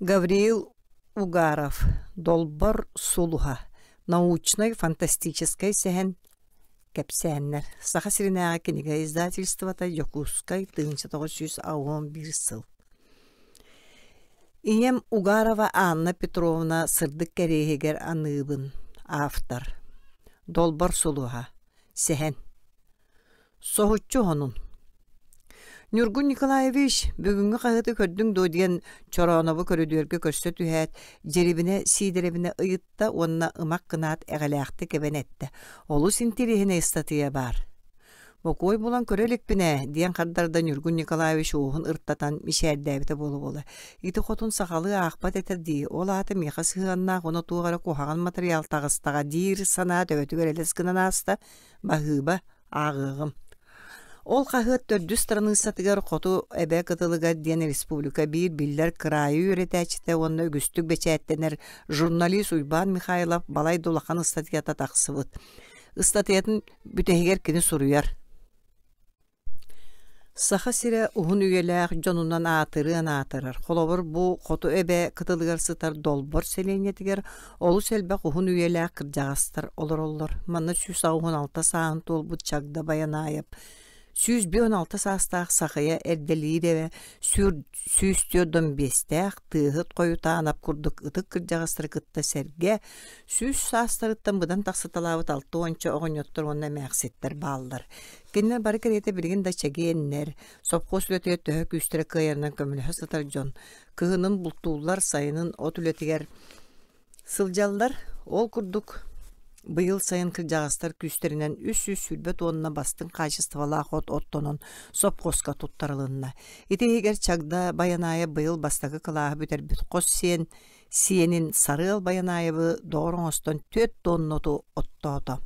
Гавриил Угаров «Долбор сулуһа» научнай-фантастическай сэһэн кэпсээннэр Саха сиринээҕи кинигэ издательствота Дьокуускай 1981 сыл Ийэм Угарова Анна Петровна сырдык кэриэһигэр аныыбын автор Долбор сулуһа сэһэн Соһуччу уһунун. Ньургун Николаевич, бүгүҥҥү хаһыаты көрдүҥ дуо диэн Чороонобу көрүдүөргэ көрсө түһээт, Дьирибинэ Сиидэрэбинэ ыйытта уонна ымах гынаат эҕэлээхтик эбэн эттэ: «Олус интириэһинэй ыстатыйа баар». «Бокуой булан көрө иликпин ээ» диэн хардарда Ньургун Николаевич уоһун ыртатан мичээрдээбитэ буола-буола. «Ити хотун сахалыы аахпат этэ дии, ол аата миэхэ сыһыаннаах уонна туох эрэ куһаҕан матырыйаал таҕыстаҕа» диир санаа төбөтүгэр элэс гынан ааста. Баһыыба, ааҕыаҕым. Ол хаһыат төрдүс страницатыгар Хоту Эбэ кытылыгар диэн республика биир биллэр кыраайы үөрэтээччитэ уонна үгүстүк бэчээттэнэр журналист Уйбаан Михайлов балай да улахан ыстатыйата тахсыбыт. Ыстатыйатын бүтэһигэр кини суруйар: Саха сирэ уһун үйэлээх дьонунан аатырыан аатырар. Холобур, бу Хоту Эбэ кытылыгар сытар Долбор сэлиэнньэтигэр олус элбэх уһун үйэлээх кырдьаҕастар олороллор. Манна 186 сааһын туолбут Чагда Байанаайап, 156 саастаах Сахая Эрдэлиирэбэ, 145-тээх Тыаһыт Хойутаанап курдук ытык кырдьаҕастары кытта сэргэ 100 саастарыттан быдан тахсыталаабыт 60 оҕонньоттор уонна эмээхситтэр бааллар. Кинилэр бары кэриэтэ билигин да чэгиэннэр, сопхуос үлэтигэр төһө күүстэрэ кыайарынан көмөлөһө сытар дьон. Кыһынын бултууллар, сайынын от үлэтигэр сылдьаллар. Ол курдук быйыл сайын кырдьаҕастар күүстэринэн 320 туонна бастыҥ хаачыстыбалаах от оттонон сопхуоска туттарылынна. Ити иһигэр Чагда Байанаайа быйыл бастакы кылааһы бүтэрбит хос сиэн Сиэнин Сарыал Байанаайабы доҕор оҥостон 4 тонна оту оттоото.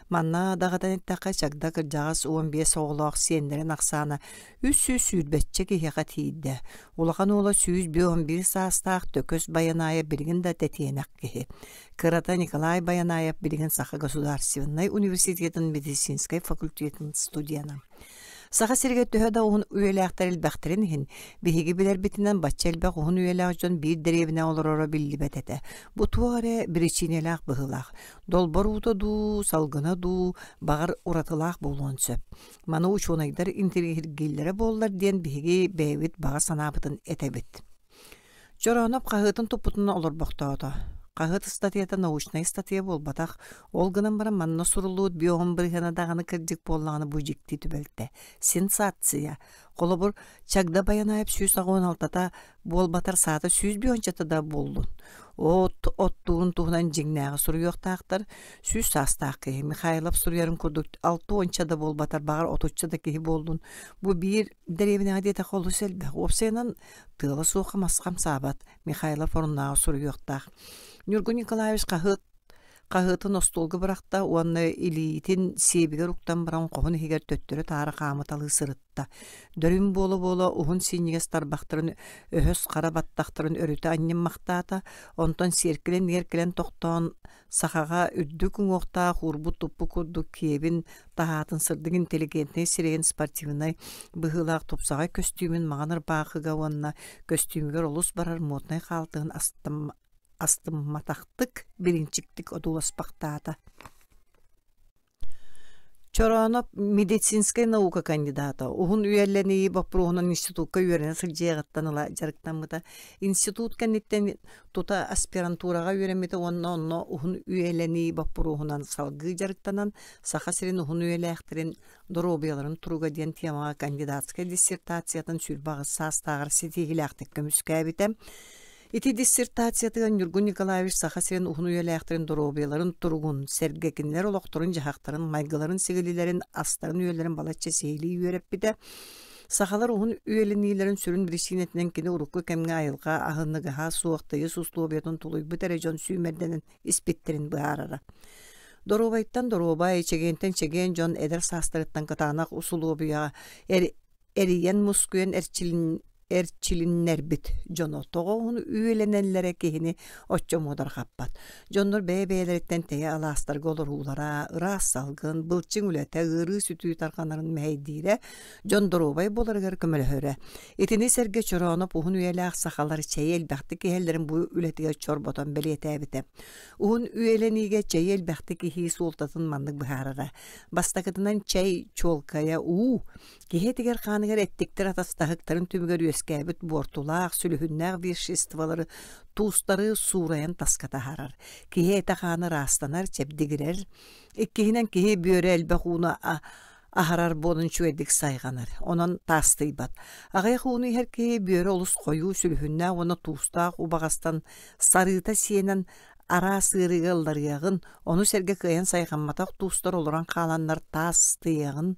Манна даҕатан эттэххэ, Чагда кырдьаҕас 15 оҕолоох сиэннэрин ахсаана 320 киһиэхэ тиийдэ. Улахан уола 151 саастаах Төкөс Байанаайап билигин да тэтиэнэх киһи. Кырата Николай Байанаайап билигин Саха государственнай университетын медицинскэй факультетын студена. Саха сиригэр төһө да уһун үйэлээхтэр элбэхтэрин иһин, биһиги билэрбитинэн бачча элбэх уһун үйэлээх дьон биир дэриэбинэ олороро биллибэт этэ. Бу туох эрэ биричиинэлээх быһыылаах. Долбор уута дуу, салгына дуу, баҕар уратылаах буолуон сөп. Маны учуонайдар интэриэһиргииллэрэ буоллар диэн биһиги бэйэбит баҕа санаабытын этэбит. Чорооноп хаһыатын туппутунан олорбохтоото. Хаһыат ыстатыйата научнай ыстатыйа буолбатах, ол гынан баран манна суруллубут биоһун бырыһыана даҕаны кырдьык буоллаҕына бу дьикти түбэлтэ. Сенсация. Холобур, Чагда Байанаайап 186-та буолбатар саата 101-чата да буоллун. От оттуурун туһунан дьиҥнээҕи суруйуохтаахтар. 100 саастаах киһи Михайлов суруйарын курдук 60 да буолбатар баҕар отучча да киһи буоллун. Бу биир дэриэбинэҕэ диэтэххэ олус элбэх. Уопсайынан Тыала суохха мас хамсаабат, Михайлов оруннааҕы суруйуохтаах. Ньургун Николаевич хаһыат хаһыатын остуолга бырахта уонна илиитин сиэбигэр уктан баран хоһун иһигэр төттөрү-таары хаамыталыы сырытта. Дөрүн буола-буола уһун синньигэс тарбахтарын өһөс хара баттахтарын өрүтэ анньыммахтаата, онтон сиэркилэ иннигэр кэлэн тохтоон Сахаҕа үрдүк уҥуохтаах уурбут-туппут курдук киэбин, таһаатын сырдык интеллигентнэй сирэйин спортивнай быһыылаах тупсаҕай көстүүмүн маҥан ырбаахыга уонна көстүүмүгэр олус барар моднай хаалтыһын астымматахтык бириинчиктик одууласпахтаата. Чорооноп медицинскэй наука кандидата, уһун үйэлэнии боппуруоһунан институкка үөрэнэ сылдьыаҕыттан ыла дьарыктаммыта. Институт кэнниттэн тута аспирантураҕа үөрэммитэ уонна онно уһун үйэлэнии боппуруоһунан салгыы дьарыктанан Саха сирин уһун үйэлээхтэрин доруобуйаларын туруга диэн темаҕа кандидатскай диссертациятын 28 саастааҕар ситиһиилээхтик көмүскээбитэ. Ити диссертациятыгар Ньургун Николаевич Саха сирин уһун үйэлээхтэрин доруобуйаларын туругун сэргэ кинилэр олохторун-дьаһахтарын, майгыларын-сигилилэрин, астарын-үөллэрин балачча сиһилии үөрэппитэ. Сахалар уһун үйэлэниилэрин сүрүн биричиинэтинэн кини урукку кэмҥэ айылҕа аһыныгаһа суох тыйыс услуобуйатын тулуйбут эрэ дьон сүүмэрдэнэн испиттэрин быһаарара. Доруобайтан доруобай, чэгиэнтэн чэгиэн дьон эдэр саастарыттан кытаанах усулуобуйаҕа эрийэн-мускуйан эрчилиннэрбит дьоно тоҕо уһун үйэлэнэллэрэ киһини оччо муодарҕаппат. Дьоннор бэйэ-бэйэлэриттэн тэйэ алаастарга олоруулара, ыраас салгын, былчыҥ үлэтэ, ыарыы-сүтүү тарҕанарын мэһэйдиирэ, дьон доруобай буоларыгар көмөлөһөрө. Итини сэргэ Чорооноп уһун үйэлээх сахалар чэйи элбэхтик иһэллэрин бу үлэтигэр чорботон бэлиэтээбитэ. Уһун үйэлэниигэ чэйи элбэхтик иһии суолтатын маннык быһаарара. Бастакытынан чэй чуолкайа уу, Киһи этигэр-хааныгар эттиктэр атастаһыктарын түмүгэр үөскээбит буортулаах, сүлүһүннээх веществолары, туустары суурайан таска таһаарар. Киһи этэ-хаана ыраастанар, чэбдигирэр. Иккиһинэн, киһи бүөрэ элбэх ууну аһарар буолан үчүгэйдик сайҕанар, онон таастыйбат. Аҕыйах ууну иһэр киһи бүөрэ олус хойуу, сүлүһүннээх уонна туустаах убаҕастан сарыыта сиэнэн араас ыарыыга ылларыаҕын, ону сэргэ кыайан сайҕамматах туустар олорон хааланнар таастыйыаҕын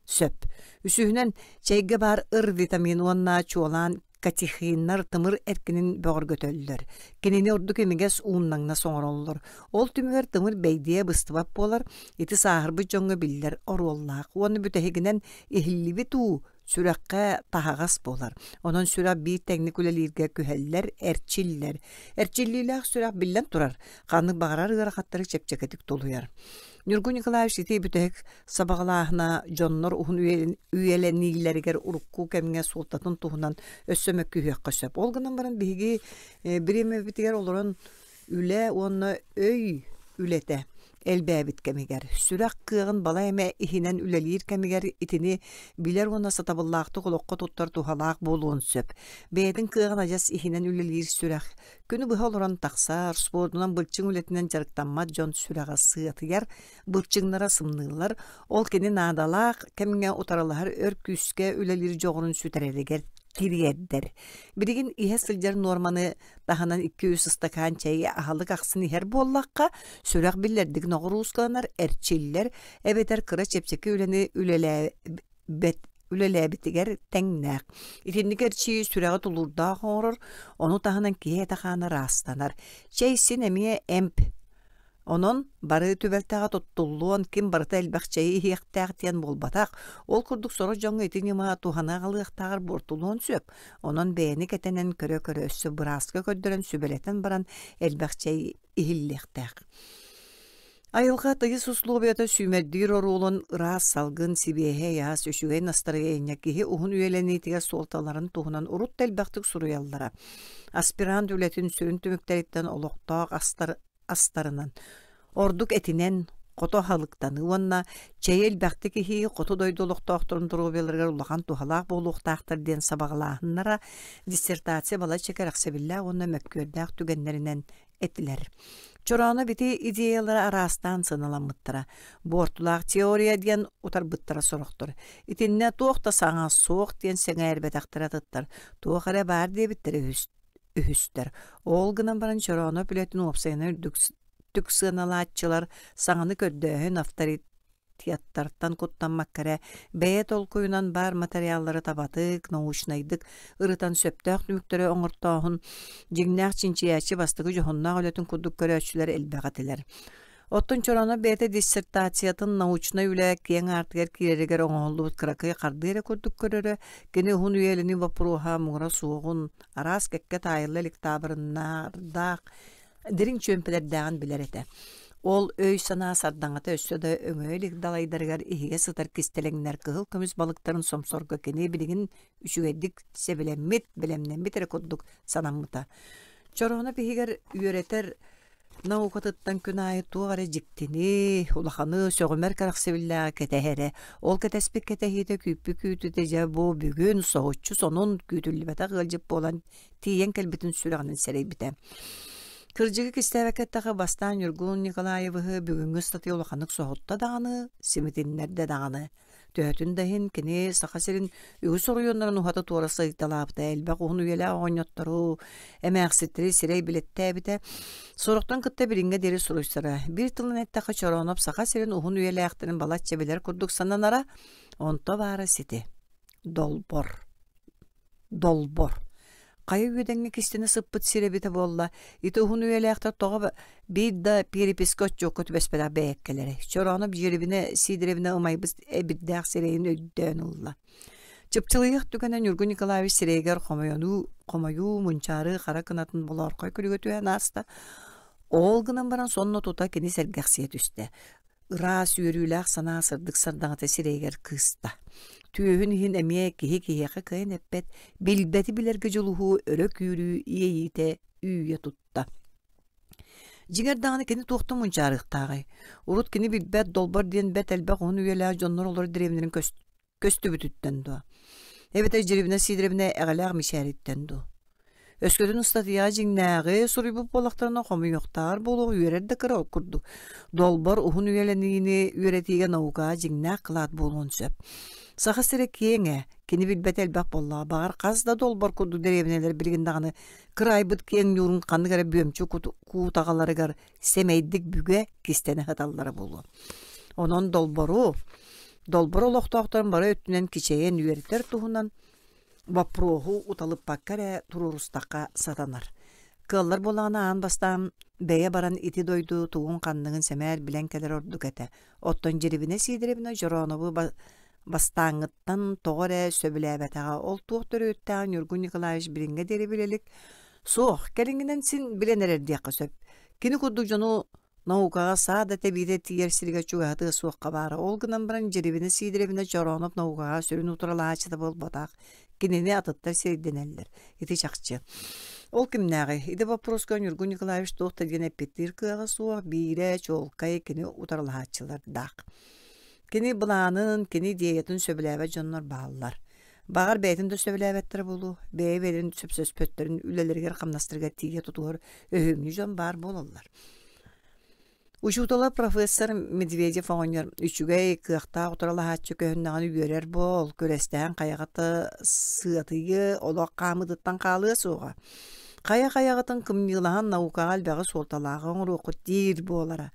сөп. Үсүһүнэн, чэйгэ баар ыр витамин уонна чуолаан катехиннар тымыр эркинин бөҕөргөтөллөр. Кинини ордук имигэс ууннаҥнас оҥороллор. Ол түмүгэр тымыр бэйдиэ быстыбат буолар, ити сааһырбыт дьоҥҥо биллэр оруоллаах. Уонна бүтэһигинэн иһиллибит уу сүрэххэ таһаҕас буолар. Онон сүрэх биир тэҥник үлэлииргэ күһэллэр, эрчиллэр. Эрчиллиилээх сүрэх биллэн турар, ханнык баҕарар ыарахаттары чэпчэкитик тулуйар. Ньургун Николаевич ити бүтэһик сабаҕалааһына дьоннор уһун үйэлэниилэригэр урукку кэмҥэ суолтатын туһунан өссө мөккүһүөххэ сөп. Ол гынан баран биһиги бириэмэбитигэр олорон үлэ уонна өй үлэтэ элбээбит кэмигэр, сүрэх кыаҕын балай эмэ иһинэн үлэлиир кэмигэр итини билэр уонна сатабыллаахтык олоххо туттар туһалаах буолуон сөп. Бэйэтин кыаҕын адьас иһинэн үлэлиир сүрэх Күнү быһа олорон тахсар, спордунан былчыҥ үлэтинэн дьарыктаммат дьон сүрэҕэ сыатыйар, былчыҥнара сымныыллар, ол кини наадалаах кэмҥэ утарылаһар өр күүскэ үлэлиир дьоҕурун сүтэрэригэр тириэрдэр. Билигин иһэ сылдьар нуорманы таһынан 2-3 ыстакаан чэйи аһылык ахсын иһэр буоллахха, сүрэх биллэрдик ноҕуруускаланар, эрчиллэр, эбэтэр кыра чэпчэки үлэни үлэлээбэт үлэлээбитигэр тэҥнээх. Итинник эрчийии сүрэҕи тулуурдаах оҥорор, ону таһынан киһи этэ-хаана ыраастанар. Чэй син эмиэ эмп. Онон бары түбэлтэҕэ туттуллуон, ким барыта элбэх чэйи иһиэхтээх диэн буолбатах. Ол курдук сорох дьоҥҥо ити ньыма туһаны аҕалыахтааҕар буортулуон сөп. Онон бэйэни кэтэнэн көрө-көрө өссө бырааска көрдөрөн сүбэлэтэн баран элбэх чэй иһиллиэхтээх. Айылҕа тыйыс услуобуйата сүүмэрдиир оруолун ыраас салгын, сибиэһэй ас, үчүгэй настарыйыанньа киһи уһун үйэлэниитигэр суолталарын туһунан урут да элбэхтик суруйаллара. Аспирант үлэтин сүрүн түмүктэриттэн олохтоох астар астарынан, ордук этинэн, хото аһылыктаныы уонна чэйи элбэхтик иһии хоту дойду олохтоохторун доруобуйаларыгар улахан туһалаах буолуохтаахтар диэн сабаҕалааһыннара диссертация балачча кэрэхсэбиллээх уонна мөккүөрдээх түгэннэринэн этилэр. Чорооно ити идеялара араастаан сыаналаммыттара. Буортулаах теория диэн утарбыттара сорохтор. Итиннэ туох да саҥа суох диэн сэҥээрбэтэхтэрэ атыттар. Туох эрэ баар диэбиттэрэ үһүстэр. Ол гынан баран Чорооно үлэтин уопсайынан үрдүктүк сыаналааччылар саҥаны көрдөөһүн авторитеттартан куттаммакка эрэ бэйэ толкуйунан баар материаллары табатык, научнайдык ырытан сөптөөх түмүктэри оҥортооһун дьиҥнээх чинчийээччи бастакы дьоһуннаах үлэтин курдук көрөөччүлэр элбэх этилэр. Оттон Чороно бэйэтэ диссертациятын научнай үлэ киэҥ аартыгар киирэригэр оҥоһуллубут кыракый хардыы эрэ курдук көрөрө, кини уһун үйэлэнии боппуруоһа муҥура суоҕун, араас кэккэ таайылла илик таабырыннардаах дириҥ чүөмпэлэрдээҕин билэр этэ. Ол өй-санаа сардаҥата өссө да өҥөйө илик далайдарыгар иһийэ сытар кистэлэҥнэр кыһыл көмүс балыктарын сомсорго кини билигин үчүгэйдик сэбилэммит, бэлэмнэммит эрэ курдук санаммыта. Чорооноп иһигэр үөрэтэр наукатыттан күн аайы туох эрэ дьиктини, улаханы, сөҕүмэр кэрэхсэбиллээҕи кэтэһэрэ. Ол кэтэспит кэтэһиитэ, күүппүт күүтүүтэ дьэ бу бүгүн соһуччу сонун күүтүллүбэтэх ыалдьыт буолан тиийэн кэлбитин сүрэҕинэн сэрэйбитэ. Кырдьыгы кистээбэккэ эттэххэ, бастаан Ньургун Николаевиһы бүгүҥҥү ыстатыйа улаханнык соһутта даҕаны, симитиннэрдэ даҕаны. Төһөтүн да иһин кини Саха сирин үгүс оройуоннарын уһата-туора сыйталаабыта, элбэх уһун үйэлээх оҕонньоттору, эмээхситтэри сирэй билэттээбитэ. Сорохтон кытта билиҥҥэ диэри суруйсара. Биир тылынан эттэххэ, Чорооноп Саха сирин уһун үйэлээхтэрин балачча билэр курдук сананара, онто баара сити. Долбор. Долбор. Хайа үөдэҥҥэ кистэнэ сыппыт сир эбитэ буолла, ити уһун үйэлээхтэр тоҕо биир да переписка отчуокка түбэспэтэх бэйэккэлэрэй. Чорооноп Дьиэрибинэ Сидоровна ымайбыт эбирдээх сирэйин өйдөөн ылла. Чыпчылыйыах түгэнэ Ньургун Николаевич сирэйигэр хомойонуу, хомойуу, мунчаарыы хара кынатын болоорхой күлүгэ түһэн ааста. Ол гынан баран сонно тута кини сэргэхсийэ түстэ. Ыраас үөрүүлээх санаа сырдык сардаҥата сирэйигэр кыыста. Түөһүн иһин эмиэ киһи киһиэхэ кыайан эппэт, билбэти билэргэ дьулуһуу өрө күүрүү иэйиитэ үүйэ тутта. Дьиҥэр даҕаны кини туохтан мунчаарыахтааҕый? Урут кини билбэт долбор диэн бэрт элбэх уһун үйэлээх дьоннор олорор дэриэбинэлэрин көстүбүтүттэн дуо? Эбэтэр Дьирибинэ Сидоровна эҕэлээх мичээриттэн дуо? Өскөтүн ыстатыйаҕа дьиҥнээҕи суруйбут буоллахтарына хомуйуохтааҕар буолуох үөрэр да кыра курдук. Долбор уһун үйэлэниини үөрэтиигэ наукаҕа дьиҥнээх кылаат буолуон сөп. Саха сирэ киэҥ ээ, кини билбэтэ элбэх буоллаҕа. Баҕар хас да долбор курдук дэриэбинэлэр билигин даҕаны кыраайбыт киэҥ ньуурун ханнык эрэ бүөмчү куутаҕаларыгар сэмэйдик бүгэ кистэнэ сыталлара буолуо. Онон долбору, долбор олохтоохторун бары өттүнэн кичэйэн үөрэтэр туһунан боппуруоһу уталыппакка эрэ туруорустахха сатанар. Кыаллар буоллаҕына аан бастаан бэйэ баран ити дойду тугун-ханныгын сэмээр билэн кэлэр ордук этэ. Оттон Дьирибинэ Сидоровна Дьороонобу бастааҥҥыттан тоҕо эрэ сөбүлээбэтэҕэ. Ол туох төрүөттээҕин Ньургун Николаевич билиҥҥэ диэри билэ илик. Суох, кэлиҥҥинэн син билэн эрэр диэххэ сөп. Кини курдук дьону наукаҕа саа да тэбиитэ тиийэр сиригэр чугаһатыа суохха баара. Ол гынан баран Дьирибинэ Сидоровна Чороонов наукаҕа сүрүн утарылаһааччыта буолбатах. Кинини атыттар сирэйдэнэллэр. Ити чахчы. Ол кимнээҕий? Ити боппуруоска Ньургун Николаевич туох да диэн эппиэттиир кыаҕа суох, биирэ чуолкай кини утарылаһааччылардаах. Кини былаанын, кини идеятын сөбүлээбэт дьоннор бааллар. Баҕар бэйэтин да сөбүлээбэттэрэ буолуо, бэйэ-бэйэлэрин сөпсөспөттөрүн үлэлэригэр-хамнастарыгар тиийэ тутуһар өһүөмньү дьон баар буолаллар. Учуутала профессор Медведев оҕонньор үчүгэй, кыахтаах утарылаһааччы көһүннэҕинэ үөрэр буол, күрэстэһэн хайаҕата сыатыйы, олох хаамыытыттан хаалыа суоҕа. Хайа-хайаҕытын кымньыылаһан наукаҕа элбэҕи суолталааҕы оҥоруоххут диир буолара.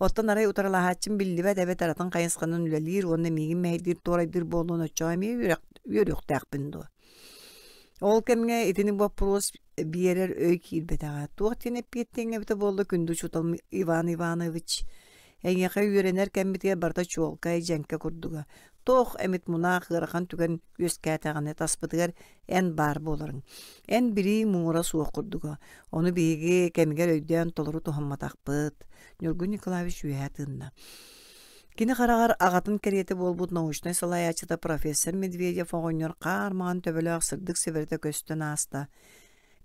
Оттон арай утарылаһааччым биллибэт эбэтэр атын хайысханан үлэлиир уонна миигин мэһэйдиир туорайдыыр буолуон оччоҕо эмиэ үөрүөхтээхпин дуо? Ол кэмҥэ итини боппуруос биэрэр өй киирбэтэҕэ. Туох диэн эппиэттиэҥ эбитэ буолла күндү учууталым Иван Иванович? Эйиэхэ үөрэнэр кэммитигэр барыта чуолкай, дьэҥкэ курдуга. Туох эмит мунаах ыарахан түгэн үөскээтэҕинэ таспытыгар эн баар буоларыҥ. Эн билииҥ муҥура суох курдуга. Ону биһиги кэмигэр өйдөөн толору туһамматахпыт. Ньургун Николаевич үөһэ тыынна. Кини хараҕар аҕатын кэриэтэ буолбут научнай салайааччыта профессор Медведев оҕонньор хаар маҥан төбөлөөх сырдык сэбэрэтэ көстөн ааста.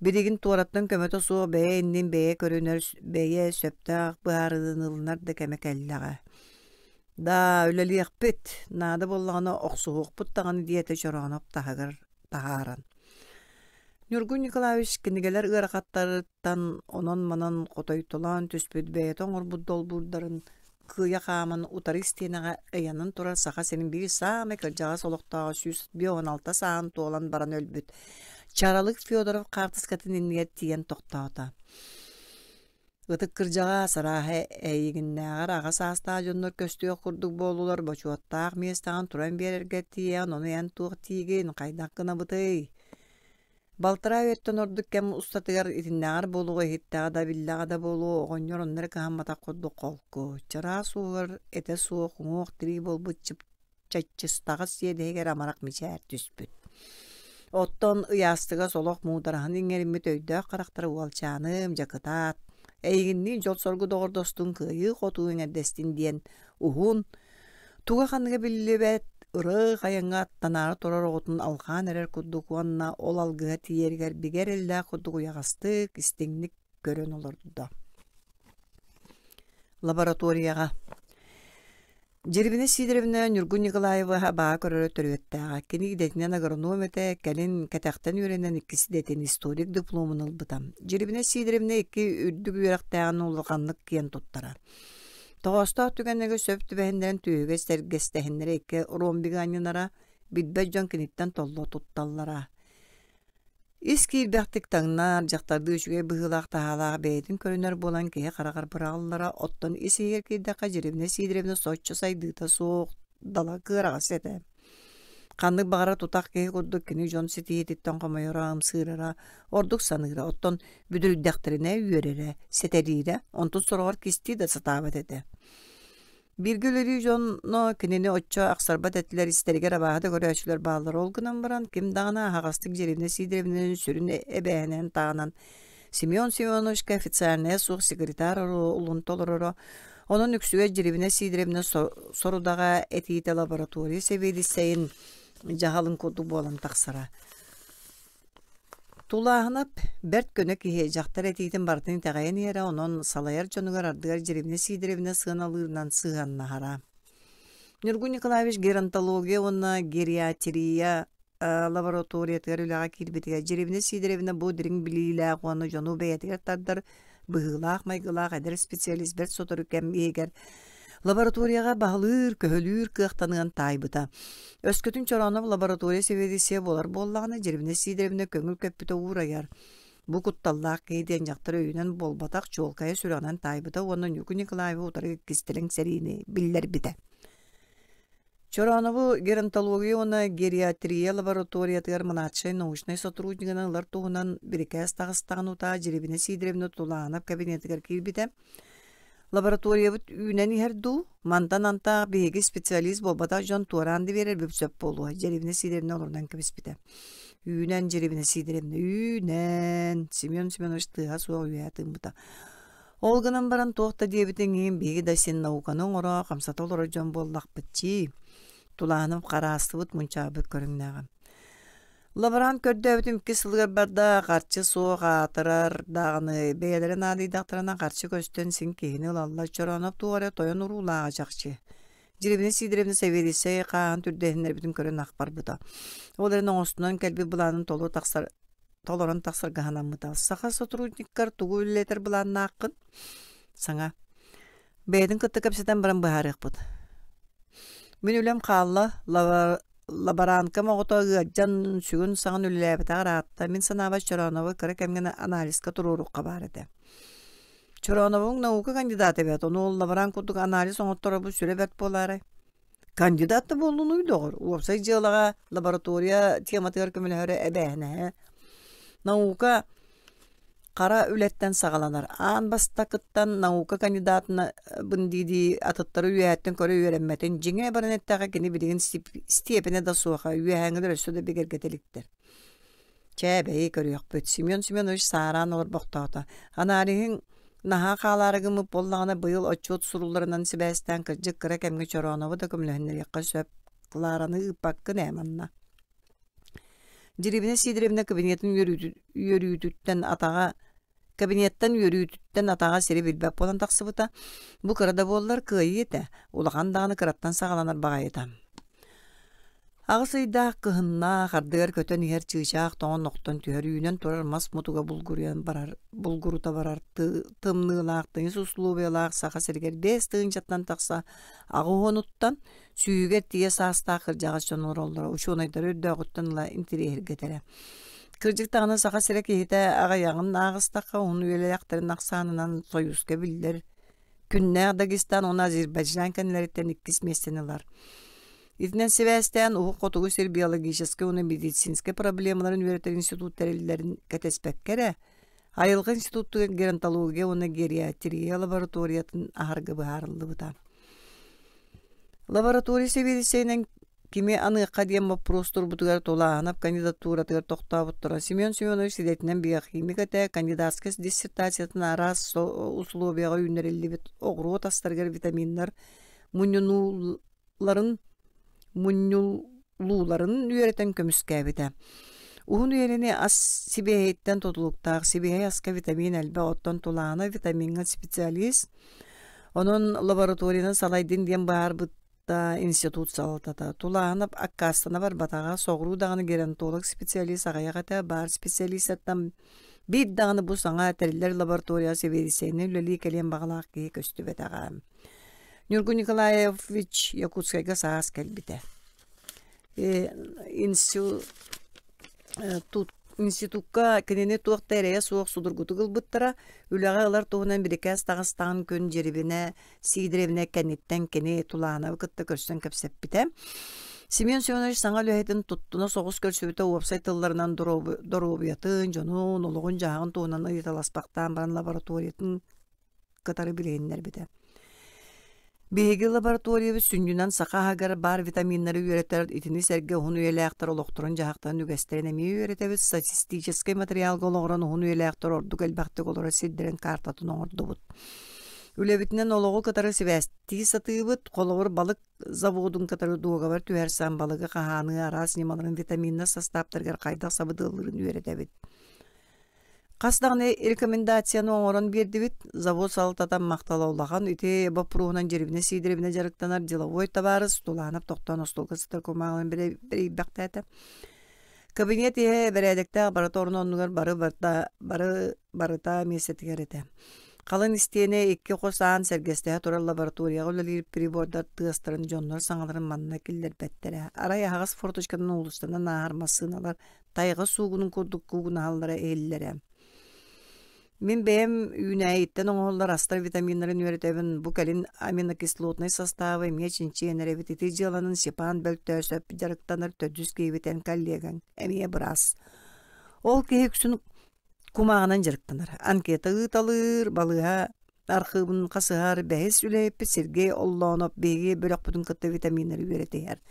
Билигин туораттан көмөтө суох бэйэ иннин бэйэ көрүнэр, бэйэ сөптөөх быһаарыыны ылынар да кэмэ кэллэҕэ. «Даа, үлэлиэхпит, наада буоллаҕына охсуһуохпут даҕаны» диэтэ Чорооноп таһыгар таһааран. Ньургун Николаевич кинигэлэр ыарахаттарыттан онон-манан хотойтолоон түспүт бэйэтэ оҥорбут долбуурдарын кыйа хааман утары истиэнэҕэ ыйанан турар Саха сирин биир саамай кырдьаҕас олохтооҕо 156 сааһын туолан баран өлбүт Чаралык Федоров хаартыскатын иннигэр тиийэн тохтоото. Ытык кырдьаҕас арааһа эйигиннээҕэр аҕа саастаах дьоннор көстүөх курдук буоллулар, бочуоттаах миэстэҕин туран биэрэргэ тиийэҕин, ону эн туох диигин, хайдах гынабытый? Балтараа үйэттэн ордук кэм устатыгар итиннээҕэр буолуоҕу иһиттэҕэ да биллэҕэ да буолуо, оҕонньор онно эрэ кыһамматах курдук холку, чараас уугар этэ суох уҥуох-тирии буолбут чып чаччыстаҕас иэдэһигэр амарах мичээр түспүт. Оттон ыйаастыгас олох муудараһын иҥэриммит өйдөөх харахтара уолчааным, дьакытаат, эйигинниин дьол-соргу доҕордостун кыайыы-хотуу эҥэрдэстин диэн уһун, туга-ханныга биллибэт ырыых айаҥҥа аттанаары турар оҕотун алҕаан эрэр курдук уонна ол алгыһа тиийэригэр бигэ эрэллээх курдук уйаҕастык, истиҥник көрөн олордо. Лабораторияҕа Дьирибинэ Сидоровна Ньургун Николаевы абааһы көрөрө төрүөттээҕэ. Кини идэтинэн агроном этэ, кэлин кэтэхтэн үөрэнэн иккис идэтин историк дипломун ылбыта. Дьирибинэ Сидоровна икки үрдүк үөрэхтээҕин улаханнык киэн туттара. Тоҕоостоох түгэннэргэ сөп түбэһиннэрэн түөһүгэ сэргэстэһиннэрэ икки ромбига анньынара, билбэт дьон киниттэн толло тутталлара. Ис киирбэхтик таҥнар, дьахтардыы үчүгэй быһыылаах-таһаалаах бэйэтин көрүнэр буолан киһи хараҕар быраҕыллара, оттон ис иһигэр киирдэххэ Дьирибинэ Сидоровна соччо сайдыыта суох, дала кыараҕас этэ. Ханнык баҕарар тутах киһи курдук кини дьон ситиһиититтэн хомойоро, ымсыырара, ордук саныыра, оттон бүдүрүйдэхтэринэ үөрэрэ, сэтэриирэ, онтун сороҕор кистии да сатаабат этэ. Бииргэ үлэлиир дьоно кинини оччо ахсарбат этилэр, истэригэр абааһы да көрөөччүлэр бааллар. Ол гынан баран, ким даҕаны аһаҕастык Дьирибинэ Сидоровнаны сүрүн эбээһинэһин таһынан Семен Семеновичка официальнайа суох секретарь оруолун толороро. Онон үксүгэр Дьирибинэ Сидоровна сорудаҕа этиитэ лаборатория сэбиэдиссэйин дьаһалын курдук буолан тахсара. Тулааһынап бэрт көнө киһи, дьахтар этиитин барытын итэҕэйэн иһэрэ, онон салайар дьонугар ардыгар Дьирибинэ Сидоровна сыаналыырынан сыһыаннаһара. Ньургун Николаевич геронтология уонна гериатрия лабораториятыгар үлэҕэ киирбитигэр Дьирибинэ Сидоровна бу дириҥ билиилээх уонна дьону бэйэтигэр тардар быһыылаах-майгылаах эдэр специалист бэрт сотору кэм иһигэр лабораторияҕа баһылыыр-көһүлүүр кыахтаныан таайбыта. Өскөтүн Чороонов лаборатория сэбиэдиссэйэ буолар буоллаҕына, Дьирибинэ Сидоровна көҥүл көппүтэ уурайар. Бу кутталлаах киһи диэн дьахтар өйүнэн буолбатах, чуолкайа сүрэҕинэн таайбыта уонна Ньукун Николаевы утары кистэлэҥ сэриини биллэрбитэ. Чороонову геронтология уонна гериатрия лабораториятыгар младшай научнай сотруднигынан ылар туһунан бирикээс таҕыстаҕын утаа Дьирибинэ Сидоровна Туланов кабинетыгар киирбитэ. Лабораториябыт үүнэн иһэр дуу, мантан антах биһиги специалист буолбатах дьон туораан да биэрэрбит сөп буолуо, Дьирибинэ Сидоровна олорунан кэбиспитэ. Үүнэн Дьирибинэ Сидоровна, үүнэн, Семен Семенович тыаһа суох үөһэ тыыммыта. Ол гынан баран туох да диэбитиҥ иһин биһиги да син науканы оҥоро, хамсата олорор дьон буоллахпыт дии. Тулааным хараастыбыт, мунчаарбыт көрүҥнээҕим. Лаборант көрдөөбүтүм икки сылыгар барда, харчы суох аатырар даҕаны, бэйэлэрэ наадыйдахтарына харчы көстөн син киһини ылаллар. Чороонов туох эрэ тойон уруулааҕа чахчы. Дьирибинэ Сидоровна сэбиэдиссэй хааһын түрдэһиннэрбитин көрөн ах барбыта. Ол эрэн оҥостунан кэлбит былаанын толору тахсар толорон тахсарга санаммыта. Саха сотрудниккар тугу үлэлэтэр былааннааххын? Саҥа. Бэйэтин кытта кэпсэтэн баран быһаарыахпыт. Мин үлэм хаалла, лаборанткам оҕото ыалдьан сүгүн-саҕын үлэлээбэтэҕэр аатта. Мин санаабар Чороновы кыра кэмҥэ анализка туруоруохха баар этэ. Чороновуҥ наука кандидата эбээт, ону ол лаборант курдук анализ оҥотторорбут сүрэ бэрт буолаарай? Кандидат да буоллунуй доҕор, уопсай дьыалаҕа лаборатория тематыгар көмөлөһөрө эбээһинэһэ. Наука хара үлэттэн саҕаланар. Аан бастакыттан наука кандидатынабын дии-дии атыттары үөһэттэн көрө үөрэммэтин. Дьиҥэ баран эттэххэ кини билигин степенэ да суоха, үөһээҥҥилэр өссө да бигэргэтэ иликтэр. Чээ, бэйи көрүөхпүт, Семен Семенович саараан олорбохтоото. Аналиһыҥ наһаа хаалаары гыммыт буоллаҕына, быйыл отчуот сурулларынан сибээстээн кырдьык кыра кэмҥэ Чороонову да көмөлөһүннэриэххэ сөп. Клараны ыыппаккын ээ манна. Дьирибинэ Сидоровна кабинетын үөрүүтүттэн атаҕа Кабинеттан үөрүүтүттэн атаҕа сири билбэт буолан тахсыбыта. Бу кыра да буоллар кыайыы этэ, улахан даҕаны кыраттан саҕаланар баҕайыта. Аҕыс ыйдаах кыһыннаах ардыгар көтөн иһэр чыычаах тоҥон охтон түһэр үүнэн турар мас мутуга булгуруйан барар булгурута барар тымныылаах тыйыс условиялаах Саха сиригэр 5 тыһыынчаттан тахса аҕыс уонуттан сүүһүгэр тиийэ саастаах кырдьаҕас дьон олороллоро учуонайдары өрдөөҕүттэн ыла интэриэһиргэтэрэ. Кырдьык даҕаны Саха сирэ киһитэ аҕыйаҕын ааҕыстахха уһун үйэлээхтэрин ахсаанынан Сойууска биллэр. Күннээх Дагестан уонна Азербайджан кэннилэриттэн иккис миэстэни ылар. Итинэн сибээстээн Уһук Хотугу сир биологическай уонна медицинскэй проблемаларын үөрэтэр институт тэриллэрин кэтэспэккэ эрэ, Айылҕа институтугар геронтология уонна гериатрия лабораториятын аһарга быһаарыллыбыта. Лаборатория сэбиэдиссэйинэн кими аныахха диэн боппуруос турбутугар Тулааһынап кандидатуратыгар тохтообуттара. Семен Семенович идэтинэн биохимик этэ, кандидатскай диссертациятын араас усулуобуйаҕа үүннэриллибит оҕуруот астарыгар витаминнар мунньунуларын мунньулууларын үөрэтэн көмүскээбитэ. Уһун үйэни ас сибиэһэйиттэн тутулуктаах сибиэһэй аска витамин элбэх, оттон тулаана витамиҥҥа специалист. Онон лабораторияны салайдын диэн быһаарбыт институт салалтата. Тулааһынап аккаастана барбатаҕа, соҕуруу даҕаны геронтолог специалист аҕыйах этэ, баар специалистартан биир даҕаны бу саҥа тэриллэр лабораторияҕа сэбиэдиссэйинэн үлэлии кэлиэн баҕалаах киһи көстүбэтэҕэ. Ньургун Николаевич Якутскайга саас кэлбитэ. Институкка кинини туох да эрэйэ суох судургутук ылбыттара, үлэҕэ ылар туһунан бирикээс таҕыстаҕын күн Дьирибинэ Сидоровна кэнниттэн кини Тулаановы кытта көрсөн кэпсэппитэ. Семен Семенович саҥа үлэһитин туттуна соҕус көрсүбүтэ уопсай тылларынан доруобуйатын, дьонун, олоҕун-дьаһаҕын туһунан ыйыталаспахтаан баран лабораториятын кытары билиһиннэрбитэ. Биһиги лабораториябыт сүнньүнэн саха аһыгар баар витаминнары үөрэтэр, итини сэргэ уһун үйэлээхтэр олохторун-дьаһахтарын үгэстэрин эмиэ үөрэтэбит, статистическай материалга олоҕуран уһун үйэлээхтэр ордук элбэхтик олорор сирдэрин картатын оҥордубут. Үлэбитинэн олоҕу кытары сибээстии сатыыбыт, холобур, балык заводун кытары дуогабар түһэрсэн балыгы хаһааныы араас ньымаларын витаминнар састааптарыгар хайдах сабыдыаллыырын үөрэтэбит. Хас даҕаны рекомендацияны оҥорон биэрдибит, завод салалтата махтала улахан, ити боппуруоһунан Дьирибинэ Сидоровна дьарыктанар деловой табаарыс Тулаанап тохтоон остуолга сытар кумааҕынан бэрийбэхтээтэ. Кабинет иһэ бэрээдэктээх барыта орун оннугар бары барыта, бары барыта миэстэтигэр этэ. Халыҥ истиэнэ икки хос аан сэргэстэһэ турар лабораторияҕа үлэлиир прибордар тыастарын дьоннор саҥаларын манна киллэрбэттэрэ. Арай аһаҕас форточканан уулуссанан ааһар массыыналар тайҕа суугунун курдук куугунаһаллара иһиллэрэ. Мин бэйэм үүнээйиттэн оҥоһуллар астар витаминнарын үөрэтэбин, бу кэлин аминокислотнай састаабы эмиэ чинчийэн эрэбит. Ити дьыаланан Степан Бөлтөөсөп дьарыктанар төрдүс киһибит эн коллегаҥ, эмиэ быраас. Ол киһи үксүн кумааҕынан дьарыктанар. Анкета ыыталыыр, балыыһа архыыбын хасыһар, бэһис үлэһиппит Сергей Оллооноп биһиги бөлөхпүтүн кытта витаминнары үөрэтиһэр.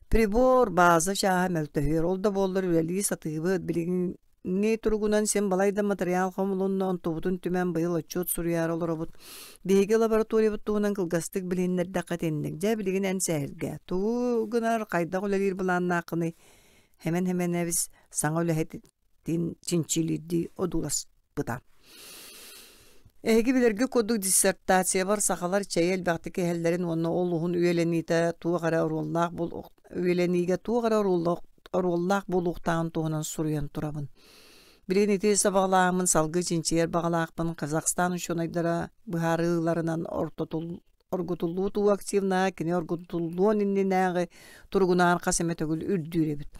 Прибор, бааза чааһа мөлтөһүөр, ол да буоллар үлэлии сатыыбыт, билиҥҥи туругунан син балай да матырыйаал хомулунна, онтубутун түмэн быйыл отчуот суруйаары олоробут. Биһиги лабораториябыт туһунан кылгастык билиһиннэрдэххэ итинник. Дьэ, билигин эн сэһэргээ. Тугу гынар, хайдах үлэлиир былааннааххыный? Хэмэн Хэмэнэбис саҥа үлэһит чинчилиирдии одууласпыта. Эһиги билэргэ курдук диссертациябар сахалар чэйи элбэхтик иһэллэрин уонна ол уһун үйэлэниитэ туох эрэ оруоллаах үйэлэниигэ туох эрэ оруоллаах буолуохтааҕын туһунан суруйан турабын. Билигин ити сабаҕалааһыммын салгыы чинчийэр баҕалаахпын Казахстан учуонайдара быһаарыыларынан ортотул Оргутуллуу туу активнаһа кини оргутуллуон иннинээҕи туругунааҕар хас эмэ төгүл үрдүүр эбит.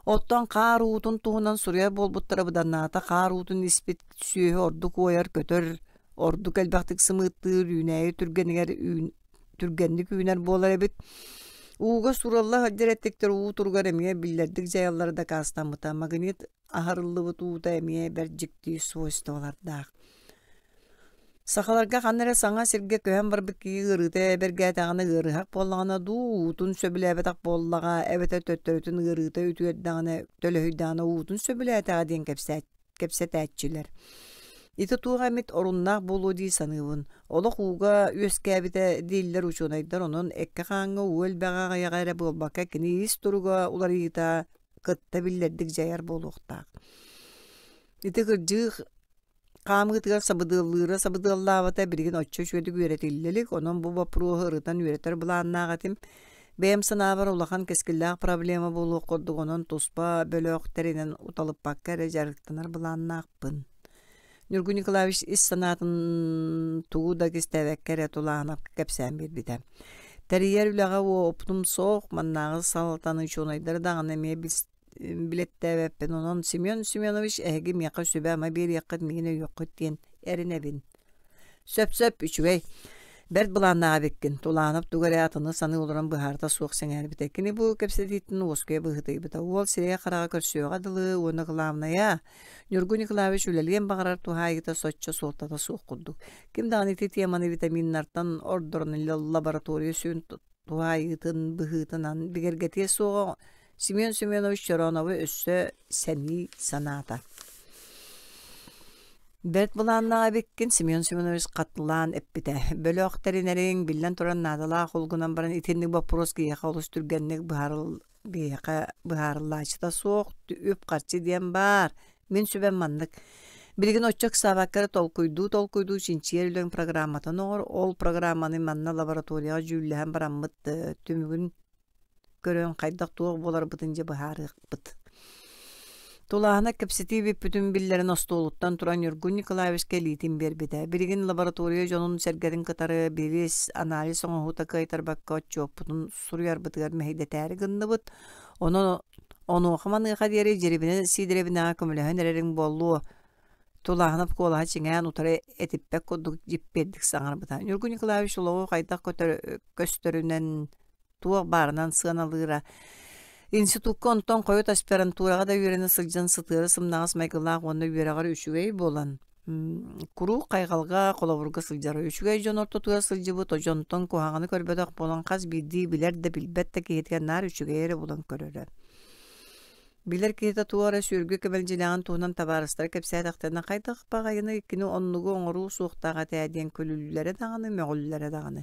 Оттон хаар уутун туһунан суруйар буолбуттара быданнаата хаар уутун испит сүөһү ордук уойар, көтөр, ордук элбэхтик сымыыттыыр, үүнээйи түргэнигэр үүн, түргэнник үүнэр буолар эбит. Ууга сууралла сылдьар эттиктэр уу туругар эмиэ биллэрдик дьайаллара дакаастаммыта. Магнит аһарыллыбыт уута эмиэ бэрт дьикти свойстволардаах. Сахаларга ханна эрэ саҥа сиргэ көһөн барбыт киһи ыарыыта бэргээтэҕинэ ыарыһах буоллаҕына дуу, уутун сөбүлээбэтэх буоллаҕа эбэтэр төттөрүтүн ыарыыта үтүөрдэҕинэ, төлөһүйдэҕинэ уутун сөбүлээтэҕэ диэн кэпсэтээччилэр. Ити туох эмит оруннаах буолуо дии саныыбын. Олох ууга үөскээбитэ дииллэр учуонайдар, онон эккэ-хааҥҥа уу элбэҕэ аҕыйаҕа эрэ буолбакка, кини ис туруга уларыйыыта кытта биллэрдик дьайар буолуохтаах. Ити кырдьыы хаамыытыгар сабыдыаллыыра сабыдыаллаабата билигин оччо үчүгэйдик үөрэтиллэ илик, онон бу боппуруоһу ырытан үөрэтэр былааннаах этим. Бэйэм санаабар улахан кэскиллээх проблема буолуох курдук, онон туспа бөлөх тэринэн уталыппакка эрэ дьарыктанар былааннаахпын. Ньургун Николаевич ис санаатын тугу да кистээбэккэ эрэ Тулаанапка кэпсээн биэрбитэ. Тэрийэр үлэҕэ уопутум суох, маннааҕы салалтаны учуонайдары даҕаны эмиэ билэттээбэппин, онон Семен Семенович эһиги миэхэ сүбэ-ама биэриэххит, миигин өйүөххүт диэн эрэнэбин. Сөп-сөп, үчүгэй. Бэрт былааннаах эбиккин, Тулаанап тугу эрэ атыны саныы олорон быһаарыта суох сэҥээрбитэ. Кини бу кэпсэтиитин уоскуйа быһыытыйбыта. Уол сирэйэ-хараҕа көрсүөҕэ дылы уонна кылаабынайа, Ньургун Николаевич үлэлиэн баҕарар туһаайыыта соччо суолтата суох курдук. Ким даҕаны ити теманы витаминнартан ордорон лаборатория сүрүн туһаайыытын быһыытынан бигэргэтиэ суоҕа Семен Семенович Чороонову өссө сэнии санаата. Бэрт былааннаах эбиккин, Семен Семенович хатылаан эппитэ. Бөлөх тэринэриҥ, биллэн туран, наадалаах ол гынан баран итинник боппуруос киһиэхэ олус түргэнник быһаарыл биһиэхэ быһаарыллааччыта суох, үп-харчы диэн баар. Мин сүбэм маннык. Билигин оччо ыксаабакка эрэ толкуйдуу-толкуйдуу чинчийэр үлэҥ программатын оҥор. Ол программаны манна лабораторияҕа дьүүллэһэн бараммыт түмүгүн көрөн хайдах-туох буоларбытын дьэ быһаарыахпыт. Тулааһына кэпсэтии бүппүтүн биллэрэн остуолуттан туран Ньургун Николаевичка илиитин биэрбитэ. Билигин лаборатория дьонун-сэргэтин кытары билис, анализ оҥоһуута кыайтарбакка отчуоппутун суруйарбытыгар мэһэйдэтээри гынныбыт. Онон онуоха-маныаха диэри Дьирибинэ Сиидэрэбинэҕэ көмөлөһөн эрэриҥ буоллуо. Тулааһынап куолаһа чиҥээн утары этиппэт курдук дьиппиэрдик саҥарбыта. Ньургун Николаевич олоҕу хайдах көстөрүнэн туох баарынан сыаналыыра. Институкка онтон хойут аспирантураҕа да үөрэнэ сылдьан сытыары сымнаҕас майгылаах уонна үөрэҕэр үчүгэй буолан, Куруук хайҕалга, холобурга сылдьара. Үчүгэй дьон ортотугар сылдьыбыт, дьонтон куһаҕаны көрбөтөх буолан хас биирдии билэр да билбэт да киһитигэр наар үчүгэйи эрэ булан көрөрө. Билэр киһитэ туох эрэ сүргү кэмэлдьилээҕин туһунан табаарыстара кэпсээтэхтэринэ хайдах баҕайыный кини оннугу оҥоруу суохтаах этээ диэн күлүллэрэ даҕаны, мөҕүллэрэ даҕаны.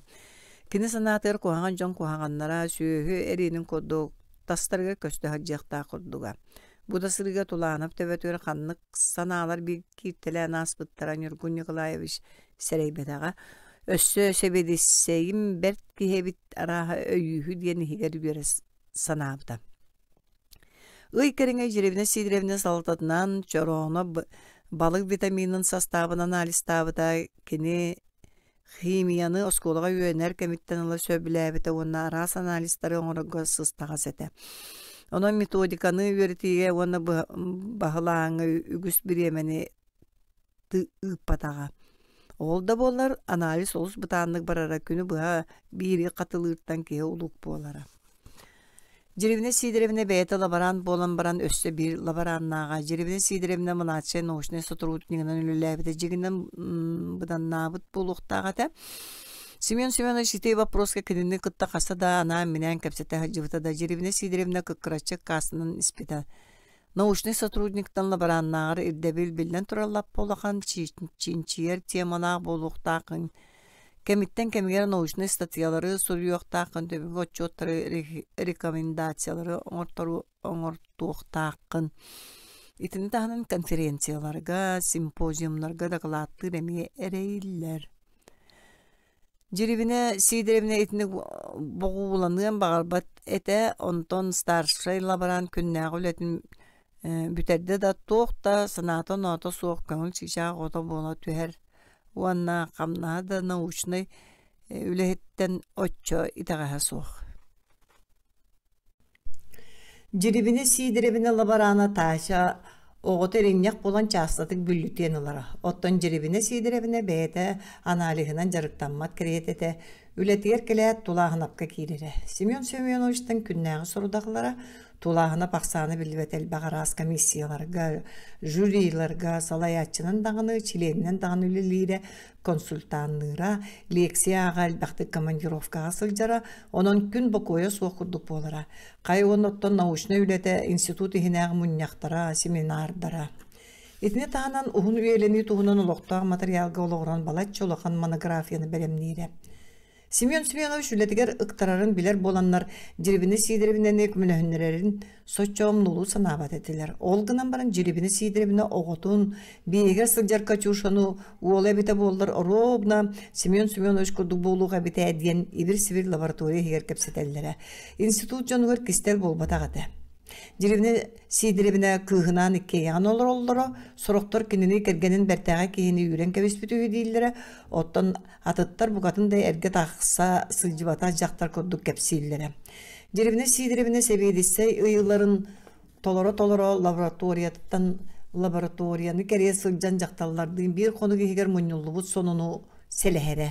Кини санаатыгар куһаҕан дьон куһаҕаннара сүөһү эриэнин курдук тастарыгар көстө сылдьыахтаах курдуга. Бу да сырыыга Тулаанап төбөтүгэр ханнык санаалар биир кииртэлээн ааспыттара Ньургун Николаевич сэрэйбэтэҕэ. Өссө сэбиэдиссэйим бэрт киһи эбит арааһа өйүүһү диэн иһигэр үөрэ санаабыта. Ый кэриҥэ Дьирибинэ Сидоровна салалтатынан чорооно балык витаминын састаабын анализтаабыта кини химияны оскуолаҕа үөрэнэр кэмиттэн ыла сөбүлээбитэ уонна араас анализтары оҥорорго сыстаҕас этэ. Онон методиканы үөрэтиигэ уонна баһылааҥҥа үгүс бириэмэни ыыппатаҕа. Ол да буоллар, анализ олус бытааннык барара, күнү быһа биири хатылыыртан киһи улук буолара. Дьирибинэ Сидоровна бэйэтэ лаборант буолан баран өссө биир лабораннааҕа. Дьирибинэ Сидоровна младшай научнай сотруднигынан үлэлээбитэ дьиҥинэн быданнаабыт буолуохтаах этэ. Семен Семенович ити вопроска кинини кытта хаста да анаан-минээн кэпсэтэ сылдьыбыта да Дьирибинэ Сидоровна кыккыраччы аккаастанан испитэ. Научнай сотрудниктан лабораннааҕар ирдэбил биллэн турар лаппа улахан чинчийэр темалаах буолуохтааххын Кэмиттэн кэмигэр научнай ыстатыйалары суруйуохтааххын, түмүк отчуоттары, рекомендациялары оҥортуохтааххын. Итини таһынан конференцияларга, симпозиумнарга дакылааттыыр эмиэ эрэйиллэр. Дьирибинэ Сидоровна итини боҕууланыан баҕарбат этэ, онтон старшай лаборант күннээҕи үлэтин бүтэрдэ да туох да санаата-оноото суох көҥүл чыычаах оҕото буола түһэр уонна хамнаһа да научнай үлэһиттэн оччо итэҕэһэ суох. Дьирибинэ Сиидэрэбинэ лаборана Тася оҕото иринньэх буолан чаастатык бүллүтүөн ылара. Оттон Дьирибинэ Сиидэрэбинэ бэйэтэ аналиһынан дьарыктаммат кэриэтэ этэ. Үлэтигэр кэлээт Тулааһынапка киирэрэ. Семен Семеновичтан күннээҕи сорудахлара Тулааһынап ахсаана биллибэт элбэх араас комиссияларга, жюриларга салайааччынан даҕаны, чилиэнинэн даҕаны үлэлиирэ, консультанныыра, лекция ааҕа элбэхтик командировкаҕа сылдьара, онон күн бокуойа суох курдук буолара. Хайа уонна оттон научнай үлэтэ институт иһинээҕи мунньахтара, семинардара. Итини таһынан уһун үйэлэнии туһунан олохтоох матырыйаалга олоҕуран балачча улахан монографияны бэлэмниирэ. Семен Семенович үлэтигэр ыктарарын билэр буоланнар, Дьирибинэ Сидоровнаны көмөлөһүннэрэрин соччо умнулуу санаабат этилэр. Ол гынан баран Дьирибинэ Сидоровна оҕотун, биэһигэр сылдьар Катюшаны уола эбитэ буоллар оруобуна Семен Семенович курдук буолуох эбитэ диэн ибир-сибир лаборатория иһигэр кэпсэтэллэрэ. Институт дьонугар кистэл буолбатах этэ. Дьирибинэ Сидоровна кыыһынаан иккиэйэҕин олороллоро, сорохтор кинини кэргэнин бэртээхэй киһини үүрэн кэбиспит үһү дииллэрэ, оттон Атыттар букатын да эргэ тахса сылдьыбатах дьахтар курдук кэпсииллэрэ. Дьирибинэ Сидоровна сэбиэдиссэй ыйыыларын толоро-толоро лабораторияттан лабораторияны кэрийэ сылдьан дьахталлардыын биир хонук иһигэр мунньуллубут сонуну сэлэһэрэ.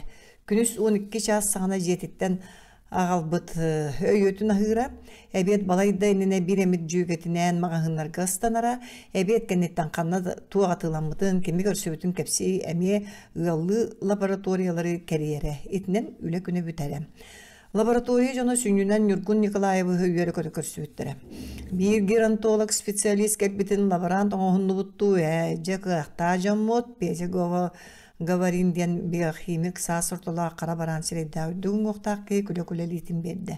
Күнүс 12 чаас саҕана дьиэтиттэн аҕалбыт өйүөтүн аһыыра, эбиэт балайда иннинэ биир эмит дьүөгэтинээн маҕаһыыннарга ыстанара, эбиэт кэнниттэн ханна да туох атыыламмытын, кими көрсүбүтүн кэпсии эмиэ ыаллыы лабораториялары кэрийэрэ. Итинэн үлэ күнэ бүтэрэ. Лаборатория дьоно сүнньүнэн Ньургун Николаевыһы үөрэ-көтө көрсүбүттэрэ. Биир геронтолог специалист кэлбитин лаборант оҥоһуннубуттуу ээ, дьэ кыахтаах дьоммут, Петя Говорин диэн биохимик саас ортолоох хара бараан сирэйдээх үрдүк уҥуохтаах киһи күлэ-күлэ илиитин биэрдэ.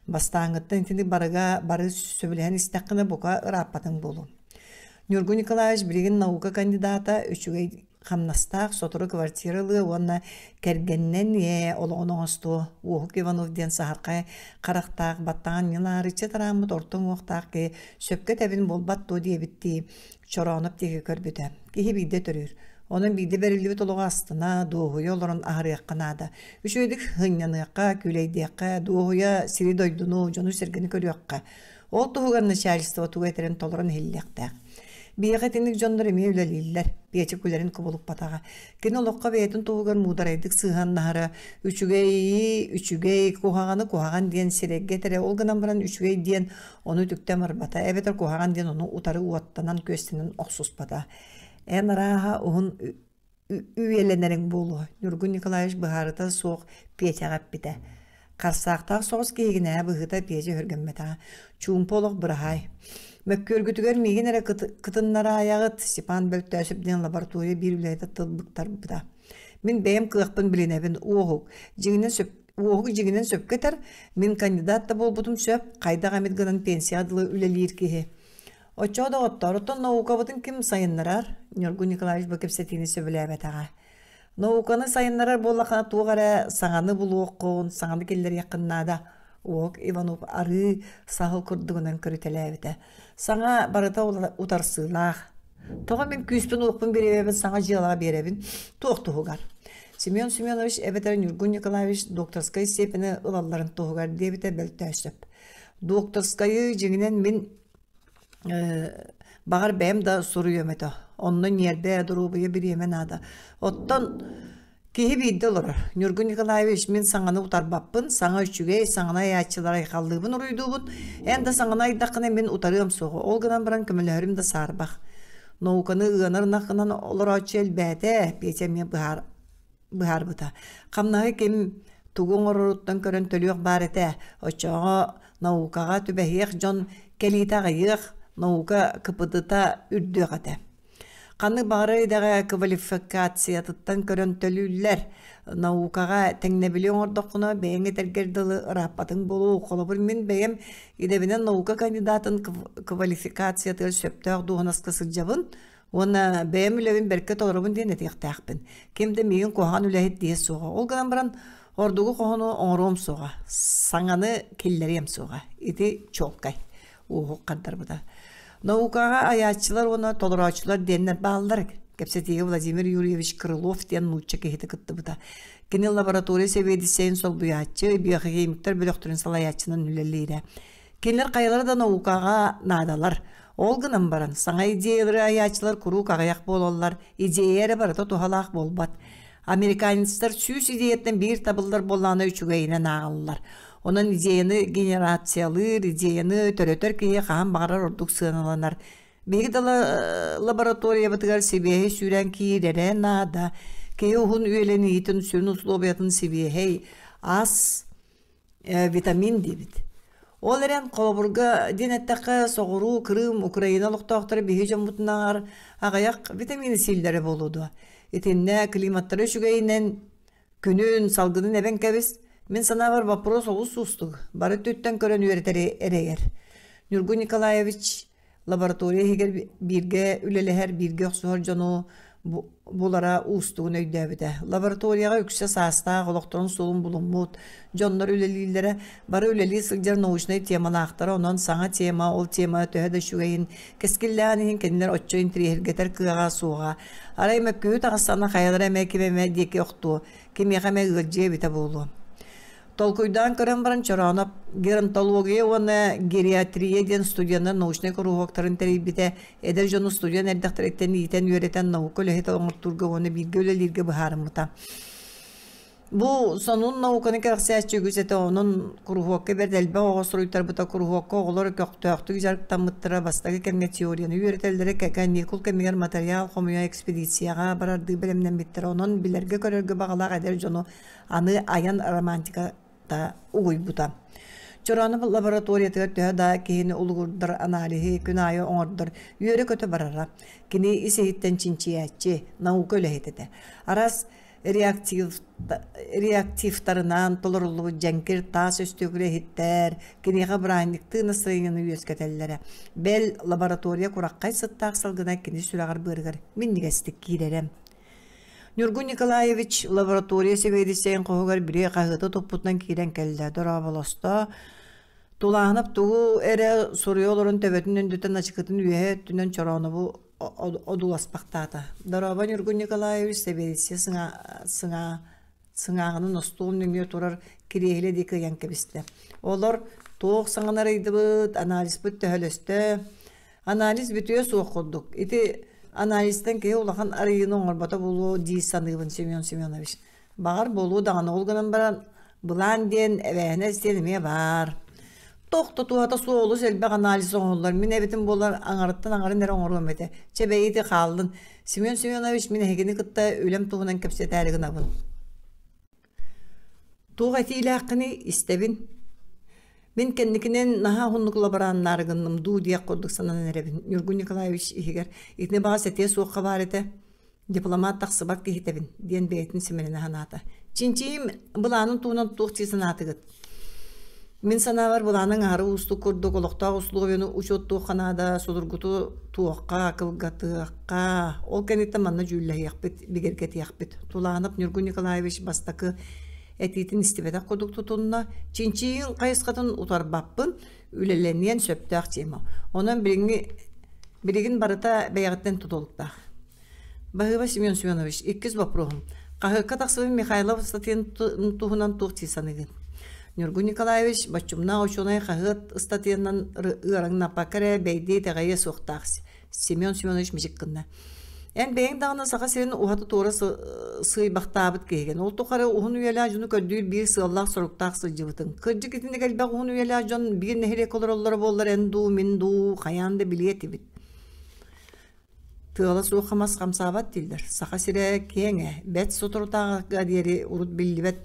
Бастааҥҥыттан итини барыга бары сөбүлэһэн истэххинэ бука ырааппатыҥ буолуо. Ньургун Николаевич билигин наука кандидата, үчүгэй хамнастаах, сотору квартира ылыа уонна кэргэнинэн ээ олоҕун оҥостуо. Уоһук Иванов диэн саһархай харахтаах, баттаҕын ньылаарыччы тарааммыт орто уҥуохтаах киһи сөпкө этэбин буолбат дуо диэбиттии Чорооноп диэки көрбүтэ. Киһи биирдэ төрүүр. Онон биирдэ бэриллибит олоҕу астына, дуоһуйа олорон аһарыахха наада. Үчүгэйдик сынньаныахха, күүлэйдиэххэ, дуоһуйа сири-дойдуну, дьону-сэргэни көрүөххэ. Ол туһугар начальство тугу этэрин толорон иһиллиэхтээх. Биһиэхэ итинник дьоннор эмиэ үлэлииллэр. Петя күлэрин кубулуппатаҕа. Кини олоххо бэйэтин туһугар муударайдык сыһыаннаһара, үчүгэйи үчүгэй, куһаҕаны куһаҕан диэн сирэйгэ этэрэ, ол гынан баран үчүгэй диэн ону үтүктэн барбата, эбэтэр куһаҕан диэн ону утары уоттанан-күөстэнэн охсуспата. Эн арааһа уһун үйэлэнэриҥ буолуо, Ньургун Николаевич быһаарыта суох Петяҕа эппитэ. Харсаахтаах соҕус киһигинээ быһыыта Петя өһүргэммэтэҕэ. Чуумпу олох быраһаай. Мөккүөргүтүгэр миигин эрэ кытыннараайаҕыт, Степан Бөлтөөсөп диэн лаборатория биир үлэһитэ тыл быктарбыта. Мин бэйэм кыахпын билинэбин, уоһук. Дьиҥинэн сөп Уоһук дьиҥинэн сөпкө этэр, мин кандидат да буолбутум сөп, хайдах эмит гынан пенсияҕа дылы үлэлиир киһи. Оччоҕо доҕоттоор, оттон наукабытын ким сайыннарар? Ньургун Николаевич бу кэпсэтиини сөбүлээбэтэҕэ. Науканы сайыннарар буоллаххына туох эрэ саҥаны булуоххун, саҥаны киллэриэххин наада. Уоһук Иванов арыы саһыл курдугунан көрүтэлээбитэ. Саҥа барыта утарсыылаах. Тоҕо мин күүспүн-уохпун бириэмэбин саҥа дьыалаҕа биэрэбин? Туох туһугар? Семен Семенович эбэтэр Ньургун Николаевич докторскай степени ылалларын туһугар диэбитэ бөлтөөсөп. Докторскайы дьиҥинэн мин баҕар бэйэм да суруйуом этэ. Онно ньиэрбэ, доруобуйа бириэмэ наада. Оттон киһи биирдэ олорор. Ньургун Николаевич, мин саҥаны утарбаппын, саҥа үчүгэй, саҥаны айааччылары айхаллыыбын, уруйдуубун. Эн да саҥаны айдаххына мин утарыам суоҕа. Ол гынан баран көмөлөһөрүм да саарбах. Науканы ыанар ынаххынан олорооччу элбээтэ, Петя эмиэ быһаар быһаарбыта. Хамнаһы ким тугу оҥороруттан көрөн төлүөх баар этэ. Оччоҕо наукаҕа түбэһиэх дьон кэлиитэ аҕыйыах, наука КПД-та үрдүөх этэ. Ханнык баҕарар идэҕэ квалификациятыттан көрөн төлүүллэр. Наукаҕа тэҥнэбили оҥордоххуна, бэйэҥ этэргэр дылы ырааппатыҥ буолуо. Холобур, мин бэйэм идэбинэн наука кандидатын квалификациятыгар сөптөөх дуоһунаска сылдьабын уонна бэйэм үлэбин бэркэ толоробун диэн этиэхтээхпин. Ким да миигин куһаҕан үлэһит диэ суоҕа. Ол гынан баран ордугу хоһону оҥоруом суоҕа, саҥаны киллэриэм суоҕа. Ити чуолкай. Уоһук хардарбыта. Наукаҕа айааччылар уонна толорооччулар диэннэр бааллар. Кэпсэтиигэ Владимир Юрьевич Крылов диэн нуучча киһитэ кыттыбыта. Кини лаборатория сэбиэдиссэйин солбуйааччы, биохимиктэр бөлөхтөрүн салайааччынан үлэлиирэ. Кинилэр хайалара да наукаҕа наадалар. Ол гынан баран, саҥа идеялары айааччылар куруук аҕыйах буолаллар, идея эрэ барыта туһалаах буолбат. Американецтар сүүс идеяттан биир табыллар буоллаҕына үчүгэйинэн ааҕаллар. Онон идеяны генерациялыыр, идеяны төрөтөр киһи хаһан баҕарар ордук сыаналанар. Биһиги да лабораториябытыгар сибиэһэй сүүрэн киирэрэ наада. Киһи уһун үйэлэниитин сүрүн условиятын сибиэһэй ас, витамин диибит. Ол эрэн, холобурга диэн эттэххэ, соҕуруу Крым, Украина олохтоохторо биһи дьоммутунааҕар аҕыйах витамины сииллэрэ буолуо дуо? Итиннэ климаттара үчүгэйинэн күнүн, салгынын эбэн кэбис. Мин санаабар вопрос олус уустук, бары өттүттэн көрөн үөрэтэри эрэйэр. Ньургун Николаевич лаборатория иһигэр бииргэ үлэлэһэр, бииргэ охсуһар дьону булара уустугун өйдөөбүтэ. Лабораторияҕа үксэ саастаах, олохторун суолун булуммут дьоннор үлэлииллэрэ, бары үлэлии сылдьар научнай темалаахтара, онон саҥа тема, ол тема төһө да үчүгэйин, кэскиллээҕин иһин кинилэр оччо интэриэһиргэтэр кыаҕа суоҕа. Арай мөккүһүү таҕыстаҕына хайалара эмэ ким эмэ диэки охтуо, кимиэхэ эмэ ыалдьыа эбитэ буолуо. Толкуйдаан көрөн баран Чорооноп геронтология уонна гериатрия диэн студеннар научнай куруһуоктарын тэрийбитэ, эдэр дьону студент эрдэхтэриттэн иитэн-үөрэтэн наука үлэһитэ оҥортуурга уонна бииргэ үлэлииргэ быһаарыммыта. Бу сонун науканы кэрэхсээччи үгүс этэ, онон куруһуокка бэрт элбэх оҕо суруйтарбыта, куруһуокка оҕолор көхтөөхтүк дьарыктаммыттара, бастакы кэмҥэ теорияны үөрэтэллэрэ, каникул кэмигэр матырыйаал хомуйа экспедицияҕа барардыы бэлэмнэммиттэрэ, онон билэргэ-көрөргө баҕалаах эдэр дьону аны айан романтиката угуйбута. Чороонов лабораториятыгар төһө да киһини улугурдар аналиһы күн аайы оҥордор үөрэ-көтө барара. Кини ис-иһиттэн чинчийээччи, наука үлэһитэ этэ. Араас реактивтарынан толоруллубут дьэҥкир таас өстүөкүлэ иһиттэр киниэхэ бырааһынньыктыы настроениены үөскэтэллэрэ. Бэл, лаборатория кураххай сыттаах салгына кини сүрэҕэр-быарыгар минньигэстик киирэрэ. Ньургун Николаевич лаборатория сэбиэдиссэйин хоһугар били хаһыаты туппутунан киирэн кэллэ. Дорооболосто. Тулааһынап тугу эрэ суруйа олорон төбөтүн өндөтөн ачыкытын үөһэ өттүнэн Чороонобу одууласпахтаата. Дорообо Ньургун Николаевич сэбиэдиссэй сыҥа сыҥааҕынан остуол нөҥүө турар кириэһилэ диэки ыйан кэбистэ. Олор туох саҥаны арыйдыбыт, анализпыт төһөлөстө. Анализ бүтүө суох курдук. Ити анализтан киһи улахан арыйыыны оҥорбото буолуо дии саныыбын Семен Семенович. Баҕар буолуо даҕаны, ол гынан баран былаан диэн, эбээһинэс диэн эмиэ баар. Туох да туһата суох олус элбэх анализ оҥоһуллар. Мин эбитим буоллар аҥарыттан аҥарын эрэ оҥоруом этэ. Чэ бэйи хааллын. Семен Семенович мин эһигини кытта үлэм туһунан кэпсэтээри гынабын. Туох этиилээххиний истэбин. Мин кэнникинэн наһаа уһуннук лабораннаары гынным дуу диэх курдук сананан эрэбин. Ньургун Николаевич иһигэр итини баҕас этиэ суохха баар этэ. Дипломат тахсыбат киһитэбин диэн бэйэтин симэлинэ санаата. Чинчийим былаанын туһунан туох дии санаатыгыт? Мин санаабар былааныҥ аһары уустук курдук олохтоох условияны учуоттуохха наада, судургуту туохха, кылгатыахха. Ол кэнниттэн манна дьүүллэһиэхпит, бигэргэтиэхпит. Тулаанап Ньургун Николаевич бастакы этиитин истибэтэх курдук тутунна. Чинчийиин хайысхатын утарбаппын, үлэлэниэн сөптөөх тема. Онон билиҥҥи билигин барыта бэйэҕиттэн тутулуктаах. Баһыыба Семен Семенович, иккис боппуруоһум. Хаһыакка тахсыбыт Михайлов ыстатыйатын туһунан туох дии саныыгын? Ньургун Николаевич боччумнаах учуонай хаһыат ыстатыйанан ыараҥнаппакка эрэ бэйдиэ итэҕэйиэ суохтаах Семен Семенович мичик гынна. Эн бэйэҥ даҕаны Саха сирин уһаты-туора сыыйбахтаабыт киһигин. Ол тухары уһун үйэлээх дьону көрдүүр биир сыаллаах-соруктаах сылдьыбытыҥ. Кырдьык итинник элбэх уһун үйэлээх дьон биир нэһилиэккэ олороллоро буоллар эн дуу, мин дуу хайаан да билиэ этибит. Тыала суох мас хамсаабат дииллэр. Саха сирэ киэҥ ээ, бэрт соторутааҕыга диэри урут биллибэт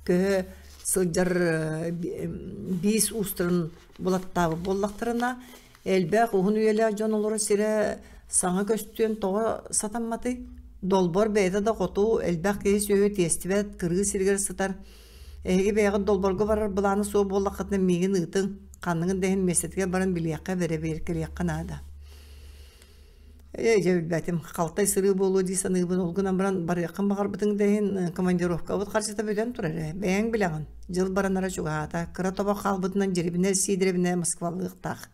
көһө сылдьар биис уустарын булаттаабыт буоллахтарына, элбэх уһун үйэлээх дьон олорор сирэ саҥа көстүөн тоҕо сатамматый? Долбор бэйэтэ да хоту элбэх киһи сүөһү тиэстибэт кырыы сиригэр сытар. Эһиги бэйэҕит долборго барар былаана суох буоллаххытына миигин ыытыҥ, ханныгын да иһин миэстэтигэр баран билиэххэ, бэрэбиэркэлиэххэ наада. Ээ, дьэ билбэтим. Халтай сырыы буолуо дии саныыбын. Ол гынан баран барыаххын баҕарбытыҥ да иһин командировкабыт харчыта бүтэн турар ээ. Бэйэҥ билэҕин. Дьыл баранара чугаһаата. Кыра тобох хаалбытынан Дьирибинэ Сиидэрэбинэ Москвалыахтаах.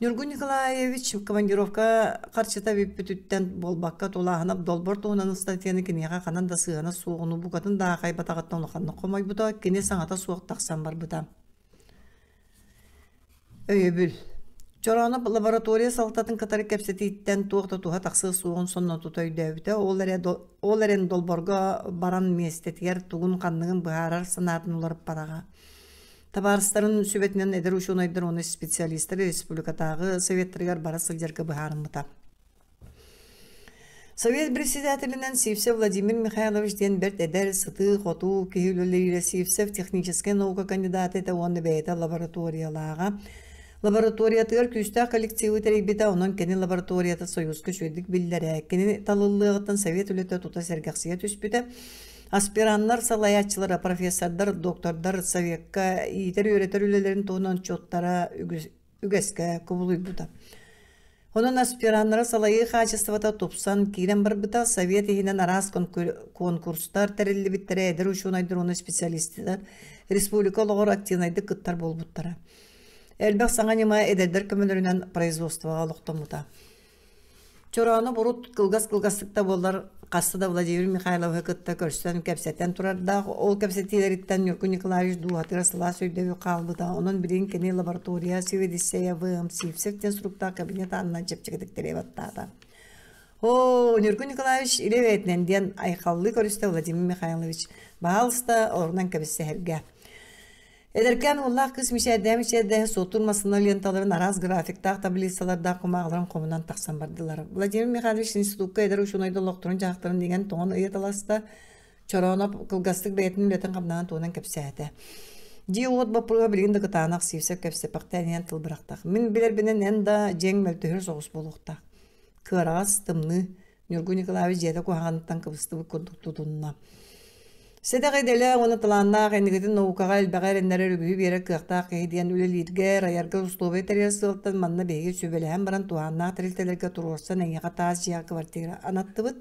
Ньургун Николаевич командировка харчыта бүппүтүттэн буолбакка Тулааһынап долбор туһунан ыстатыйаны киниэхэ ханан да сыһыана суоҕунуу букатын да аахайбатаҕыттан улаханнык хомойбута, кини саҥата суох тахсан барбыта. Өйөбүл. Чорооноп лаборатория салалтатын кытары кэпсэтииттэн туох да туһа тахсыа суоҕун сонно тута өйдөөбүтэ. Ол эрэ ол эрэн долборго баран миэстэтигэр тугун-ханныгын быһаарар санаатын уларыппатаҕа. Табаарыстарын сүбэтинэн эдэр учуонайдар уонна специалистар республикатааҕы советтарыгар бара сылдьарга быһаарыммыта. Совет председателинэн Сивцев Владимир Михайлович диэн бэрт эдэр, сытыы-хотуу киһи үлэлиирэ Сивцев техническэй наука кандидата этэ уонна бэйэтэ лабораториялааҕа. Лабораториятыгар күүстээх коллективы тэрийбитэ, онон кини лабораторията Союзка үчүгэйдик биллэрэ. Кини талыллыаҕыттан совет үлэтэ тута сэргэхсийэ түспүтэ. Аспираннар салайааччылара, профессордар, доктордар совекка иитэр-үөрэтэр үлэлэрин туһунан отчуоттара үгэскэ кубулуйбута. Онон аспираннары салайыы хаачыстыбата тупсан киирэн барбыта, Совет иһинэн араас конкурстар тэриллибиттэрэ, эдэр учуонайдар уонна специалистар республика олоҕор активнайдык кыттар буолбуттара. Элбэх саҥа ньыма эдэрдэр көмөлөрүнэн производствоҕа олохтоммута. Чороону урут кылгас-кылгастык да буоллар, хаста да Владимир Михайловиһы кытта көрсөн, кэпсэтэн турардаах. Ол кэпсэтиилэриттэн Ньургун Николаевич дууһатыгар сылаас өйдөбүл хаалбыта. Онон билигин кини лаборатория сэбиэдиссэйэ В.М. Сивцев диэн суруктаах кабинет аанынан чэпчэкитик тириэ баттаата. «Оо, Ньургун Николаевич илэ бэйэтинэн» диэн айхаллыы көрүстэ Владимир Михайлович. «Баһаалыста, олорунан кэбиссэһэргэ». Эдэркээн уоллаах кыыс мичээрдээн-мичээрдээн суоттуур массыына ленталарын араас графиктаах таблицалардаах кумааҕыларын хомунан тахсан бардылар. Владимир Михайлович институкка эдэр учуонайдар олохторун-дьаһахтарын иҥэн-тоҥон ыйыталаста, Чорооноп кылгастык бэйэтин үлэтин-хамнаһын туһунан кэпсээтэ. Дьиэ-уот боппуруоһа билигин да кытаанах Сивцев кэпсэппэхтээн иһэн тыл бырахтах. Мин билэрбинэн эн да дьиэҥ мөлтөһөр соҕус буолуохтаах. Кыараҕас, тымныы, Ньургун Николаевич дьиэтэ куһаҕаныттан кыбыстыбыт курдук тутунна. Сэдэх идэлээх уонна талааннаах инникитин наукаҕа элбэҕи эрэннэрэр үгүһү биэрэр кыахтаах киһи диэн үлэлииргэ, айарга условия тэрийэр сыалтан манна биһиги сүбэлэһэн баран туһааннаах тэрилтэлэргэ туруорсан эйиэхэ таас дьиэҕэ квартира анаттыбыт.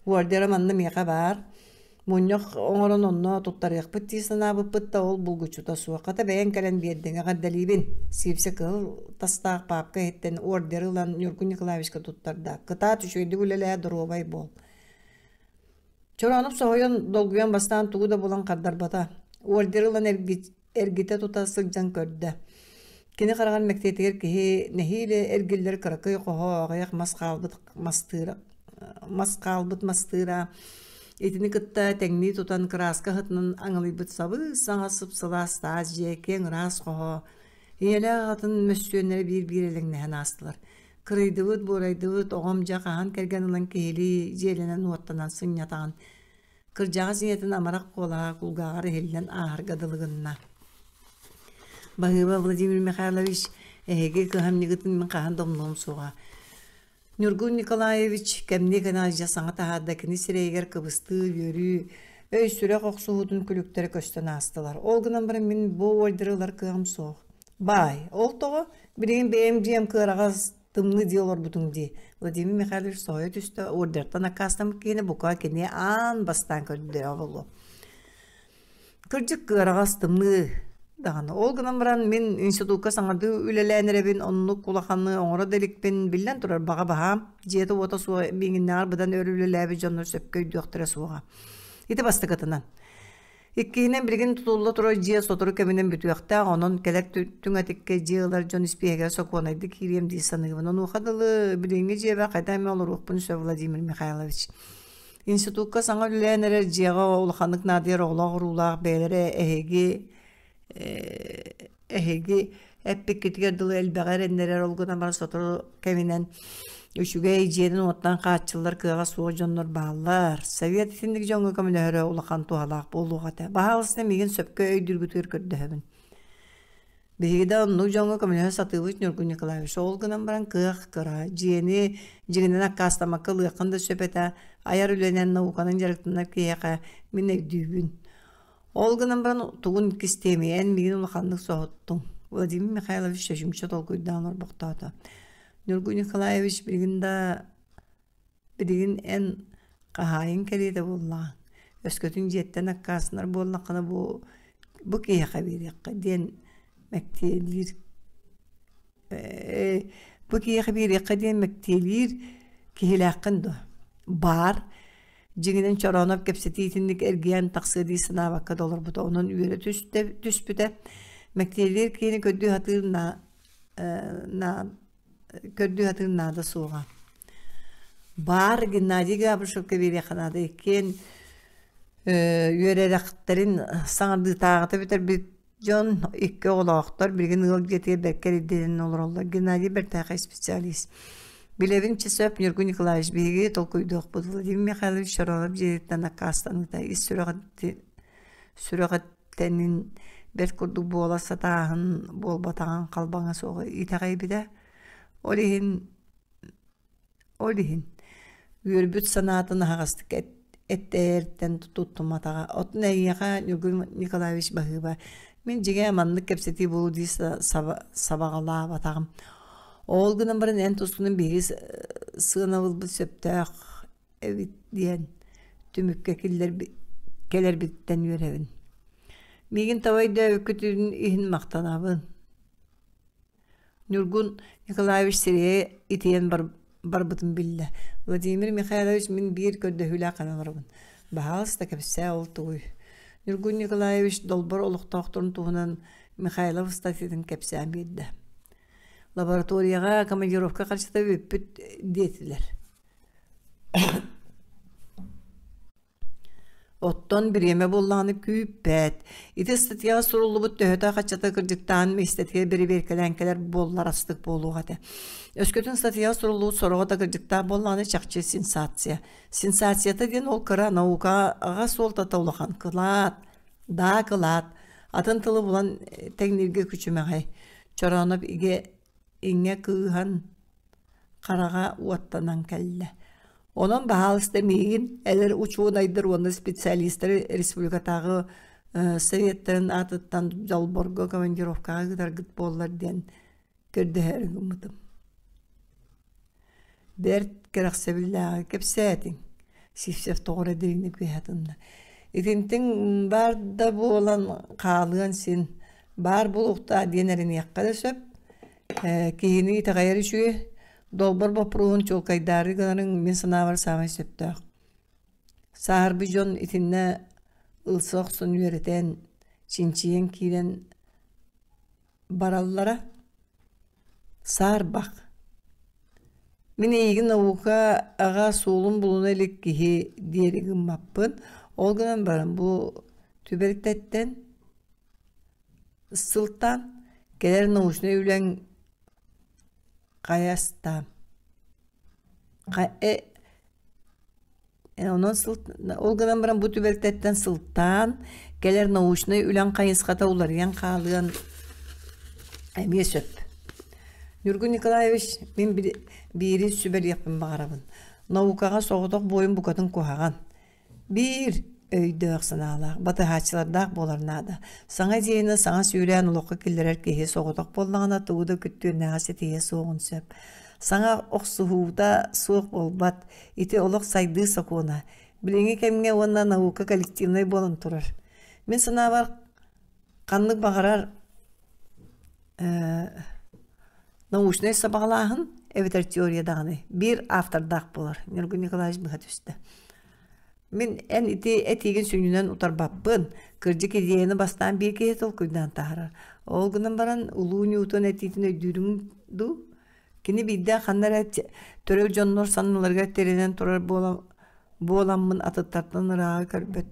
Ордера манна миэхэ баар. Мунньах оҥорон онно туттарыахпыт дии санаабыппыт да ол булгуччута суох. Хата бэйэҥ кэлэн биэрдиҥ, эҕэрдэлиибин. Сиипсэ кыһыл тастаах паапка иһиттэн ордер ылан Ньургун Николаевичка туттарда. Кытаат үчүгэйдик үлэлээ, доруобай буол. Чороонов соһуйан, долгуйан бастаан тугу да булан хардарбата. Ордер ылан эргитэ тута сылдьан көрдө. Кини хараҕын мэктиэтигэр киһи нэһиилэ эргиллэр кыракый хоһо аҕыйах мас хаалбыт мастыыра мас хаалбыт мастыыра. Итини кытта тэҥнии тутан кырааска аһытынан аҥылыйбыт сабыс-саҥа сып-сылаас таас дьиэ киэҥ ыраас хоһо, ийэлээх аҕатын мөссүөннэрэ биир-биир элэҥнэһэн аастылар. Кырыйдыбыт, буорайдыбыт, оҕом дьэ хаһан кэргэн ылан киһилии дьиэлэнэн-уоттанан сынньатаҕын. Кырдьаҕас ийэтин амарах куолаһа кулгааҕар иһиллэн ааһарга дылы гынна. Баһыыба Владимир Михайлович, эһиги кыһамньыгытын мин хаһан да умнуом суоҕа. Ньургун Николаевич кэмниэ кэнэҕэс дьэ саҥа таһаарда кини сирэйигэр кыбыстыы, үөрүү, өй-сүрэх охсуһуутун күлүктэрэ көстөн аастылар. Ол гынан баран мин бу ордеры ылар кыаҕым суох. Баай, ол тоҕо? Билигин бэйэм дьиэм кыараҕас, тымныы дии олорбутуҥ дии. Владимир Михайлович соһуйа түстэ, ордертан аккаастаммыт киһини бука кини аан бастаан көрдөҕө буолуо. Кырдьык кыараҕас тымныы даҕаны. Ол гынан баран мин институкка саҥардыы үлэлээн эрэбин, оннук улаханы оҥоро да иликпин. Биллэн турар, баҕа баһаам. Дьиэтэ-уота суох миигиннээҕэр быдан өр үлэлээбит дьоннор сөпкө өйдүөхтэрэ суоҕа. Ити бастакытынан. Иккиһинэн, билигин тутулла турар дьиэ сотору кэминэн бүтүөхтээх, онон кэлэр түҥэтиккэ дьиэ ылар дьон испииһэгэр сокуонайдык киириэм дии саныыбын. Онуоха дылы билиҥҥи дьиэбэр хайдах эмэ олоруохпун сөп, Владимир Михайлович. Институкка саҥа үлэлээн эрэр дьиэҕэ улаханнык наадыйар оҕолоох-уруулаах бэйэлэрэ эһиги эһиги эппиккитигэр дылы элбэҕи эрэннэрэр, ол гынан баран сотору кэминэн үчүгэй дьиэнэн-уоттан хааччыллар кыаҕа суох дьоннор бааллар. Совет итинник дьоҥҥо көмөлөһөрө улахан туһалаах буолуох этэ. Баһаалыста миигин сөпкө өйдүүргүтүгэр көрдөһөбүн. Биһиги да оннук дьоҥҥо көмөлөһө сатыыбыт Ньургун Николаевич. Ол гынан баран кыах кыра. Дьиэни дьиҥинэн аккаастаммакка ылыаххын да сөп этэ. Айар үлэнэн, науканан дьарыктанар киһиэхэ мин өйдүүбүн. Ол гынан баран тугун кистиэмий, эн миигин улаханнык соһуттуҥ. Владимир Михайлович чочумча толкуйдаан олорбохтоото. Ньургун Николаевич билигин да Билигин эн хаһаайын кэриэтэ буоллаҕыҥ, өскөтүн дьиэттэн аккаастанар буоллаххына бу бу киһиэхэ биэриэххэ диэн мэктиэлиир ээ бу киһиэхэ биэриэххэ диэн мэктиэлиир киһилээххин дуо? Баар. Дьиҥинэн Чорооноп кэпсэтии итинник эргийэн тахсыа дии санаабакка да олорбута, онон үөрэ түстэ түспүтэ. Мэктиэлиир киһини көрдүү сатыыр на на көрдүү сатыыр наада суоҕа. Баар Геннадий Габышевка биэриэххэ наада иккиэн үөрэрэхтэрин саҥардыытааҕыта бүтэрбит дьон икки оҕолоохтор билигин ыал дьиэтигэр бэркэ эрдэнэн олороллор. Геннадий бэртээхэй специалист. Билэбин чэ сөп Ньургун Николаевич биһиги толкуйдуохпут. Владимир Михайлович Чорооноп дьиэтиттэн аккаастаныыта ис сүрэҕиттэн тэнин бэрт курдук буола сатааһын буолбатаҕын халбаҥа суоҕа итэҕэйбитэ. Ол иһин ол иһин үөрбүт санаатын аһаҕастык эттэйэртэн туттумматаҕа. Оттон эйиэхэ Ньургун Николаевич баһыыба мин дьиҥэ маннык кэпсэтии буолуо дии сабаҕалаабатаҕым. Ол гынан баран эн тускунан биһиги сыанабылбыт сөптөөх эбит диэн түмүккэ кэлэрбиттэн үөрэбин. Миигин таба өйдөөбүккүтүн иһин махтанабын. Ньургун Николаевич сирэйэ итийэн барбытын биллэ. Владимир Михайлович мин биир көрдөһүүлээх гынан олоробун. Баһаалыста кэпсээ ол тугуй? Ньургун Николаевич долбор олохтоохторун туһунан Михайлов ыстатыйатын кэпсээн биэрдэ. Лабораторияҕа командировка харчыта бүппүт диэтилэр. Оттон бириэмэ буоллаҕына күүппэт. Ити ыстатыйаҕа суруллубут төһөтө-хаччата кырдьыктаан миэстэтигэр бэрэбиэркэлээн кэлэр буоллар астык буолуох этэ. Өскөтүн ыстатыйаҕа суруллубут сороҕо да кырдьыктаах буоллаҕына чахчы сенсация. Сенсацията диэн ол кыра наукаҕа суолтата улахан кылаат, даа кылаат, атын тылы булан тэҥнииргэ күчүмэҕэй. Чорооноп игэ иҥэ кыыһан хараҕа уоттанан кэллэ. Онон баһаалыста миигин эдэр учуонайдар уонна специалистары республикатааҕы советтарын аатыттан Дьолборго командировкаҕа ыытаргыт буоллар диэн көрдөһөөрү гыммытым. Бэрт кэрэхсэбиллээҕи кэпсээтиҥ. Сивцев тоҕо эрэ дириҥник үөһэ тынна. Итинтиҥ баар да буолан хаалыан син баар буолуохтаах диэн эрэниэххэ да сөп. Киһини итэҕэйэр үчүгэй, долбор боппуруоһун чуолкайдаары гынарыҥ мин санаабар саамай сөптөөх. Сааһырбыт дьон итиннэ ылса охсон үөрэтэн, чинчийэн киирэн бараллара саарбах. Мин эйигин наукаҕа суолун булуна илик киһи диэри гыммаппын. Ол гынан баран бу түбэлтэттэн сылтаан кэлэр научнай үлэҥ хайастаан Онон ол гынан баран бу түбэлтэттэн сылтаан кэлэр научнай үлэҥ хайысхата уларыйан хаалыан эмиэ сөп. Ньургун Николаевич, мин биири сүбэлиэхпин баҕарабын. Наукаҕа соҕотох буойун букатын куһаҕан. Биир өйдөөх санаалаах, батыһааччылардаах буолар наада. Саҥа идеяны саҥа сүүрээн олоххо киллэрэр киһи соҕотох буоллаҕына тугу да күттүөннээҕи ситиһиэ суоҕун сөп. Саҥа охсуһуута суох буолбат. Ити олох сайдыы сокуона. Билиҥҥи кэмҥэ уонна наука коллективнай буолан турар. Мин санаабар, ханнык баҕарар научнай сабаҕалааһын эбэтэр теория даҕаны биир автордаах буолар. Ньургун Николаевич быһа түстэ. Мин эн ити этиигин сүнньүнэн утарбаппын. Кырдьык идеяны бастаан биир киһи толкуйдаан таһаарар. Ол гынан баран улуу Ньютон этиитин өйдүүрүҥ дуу? Кини биирдэ ханна эрэ төрөл дьоннор санныларыгар тирэнэн турар буоламмын атыттартан ырааҕы көрбөт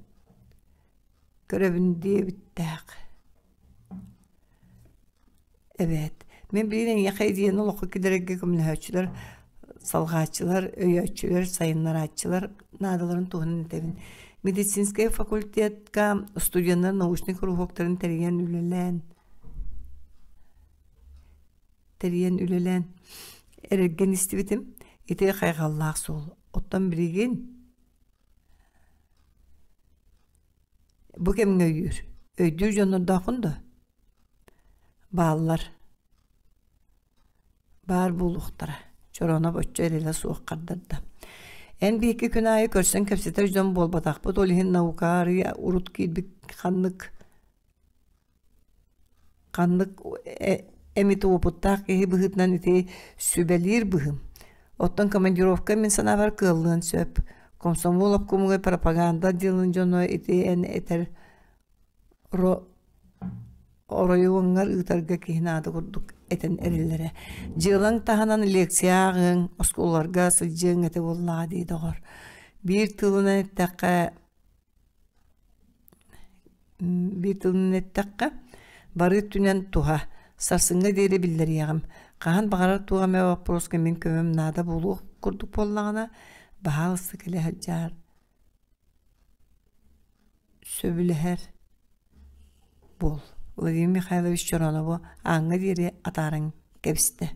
көрөбүн диэбиттээх. Эбээт, мин билигин эйиэхэ идеяны олоххо киллэрэргэ көмөлөһөөччүлэр, салҕааччылар, өйөөччүлэр, сайыннарааччылар наадаларын туһунан этэбин. Медицинскэй факультетка студеннар научнай куруһуоктарын тэрийэн үлэлээн тэрийэн үлэлээн эрэргин истибитим. Ити хайҕаллаах суол. Оттон билигин бу кэмҥэ өйүүр. Өйдүүр дьоннордооххун дуо? Бааллар. Баар буолуохтара. Чороно боччо эрэлэ суох хардарда. Эн биһикки күн аайы көрсөн кэпсэтэр дьон буолбатахпыт, ол иһин наука арыйа урут киирбит ханнык Ханнык эмит уопуттаах киһи быһыытынан ити сүбэлиир быһыым. Оттон командировка мин санаабар кыаллыан сөп. Комсомол обкомугар пропаганда отделын дьоно ити эн этэр оройуоҥҥар ыытарга киһи наада курдук этэн эрэллэрэ. Дьыалаҥ таһынан лекция ааҕыаҥ, оскуолаларга сылдьыаҥ этэ буоллаҕа дии доҕор. Биир тылынан эттэххэ Биир тылынан эттэххэ, бары өттүнэн туһа. Сарсыҥҥа диэри биллэриэҕим. Хаһан баҕарар туох эмэ боппуруоска мин көмөм наада буолуох курдук буоллаҕына, баһаалыста кэлэ сылдьаар. Сөбүлэһэр буол. Владимир Михайлович Чоронову ааҥҥа диэри атааран кэбистэ.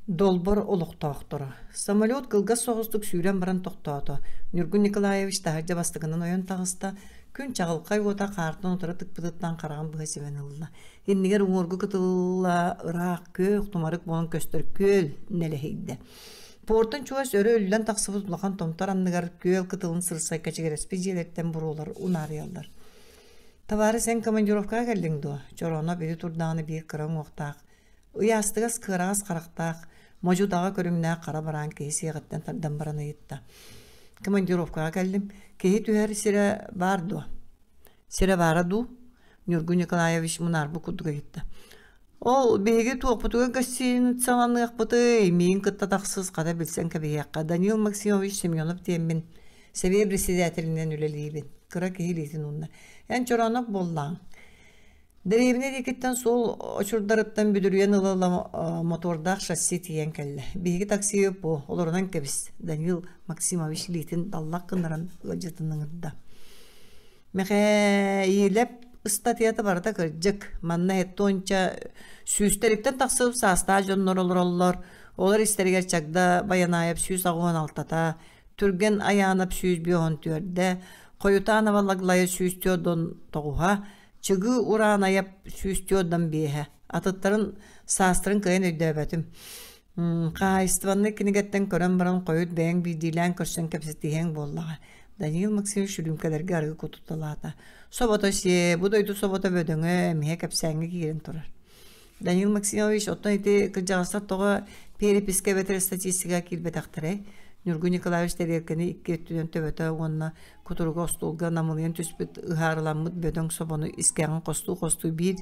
Долбор олохтоохторо. Самолет кылгас соҕустук сүүрэн баран тохтоото. Ньургун Николаевич таһырдьа бастакынан ойон таҕыста, күн чаҕылхай уота хаартан утары тыкпытыттан хараҕын быһа симэн ылла. Иннигэр уҥуоргу кытылла ыраах күөх тумарык буолан көстөр күөл нэлэһийдэ. Портан чугас өрө үллэн тахсыбыт улахан томтор анныгар күөл кытылын сырсай кэчигирэспит дьиэлэртэн буруолар унаарыйаллар. Табаарыс эн командировкаҕа кэллиҥ дуо? Чорооно били турдаҕына биир кыра уҥуохтаах Ыйаастыгас кыараҕас харахтаах, модьу-таҕа көрүҥнээх хара бараан киһи сиэҕиттэн тардан баран ыйытта: «Командировкаҕа кэллим, киһи түһэр сирэ баар дуо?» «Сирэ баара дуу?» Ньургун Николаевич мунаарбыт курдук ыйытта. «Ол биһиги туохпутугар гостиницаланыахпытый, миигин кытта тахсыс, хата билсэн кэбиһиэххэ. Данил Максимович Семенов диэммин, сэбиэ председателинэн үлэлиибин». Кыра киһи илиитин уунна. «Эн Чороонов буоллаҕыҥ. Дэриэбинэ диэкиттэн суол очурдарыттан бүдүрүйэн ыла-ыла мотуордаах шасси тиийэн кэллэ. Биһиги такси бу, олорунан кэбис, Данил Максимович илиитин даллах гыннаран ыалдьытын ыҥырда. Мэхээйилэп ыстатыйата барыта кырдьык. Манна һэттэ сүүстэриттэн тахсыбыт саастаах дьоннор олороллор. Олор истэригэр Чагда Байанаайап 186-та, Түргэн Айаанап 154-дэ, Хойутаанова Лаглайа 149-һа, Чыгыы Ураанайап 145-э. Атыттарын саастарын кыайан өйдөөбөтүм. Хаһаайыстыбаннай кинигэттэн көрөн баран хойут бэйэҥ биирдиилээн көрсөн кэпсэтиһиэҥ буоллаҕа. Даниил Максимович үрүүмкэлэргэ арыгы кутуталаата. Собото сиэ, бу дойду собото бөдөҥө, эмиэ кэпсээҥҥэ киирэн турар. Данил Максимович, оттон ити кырдьаҕастар тоҕо перепискэ эбэтэр статистикаҕа киирбэтэхтэрэй? Ньургун Николаевич тэриэлкэни икки өттүнэн төбөтө уонна кутуруга остуолга намылыйан түспүт ыһаарыламмыт бөдөҥ собону искэҕин хостуу-хостуу биир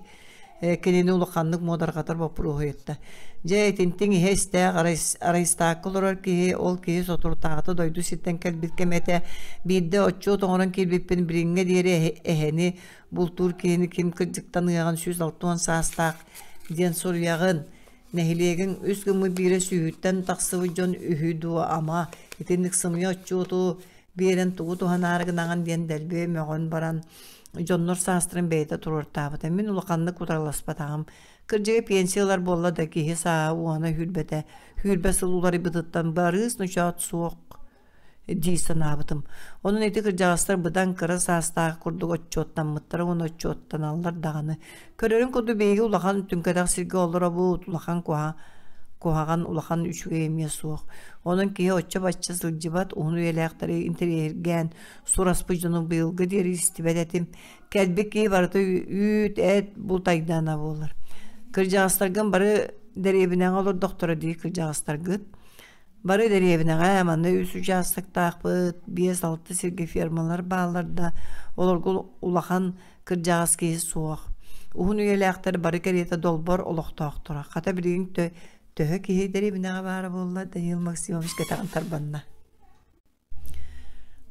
Кинини улаханнык муодарҕатар боппуруоһу ыйытта. Дьэ, итинтиҥ иһэ истээх Арайыстаакка олорор киһи, ол киһи соторутааҕыта дойду сиртэн кэлбит кэмэ этэ. Биирдэ отчуот оҥорон киирбиппин билиҥҥэ диэри эһэни бултуур киһини ким кырдьыктаныаҕын 160 саастаах диэн суруйаҕын. Нэһилиэгиҥ үс гыммыт биирэ сүүһүттэн тахсыбыт дьон үһү дуо ама итинник сымыйа отчуоту биэрэн тугу туһанаары гынаҕын диэн дэлби мөҕөн баран дьоннор саастарын бэйэтэ туруортаабыта. Мин улаханнык утарыласпатаҕым. Кырдьыга пенсия ылар буолла да киһи сааһа уона сүүрбэтэ, сүүрбэ сыл уларыйбытыттан барыыс ночоот суох дии санаабытым. Онон ити кырдьаҕастар быдан кыра саастаах курдук отчуоттаммыттара уонна отчуоттаналлар даҕаны. Көрөрүн курдук биһиги улахан түҥкэтэх сиргэ олоробут, улахан куһа куһаҕан улахан үчүгэй эмиэ суох. Онон киһи оччо-бачча сылдьыбат, уһун үйэлээхтэри интэриэһиргээн сураспыт дьону быйылгы диэри истибэт этим. Кэлбит киһи барыта үүт, эт бултайдаана буолар. Кырдьаҕастаргын бары дэриэбинэҕэ олордохторо дии кырдьаҕастаргыт. Бары дэриэбинэҕэ манна үс учаастактаахпыт, биэс-алта сиргэ фермалар бааллар да, олорго улахан кырдьаҕас киһи суох. Уһун үйэлээхтэр бары кэриэтэ долбор олохтоохторо. Хата билигин төһө киһи дэриэбинэҕэ баара буолла, Данил Максимович кэтэҕин тарбанна.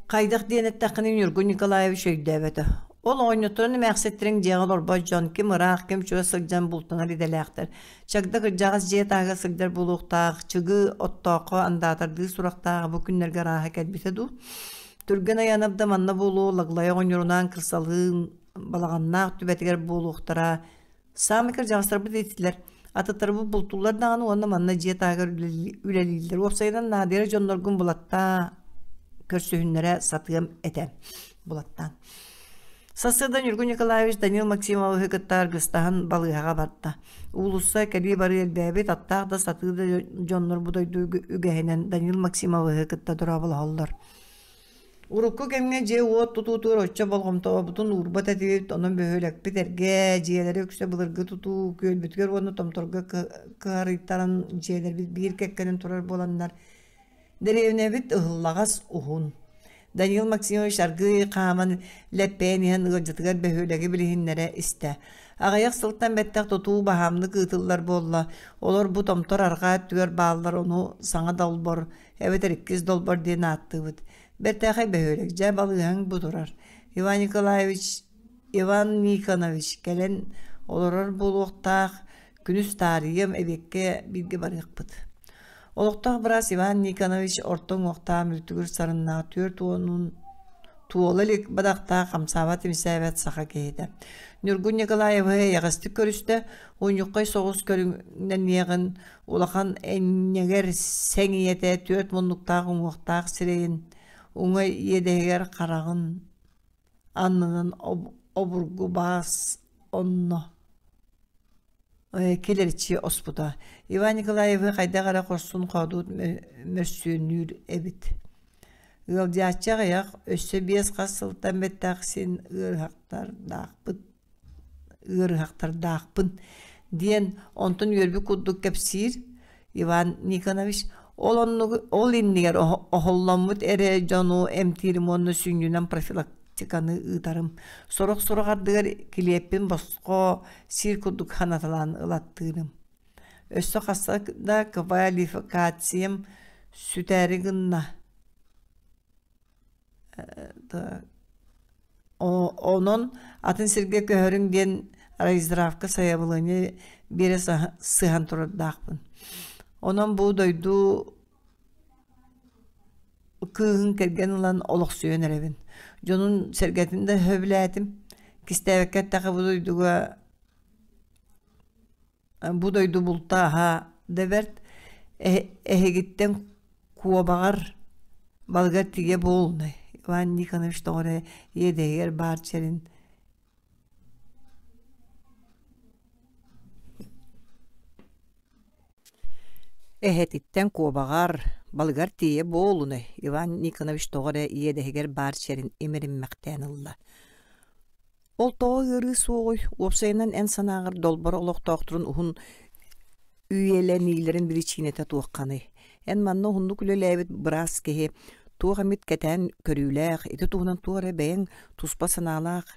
Хайдах диэн эттэххинэ Ньургун Николаевич өйдөөбөтө. Ол оҕонньотторун эмээхситтэриҥ дьиэҕэ олорбот дьон ким ыраах, ким чугас сылдьан бултанар идэлээхтэр. Чагда кырдьаҕас дьиэ таһыгар сылдьар буолуохтаах, чыгыы оттооххо андаатардыы сурахтааҕа бу күннэргэ арааһа кэлбитэ дуу. Түргэн Айанов да манна буолуо, Лаглайа оҕонньорунаан кырсалыын балаҕаннаах түбэтигэр буолуохтара Саамай кырдьаҕастарбыт итилэр. Атыттарбыт бултууллар даҕаны уонна манна дьиэ таһыгар үлэлииллэр. Уопсайынан наадыйар дьонноргун булаттаа көрсүһүннэрэ сатыам этэ. Булаттаан. Сарсыарда Ньургун Николаевич Данил Максимовиһы кытта аргыстаһан балыыһаҕа барда. Уулусса кэлии-барыы элбээбит, аттаах да сатыы да дьоннор бу дойду үгэһинэн Данил Максимовиһы кытта дорооболоһоллор. Урукку кэмҥэ дьиэ-уот тутуутугар оччо болҕомтобутун уурбат этибит, онон бөһүөлэкпит эргэ, дьиэлэрэ үксэ былыргы тутуу, күөлбүтүгэр уонна томторго кыһарыйтаран дьиэлэрбит биир кэккэнэн турар буоланнар, дэриэбинэбит ыһыллаҕас уһун. Данил Максимович аргыый хааман лэппэйэн иһэн ыалдьытыгар бөһүөлэги билиһиннэрэ истэ. Аҕыйах сылтан бэттэх тутуу баһаамнык ыытыллар буолла, олор бу томтор арҕаа өттүгэр бааллар, ону саҥа долбор эбэтэр иккис долбор диэн ааттыыбыт. Бэртээхэй бөһүөлэк, дьэ балыыһаҥ бу турар. Иван Николаевич Иван Никонович кэлэн олорор буолуохтаах, күнүс таарыйыам, эбиэккэ бииргэ барыахпыт. Олохтоох быраас Иван Никонович орто уҥуохтаах мүлтүгүр сарыннаах түөрт уонун туола илик бадахтаах хамсаабат-имсээбэт саха киһитэ. Ньургун Николаевы эйэҕэстик көрүстэ, унньуххай соҕус көрүҥнэниэҕин Улахан энньэгэр сэҥийэтэ түөрт муннуктаах уҥуохтаах сирэйин уҥа иэдэһигэр хараҕын аннынан обургу баас онно килэриччи оспута. Иван Николаевы хайдах эрэ хорсун хоодуут мөрсүөннүүр эбит. Ыалдьааччы аҕыйах, өссө биэс хас сылтан бэттэх син ыарыһахтардаахпыт ыарыһахтардаахпын диэн онтон үөрбүт курдук кэпсиир Иван Никонович ол оннук ол иннигэр оһолломмут эрэ дьону эмтиирим уонна сүнньүнэн профилактиканы ыытарым сорох-сорох ардыгар килиэппин босхо сиир курдук ханаталаан ылаттыырым өссө хаста да квалификациям сүтээри гынна Онон атын сиргэ көһөрүҥ диэн райздравка сайабылыанньа биэрэ сыһан турардаахпын. Онон бу дойду кыыһын кэргэн ылан олохсуйан эрэбин. Дьонун сэргэтин да сөбүлээтим. Кистээбэккэ эттэххэ бу дойдуга Бу дойду бултааһа да бэрт, эһигиттэн куобаҕар балыгар тиийэ буолунай Иван Никонович тоҕо эрэ иэдэһигэр баар чэрин Эһэтиттэн куобаҕар балыгар тиийэ буолунай Иван Никонович тоҕо эрэ иэдэһигэр баар чэрин имэриммэхтээн ылла Ол тоҕо ыарыы суоҕуй? Уопсайынан эн санааҕар долбор олохтоохторун уһун үйэлэниилэрин биричиинэтэ туохханый? Эн манна уһуннук үлэлээбит быраас киһи туох эмит кэтээн көрүүлээх, ити туһунан туох эрэ бэйэҥ туспа санаалаах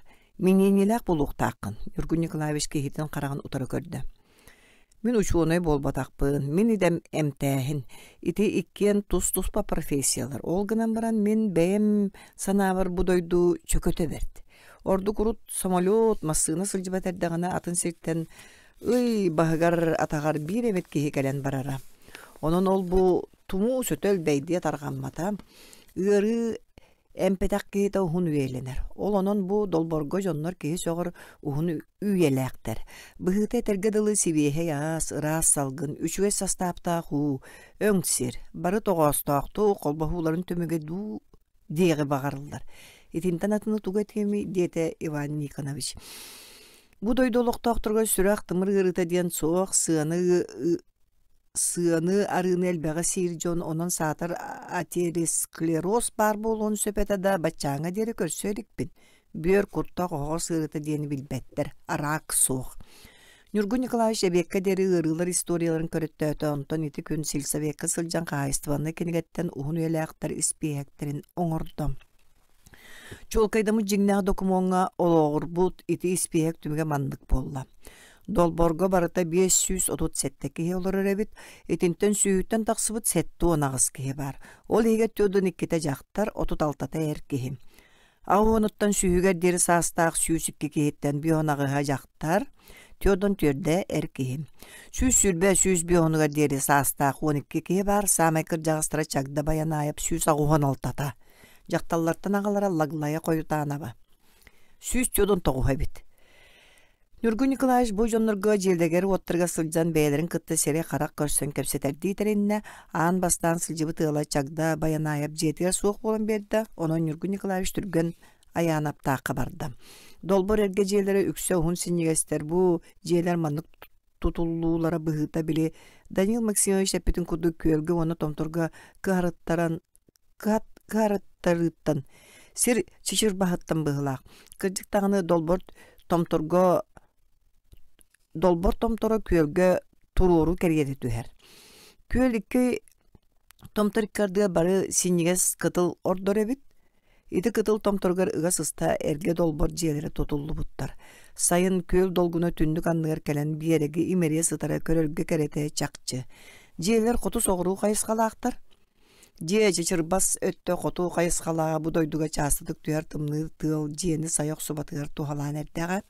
Миниэнньэлээх буолуохтааххын, Ньургун Николаевич киһитин хараҕын утары көрдө. Мин учуонай буолбатахпын, мин идэм эмтээһин. Ити иккиэн тус-туспа профессиялар. Ол гынан баран мин бэйэм санаабар бу дойду чөкөтө бэрт. Ордук урут самолет, массыына сылдьыбат эрдэҕинэ атын сиртэн ый баһыгар атаҕар биир эмит киһи кэлэн барара. Онон ол бу тумуу сөтөл бэйдиэ тарҕаммата. Ыарыы Эмпэтэх киһитэ уһун үйэлэнэр. Ол онон бу долборго дьоннор киһи сөҕөр уһун үйэлээхтэр. Быһыыта этэргэ дылы сибиэһэй аас, ыраас салгын, үчүгэй састааптаах уу, өҥ сир, бары тоҕоостоохтук холбоһууларын түмүгэ дуу диэҕи баҕарыллар. Итинтэн атыны тугу этиэмий диэтэ Иван Никонович. Бу дойду олохтоохторугар сүрэх-тымыр ыарыыта диэн суох, сыаны Сыаны, арыыны элбэҕи сиир дьон онон саатар атеросклероз баар буолуон сөп этэ да, баччааҥҥа диэри көрсө иликпин. Бүөр, куртах, оһоҕос ыарыыта диэни билбэттэр, араак суох. Ньургун Николаевич эбиэккэ диэри ыарыылар историяларын көрөттөөтө, онтон ити күн сельсовекка сылдьан хаһаайыстыбаннай кинигэттэн уһун үйэлээхтэр испииһэктэрин оҥордо. Чуолкайдаммыт дьиҥнээх докумуоҥҥа олоҕурбут ити испииһэк түмүгэ маннык буолла. Долборго барыта 537 киһи олорор эбит, итинтэн сүүһүттэн тахсыбыт 78 киһи баар. Ол иһигэр түөрт иккитэ дьахтар, 36-та эр киһи. Аҕыс уонуттан сүүһүгэр диэри саастаах 102 киһиттэн 58-һа дьахтар, 44-э эр киһи. 120 105-угар диэри саастаах 12 киһи баар, саамай кырдьаҕастара Чагда Байанаайап 186-та. Дьахталлартан аҕалара Лаглая Хойутаанаба. 149 эбит. Ньургун Николаевич бу дьоннорго дьиэлэригэр-уоттарыгар сылдьан бэйэлэрин кытта сирэй-харах көрсөн кэпсэтэрдии тэриннэ, аан бастаан сылдьыбыт ыала Чагда Байанаайап дьиэтигэр суох буолан биэрдэ, онон Ньургун Николаевич түргэн Айаанаптаахха барда. Долбор эргэ дьиэлэрэ үксэ уһун синньигэстэр, бу дьиэлэр маннык тутуллуулара быһыыта били Данил Максимович эппитин курдук күөлгэ уонна томторго кыһарыттаран кыһарыттарыыттан сир чычырбаһыттан быһыылаах. Кырдьык даҕаны долбор томторго долбор томторо күөлгэ туруору кэриэтэ түһэр. Күөл икки томтор икки ардыгар бары синньигэс кытыл ордор эбит. Ити кытыл томторугар ыга сыста эргэ долбор дьиэлэрэ тутуллубуттар. Сайын күөл долгуна түннүк анныгар кэлэн биэрэги имэрийэ сытара көрөргө кэрэтэ чахчы. Дьиэлэр хоту соҕуруу хайысхалаахтар. Дьиэ чычырбас өттө хоту хайысхалааҕа бу дойдуга чаастатык түһэр тымныы тыал дьиэни сайа охсубатыгар туһалаан эрдэҕэ.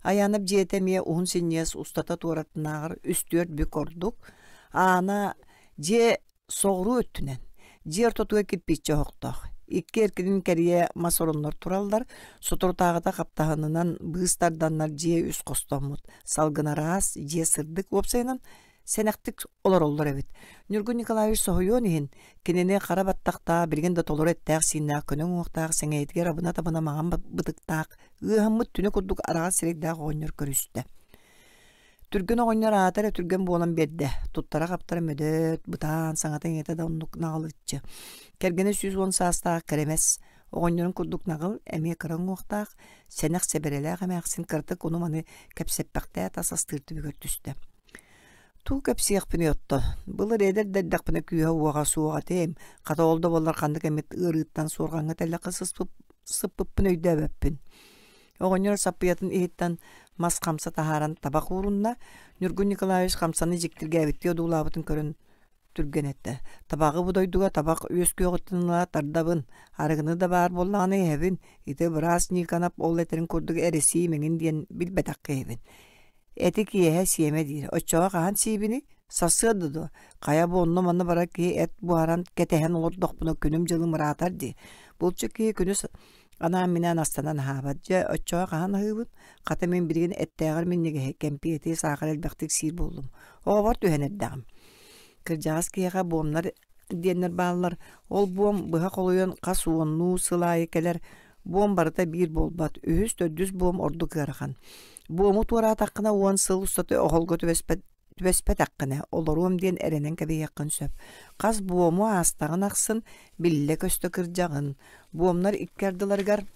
Айаанап дьиэтэ эмиэ уһун синньиэс устата туоратынааҕар үс-түөрт бүк ордук. Аана дьиэ соҕуруу өттүнэн, дьиэ ортотугар кирпииччэ оһохтоох. Икки эркинин кэрийэ мас ороннор тураллар, соторутааҕыта хаптаһынынан быыс тарданнар дьиэ үс хостоммут. Салгын араас, дьиэ сырдык уопсайынан сэнэхтик олороллор эбит. Ньургун Николаевич соһуйуон иһин, кинини хара баттахтаах, билигин да толору эттээх-сииннээх, көнө уҥуохтаах, сэҥийэтигэр абына-табына маҥан бытыктаах, ыаһаммыт түнэ курдук араҕас сирэйдээх оҕонньор көрүстэ. Түргэн оҕонньор аата эрэ түргэн буолан биэрдэ, туттара-хаптара мөдөөт, бытаан, саҥата-иҥэтэ да оннук наҕылыччы. Кэргэнэ 110 саастаах кэрэмэс, оҕонньорун курдук наҕыл, эмиэ кыра уҥуохтаах, сэнэх сэбэрэлээх эмээхсин кыратык ону-маны кэпсэппэхтээт ас астыыр түбүгэр түстэ. Тугу кэпсиэхпиний оттон, былыр эдэр да эрдэхпинэ күүһэ-уоҕа суох этим, хата ол да буоллар ханнык эмит ыарыыттан суорҕаҥҥа тэллэххэ сыппыппын өйдөөбөппүн. Оҕонньор саппыйатын иһиттэн мас хамса таһааран табах уурунна, Ньургун Николаевич хамсаны дьиктиргээбиттии одуулаабытын көрөн түргэн эттэ: «Табаҕы бу дойдуга табах үөскүөҕүттэн ыла тардабын, арыгыны да баар буоллаҕына иһэбин, ити быраас Никонов ол этэрин курдук эрэсиим эҥин диэн билбэтэх киһибин. Эти киэһэ сиэмэ диир, оччоҕо хаһан сиибиний? Сарсыарда дуо? Хайа бу онно-манна барар киһи эт буһаран кэтэһэн олордохпуна күнүм-дьылым ыраатар дии. Булчут киһи күнүс анаан-минээн астанан аһаабат. Дьэ, оччоҕо хаһан аһыыбын? Хата мин билигин эттээҕэр минньигэһи, кэмпиэти, саахар элбэхтик сиир буоллум. Оҕобор түһэн эрдэҕим. Кырдьаҕас киһиэхэ буомнар диэннэр бааллар. Ол буом быһа холуйан хас уоннуу сыл аайы кэлэр. Буом барыта биир буолбат. Үһүс, төрдүс буом ордук ыарахан. Буому туораатаххына 10 сыл устата оһолго түбэспэт түбэспэтэххинэ, олоруом диэн эрэнэн кэбиһиэххин сөп. Хас буому аастаҕын ахсын биллэ-көстө кырдьаҕын. Буомнар икки ардыларыгар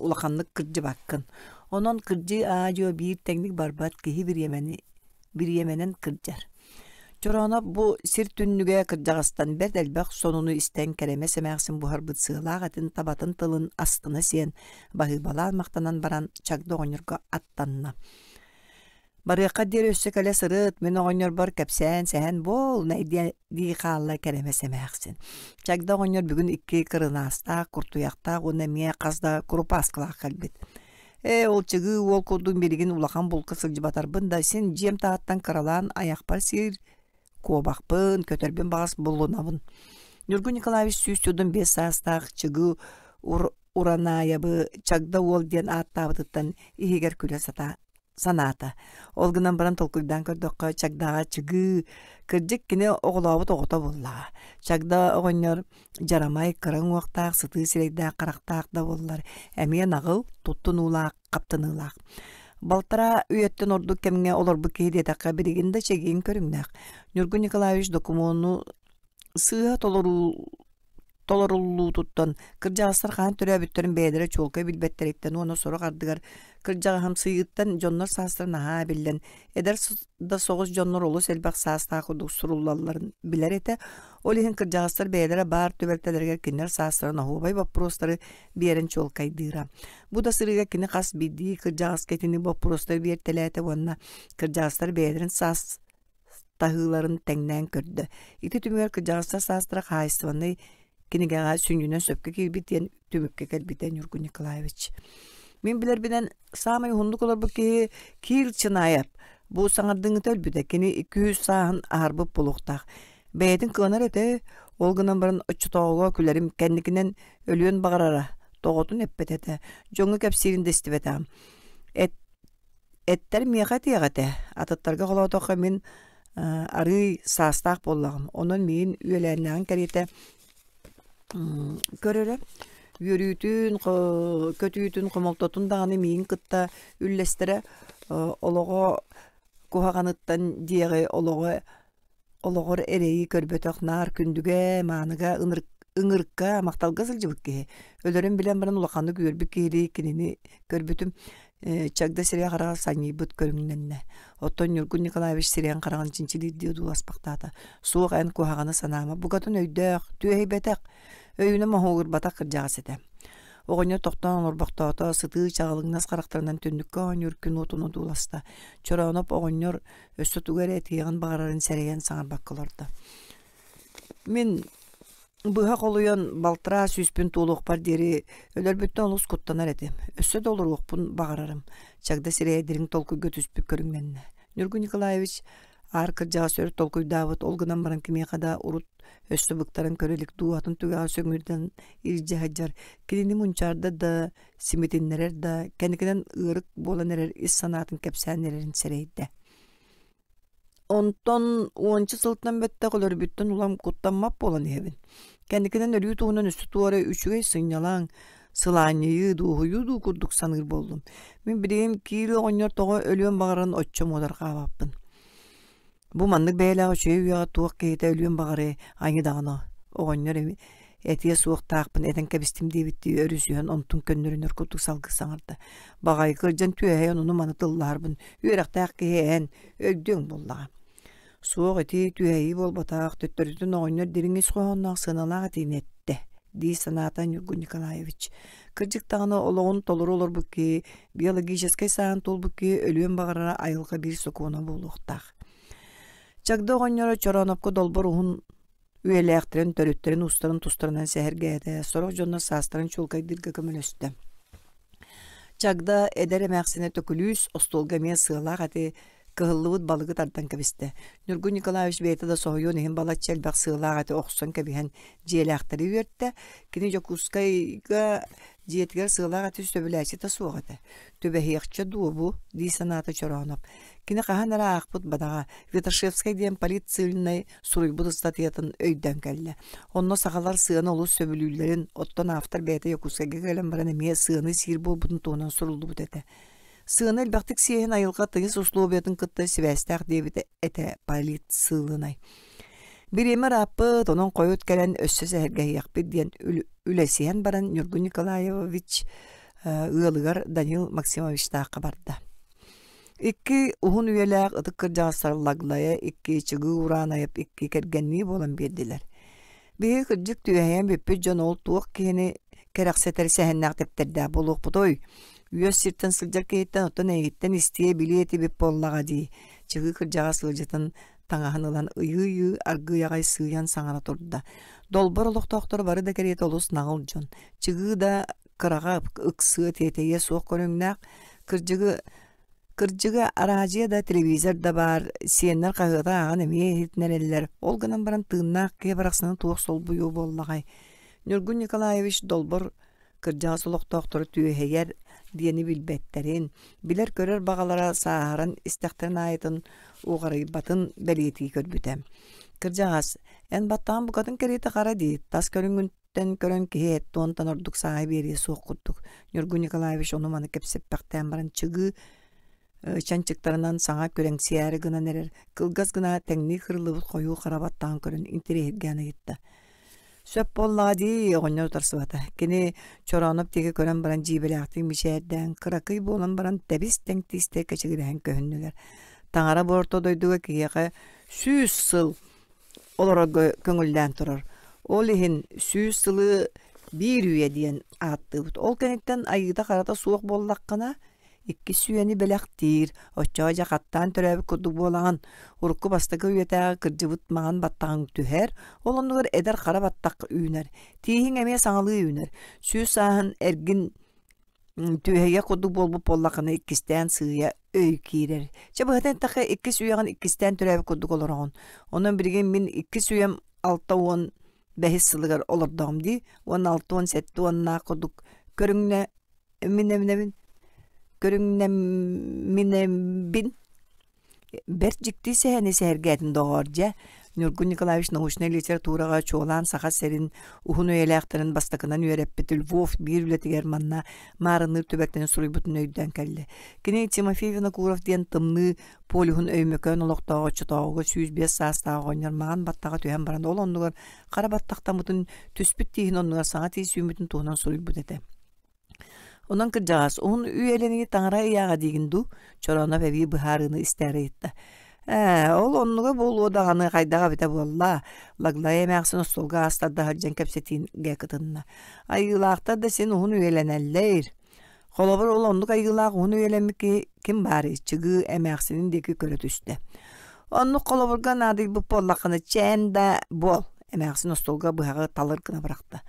улаханнык кырдьыбаккын. Онон кырдьыы аа-дьуо биир тэҥник барбат киһи бириэмэни бириэмэнэн кырдьар. Чорооноп бу сир түннүгэ кырдьаҕастан бэрт элбэх сонуну истэн кэрэмэс эмээхсин буһарбыт сыалаах этин табатын тылын астына сиэн, баһыыбалаан махтанан баран чагда оҕонньорго аттанна. Барыахха диэри өссө кэлэ сырыт, мин оҕонньорбор кэпсээн сэһэн буол, дии хаалла кэрэмэс эмээхсин. Чагда оҕонньор бүгүн икки кырынаастаах, куртуйахтаах уонна эмиэ хас да курупааскалаах кэлбит. Ээ, ол чыгыы уол курдук билигин улахан булка сылдьыбатарбын да, син дьиэм таһыттан кыралаан айахпар сиир куобахпын, көтөрбүн баҕас булунабын. Ньургун Николаевич 125 саастаах чыгыы Уранаайабы Чагда уол диэн ааттаабытыттан иһигэр күлэ сатаа санаата. Ол гынан баран толкуйдаан көрдөххө, Чагдаҕа чыгыы, кырдьык кини оҕолообут оҕото буоллаҕа. Чагда оҕонньор дьарамай, кыра уҥуохтаах, сытыы сирэйдээх, харахтаах да буоллар, эмиэ наҕыл, туттунуулаах, хаптыныылаах. Балтараа үйэттэн ордук кэмҥэ олорбут киһи диэтэххэ, билигин да чэгиин көрүҥнээх. Ньургун Николаевич докумуону сыыһа толоруу толоруллуутуттан, кырдьаҕастар хаһан төрөөбүттэрин бэйэлэрэ чуолкай билбэттэриттэн уонна сорох ардыгар кырдьаҕаһымсыйыыттан дьоннор саастара наһаа эбиллэн, эдэр да соҕус дьоннор олус элбэх саастаах курдук суруллалларын билэр этэ. Ол иһин кырдьаҕастар бэйэлэрэ баар түбэлтэлэригэр кинилэр саастарын оһуобай боппуруостары биэрэн чуолкайдыыра. Бу да сырыыга кини хас биирдии кырдьаҕаска итини боппуруостары биэртэлээтэ уонна кырдьаҕастар бэйэлэрин саас таһыыларын тэҥнээн көрдө. Ити түмүгэр кырдьаҕастар саастара хаһаайыстыбаннай кинигэҕэ сүнньүнэн сөпкө киирбит диэн түмүккэ кэлбитэ Ньургун Николаевич. Мин билэрбинэн саамай уһуннук олорбут киһи Киил Чынаев. Бу саҥардыҥҥыта өлбүтэ. Кини 200 сааһын аһарбыт буолуохтаах. Бэйэтин кыанар этэ, ол гынан баран оччотооҕуга күлэрим кэнникинэн өлүөн баҕарара, тоҕотун эппэт этэ, дьоҥҥо кэпсиирин да истибэтэҕим. Эт Эттэр миэхэ этиэх этэ, атыттарга холоотоххо мин арыый саастаах буоллаҕым, онон миигин үөлээннээҕин кэриэтэ көрөрө. Үөрүүтүн, көтүүтүн, хомолтотун даҕаны миигин кытта үллэстэрэ, олоҕо куһаҕаныттан диэҕи олоҕо Олоҕор эрэйи көрбөтөх наар күндүгэ, мааныга, ыҥырыкка, махталга сылдьыбыт киһи. Өлөрүн билэн баран улаханнык үөрбүт киһилии кинини көрбүтүм Чагда сирэйэ-хараҕа санньыйбыт көрүҥнэннэ. Оттон Ньургун Николаевич сирэйин-хараҕын чинчилиирдии одууласпахтаата. Суох эн куһаҕаны санаама, букатын өйдөөх, түөһэйбэтэх, өйүнэн моһуогурбатах кырдьаҕас этэ. Оҕонньор тохтоон олорбохтоото, сытыы чаҕылыҥнас харахтарынан түннүккэ оонньуур күн уотун одууласта. Чорооноп оҕонньор өссө тугу эрэ этиэҕин баҕарарын сэрэйэн саҥарбакка олордо. Мин быһа холуйан балтараа сүүспүн туолуохпар диэри өлөрбүттэн олус куттанар этим. Өссө да олоруохпун баҕарарым. Чагда сирэйэ дириҥ толкуйга түспүт көрүҥнэннэ. Ньургун Николаевич аар кырдьаҕас өр толкуйдаабыт, ол гынан баран кимиэхэ да урут өссө быктаран көрө илик дууһатын түгэҕэ сөҥүрдэн илдьэ сылдьар, кинини мунчаарда да, симитиннэрэр да, кэнникинэн ыарык буолан эрэр ис санаатын кэпсээн эрэрин сэрэйдэ. Онтон уонча сылтан бэттэх өлөрбүттэн улам куттаммат буолан иһэбин. Кэнникинэн өлүү туһунан өссө туора үчүгэй сынньалаҥ, сылаанньыйыы, дуоһуйуу дуу курдук саныыр буоллум. Мин билигин киирии оҕонньор тоҕо өлүөн баҕарарын оччо муодарҕаабаппын. Бу маннык бэйэлээх үчүгэй үйэҕэ туох киһитэ өлүөн баҕарыай, айыы даҕаны оҕонньор этиэ суохтаахпын этэн кэбистим диэбиттии өрүсүһэн онтун көннөрүнэр курдук салгыы саҥарда. Баҕайы кырдьан түөһэйэн ону-маны тыллаһарбын үөрэхтээх киһи эн өйдүөҥ буоллаҕа. Суох ити түөһэйии буолбатах, төттөрүтүн оҕонньор дириҥ ис хоһоонноох сыаналаах этиини эттэ дии санаата Ньургун Николаевич. Кырдьык даҕаны олоҕун толору олорбут киһи, биологическай сааһын туолбут киһи өлүөн баҕарара айылҕа биир сокуона буолуохтаах. Чагда оҕонньоро Чороонопко долбор уһун үйэлээхтэрин, төрүттэрин уустарын тустарынан сэһэргээтэ, сорох дьоннор саастарын чуолкайдыырга көмөлөстө. Чагда эдэр эмээхсинэ төкүлүүс остуолга эмиэ сыалаах эти кыһыллыбыт балыгы тардан кэбистэ. Ньургун Николаевич бэйэтэ да соһуйуон иһин балачча элбэх сыалаах эти охсон кэбиһэн дьиэлээхтэри үөртэ. Кини Дьокуускайга дьиэтигэр сыалаах эти сөбүлээччитэ суох этэ. Түбэһиэхчэ дуо бу дии санаата Чорооноп. Кини хаһан эрэ аахпыт бадаҕа Виташевскай диэн политцильнай суруйбут ыстатыйатын өйдөөн кэллэ. Онно сахалар сыаны олус сөбүлүүллэрин, оттон автор бэйэтэ Якутскайга кэлэн баран эмиэ сыаны сиир буолбутун туһунан суруллубут этэ. Сыаны элбэхтик сиэһин айылҕа тыйыс условиятын кытта сибээстээх диэбит этэ политсыылынай. Бириэмэ ырааппыт, онон хойут кэлэн өссө сэһэргэһиэхпит диэн үлэсиһэн баран Ньургун Николаевич ыалыгар Данил Максимовичтаахха барда. Икки уһун үйэлээх ытык кырдьаҕастар Лаглайа икки Чыгыы Ураанайап икки кэргэннии буолан биэрдилэр. Биһиги кырдьык түөһэйэн бүппүт дьон ол туох киһини кэрэхсэтэр сэһэннээх тэптэрдээх буолуохпутуй? Үөс сиртэн сылдьар киһиттэн оттон эйигиттэн истиэ билиэ этибит буоллаҕа дии, Чыгыы кырдьаҕас ыалдьытын таҥаһын ылан ыйыы-ыйыы аргыый аҕай сыыйан саҥара турда. Долбор олохтоохторо бары да кэриэтэ олус наҕыл дьон. Чыгыы да кыраҕа ыксыа тиэтэйиэ суох көрүҥнээх, кырдьыгы Кырдьыга, араадьыйа да, телевизор да баар, сиэннэр хаһыаты ааҕан эмиэ иһитинэрэллэр, ол гынан баран тыыннаах киһи барахсаны туох солбуйуо буоллаҕай? Ньургун Николаевич Долбор кырдьаҕас олохтоохтору түөһэйэр диэни билбэттэрин, билэр-көрөр баҕалара сааһыран истэхтэрин аайытын уҕарыйбатын бэлиэтии көрбүтэ. Кырдьаҕас, эн баттаҕын букатын кэриэтэ хара дии, тас көрүҥҥүн Тэн көрөн киһи туонтан ордук сааһы биэриэ суох курдук. Ньургун Николаевич ону-маны кэпсэппэхтээн баран чыгыы чанчыктарынан саҥа күрэҥсийээри гынан эрэр кылгас гына тэҥнии кырыллыбыт хойуу хара баттаҕын көрөн интэриэһиргээн ыйытта. Сөп буоллаҕа дии, оҕонньор утарсыбата. Кини Чорооноп диэки көрөн баран дьиибэлээхтик мичээрдээн, кыракый буолан баран тэбис-тэҥ тиистэр кэчигирэһэн көһүннүлэр. Таҥара бу орто дойдуга киһиэхэ 100 сыл олорорго көҥүллээн турар. Ол иһин 100 сылы биир үйэ диэн ааттыыбыт. Ол кэнниттэн айыыта-харата суох буоллаххына, иккис үйэни бэлэхтиир. Оччоҕо дьэ хаттаан төрөөбүт курдук буолаҕын. Урукку бастакы үйэтээҕи кырдьыбыт маҥан баттаҕыҥ түһэр, ол оннугар эдэр хара баттах үүнэр. Тииһиҥ эмиэ саҥалыы үүнэр. 100 сааһын эргин түөһэйэ курдук буолбут буоллаххына иккистээн сыыйа өй киирэр. Чэ быһата эттэххэ иккис үйэҕин иккистээн төрөөбүт курдук олороҕун. Онон билигин мин иккис үйэм 65-ис сылыгар олордоҕум дии уонна 67 уоннаах курдук көрүҥнэ минэминэбин көрүҥнэминэбин Бэрт дьикти сэһэни сэһэргээтин доҕоор дьэ, Ньургун Николаевич научнай литератураҕа чуолаан Саха сирин уһун үйэлээхтэрин бастакынан үөрэппит Львов биир үлэтигэр манна маарынныыр түбэлтэни суруйбутун өйдөөн кэллэ. Кини Тимофей Винокуров диэн Тымныы полюһун Өймөкөөн олохтооҕо оччотооҕуга 105 саастаах оҕонньор маҥан баттаҕа түһэн баран ол оннугар хара баттахтаммытын түспүт тииһин оннугар саҥа тиис үүммүтүн туһунан суруйбут этэ. Онон кырдьаҕас, уһун үйэлэнии таҥара ыйааҕа диигин дуу? Чорооноп эбии быһаарыыны истээри ыйытта. Ээ, ол оннуга буолуо даҕаны хайдах эбитэ буолла, Лаглайа эмээхсин остуолга ас тарда сылдьан кэпсэтиигэ кытынна. Айыылаахтар да син уһун үйэлэнэллэр. Холобур, ол оннук айыылаах уһун үйэлэммит киһи ким баарый? Чыгыы эмээхсинин диэки көрө түстэ. Оннук холобурга наадыйбыт буоллаххына, чээн да буол, эмээхсин остуолга быһаҕы талыр гына бырахта.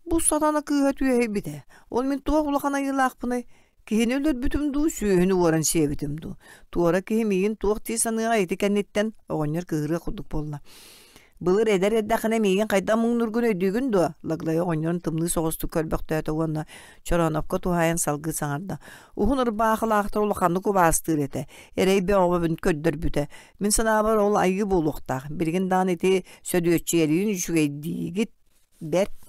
Бу сатана кыыһа түөһэйбитэ. Ол мин туох улахан айыылаахпыный? Киһини өлөрбүтүм дуу, сүөһүнү уоран сиэбитим дуу? Туора киһи миигин туох дии саныаҕа ити кэнниттэн оҕонньор кыыһырыах курдук буолла. Былыр эдэр эрдэххинэ миигин хайдах муҥнуургун өйдүүгүн дуо? Лаглайа оҕонньорун тымныы соҕустук көрбөхтөөтө уонна Чороонопко туһаайан салгыы саҥарда. Уһун ырбаахылаахтар улаханнык убаастыыр этэ. Эрэй бөҕөбүн көрдөрбүтэ. Мин санаабар ол айыы буолуохтаах. Билигин даҕаны ити сөдүөччүйэлиин үчүгэйдиигит Бэрт.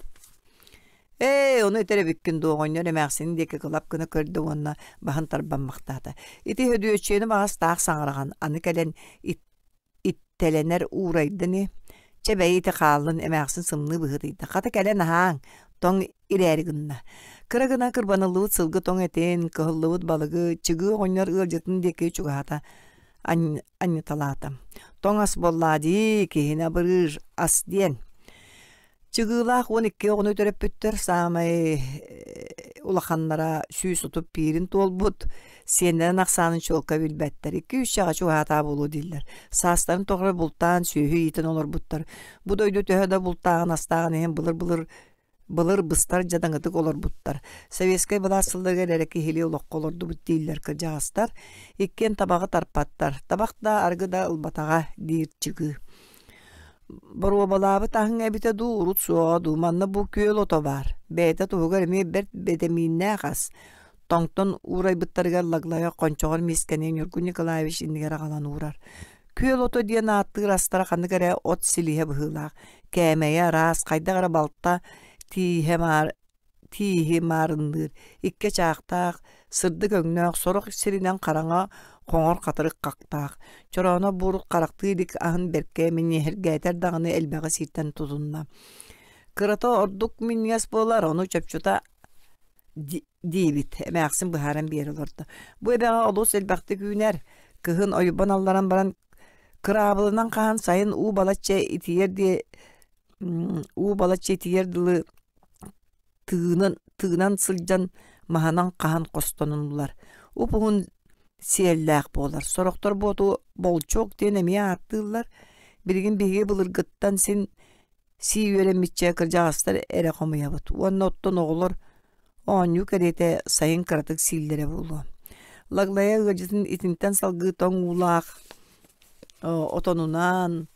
Ээ, ону этэр эбиккин дуу, оҕонньор эмээхсинин диэки кылап гына көрдө уонна баһын тарбаммахтаата. Ити Һөдүөччүйэни баҕас таах саҥараҕын, аны кэлэн иттэлэнэр уурайда ини. Чэ бэйи ити хааллын, эмээхсин сымныы быһыытыйда. Хата кэлэн аһааҥ, тоҥ ирээри гынна. Кыра гына кырбаныллыбыт сылгы тоҥ этин, кыһыллыбыт балыгы, чыгыы оҕонньор ыалдьытын диэки чугаһата анньыталаата. Тоҥ ас буоллаа дии, киһини абырыыр ас диэн. Чыгыылаах 12 оҕону төрөппүттэр саамай улаханнара 131-ин туолбут, сиэннэрин ахсаанын чуолкай билбэттэр. Икки-үс чаҕа чугаһаатаа буолуо дииллэр. Саастарын тухары бултаан, сүөһү иитэн олорбуттар. Бу дойду төһө да бултааҕын астааҕын иһин былыр-былыр Былыр быстар дьадаҥытык олорбуттар. Советскай былаас сылларыгар эрэ киһилии олоххо олордубут дииллэр кырдьаҕастар. Иккиэн табаҕы тарпаттар. Табах да, арыгы да ылбатаҕа, диир Чыгыы. Боруобалаабыт аһыҥ эбитэ дуу, урут суоҕа дуу, манна бу күөл ото баар. Бэйэтэ туһугар эмиэ бэрт бэтэмииннээх ас. Тоҥтон уурайбыттарыгар Лаглайа хончоҕор миискэни Ньургун Николаевич иннигэр аҕалан уурар. Күөл ото диэн ааттыыр астара ханнык эрэ от силиһэ быһыылаах, кээмэйэ араас, хайдах эрэ балта тииһэ маар тииһи маарынныыр, икки чаахтаах, сырдык өҥнөөх, сорох сиринэн хараҥа хоҥор хатырык хахтаах. Чорооно буурут харахтыы илик аһын бэркэ минньиһэргээтэр даҕаны элбэҕи сииртэн тутунна. Кырата ордук минньигэс буолар, ону чопчута Диибит, эмээхсин быһааран биэрэ олордо. Бу эбэҕэ олус элбэхтик үүнэр, кыһын ойбон алларан баран кыраабылынан хаһан сайын уу балачча итийэр диэ уу балачча итийэр дылы тыынан тыынан сылдьан маһынан хаһан хостонуллар. Уп-уһун сиэллээх буолар. Сорохтор буоту болчуок диэн эмиэ ааттыыллар. Билигин биһиги былыргыттан син сии үөрэммиччэ кырдьаҕастар эрэ хомуйабыт уонна оттон оҕолор оонньуу кэриэтэ сайын кыратык сииллэрэ буолуо. Лаглайа ыалдьытын итинтэн салгыы тоҥ уулаах отонунан,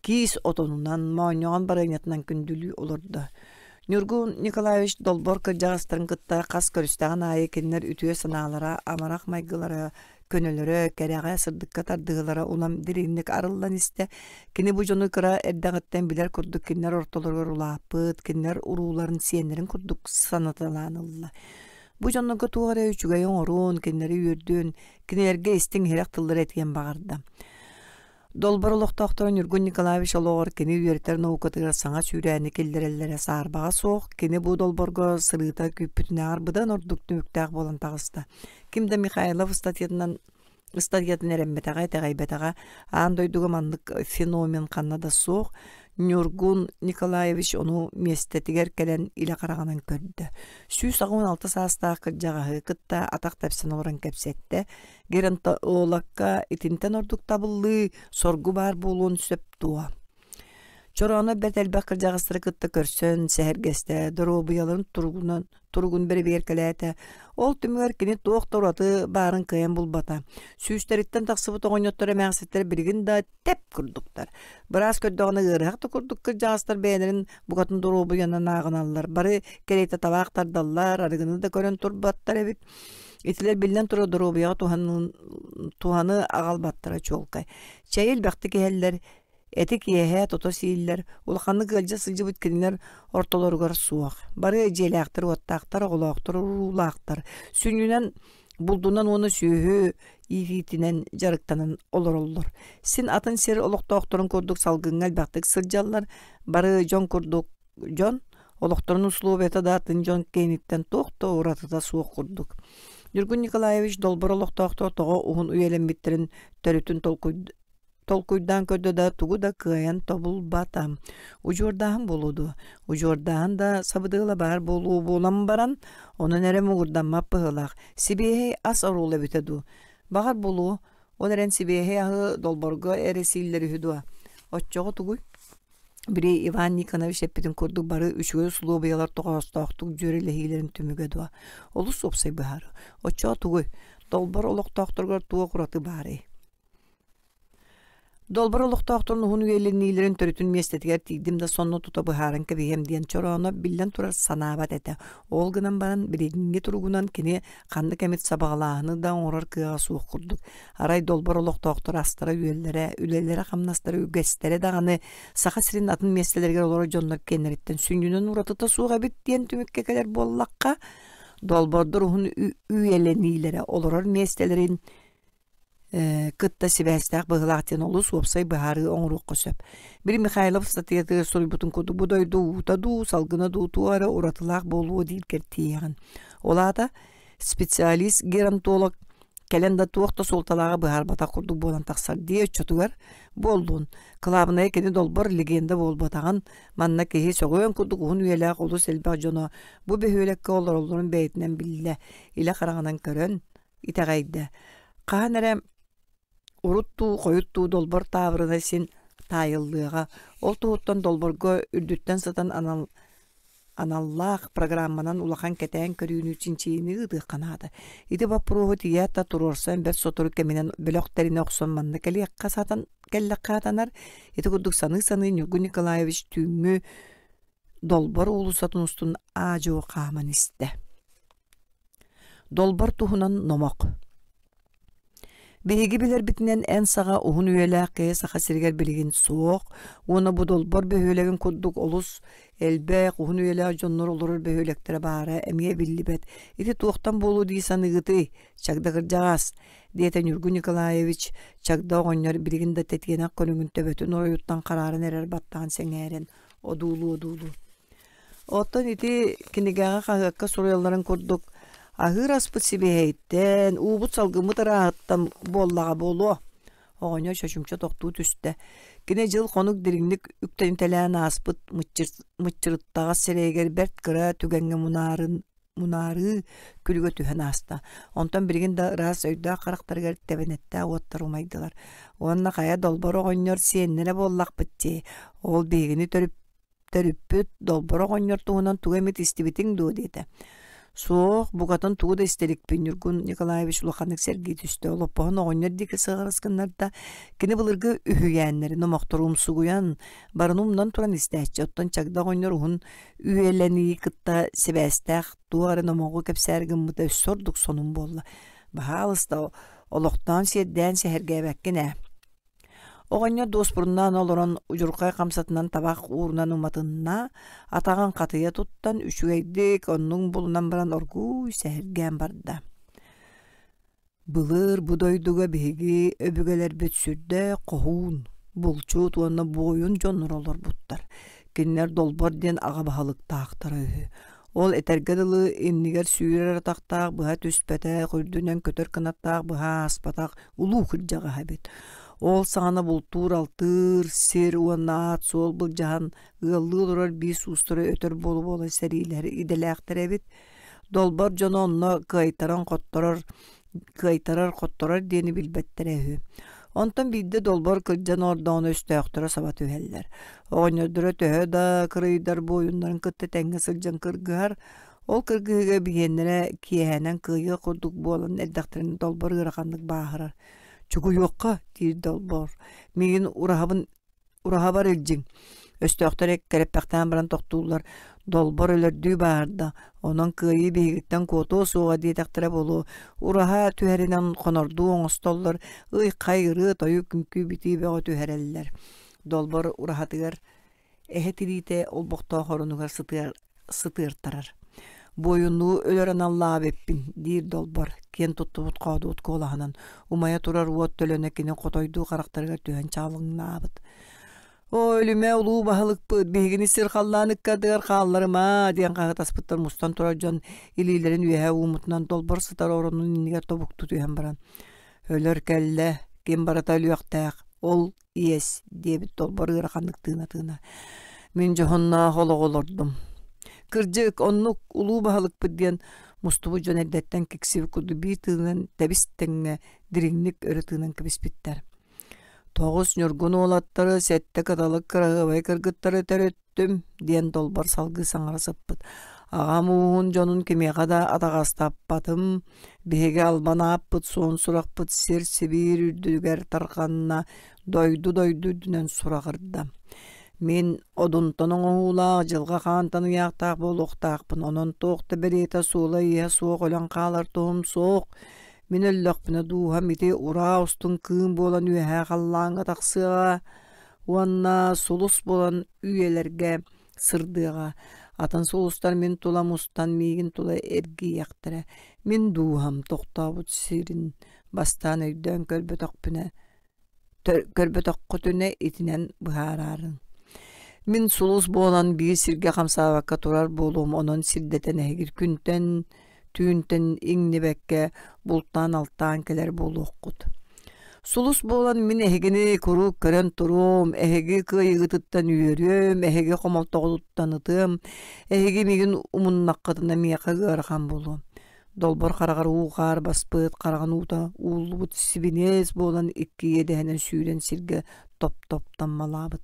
киис отонунан, моонньоҕон барыанньатынан күндүлүү олордо. Ньургун Николаевич Долбор кырдьаҕастарын кытта хас көрүстэҕин аайы кинилэр үтүө санаалара, амарах майгылара, көнөлөрө, кэрэҕэ, сырдыкка тардыһыылара улам дириҥник арыллан истэ. Кини бу дьону кыра эрдэҕиттэн билэр курдук кинилэр ортолоругар улааппыт, кинилэр урууларын, сиэннэрин курдук санаталаан ылла. Бу дьоннорго туох эрэ үчүгэйи оҥоруон, кинилэри үөрдүөн, кинилэргэ истиҥ иһирэх тыллары этиэн баҕарда. Долбор олохтоохторо Ньургун Николаевич олоҕор кини үөрэтэр наукатыгар саҥа сүүрээни киллэрэллэрэ саарбаҕа суох, кини бу долборго сырыыта күүппүтүнээҕэр быдан ордук түмүктээх буолан таҕыста. Ким да Михайлов ыстатыйатынан ыстатыйатын эрэммэтэҕэ, итэҕэйбэтэҕэ, аан дойдуга маннык феномен ханна да суох. Ньургун Николаевич ону миэстэтигэр кэлэн илэ хараҕынан көрдө. 186 саастаах кырдьаҕаһы кытта атах тэпсэн олорон кэпсэттэ. Геронтологка итинтэн ордук табыллыы, соргу баар буолуон сөп дуо? Чорооно бэрт элбэх кырдьаҕастары кытта көрсөн, сэһэргэстэ, доруобуйаларын туругунан туругун бэрэбиэркэлээтэ. Ол түмүгэр кини туох да ураты баарын кыайан булбата. Сүүстэриттэн тахсыбыт оҕонньоттор эмээхситтэр билигин да тэп курдуктар. Быраас көрдөҕүнэ ыарыһах да курдук кырдьаҕастар бэйэлэрин букатын доруобуйанан ааҕыналлар. Бары кэриэтэ табаах тардаллар, арыгыны да көрөн турбаттар эбит. Итилэр биллэн турар доруобуйаҕа туһаны аҕалбаттара чуолкай. Чэйи элбэхтик иһэллэр, эти киэһэ тото сииллэр, улаханнык ыалдьа сылдьыбыт кинилэр ортолоругар суох. Бары дьиэлээхтэр-уоттаахтар, оҕолоохтор, уруулаахтар. Сүнньүнэн булдунан уонна сүөһү иитиитинэн дьарыктанан олороллор. Син атын сир олохтоохторун курдук салгыҥҥа элбэхтик сылдьаллар, бары дьон курдук дьон Олохторун условията да атын дьон киэниттэн туох да уратыта суох курдук. Ньургун Николаевич Долбор олохтоохторо тоҕо уһун үйэлэммиттэрин төрүтүн толкуйдаан көрдө да тугу да кыайан тобулбата. Удьуордааһын буолуо дуо? Удьуордааһын да сабыдыала баар буолуо буолан баран, онон эрэ муҥурдаммат быһыылаах. Сибиэһэй ас оруола эбитэ дуу? Баҕар буолуо, ол эрэн сибиэһэй аһы долборго эрэ сииллэр үһү дуо? Оччоҕо тугуй? Били Иван Никонович эппитин курдук бары үчүгэй усулуобуйалар тоҕоостоохтук дьүөрэлэһиилэрин түмүгэ дуо? Олус уопсай быһаарыы. Оччоҕо тугуй? Долбор олохтоохторугар туох ураты баарый? Долбор олохтоохторун уһун үйэлэниилэрин төрүтүн миэстэтигэр тиийдим да сонно тута быһааран кэбиһиэм диэн чорооно биллэн турар санаабат этэ. Ол гынан баран билиҥҥи туругунан кини ханнык эмит сабаҕалааһыны да оҥорор кыаҕа суох курдук. Арай долбор олохтоохтор астара-үөллэрэ, үлэлэрэ-хамнастара, үгэстэрэ даҕаны Саха сирин атын миэстэлэригэр олорор дьоннор киэннэриттэн сүнньүнэн уратыта суох эбит диэн түмүккэ кэлэр буоллахха, долбордор уһун үйэлэниилэрэ олорор миэстэлэрин кытта сибээстээх быһыылаах диэн олус уопсай быһаарыы оҥоруохха сөп. Били Михайлов ыстатыйатыгар суруйбутун курдук бу дойду уута дуу, салгына дуу туох эрэ уратылаах буолуо дииргэр тиийэҕин. Ол аата специалист-геронтолог кэлэн да туох да суолталааҕы быһаарбатах курдук буолан тахсар дии оччотугар буоллун. Кылаабынайа кини долбор легенда буолбатаҕын, манна киһи сөҕүөн курдук уһун үйэлээх олус элбэх дьоно бу бөһүөлэккэ олороллорун бэйэтинэн биллэ, илэ хараҕынан көрөн итэҕэйдэ. Хаһан эрэ урут дуу, хойут дуу долбор таабырына син таайыллыаҕа. Ол туһуттан долборго үрдүттэн сытан анал аналлаах программанан улахан кэтээн көрүүнү чинчийиини ыытыахха наада. Ити боппуруоһу тиийээт да туруорсан бэрт сотору кэминэн бөлөх тэринэ охсон манна кэлиэххэ сатан кэллэххэ сатанар. Ити курдук саныы-саныы Ньургун Николаевич түүҥҥү Долбор уулуссатын устун аа-дьуо хааман истэ. Долбор туһунан номох Биһиги билэрбитинэн эн саҕа уһун үйэлээх киһи Саха сиригэр билигин суох уонна бу Долбор бөһүөлэгин курдук олус элбэх уһун үйэлээх дьоннор олорор бөһүөлэктэрэ баара эмиэ биллибэт. Ити туохтан буолуо дии саныыгытый, Чагда кырдьаҕас? диэтэ Ньургун Николаевич Чагда оҕонньор билигин да тэтиэнэх көрүҥүн төбөтүн оройуттан харааран эрэр баттаҕын сэҥээрэн одуулуу-одуулуу. Оттон ити кинигэҕэ хаһыакка суруйалларын курдук аһыыр аспыт сибиэһэйиттэн, уубут салгыммыт ырааһыттан буоллаҕа буолуо. Оҕонньор чочумча тохтуу түстэ. Кини дьыл-хонук дириҥник үктэнитэлээн ааспыт мыччырыттаҕас сирэйигэр бэрт кыра түгэҥҥэ мунаарын мунаарыы күлүгэ түһэн ааста. Онтон билигин да ыраас өйдөөх харахтарыгар тэбэнэттээх уоттар умайдылар. Уонна хайа долбор оҕонньор сиэннэрэ буоллахпыт дии. Ол биһигини төрүппүт долбор оҕонньор туһунан тугу эмит истибитиҥ дуо диэтэ. Суох, букатын тугу да истэ иликпин, Ньургун Николаевич улаханнык сэргии түстэ. Олоппоһун оҕонньор диэки сыҕарыс гыннарда. Кини былыргы үһүйээннэри, номохтору умсугуйан, барыны умнан туран истээччи. Оттон Чагда оҕонньор уһун үйэлэнии кытта сибээстээх туох эрэ номоҕу кэпсээр гыммыта өссө ордук сонун буолла. Баһаалыста, олохтоон сиэрдээн сэһэргээбэккин ээ. Оҕонньор дуоспуруннаан олорон удьурхай хамсатынан табах уурунан уматынна, атаҕын хатыйа туттан үчүгэйдик оннун булунан баран оргууй сэһэргээн барда. Былыр бу дойдуга биһиги өбүгэлэрбит сүрдээх хоһуун, булчут уонна буойун дьоннор олорбуттар. Кинилэр Долбор диэн аҕа баһылыктаахтара үһү. Ол этэргэ дылы иннигэр сүүрэр атахтаах быһа түспэтэх, үрдүнэн көтөр кынаттаах быһа ааспатах улуу кырдьаҕаһа эбит. Ол саҕана бултуур-алтыыр сир уонна аат-суол былдьаһан ыаллыы олорор биис уустара өтөр буола-буола сэриилэһэр идэлээхтэр эбит. Долбор дьоно онно кыайтаран хотторор кыайтарар-хотторор диэни билбэттэрэ үһү. Онтон биирдэ долбор кырдьан ордоҕуна өстөөхтөрө саба түһэллэр. Оҕонньордоро төһө да кырыйдар буойуннарын кытта тэҥҥэ сылдьан кыргыһар, ол кыргыһыыга биһиэннэрэ киэһэнэн кыайыах курдук буолан эрдэхтэринэ долбор ыараханнык бааһырар. «Чугуйуохха» диир долбор, «миигин ураһабын Ураһабар илдьиҥ, өстөөхтөр эккирэппэхтээн баран тохтууллар, долбор өлөрдүү баарда, онон кыайыы биһигиттэн куотуо суоҕа диэтэхтэрэ буолуо, ураһа түһэринэн хонордуу оҥостоллор, ый-хай ырыа-тойук үҥкүү-битии бөҕө түһэрэллэр. Долбор ураһатыгар эһэ тириитэ олбохтоох оронугар сытыартарар. Буойуннуу өлөр аналлаах эбиппин, диир Долбор, киэн туттубут хоодуот куолаһынан, умайа турар уот төлөнө кини хотойдуу харахтарыгар түһэн чаалыҥнаабыт. «Оо, өлүмэ, улуу баһылыкпыт, биһигини сир-халлаан ыккардыгар хаалларыма!» диэн хаһыытаспыттар мустан турар дьон илиилэрин үөһэ ууммутунан Долбор сытар оронун иннигэр тобуктуу түһэн баран «Өлөр кэллэ, ким барыта өлүөхтээх, ол иэс диэбит долбор ыараханнык тыына-тыына мин дьоһуннаах олоҕу олордум кырдьык оннук улуу баһылыкпыт диэн мустубут дьон эрдэттэн киксибит курдук биир тыынан тэбис тэҥҥэ дириҥник өрө тыынан кэбиспиттэр тоҕус ньургун уолаттары сэттэ кыталык кыраһыабай кыргыттары төрөт Түм диэн долбор салгыы саҥара сыппыт. Аҕам ууһун дьонун кимиэхэ да атаҕастаппатым. Биһиги албан ааппыт, суон сурахпыт сир-сибиир үрдүгэр тарҕанна, дойду-дойду үрдүнэн сураҕырда. Мин одунтан оҥоһуулаах, дьылҕа хаантан ыйаахтаах буолуохтаахпын, онон туох да бэлиэтэ суола-ииһэ суох өлөн хаалар туһум суох. Мин өллөхпүнэ дууһам ити ураа устун кыым буолан үөһээ халлааҥҥа тахсыаҕа уонна сулус буолан үйэлэргэ сырдыаҕа. Атын сулустар мин тула мустан миигин тула эргийиэхтэрэ. Мин дууһам тохтообут сирин бастаан өйдөөн көрбөтөхпүнэ көрбөтөххүтүнэ итинэн быһаараарыҥ. Мин сулус буолан биир сиргэ хамсаабакка турар буолуом, онон сирдэтэн эһиги күнтэн түүнтэн иҥнибэккэ бултаан-алтаан кэлэр буолуоххут. Сулус буолан мин эһигини куруук көрөн туруом, эһиги кыайыыгытыттан үөрүөм, эһиги хомолтоҕутуттан ытыам, эһиги миигин умуннаххытына миэхэ ыарахан буолуо. Долбор хараҕар уу-хаар баспыт, хараҕын уута ууллубут сибиниэс буолан икки иэдэһинэн сүүрэн сиргэ топ-топ таммалаабыт.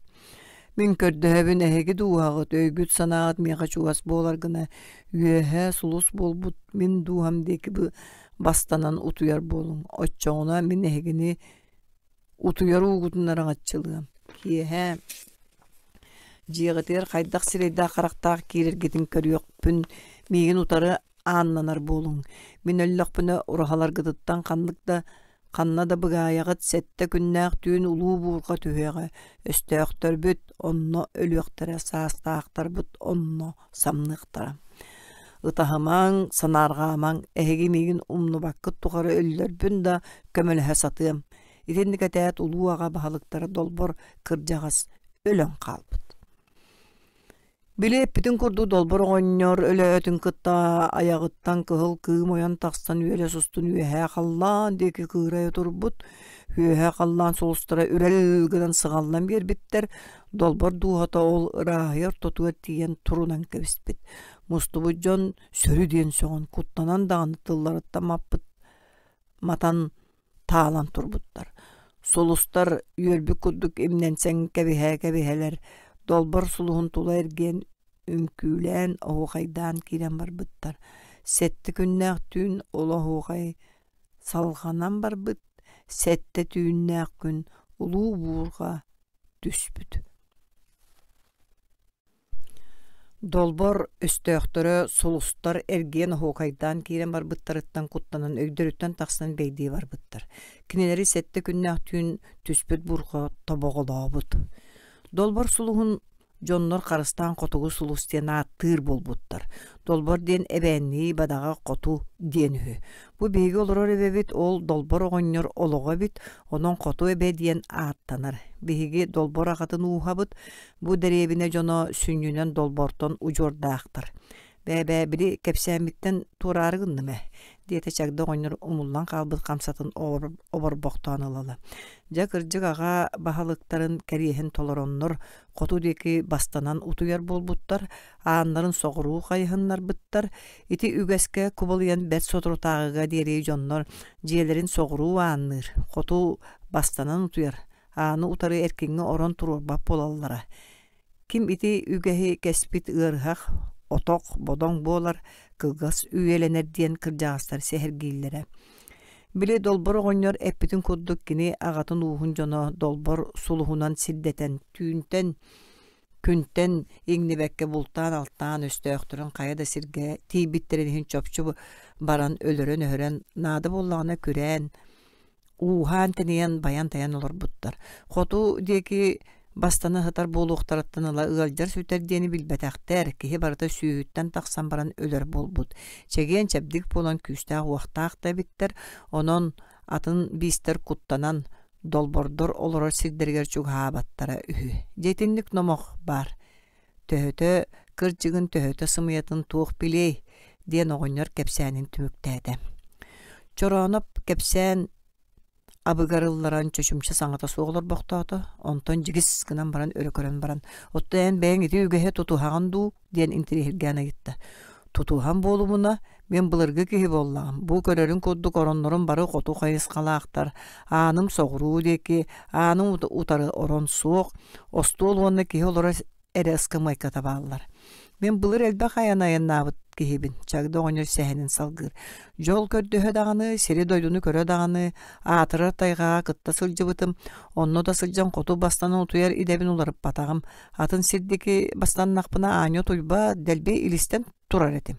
Мин көрдөһөбүн эһиги дууһаҕыт, өйгүт-санааҕыт миэхэ чугас буолар гына үөһэ сулус буолбут мин дууһам диэки бастанан утуйар буолуҥ. Оччоҕуна мин эһигини утуйар уугутун араҥаччылыам. Киэһэ дьиэҕитигэр хайдах сирэйдээх-харахтаах киирэргитин көрүөхпүн, миигин утары ааннанар буолуҥ. Мин өллөхпүнэ ураһаларгытыттан ханнык да ханна да быгаайаҕыт сэттэ күннээх түүн улуу буурҕа түһүөҕэ, өстөөхтөрбүт онно өлүөхтэрэ, саастаахтарбыт онно самныахтара. Ытаһымаҥ, санаарҕаамаҥ, эһиги миигин умнубаккыт тухары өллөрбүн да көмөлөһө сатыам. Итинник этээт улуу аҕа баһылыктара долбор кырдьаҕас өлөн хаалбыт. Били эппитин курдук Долбор оҕонньор өлөөтүн кытта айаҕыттан кыһыл кыым ойон тахсан үөлэс устун үөһээ халлаан диэки кыырайа турбут. Үөһээ халлаан сулустара үрэл гынан сыҕаллан биэрбиттэр. Долбор дууһата ол ырааһыйа ортотугар тиийэн турунан кэбиспит. Мустубут дьон сөрү диэн сөҕөн, куттанан даҕаны тылларыттан маппыт матан таалан турбуттар. Сулустар үөрбүт курдук имнэнсэн кэбиһэ-кэбиһэлэр, долбор сулуһун тула эргийэн үҥкүүлээн, оһуохайдаан киирэн барбыттар. Сэттэ күннээх түүн ол оһуохай салҕанан барбыт, сэттэ түүннээх күн улуу буурҕа түспүт. Долбор өстөөхтөрө сулустар эргийэн оһуокайдаан киирэн барбыттарыттан куттанан өйдөрүттэн тахсан бэйдиэ барбыттар. Кинилэри сэттэ күннээх түүн түспүт бурҕа тобоҕолообут. Долбор сулуһун дьоннор харыстаан хотугу сулус диэн ааттыыр буолбуттар. Долбор диэн эбээннии бадаҕа хоту диэн үһү. Бу биһиги олорор эбэбит ол Долбор оҕонньор олоҕо эбит, онон Хоту Эбэ диэн ааттанар. Биһиги Долбор аҕатын ууһабыт, Бу дэриэбинэ дьоно сүнньүнэн долбортон удьуордаахтар. Бээ-бээ, били кэпсээммиттэн туораары гынным ээ, диэтэ Чагда оҕонньор умуллан хаалбыт хамсатын оборбохтоон ыла-ыла. Дьэ, кырдьык аҕа баһылыктарын кэриэһин толороннор, хоту диэки бастанан утуйар буолбуттар, ааннарын соҕуруу хайыһыннарбыттар. Ити үгэскэ кубулуйан бэрт соторутааҕыга диэри дьоннор дьиэлэрин соҕуруу аанныыр, хоту бастанан утуйар, ааны утары эркиҥҥэ орон туруорбат буолаллара. Ким ити үгэһи кэспит ыарыһах, отох, бодоҥ буолар, кылгас үйэлэнэр диэн кырдьаҕастар сэһэргииллэрэ. Били Долбор оҕонньор эппитин курдук кини аҕатын ууһун дьоно Долбор сулуһунан сирдэтэн түүнтэн күнтэн иҥнибэккэ бултаан-алтаан өстөөхтөрүн хайа да сиргэ тиийбиттэрин иһин чопчу баран өлөрөн-өһөрөн наада буоллаҕына күрээн ууһаан-тэнийэн, байан-тайан олорбуттар. Хоту диэки бастана сытар буолуохтарыттан ыла ыалдьар-сүтэр диэни билбэтэхтэр, киһи барыта сүүһүттэн тахсан баран өлөр буолбут. Чэгиэн-чэбдик буолан күүстээх-уохтаах да эбиттэр, онон атын биистэр куттанан, долбордор олорор сирдэригэр чугаһаабаттара үһү. Дьэ итинник номох баар. Төһөтө кырдьыгын, төһөтө сымыйатын туох билиэй, диэн оҕонньор кэпсээнин түмүктээтэ. Чорооноп кэпсээн абыгар ылларан чочумча саҥата суох олорбохтоото, онтон дьигис гынан баран өрө көрөн баран, «Оттон эн бэйэҥ ити үгэһи тутуһаҕын дуу?» диэн интириэһиргээн ыйытта. «Тутуһан буолумуна, мин былыргы киһи буоллаҕым. Бу көрөрүҥ курдук ороннорум бары хоту хайысхалаахтар, ааным соҕуруу диэки, ааным утары орон суох, остуол уонна киһи олорор эрэ ыскамыайката бааллар. Мин былыр элбэх айан айаннаабыт киһибин, Чагда оҕонньор сэһэнин салгыыр. Дьол көрдөһө даҕаны, сири-дойдуну көрө даҕаны, аатырар тайҕаҕа кытта сылдьыбытым, онно да сылдьан хоту бастан утуйар идэбин уларыппатаҕым. Атын сирдики бастаннахпына аанньа утуйбат, дэлби илистэн турар этим.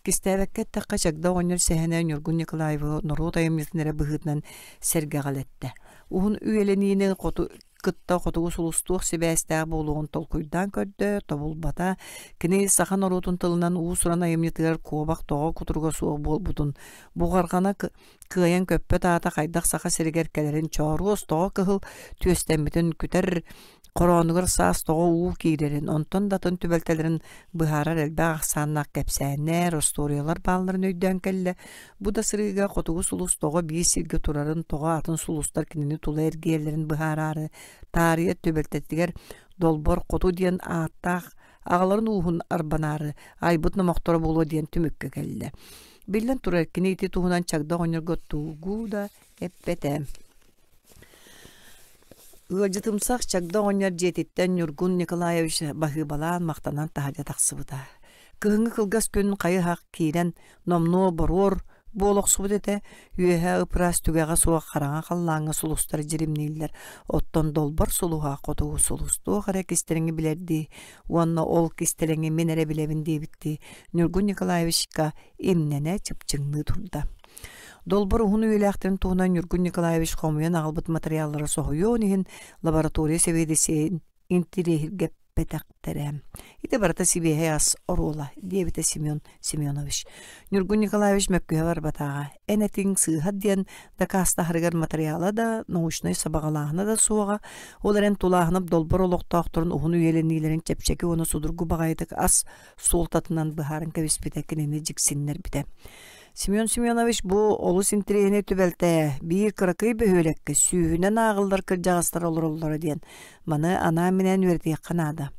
Кистээбэккэ эттэххэ, Чагда оҕонньор сэһэнэ Ньургун Николаевы норуот айымньытын эрэ быһыытынан сэргэҕэлэттэ. Уһун үйэлэниини хоту кытта хотугу сулустуох сибээстээх буолуоҕун толкуйдаан көрдө, тобулбата. Кини саха норуотун тылынан уус-уран айымньытыгар куобах тоҕо кутуруга суох буолбутун, буҕарҕана кыайан көппөт аата хайдах Саха сиригэр кэлэрин чооруос тоҕо кыһыл түөстэммитин күтэр хороонугар саас тоҕо уу киирэрин, онтон да атын түбэлтэлэрин быһаарар элбэх ахсааннаах кэпсээннэр, остуоруйалар баалларын өйдөөн кэллэ. Бу да сырыыга хотугу сулус тоҕо биир сиргэ турарын, тоҕо атын сулустар кинини тула эргийэллэрин быһаараары таарыйар түбэлтэтигэр Долбор Хоту диэн ааттаах аҕаларын ууһун арбанаары айбыт номохторо буолуо диэн түмүккэ кэллэ. Биллэн турар, кини ити туһунан Чагда оҕонньорго тугу да эппэтэ. Ыалдьытымсах Чагда оҕонньор дьиэтиттэн Ньургун Николаевич баһыыбалаан махтанан таһырдьа тахсыбыта. Кыһыҥҥы кылгас күн хайы-хах киирэн номнуо боруор буола охсубут этэ, үөһэ ып-ыраас түгэҕэ суох хараҥа халлааҥҥа сулустар дьиримнииллэр, оттон долбор сулуһа хотугу сулус туох эрэ кистэлэҥи билэрдии уонна ол кистэлэҥи мин эрэ билэбин диэбиттии Ньургун Николаевичка имнэнэ чыпчыҥныы турда. Долбор уһун үйэлээхтэрин туһунан Ньургун Николаевич хомуйан аҕалбыт матырыйааллара соһуйуон иһин лаборатория сэбиэдиссэйин интириэһиргэппит. эппэтэхтэрэ. Ити барыта сибиэһэй ас оруола, диэбитэ Семен Семенович. Ньургун Николаевич мөккүһэ барбатаҕа. Эн этиҥ сыыһа диэн дакаастаһарыгар матырыйаала да, научнай сабаҕалааһына да суоҕа. Ол эрэн Тулааһынап долбор олохтоохторун уһун үйэлэниилэрин чэпчэки уонна судургу баҕайытык ас суолтатынан быһааран кэбиспитэ кинини дьиксиннэрбитэ. Семен Семенович бу олус интэриэһинэй түбэлтэ биир кыракый бөһүөлэккэ сүүһүнэн ааҕыллар кырдьаҕастар олороллоро диэн маны анаан-минээн үөрэтиэххэ наада.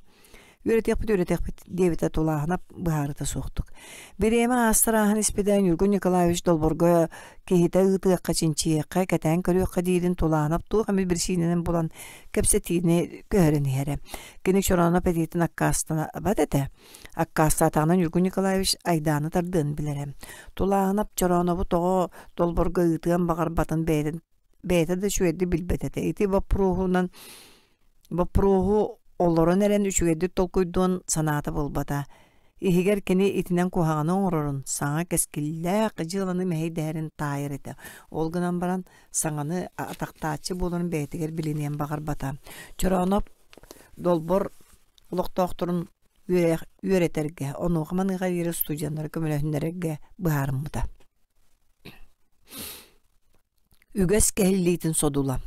Үөрэтиэхпит, үөрэтиэхпит диэбитэ Тулааһынап быһаарыта суохтук. Бириэмэ аастар ааһан испитэ Ньургун Николаевич Долборго киһитэ ыытыахха, чинчийиэххэ, кэтээн көрүөххэ диирин Тулааһынап туох эмит биричиинэнэн булан кэпсэтиини көһөрөн иһэрэ. Кини Чорооноп этиитин аккаастанабат этэ. Аккаастаатаҕына Ньургун Николаевич айдааны тардыан билэрэ. Тулааһынап Чороонобу тоҕо Долборго ыытыан баҕарбатын бэйэтин бэйэтэ да үчүгэйдик билбэт этэ. Ити боппуруоһунан Боппуруоһу олорон эрэн үчүгэйдик толкуйдуон санаата буолбата. Иһигэр кини итинэн куһаҕаны оҥорорун, саҥа кэскиллээх дьыаланы мэһэйдэһэрин таайар этэ. Ол гынан баран саҥаны атахтааччы буоларын бэйэтигэр билиниэн баҕарбата. Чорооноп Долбор олохтоохторун үөрэтэргэ, онуоха-маныаха диэри студеннары көмөлөһүннэрэргэ быһаарыммыта. Үгэс кэһиллиитин содула.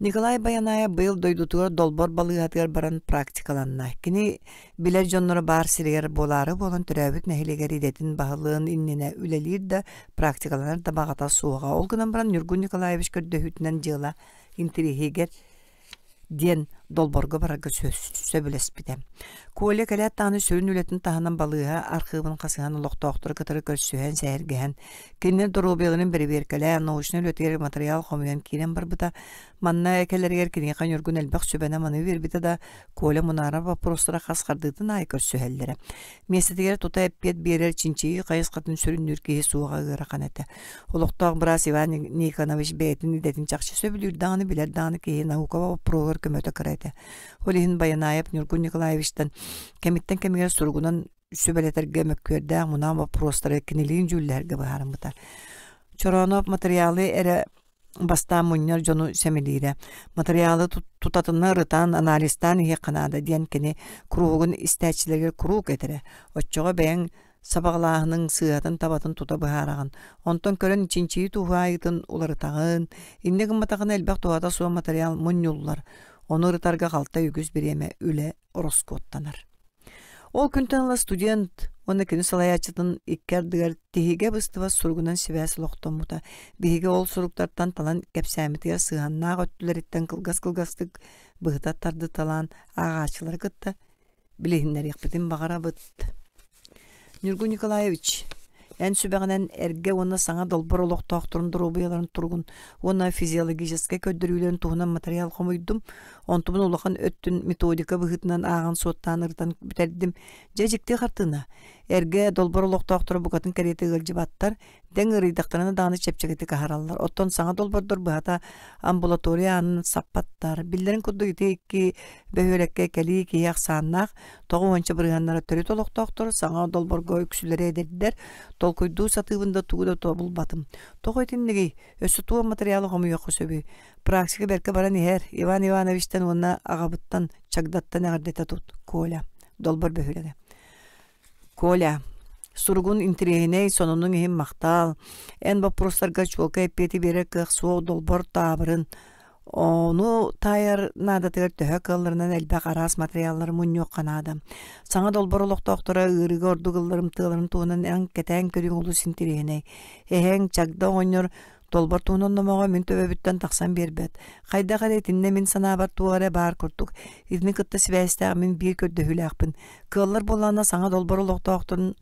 Николай Байанаев быйыл дойдутугар Долбор балыыһатыгар баран практикаланна. Кини билэр дьонноро баар сиригэр буолаары буолан төрөөбүт нэһилиэгэр идэтин баһылыан иннинэ үлэлиир да, практикаланар да баҕата суоҕа. Ол гынан баран Ньургун Николаевич көрдөһүүтүнэн дьыала интэриэһигэр диэн Долборго барарга сөбүлэспитэ. Коля кэлээт даҕаны сүрүн үлэтин таһынан балыыһа архыыбын хасыһан олохтоохтору кытары көрсүһэн, сэһэргэһэн, кинилэр доруобуйаларын бэрэбиэркэлээн, научнай үлэтигэр матырыйаал хомуйан киирэн барбыта. Манна кэлэригэр киниэхэ Ньургун элбэх сүбэни-аманы биэрбитэ да, Коля мунаарар боппуруостара хас хардыытын аайы көрсүһэллэрэ. Миэстэтигэр тута эппиэт биэрэр чинчийии хайысхатын сүрүннүүр киһи суоҕа ыарахан этэ. Олохтоох быраас Иван Никонович бэйэтин идэтин чахчы сөбүлүүр даҕаны, билэр даҕаны киһи наука боппуруоһугар көмөтө кыра этэ. Ол иһин Байанаев Ньургун Николаевичтан кэмиттэн кэмигэр суругунан сүбэлэтэргэ мөккүөрдээх мунаан боппуруостары кинилиин дьүүллэһэргэ быһаарыммыта. Чорооноп матырыйаалы эрэ бастаан мунньар дьону сэмэлиирэ. Матырыйаалы тутатына ырытан, анализтаан иһиэххэ наада диэн кини куруһугун истээччилэригэр куруук этэрэ. Оччоҕо бэйэҥ сабаҕалааһыныҥ сыыһатын-табатын тута быһаараҕын. Онтон көрөн чинчийии туһаайыытын уларытаҕын. Инньэ гымматаҕына элбэх туһата суох матырыйаал мунньуллар. Ону ырытарга халтай үгүс бириэмэ үлэ ороскуоттанар. Ол күнтэн ыла студент уонна кини салайааччытын икки ардыгар тиһигэ быстыбат суругунан сибээс олохтоммута. Биһиги ол суруктартан талан кэпсээммитигэр сыһыаннаах өттүлэриттэн кылгас-кылгастык быһыта тардыталаан ааҕааччылары кытта билиһиннэриэхпитин баҕарабыт. Ньургун Николаевич, эн сүбэҕинэн эргэ уонна саҥа долбор олохтоохторун доруобуйаларын туругун уонна физиологическай көрдөрүүлэрин туһунан матырыйаал хомуйдум. Онтубун улахан өттүн методика быһыытынан ааҕан-суоттаан ырытан бүтэрдим. Дьэ дьикти хартыына. Эргэ долбор олохтоохторо букатын кэриэтэ ыалдьыбаттар, дэҥ ыарыйдахтарына даҕаны чэпчэкитик аһараллар. Оттон саҥа долбордор быһата амбулатория аанын саппаттар. Биллэрин курдук ити икки бөһүөлэккэ кэлии киһи ахсааннаах, тоҕо уонча бырыһыаннара төрүт олохтоохтор, саҥа долборго үксүлэрэ эдэрдэр, толкуйдуу сатыыбын да тугу да тобулбатым. Тоҕо итиннигий? Өссө туох матырыйаалы хомуйуохха сөбүй? Практика бэркэ баран иһэр. Иван Ивановичтан уонна аҕабыттан Чагдаттан эҕэрдэтэ тут, Коля. Долбор бөһүөлэгэ. Коля, суругун интэриэһинэй сонунуҥ иһин махтаал. Эн боппуруостарга чуолкай эппиэти биэрэр кыах суох долбор таабырын. Ону таайар наадатыгар төһө кыалларынан элбэх араас матырыйааллары мунньуохха наада. Саҥа долбор олохтоохторо ыарыыга ордук ылларымтыаларын туһунан эн кэтээн көрүүҥ олус интэриэһинэй. Эһэҥ Чагда оҕонньор Толбор туһунан номоҕо мин төбөбүттэн тахсан биэрбэт. Хайдах эрэ итиннэ мин санаабар туох эрэ баар курдук. Итини кытта сибээстээх мин биир көрдөһүүлээхпин. Кыаллар буоллаҕына саҥа долбор олохтоохторун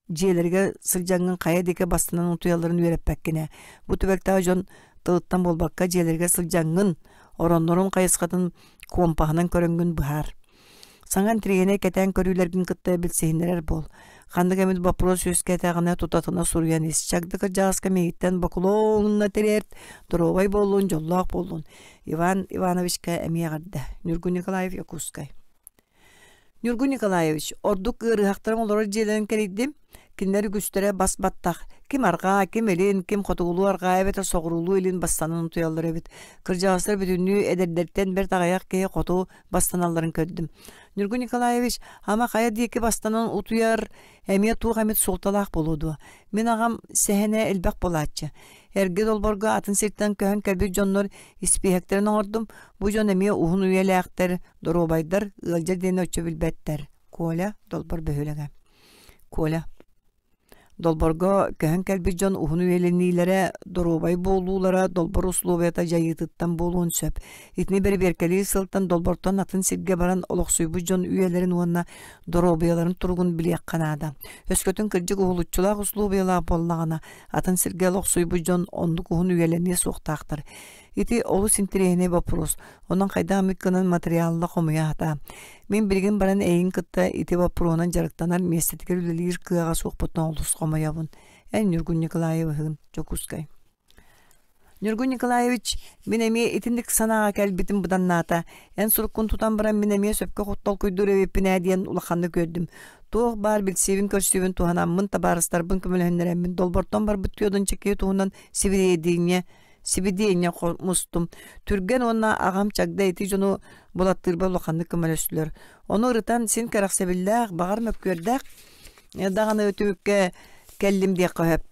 дьиэлэригэр сылдьаҥҥын хайа диэки бастанан утуйалларын үөрэппэккин ээ. Бу түбэлтэҕэ дьон тылыттан буолбакка дьиэлэригэр сылдьаҥҥын, ороннорун хайысхатын куомпаһынан көрөҥҥүн быһаар. Саҥа интириэһинэй кэтээн көрүүлэргин кытта билсиһиннэрэр буол. Ханнык эмит боппуруос үөскээтэҕинэ тутатына суруйан ис. Чагда кырдьаҕаска миигиттэн бокулуонна тириэрт, доруобай буоллун, дьоллоох буоллун. Иван Ивановичка эмиэ эҕэрдэ. Ньургун Николаев, Якутскай. Ньургун Николаевич, ордук ыарыһахтарым олорор дьиэлэрин кэрийдим. Кинилэр үгүстэрэ бас баттах, ким арҕаа, ким илин, ким хотугулуу арҕаа эбэтэр соҕуруулуу илин бастанан утуйаллар эбит. Кырдьаҕастар бүтүннүү эдэрдэртэн бэрт аҕыйах киһи хоту бастаналларын көрдүм. Ньургун Николаевич, ама хайа диэки бастанан утуйар эмиэ туох эмит суолталаах буолуо дуо? Мин аҕам сэһэнэ элбэх буолааччы. Эргэ долборго атын сиртэн көһөн кэлбит дьоннор испииһэктэрин оҥордум. Бу дьон эмиэ уһун үйэлээхтэр, доруобайдар, ыалдьар диэни оччо билбэттэр. Коля, Долбор бөһүөлэгэ. Коля, Долборго көһөн кэлбит дьон уһун үйэлэниилэрэ, доруобай буолуулара долбор услуобуйата дьайыытыттан буолуон сөп. Итини бэрэбиэркэлиир сылтан долбортон атын сиргэ баран олохсуйбут дьон үйэлэрин уонна доруобуйаларын туругун билиэххэ наада. Өскөтүн кырдьык уһулуччулаах услуобуйалаах буоллаҕына, атын сиргэ олохсуйбут дьон оннук уһун үйэлэниэ суохтаахтар. Ити олус интэриэһинэй боппуруос. Онон хайдах эмит гынан матырыйаалла хомуйа сатаа. Мин билигин баран эйигин кытта ити боппуруоһунан дьарыктанар миэстэтигэр үлэлиир кыаҕа суохпуттан олус хомойобун. Эн Ньургун Николаевыһыгын, Дьокуускай. Ньургун Николаевич, мин эмиэ итинник санааҕа кэлбитим быданнаата. Эн суруккун тутан баран мин эмиэ сөпкө толкуйдуур эбиппин ээ диэн улаханнык үөрдүм. Туох баар билсиибин-көрсүүбүн туһанаммын, табаарыстарбын көмөлөһүннэрэммин долбортон барбыт Тёдончикки туһунан сибидиэнньэ сибидиэнньэ мустум. Түргэн уонна аҕам Чагда ити дьону булаттыырбар улаханнык көмөлөстүлэр. Ону ырытан син кэрэхсэбиллээх, баҕар мөккүөрдээх даҕаны түмүккэ кэллим диэххэ сөп.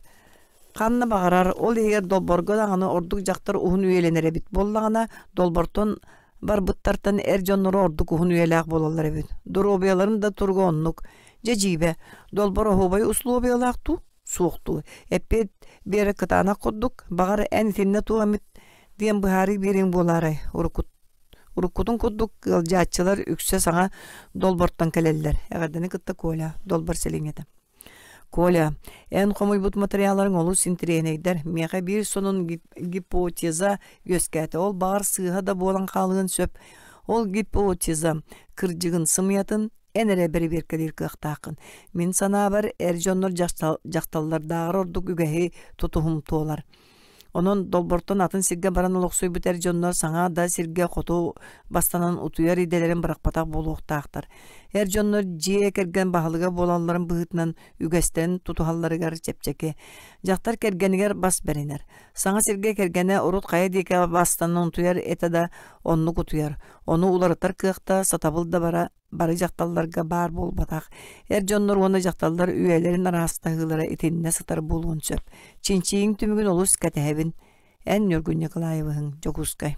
Ханна баҕарар, ол иһигэр долборго даҕаны ордук дьахтар уһун үйэлэнэр эбит буоллаҕына, долбортон барбыттартан эр дьонноро ордук уһун үйэлээх буолаллар эбит. Доруобуйаларын да туруга оннук. Дьэ дьиибэ, долбор оһуобай услуобуйалаах дуу? Суохтуу. Эппиэт биэрэ кытаанах курдук, баҕар эн итиннэ туох эмит диэн быһаарыы биэриэҥ буолаарай? Уруккут Уруккутун курдук ыалдьааччылар үксэ саҥа долбортон кэлэллэр. Эҕэрдэни кытта Коля, долбор сэлиэнньэтэ. Коля, эн хомуйбут матырыйаалларыҥ олус интэриэһинэйдэр. Миэхэ биир сонун гипотеза үөскээтэ. Ол баҕар сыыһа да буолан хаалыан сөп. Ол гипотеза кырдьыгын сымыйатын эн эрэ бэрэбиэркэлиир кыахтааххын. Мин санаабар, эр дьоннор дьахталлардааҕар ордук үгэһи тутуһумтуолар. Онон долбортон атын сиргэ баран олохсуйбут эр дьоннор саҥа да сиргэ хоту бастанан утуйар идэлэрин бырахпатах буолуохтаахтар. Эр дьоннор дьиэ кэргэн баһылыга буолалларын быһыытынан үгэстэрин тутуһалларыгар чэпчэки. Дьахтар кэргэнигэр бас бэринэр. Саҥа сиргэ кэргэнэ урут хайа диэки бастанан утуйар этэ да оннук утуйар. Ону уларытар кыахта, сатабыл да бара бары дьахталларга баар буолбатах. Эр дьоннор уонна дьахталлар үйэлэрин араастаһыылара итиннэ сытар буолуон сөп. Чинчийиҥ түмүгүн олус кэтэһэбин. Эн Ньургун Николаевыһыҥ, Дьокуускай.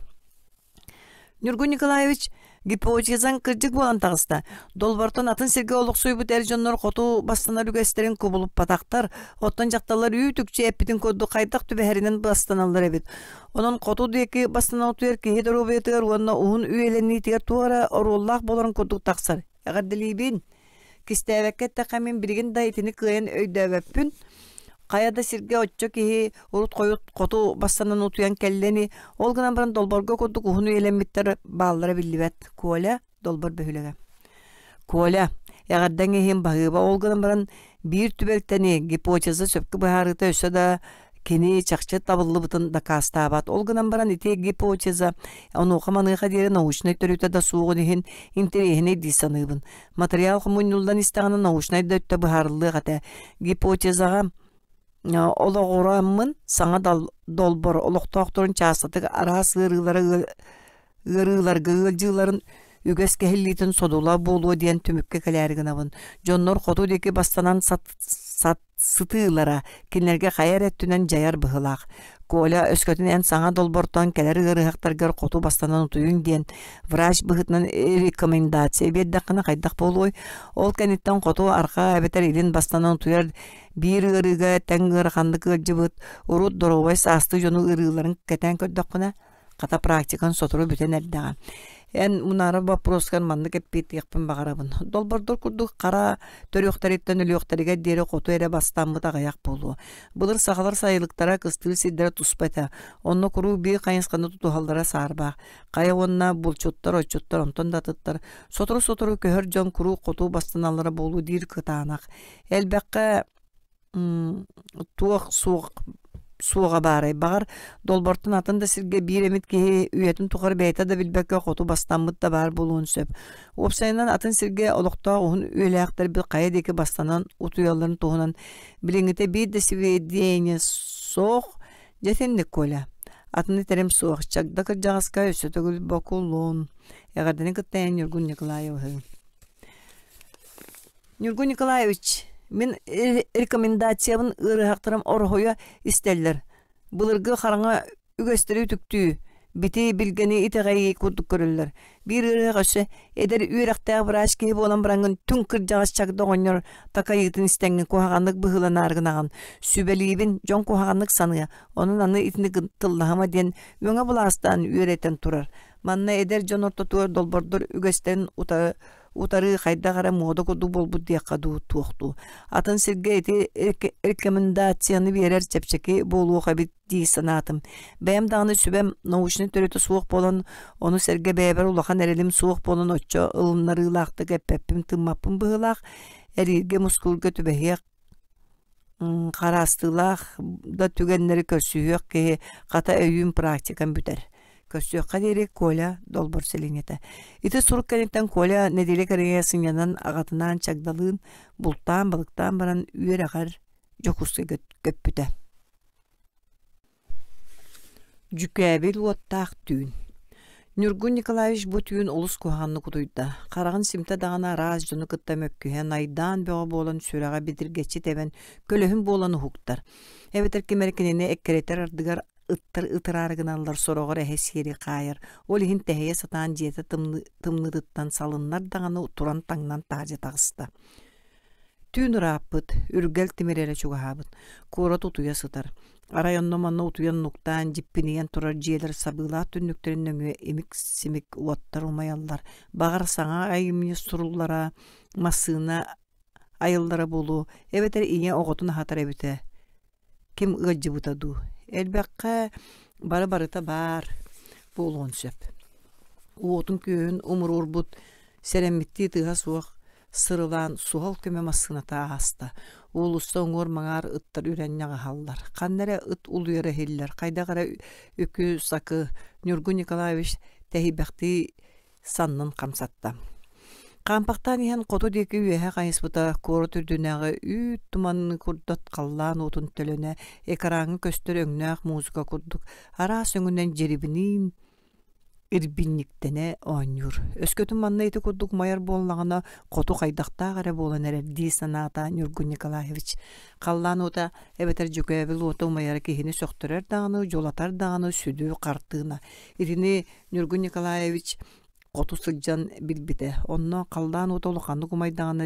Ньургун Николаевич, гипотезаҥ кырдьык буолан таҕыста. Долбортон атын сиргэ олохсуйбут эр дьоннор хоту бастанар үгэстэрин кубулуппатахтар, оттон дьахталлар үүт-үкчү эппитин курдук хайдах түбэһэринэн бастаналлар эбит. Онон хоту диэки бастанан утуйар киһи доруобуйатыгар уонна уһун үйэлэниитигэр туох эрэ оруоллаах буоларын курдук тахсар. Эҕэрдэлиибин! Кистээбэккэ эттэххэ мин билигин да итини кыайан өйдөөбөппүн. Хайа да сиргэ оччо киһи урут-хойут хоту бастанан утуйан кэллэ ини, ол гынан баран долборго курдук уһун үйэлэммиттэр бааллара биллибэт. Коля, Долбор бөһүөлэгэ. Коля, эҕэрдэҥ иһин баһыыба ол гынан баран биир түбэлтэни гипотеза сөпкө быһаарыыта өссө да кини чахчы табыллыбытын дакаастаабат. Ол гынан баран ити гипотеза онуоха-маныаха диэри научнай төрүтэ да суоҕун иһин интэриэһинэй дии саныыбын. Материал хомунньуллан истэҕинэ научнай да өттө быһаарыллыах этэ. Гипотезаҕа олоҕураммын саҥа долбор олохтоохторун чаастатык араас ыарыылары ыарыыларга ыалдьыыларын үгэс кэһиллиитин содула буолуо диэн түмүккэ кэлээри гынабын. Дьоннор хоту диэки бастанан сат, сат сытыылара кинилэргэ хайа эрэ өттүнэн дьайар быһыылаах. Коля, өскөтүн эн саҥа долбортон кэлэр ыарыһахтаргар хоту бастанан утуйуҥ диэн врач быһыытынан рекомендация биэрдэххинэ хайдах буолуой? Ол кэнниттэн хоту арҕаа эбэтэр илин бастанан утуйар биир ыарыыга тэҥ ыараханнык ыалдьыбыт, урут доруобай саастыы дьону ыарыыларын кэтээн көрдөххүнэ, Хата практикан сотору бүтэн эрдэҕэ. Эн мунаарар боппуруоскар маннык эппиэттиэхпин баҕарабын. Долбордор курдук хара төрүөхтэриттэн өлүөхтэригэр диэри хоту эрэ бастаммыт аҕыйах буолуо. Былыр сахалар сайылыктара кыстыыр сирдэрэ туспа этэ. Онно куруук биир хайысханы тутуһаллара саарбах. Хайа уонна булчуттар, отчуттар, онтон да атыттар сотору-сотору көһөр дьон куруук хоту бастаналлара буолуо диир кытаанах. Элбэххэ туох суох суоҕа баарай. Баҕар, долбортон атын да сиргэ биир эмит киһи үйэтин тухары бэйэтэ да билбэккэ хоту бастаммыт да баар буолуон сөп. Уопсайынан, атын сиргэ олохтоох уһун үйэлээхтэрбит хайа диэки бастанан утуйалларын туһунан билиҥҥитэ биир да сибидиэнньэ суох. Дьэ итинник, Коля. Атын этэрим суох. Чагда кырдьаҕаска өссө төгүл бокулун. Эҕэрдэни кытта эн Ньургун Николаевиһы. Ньургун Николаевич, мин рекомендациябын ыарыһахтарым ороһуйа истэллэр. Былыргы хараҥа үгэстэри үтүктүү, бити билгэни итэҕэйии курдук көрөллөр. Биир ыарыһах өссө эдэр үөрэхтээх врач киһи буолан бараҥҥын түҥ кырдьаҕас чагда оҕонньор такайыытын истэҥҥин куһаҕаннык быһыыланаары гынаҕын. Сүбэлиибин, дьон куһаҕаннык саныа, онон аны итини тыллаһыма диэн өҥө былаастаан үөрэтэн турар. Манна эдэр дьон ортотугар долбордор үгэстэрин утары утарыы хайдах эрэ муода курдук буолбут диэххэ дуу, туох дуу. Атын сиргэ ити рекомендацияны биэрэр чэпчэки буолуох эбит дии санаатым. Бэйэм даҕаны сүбэм научнай төрүтэ суох буолан, ону сэргэ бэйэбэр улахан эрэлим суох буолан оччо ылыннарыылаахтык эппэппин, тыыммаппын быһыылаах, эрииргэ-мускулга түбэһиэх хараастыылаах да түгэннэри көрсүһүөх киһи хата өйүүн практикам бүтэр. Көрсүөххэ диэри Коля долбор сэлиэнньэтэ. Ити сурук кэнниттэн Коля нэдиэлэ кэриҥэ сынньанан аҕатынаан чагдалыын бултаан балыктаан баран үөрэҕэр Дьокуускайга көппүтэ. Дьүкээбил уоттаах түүн Ньургун Николаевич бу түүн олус куһаҕаннык утуйда. Хараҕын симтэ даҕаны араас дьону кытта мөккүһэн, айдаан бөҕө буолан сүрэҕэ битиргэччи тэбэн, көлөһүн буолан уһуктар. Эбэтэр ким эрэ кинини эккирэтэр ардыгар ыттар ытыраары гыналлар сороҕор эһэ сиэри хаайар. Ол иһин тэһийэ сатаан дьиэтэ тымныытыттан салыннар даҕаны туран таҥнан таһырдьа таҕыста. Түүн ырааппыт, үргэл тимир эрэ чугаһаабыт, куорат утуйа сытар. Арай онно-манна утуйан нуктаан, дьиппинийэн турар дьиэлэр сабыылаах түннүктэрин нөҥүө имик-симик уоттар умайаллар. Баҕар, саҥа айымньы суруллара, массыына айыллара буолуо, эбэтэр ийэ оҕотун аһатар эбитэ Ким ыалдьыбыта дуу, элбэххэ бары-барыта баар буолуон сөп. Уотун-күөһүн умуруорбут, сэрэммиттии тыаһа суох сырылаан суһал көмө массыыната ааста. Уулусса уҥуор-маҥаар ыттар үрэн ньаҕаһаллар. Ханна эрэ ыт улуйара иһиллэр, хайдах эрэ үкү-сакы Ньургун Николаевич тэһийбэхтии саннын хамсатта. Хаампахтаан иһэн хоту диэки үөһэ хайыспыта куорат үрдүнээҕи үүт туманныы курдат халлаан уотун төлөнө экраҥҥа көстөр өҥнөөх музыка курдук араас өҥүнэн дьирибиниин ирбинньиктэнэ оонньуур. Өскөтүн манна ити курдук умайар буоллаҕына хоту хайдахтаах эрэ буолан эрэр дии санаата Ньургун Николаевич. Халлаан уота эбэтэр дьүкээбил уота умайара киһини сөхтөрөр даҕаны, дьулатар даҕаны сүдү хартыына. Итини Ньургун Николаевич хоту сылдьан билбитэ. Онно халлаан уота улаханнык умайдаҕына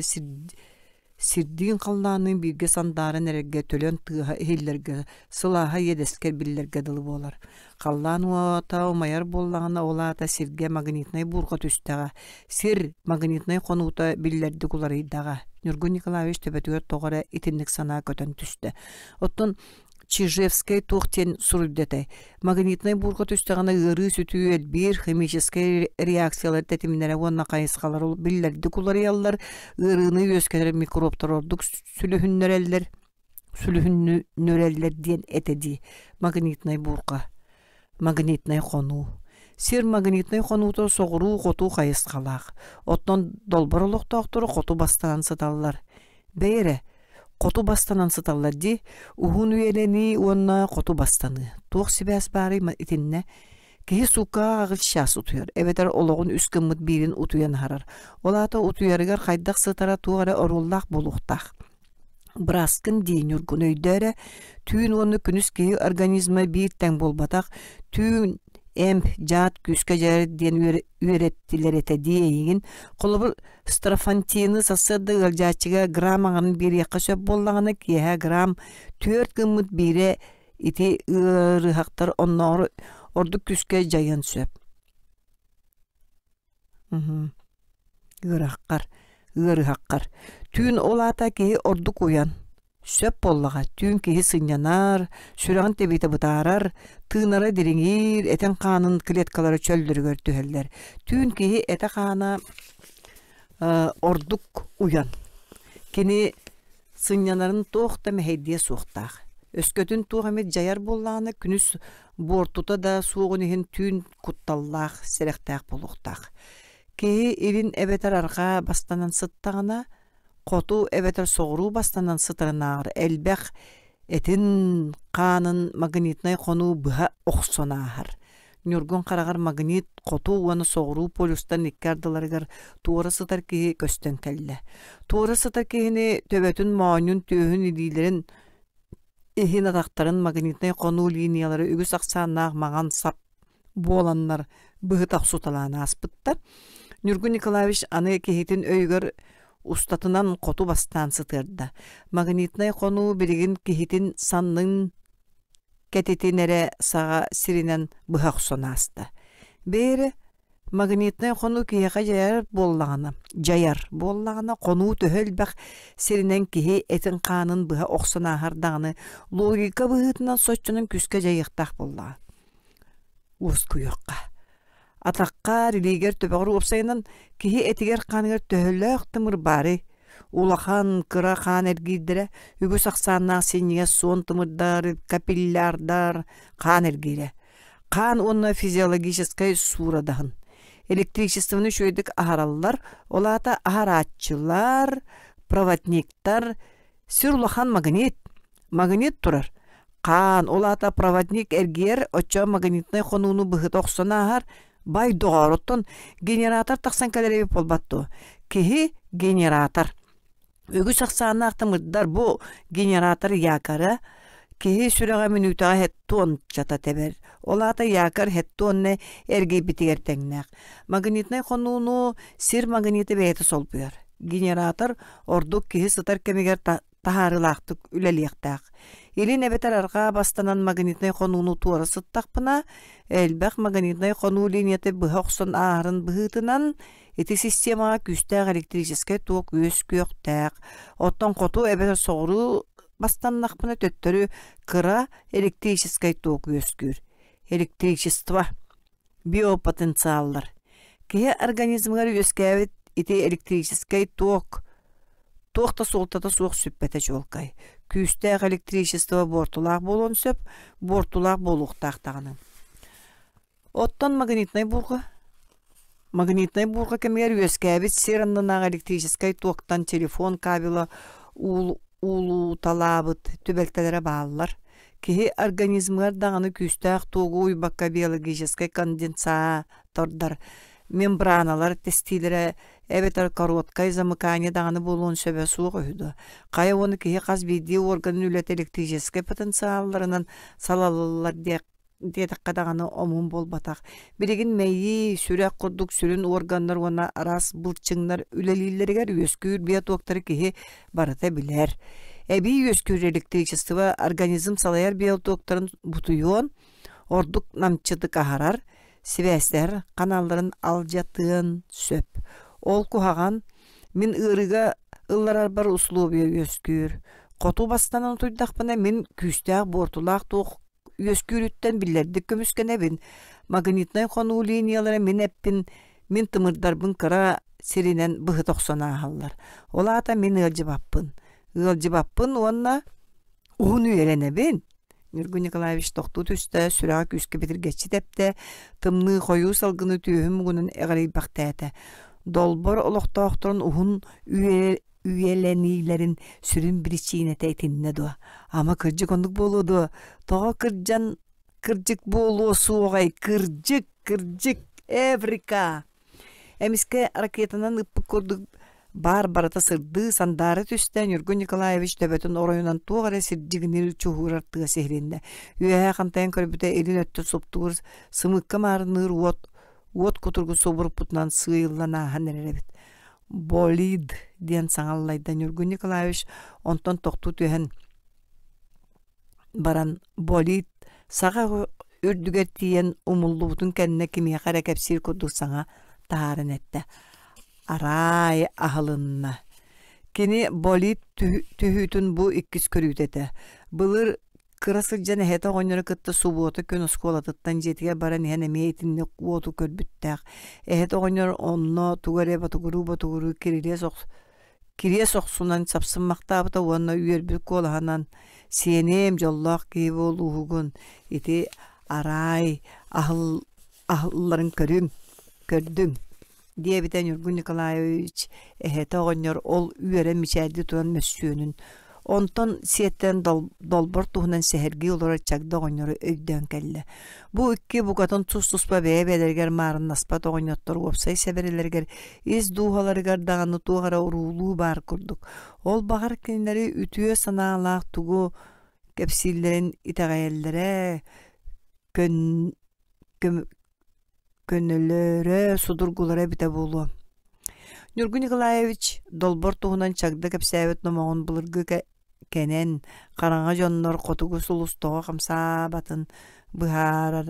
сирдиин халлаанныын бииргэ сандааран эрэргэ төлөн тыаһа иһиллэргэ, сылааһа иэдэскэр биллэргэ дылы буолар. Халлаан уота умайар буоллаҕына, ол аата сиргэ магнитнай буурҕа түстэҕэ, сир магнитнай хонуута биллэрдик уларыйдаҕа. Ньургун Николаевич төбөтүгэр тоҕо эрэ итинник санаа көтөн түстэ. Оттон Чижевскэй туох диэн суруйда этэй? Магнитнай буурҕа түстэҕинэ ыарыы-сүтүү элбиир, химическэй реакциялар тэтимнэрэ уонна хайысхалара биллэрдик уларыйаллар, ыарыыны үөскэтэр микробтар ордук сүлүһүннэрэллэр, сүлүһүннүрэллэр диэн этэ дии магнитнай буурҕа, магнитнай хонуу. Сир магнитнай хонуута соҕуруу-хоту хайысхалаах, оттон долбор олохтоохторо хоту бастанан сыталлар. Бэйэ эрэ, хоту бастанан сыталлар дии, уһун үйэлэнии уонна хоту бастаныы. Туох сибээс баарый итиннэ? Киһи сууккаҕа аҕыс чаас утуйар, эбэтэр олоҕун үс гыммыт биирин утуйан аһарар. Ол аата утуйарыгар хайдах сытара туох эрэ оруоллаах буолуохтаах. Бырааскын дии Ньургун өйдөө эрэ, түүн уонна күнүс киһи организма биир тэҥ буолбатах, түүн эмп, дьаат күүскэ дьайар диэн үөрэттилэр этэ дии эйигин. Холобур, Строфантины сарсыарда ыалдьааччыга грамм аҥарын биэриэххэ сөп буоллаҕына, киэһэ грамм түөрт гыммыт биирэ ити ыарыһахтар оннооҕор ордук күүскэ дьайыан сөп. Ыараххар, ыарыһаххар. Түүн ол аата киһи ордук уйан. Сөп буоллаҕа, түүн киһи сынньанар, сүрэҕин тэбиитэ бытаарар, тыынара дириҥиир, этин-хаанын клеткалара чөллөрүгэр түһэллэр. Түүн киһи этэ-хаана ордук уйан. Кини сынньанарын туох да мэһэйдиэ суохтаах. Өскөтүн туох эмит дьайар буоллаҕына, күнүс буортута да суоҕун иһин түүн кутталлаах, сэрэхтээх буолуохтаах. Киһи илин эбэтэр арҕаа бастанан сыттаҕына, хоту эбэтэр соҕуруу бастанан сытарынааҕар элбэх этин хаанын магнитнай хонуу быһа охсон ааһар. Ньургун хараҕар магнит хоту уонна соҕуруу полюстан икки ардыларыгар туора сытар киһи көстөн кэллэ. Туора сытар киһини төбөтүн, моонньун, түөһүн, илиилэрин иһин атахтарын магнитнай хонуу линиялара үгүс ахсааннаах маҥан сап буоланнар быһыта охсуталаан ааспыттар. Ньургун Николаевич аны киһитин өйүгэр устатынан хоту бастаан сытыарда. Магнитнай хонуу билигин киһитин саннын кэтитин эрэ саҕа сиринэн быһа охсон ааста. Бээрэ, магнитнай хонуу киһиэхэ дьайар буоллаҕына, дьайар буоллаҕына, хонуу төһө элбэх сиринэн киһи этин-хаанын быһа охсон ааһар даҕаны, логика быһыытынан соччонон күүскэ дьайыахтаах буоллаҕа. Уоскуйуохха. Атахха, илиигэр, төбөҕөр уопсайынан киһи этигэр-хааныгар төһөлөөх тымыр баарый? Улахан, кыра хаан эргиирдэрэ, үгүс ахсааннаах синньигэс суон тымырдар, капиллярдар, хаан эргиирэ. Хаан уонна физиологическай суурадаһын. Электричествоны үчүгэйдик аһараллар, ол аата аһарааччылар, проводниктар, сүр улахан магнит. Магнит турар. Хаан, ол аата проводник эргийэр, оччоҕо магнитнай хонууну быһыта охсон ааһар, бай доҕоор, оттон генератор тахсан кэлэр эбит буолбат дуо? Киһи генератор. Үгүс ахсааннаах тымырдар бу генератор якоря киһи сүрэҕэ мүнүүтэҕэ хеттуончата тэбэр. Ол аата якорь хеттуонна эргийбитигэр тэҥнээх. Магнитнай хонууну сир магнита бэйэтэ солбуйар. Генератор ордук киһи сытар кэмигэр таһаарыылаахтык үлэлиэхтээх. Илин эбэтэр арҕаа бастанан магнитнай хонууну туора сыттахпына, элбэх магнитнай хонуу линията быһа охсон ааһарын быһыытынан, ити системаҕа күүстээх электрическэй туок үөскүөхтээх. Оттон хоту эбэтэр соҕуруу бастаннахпына төттөрү кыра электрическэй туок үөскүүр. Электричество биопотенциаллар. Киһи организмыгар үөскээбит ити электрическэй ток туох да суолтата суох сүппэтэ чуолкай. Күүстээх электричество буортулаах буолуон сөп, буортулаах буолуохтаах даҕаны. Оттон магнитнай буурҕа? Магнитнай буурҕа кэмигэр үөскээбит сир аннынааҕы электрическэй токтан телефон кабела уулуталаабыт түбэлтэлэрэ бааллар. Киһи организмыгар даҕаны күүстээх туогу уйбакка биологическай конденсатордар, мембраналар тэстиилэрэ эбэтэр короткай замыкание даҕаны буолуон сөбө суох үһү дуо? Хайа уонна киһи хас биирдии органын үлэтэ электрическэй потенциалларынан салаллар диэх диэтэххэ даҕаны омун буолбатах. Билигин мэйии, сүрэх курдук сүрүн уорганнар уонна араас былчыҥнар үлэлииллэригэр үөскүүр биотоктары киһи барыта билэр. Эбии үөскүүр электричество организм салайар биотоктарын бутуйуон, ордук намчытык аһарар, сибээстэһэр ханаалларын алдьатыан сөп. Ол куһаҕан, мин ыарыыга ылларарбар условия үөскүүр. Хоту бастан утуйдахпына мин күүстээх буортулаах туох үөскүүрүттэн биллэрдик көмүскэнэбин. Магнитнай хонуу линиялара мин эппин, мин тымырдарбын кыра сиринэн быһыта охсон ааһаллар. Ол аата мин ыалдьыбаппын. Ыалдьыбаппын уонна уһун үйэлэнэбин. Ньургун Николаевич тохтуу түстэ, сүрэҕэ күүскэ битиргэччи тэптэ, тымныы хойуу салгыны түөһүн муҥунан эҕирийбэхтээтэ. Долбор олохтоохторун уһун үйэ үйэлэниилэрин сүрүн биричиинэтэ итиннэ дуо? Ама кырдьык оннук буолуо дуо? Тоҕо кырдьан кырдьык буолуо суоҕай? Кырдьык, кырдьык, Эврика! Эмискэ ракетанан ыппыт курдук баар барыта сырдыы, сандаара түстэ, Ньургун Николаевич төбөтүн оройунан туох эрэ сирдьигинир чуһуурар тыас иһилиннэ. Үөһэ хантайан көрбүтэ илин өттө суптуур сымыыкка маарынныыр уот уот кутургу субуруппутунан сыыйыллан ааһан эрэр эбит. «Болид» диэн саҥа аллайда Ньургун Николаевич, онтон тохтуу түһэн баран «Болид» саҕа үрдүгэр тиийэн умуллубутун кэннэ кимиэхэ эрэ кэпсиир курдук саҥа таһааран эттэ: «Араай аһылынна». Кини болид түһүүтүн бу иккис көрүүтэ этэ. Былыр Кыра сылдьан эһэтэ оҕонньору кытта субуота күн оскуолатыттан дьиэтигэр баран иһэн эмиэ итинник уоту көрбүттээх. Эһэтэ оҕонньор онно тугу эрэ ботугуруу-ботугуруу кирилиэс Кириэс охсунан сапсыммахтаабыта уонна үөрбүт куолаһынан «Сиэниэм, дьоллоох киһи буолууһугун, ити араай аһыл аһылларын көрүҥ, көрдүҥ» диэбитэ Ньургун Николаевич эһэтэ оҕонньор ол үөрэн мичээрдии туран мөссүөнүн, онтон сиэттэрэн долбор туһунан сэһэргии олорор Чагда оҕонньору өйдөөн кэллэ. Бу икки букатын тус-туспа бэйэ-бэйэлэригэр маарыннаспат оҕонньоттор уопсай сэбэрэлэригэр ис дууһаларыгар даҕаны туох эрэ уруулуу баар курдук. Ол баҕар кинилэри үтүө санаалаах тугу кэпсииллэрин итэҕэйэллэрэ, көн көнөлөрө, судургулара эбитэ буолуо. Ньургун Николаевич Долбор туһунан Чагда кэпсээбит номоҕун былыргы кэнэн, хараҥа дьоннор хотугу сулус тоҕо хамсаабатын быһаарар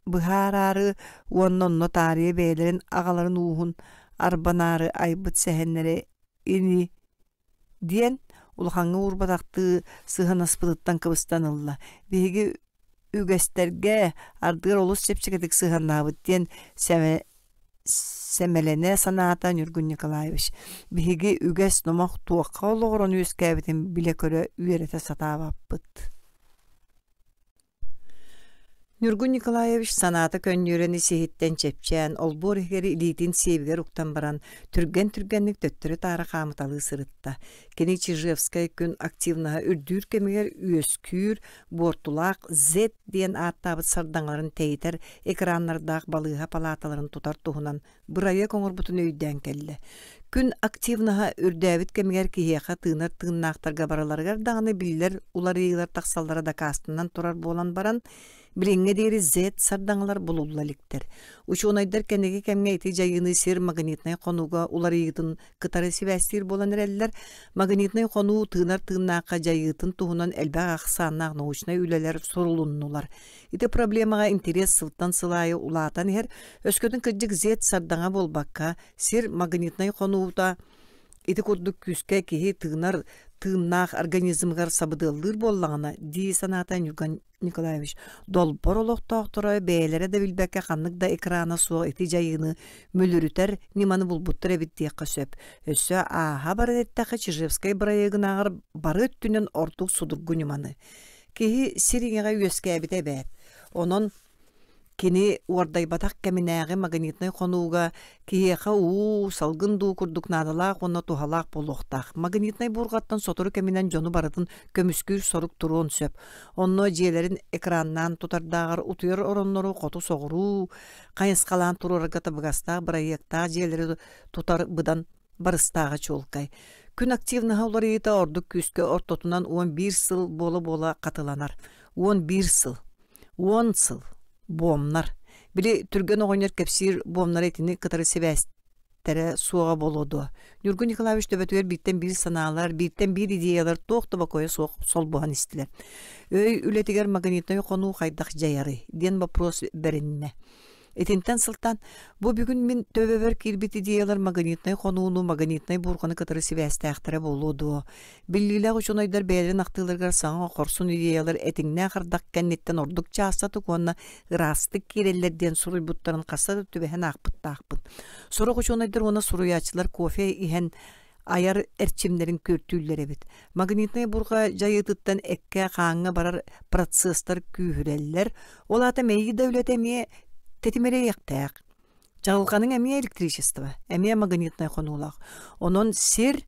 быһаараары уонна онно таарыйа бэйэлэрин аҕаларын ууһун арбанаары айбыт сэһэннэрэ ини диэн улахаҥҥа уурбатахтыы сыһыанаспытыттан кыбыстан ылла. Биһиги үгэстэргэ ардыгар олус чэпчэкитик сыһыаннаабыт диэн сэмэлэнэ санаата Ньургун Николаевич. Биһиги үгэс номох туохха олоҕуран үөскээбитин билэ-көрө үөрэтэ сатаабаппыт. Ньургун Николаевич санаата көнньүөрэн ис-иһиттэн чэпчээн, олбуор иһигэр илиитин сиэбигэр уктан баран, түргэн-түргэнник төттөрү-таары хаамыталыы сырытта. Кини Чижевскай күн активноһа үрдүүр кэмигэр үөскүүр буортулаах Z диэн ааттаабыт сардаҥаларын тэйитэр экраннардаах балыыһа палааталарын тутар туһунан бырайыак оҥорбутун өйдөөн кэллэ. Күн активноһа үрдээбит кэмигэр киһиэхэ тыынар тыыннаахтарга барыларыгар даҕаны биллэр уларыйыылар тахсаллара дакаастанан турар буолан баран, билиҥҥэ диэри Z сардаҥалар булулла иликтэр. Учуонайдар кэнники кэмҥэ ити дьайыыны сир магнитнай хонууга уларыйыытын кытары сибээстиир буолан эрэллэр. Магнитнай хонуу тыынар тыыннаахха дьайыытын туһунан элбэх ахсааннаах научнай үлэлэр сурулуннулар. Ити проблемаҕа интэриэс сылтан сыл аайы улаатан иһэр, өскөтүн кырдьык Z сардаҥа буолбакка, сир магнитнай хонуута ити курдук күүскэ киһи тыынар тыыннаах организмыгар сабыдыаллыыр буоллаҕына, дии санаата Ньурган Николаевич, долбор олохтоохторо бэйэлэрэ да билбэккэ ханнык да экрана суох ити дьайыыны мүлүрүтэр ньыманы булбуттар эбит диэххэ сөп. Өссө ааһа баран эттэххэ, Чижевскай бырайыагынааҕар бары өттүнэн ордук судургу ньыманы. Киһи сир иҥэҕэ үөскээбитэ эбээт. Онон кини уордайбатах кэминээҕи магнитнай хонууга киһиэхэ уу, салгын дуу курдук наадалаах уонна туһалаах буолуохтаах. Магнитнай буурҕаттан сотору кэминэн дьону барытын көмүскүүр сорук туруон сөп. Онно дьиэлэрин экраннаан тутардааҕар утуйар ороннору хоту-соҕуруу хайысхалаан туруорарга табыгастаах бырайыактаах дьиэлэри тутар быдан барыстааҕа чуолкай. Күн активноһа уларыйыыта ордук күүскэ ортотунан 11 сыл буола-буола хатыланар. 11 сыл. 10 сыл. Буомнар. Били Түргэн оҕонньор кэпсиир буомнара итини кытары сибээстэрэ суоҕа буолуо дуо? Ньургун Николаевич төбөтүгэр бииртэн биир санаалар, бииртэн биир идеялар туох да бокуойа суох солбуһан истилэр. Өй үлэтигэр магнитнай хонуу хайдах дьайарый диэн вопрос бэриннэ. Итинтэн сылтаан бу бүгүн мин төбөбөр киирбит идеялар магнитнай хонууну, магнитнай буурҕаны кытары сибээстээхтэрэ буолуо дуо? Биллиилээх учуонайдар бэйэлэрин ахтыыларыгар саҥа хорсун идеялар этиҥнээх ардах кэнниттэн ордук чаастатык уонна ыраастык киирэллэр диэн суруйбуттарын хаста да түбэһэн аахпыттаахпын. Сорох учуонайдар уонна суруйааччылар кофе иһэн айар эрчимнэрин күөртүүллэр эбит. Магнитнай бурҕа дьайыытыттан эккэ хааҥҥа барар процесстар күүһүрэллэр. Ол аата мэйии да үлэтэ эмиэ тэтимирэйиэхтээх. Чаҕылҕаныҥ эмиэ электричество, эмиэ магнитнай хонуулаах. Онон сир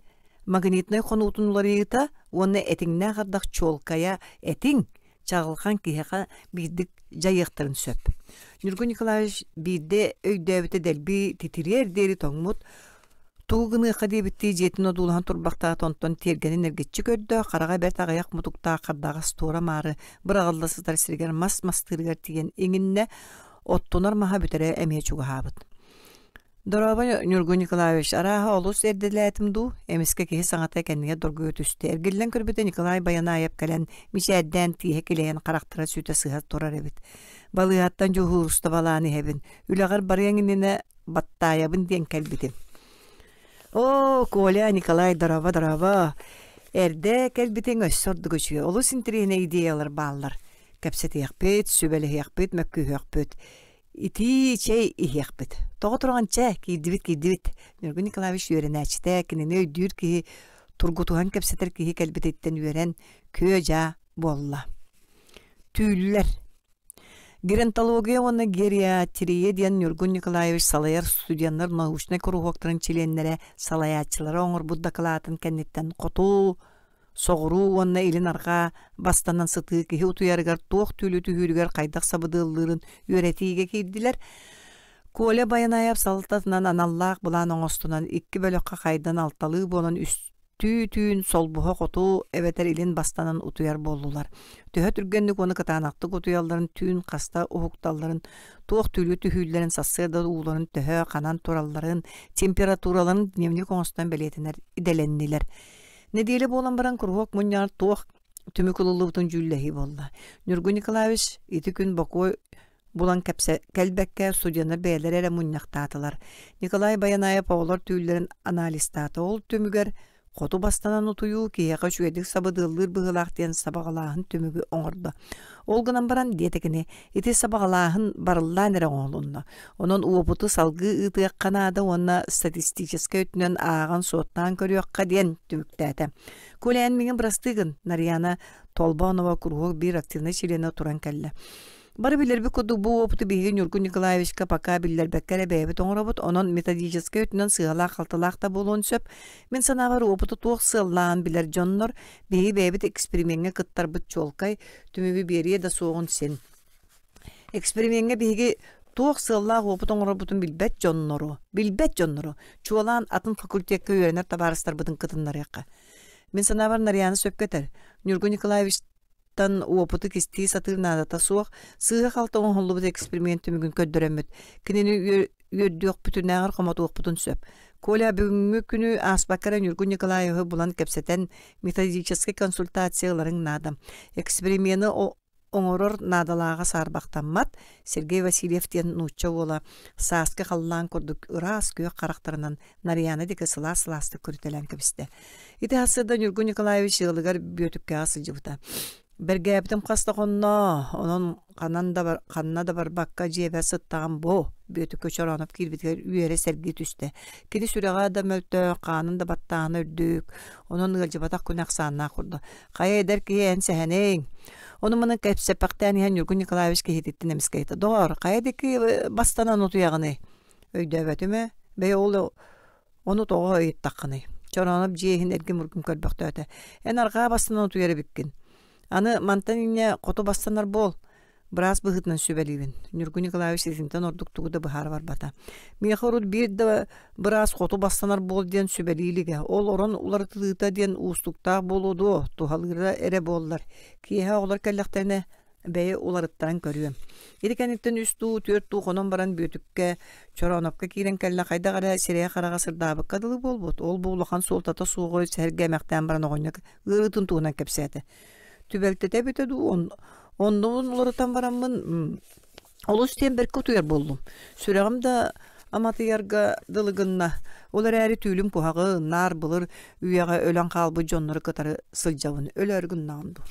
магнитнай хонуутун уларыйыыта уонна этиҥнээх ардах чуолкайа этиҥ чаҕылхан киһиэхэ биирдик дьайыахтарын сөп. Ньургун Николаевич биирдэ өйдөөбүтэ дэлби титириэр диэри тоҥмут, тугу гыныахха диэбиттии дьиэтин одуулаһан турбахтаата, онтон тиэргэнин эргиччи көрдө, хараҕа бэрт аҕыйах мутуктаах хардаҕас туора-маары быраҕылла сытар сиригэр мас мастыырыгар тиийэн иҥиннэ, оттунар маһа бүтэрэ эмиэ чугаһаабыт. Дорообо, Ньургун Николаевич, арааһа олус эрдэлээтим дуу? Эмискэ киһи саҥата кэннигэр доргуйа түстэ. Эргиллэн көрбүтэ Николай Байанаайап кэлэн, мичээрдээн, тииһэ килэйэн харахтара сүтэ сыһа турар эбит. Балыыһаттан дьуһуурустабалаан иһэбин. Үлэҕэр барыаҥ иннинэ баттаайабын диэн кэлбитим. Оо, Коля, Николай, дорообо, дорообо. Эрдэ кэлбитиҥ өссө ордук үчүгэй. Олус интэриэһинэй идеялар бааллар. Кэпсэтиэхпит, сүбэлэһиэхпит, мөккүһүөхпүт. Итии чэй иһиэхпит. Тоҕо тураҕын чэ, киирдибит, киирдибит. Ньургун Николаевич үөрэнээччитэ, кинини өйдүүр киһи, тургутуһан кэпсэтэр киһи кэлбититтэн үөрэн, күө-дьаа буолла. Түүллэр. Геронтология уонна гериатрия диэн Ньургун Николаевич салайар студеннар научнай куруһуоктарын чилиэннэрэ салайааччылара оҥорбут дакылаатын кэнниттэн хоту, соҕуруу уонна илин-арҕаа бастанан сытыы киһи утуйарыгар туох түүлү түһүүрүгэр хайдах сабыдыаллыырын үөрэтиигэ киирдилэр. Коля Байанаев салалтатынан аналлаах былаан оҥостунан икки бөлөххө хайдан алталыы буолан үстүү түүн солбуһа хоту эбэтэр илин бастанан утуйар буоллулар. Төһө түргэнник уонна кытаанахтык утуйалларын түүн хаста уһукталларын, туох түүлү түһүүллэрин, сарсыарда ууларын төһө ханан туралларын, температураларын дневник оҥостон бэлиэтэнэр идэлэннилэр. Нэдиэлэ буолан баран куруһуок мунньаҕар туох түмүк ылыллыбытын дьүүллэһии буолла. Ньургун Николаевич ити күн бокуой булан кэпсэ кэлбэккэ студеннар бэйэлэрэ эрэ мунньахтаатылар. Николай Баянаев оҕолор түүллэрин анализтаата. Ол түмүгэр хоту бастанан утуйуу киһиэхэ үчүгэйдик сабыдыаллыыр быһыылаах диэн сабаҕалааһын түмүгү оҥордо. Ол гынан баран, диэтэ кини, ити сабаҕалааһын барыллаан эрэ оҥоһулунна. Онон уопуту салгыы ыытыахха наада уонна статистическай өттүнэн ааҕан-суоттаан көрүөххэ диэн түмүктээтэ. Коля, эн миҥин бырастыы гын, Нарьяна Толбонова куруһуок биир активнай чилиэнэ туран кэллэ. Бары билэрбит курдук бу уопуту биһиги Ньургун Николаевичка пока биллэрбэккэ эрэ бэйэбит оҥоробут, онон методическай өттүнэн сыыһалаах-халтылаах да буолуон сөп. Мин санаабар уопуту туох сыаллааҕын билэр дьоннор биһиги бэйэбит эксперимеҥҥэ кыттарбыт чуолкай, түмүгү биэриэ да суоҕун син. Эксперимеҥҥэ биһиги туох сыаллаах уопут оҥорорбутун билбэт дьоннору, билбэт дьоннору, чуолаан атын факультекка үөрэнэр табаарыстарбытын кытыннарыахха. Мин санаабар Нарьяна сөпкө этэр. Ньургун Николаевич тан уопуту кистии сатыыр наадата суох, сыыһа-халты оҥоһуллубут эксперимент түмүгүн көрдөрөммүт, кинини үөрдүөхпүтүнээҕэр хомотуохпутун сөп. Коля бүгүҥҥү күнү ааспакка эрэ Ньургун Николаевиһы булан кэпсэтэн методическай консультация ыларыҥ наада. Эксперимены оҥорор наадалааҕа саарбахтаммат. Сергей Васильев диэн нуучча уола сааскы халлаан курдук ыраас күөх харахтарынан Нарыйаана диэки сылаас-сылаастык көрүтэлээн кэбистэ. Ити сарсыарда Ньургун Николаевич ыалыгар Бүөтүккэҕэ сылдьыбыта. Бэргээбитим хас да хонно, онон ханан да бар, ханна да барбакка дьиэбэр сыттаҕым бу, Бүөтүккэ Чороонов киирбитигэр үөрэ сэргии түстэ. Кини сүрэҕэ да мөлтөх, хаанын да баттааһына үрдүк, онон ыалдьыбатах күнэ ахсааннаах курдук. Хайа эдэр киһи эн сэһэниҥ. Ону-маны кэпсэппэхтээн иһэн Ньургун Николаевич киһититтэн эмискэ ыйытта: «Доҕоор, хайа диэки бастанан утуйаҕыный?» Өйдөөбөтүм ээ, бэйэ ол ону тоҕо ыйыттаххыный? Чорооноп дьиэ иһин эргим-ургум көрбөхтөөтө. Эн арҕаа бастанан утуйар эбиккин. Аны мантан инньэ хоту бастанар буол. Быраас быһыытынан сүбэлиибин. Ньургун Николаевич итинтэн ордук тугу да быһаара барбата. Миэхэ урут биир да быраас хоту бастанар буол диэн сүбэлии илигэ. Ол орон уларытылыыта диэн уустуктаах буолуо дуо, туһалыыра эрэ буоллар. Киэһэ оҕолор кэллэхтэринэ бэйэ уларыттаран көрүөм. Ити кэнниттэн үс дуу, түөрт дуу хонон баран Бүөтүккэ, Чороонопко киирэн кэллэ хайдах эрэ сирэйэ-хараҕа сырдаабыкка дылы буолбут. Ол бу улахан суолтата суоҕу сэргэ эмэхтээн баран оҕонньор ыарыытын туһунан кэпсээтэ. Түбэлтэтэ эбитэ дуу, оннубун уларытан бараммын олус диэн бэркэ утуйар буоллум. Сүрэҕим да аматыйарга дылы гынна. Ол эрээри түүлүм куһаҕын, наар былыр үйэҕэ өлөн хаалбыт дьоннору кытары сылдьабын. Өлөөрү гыннаҕым дуу.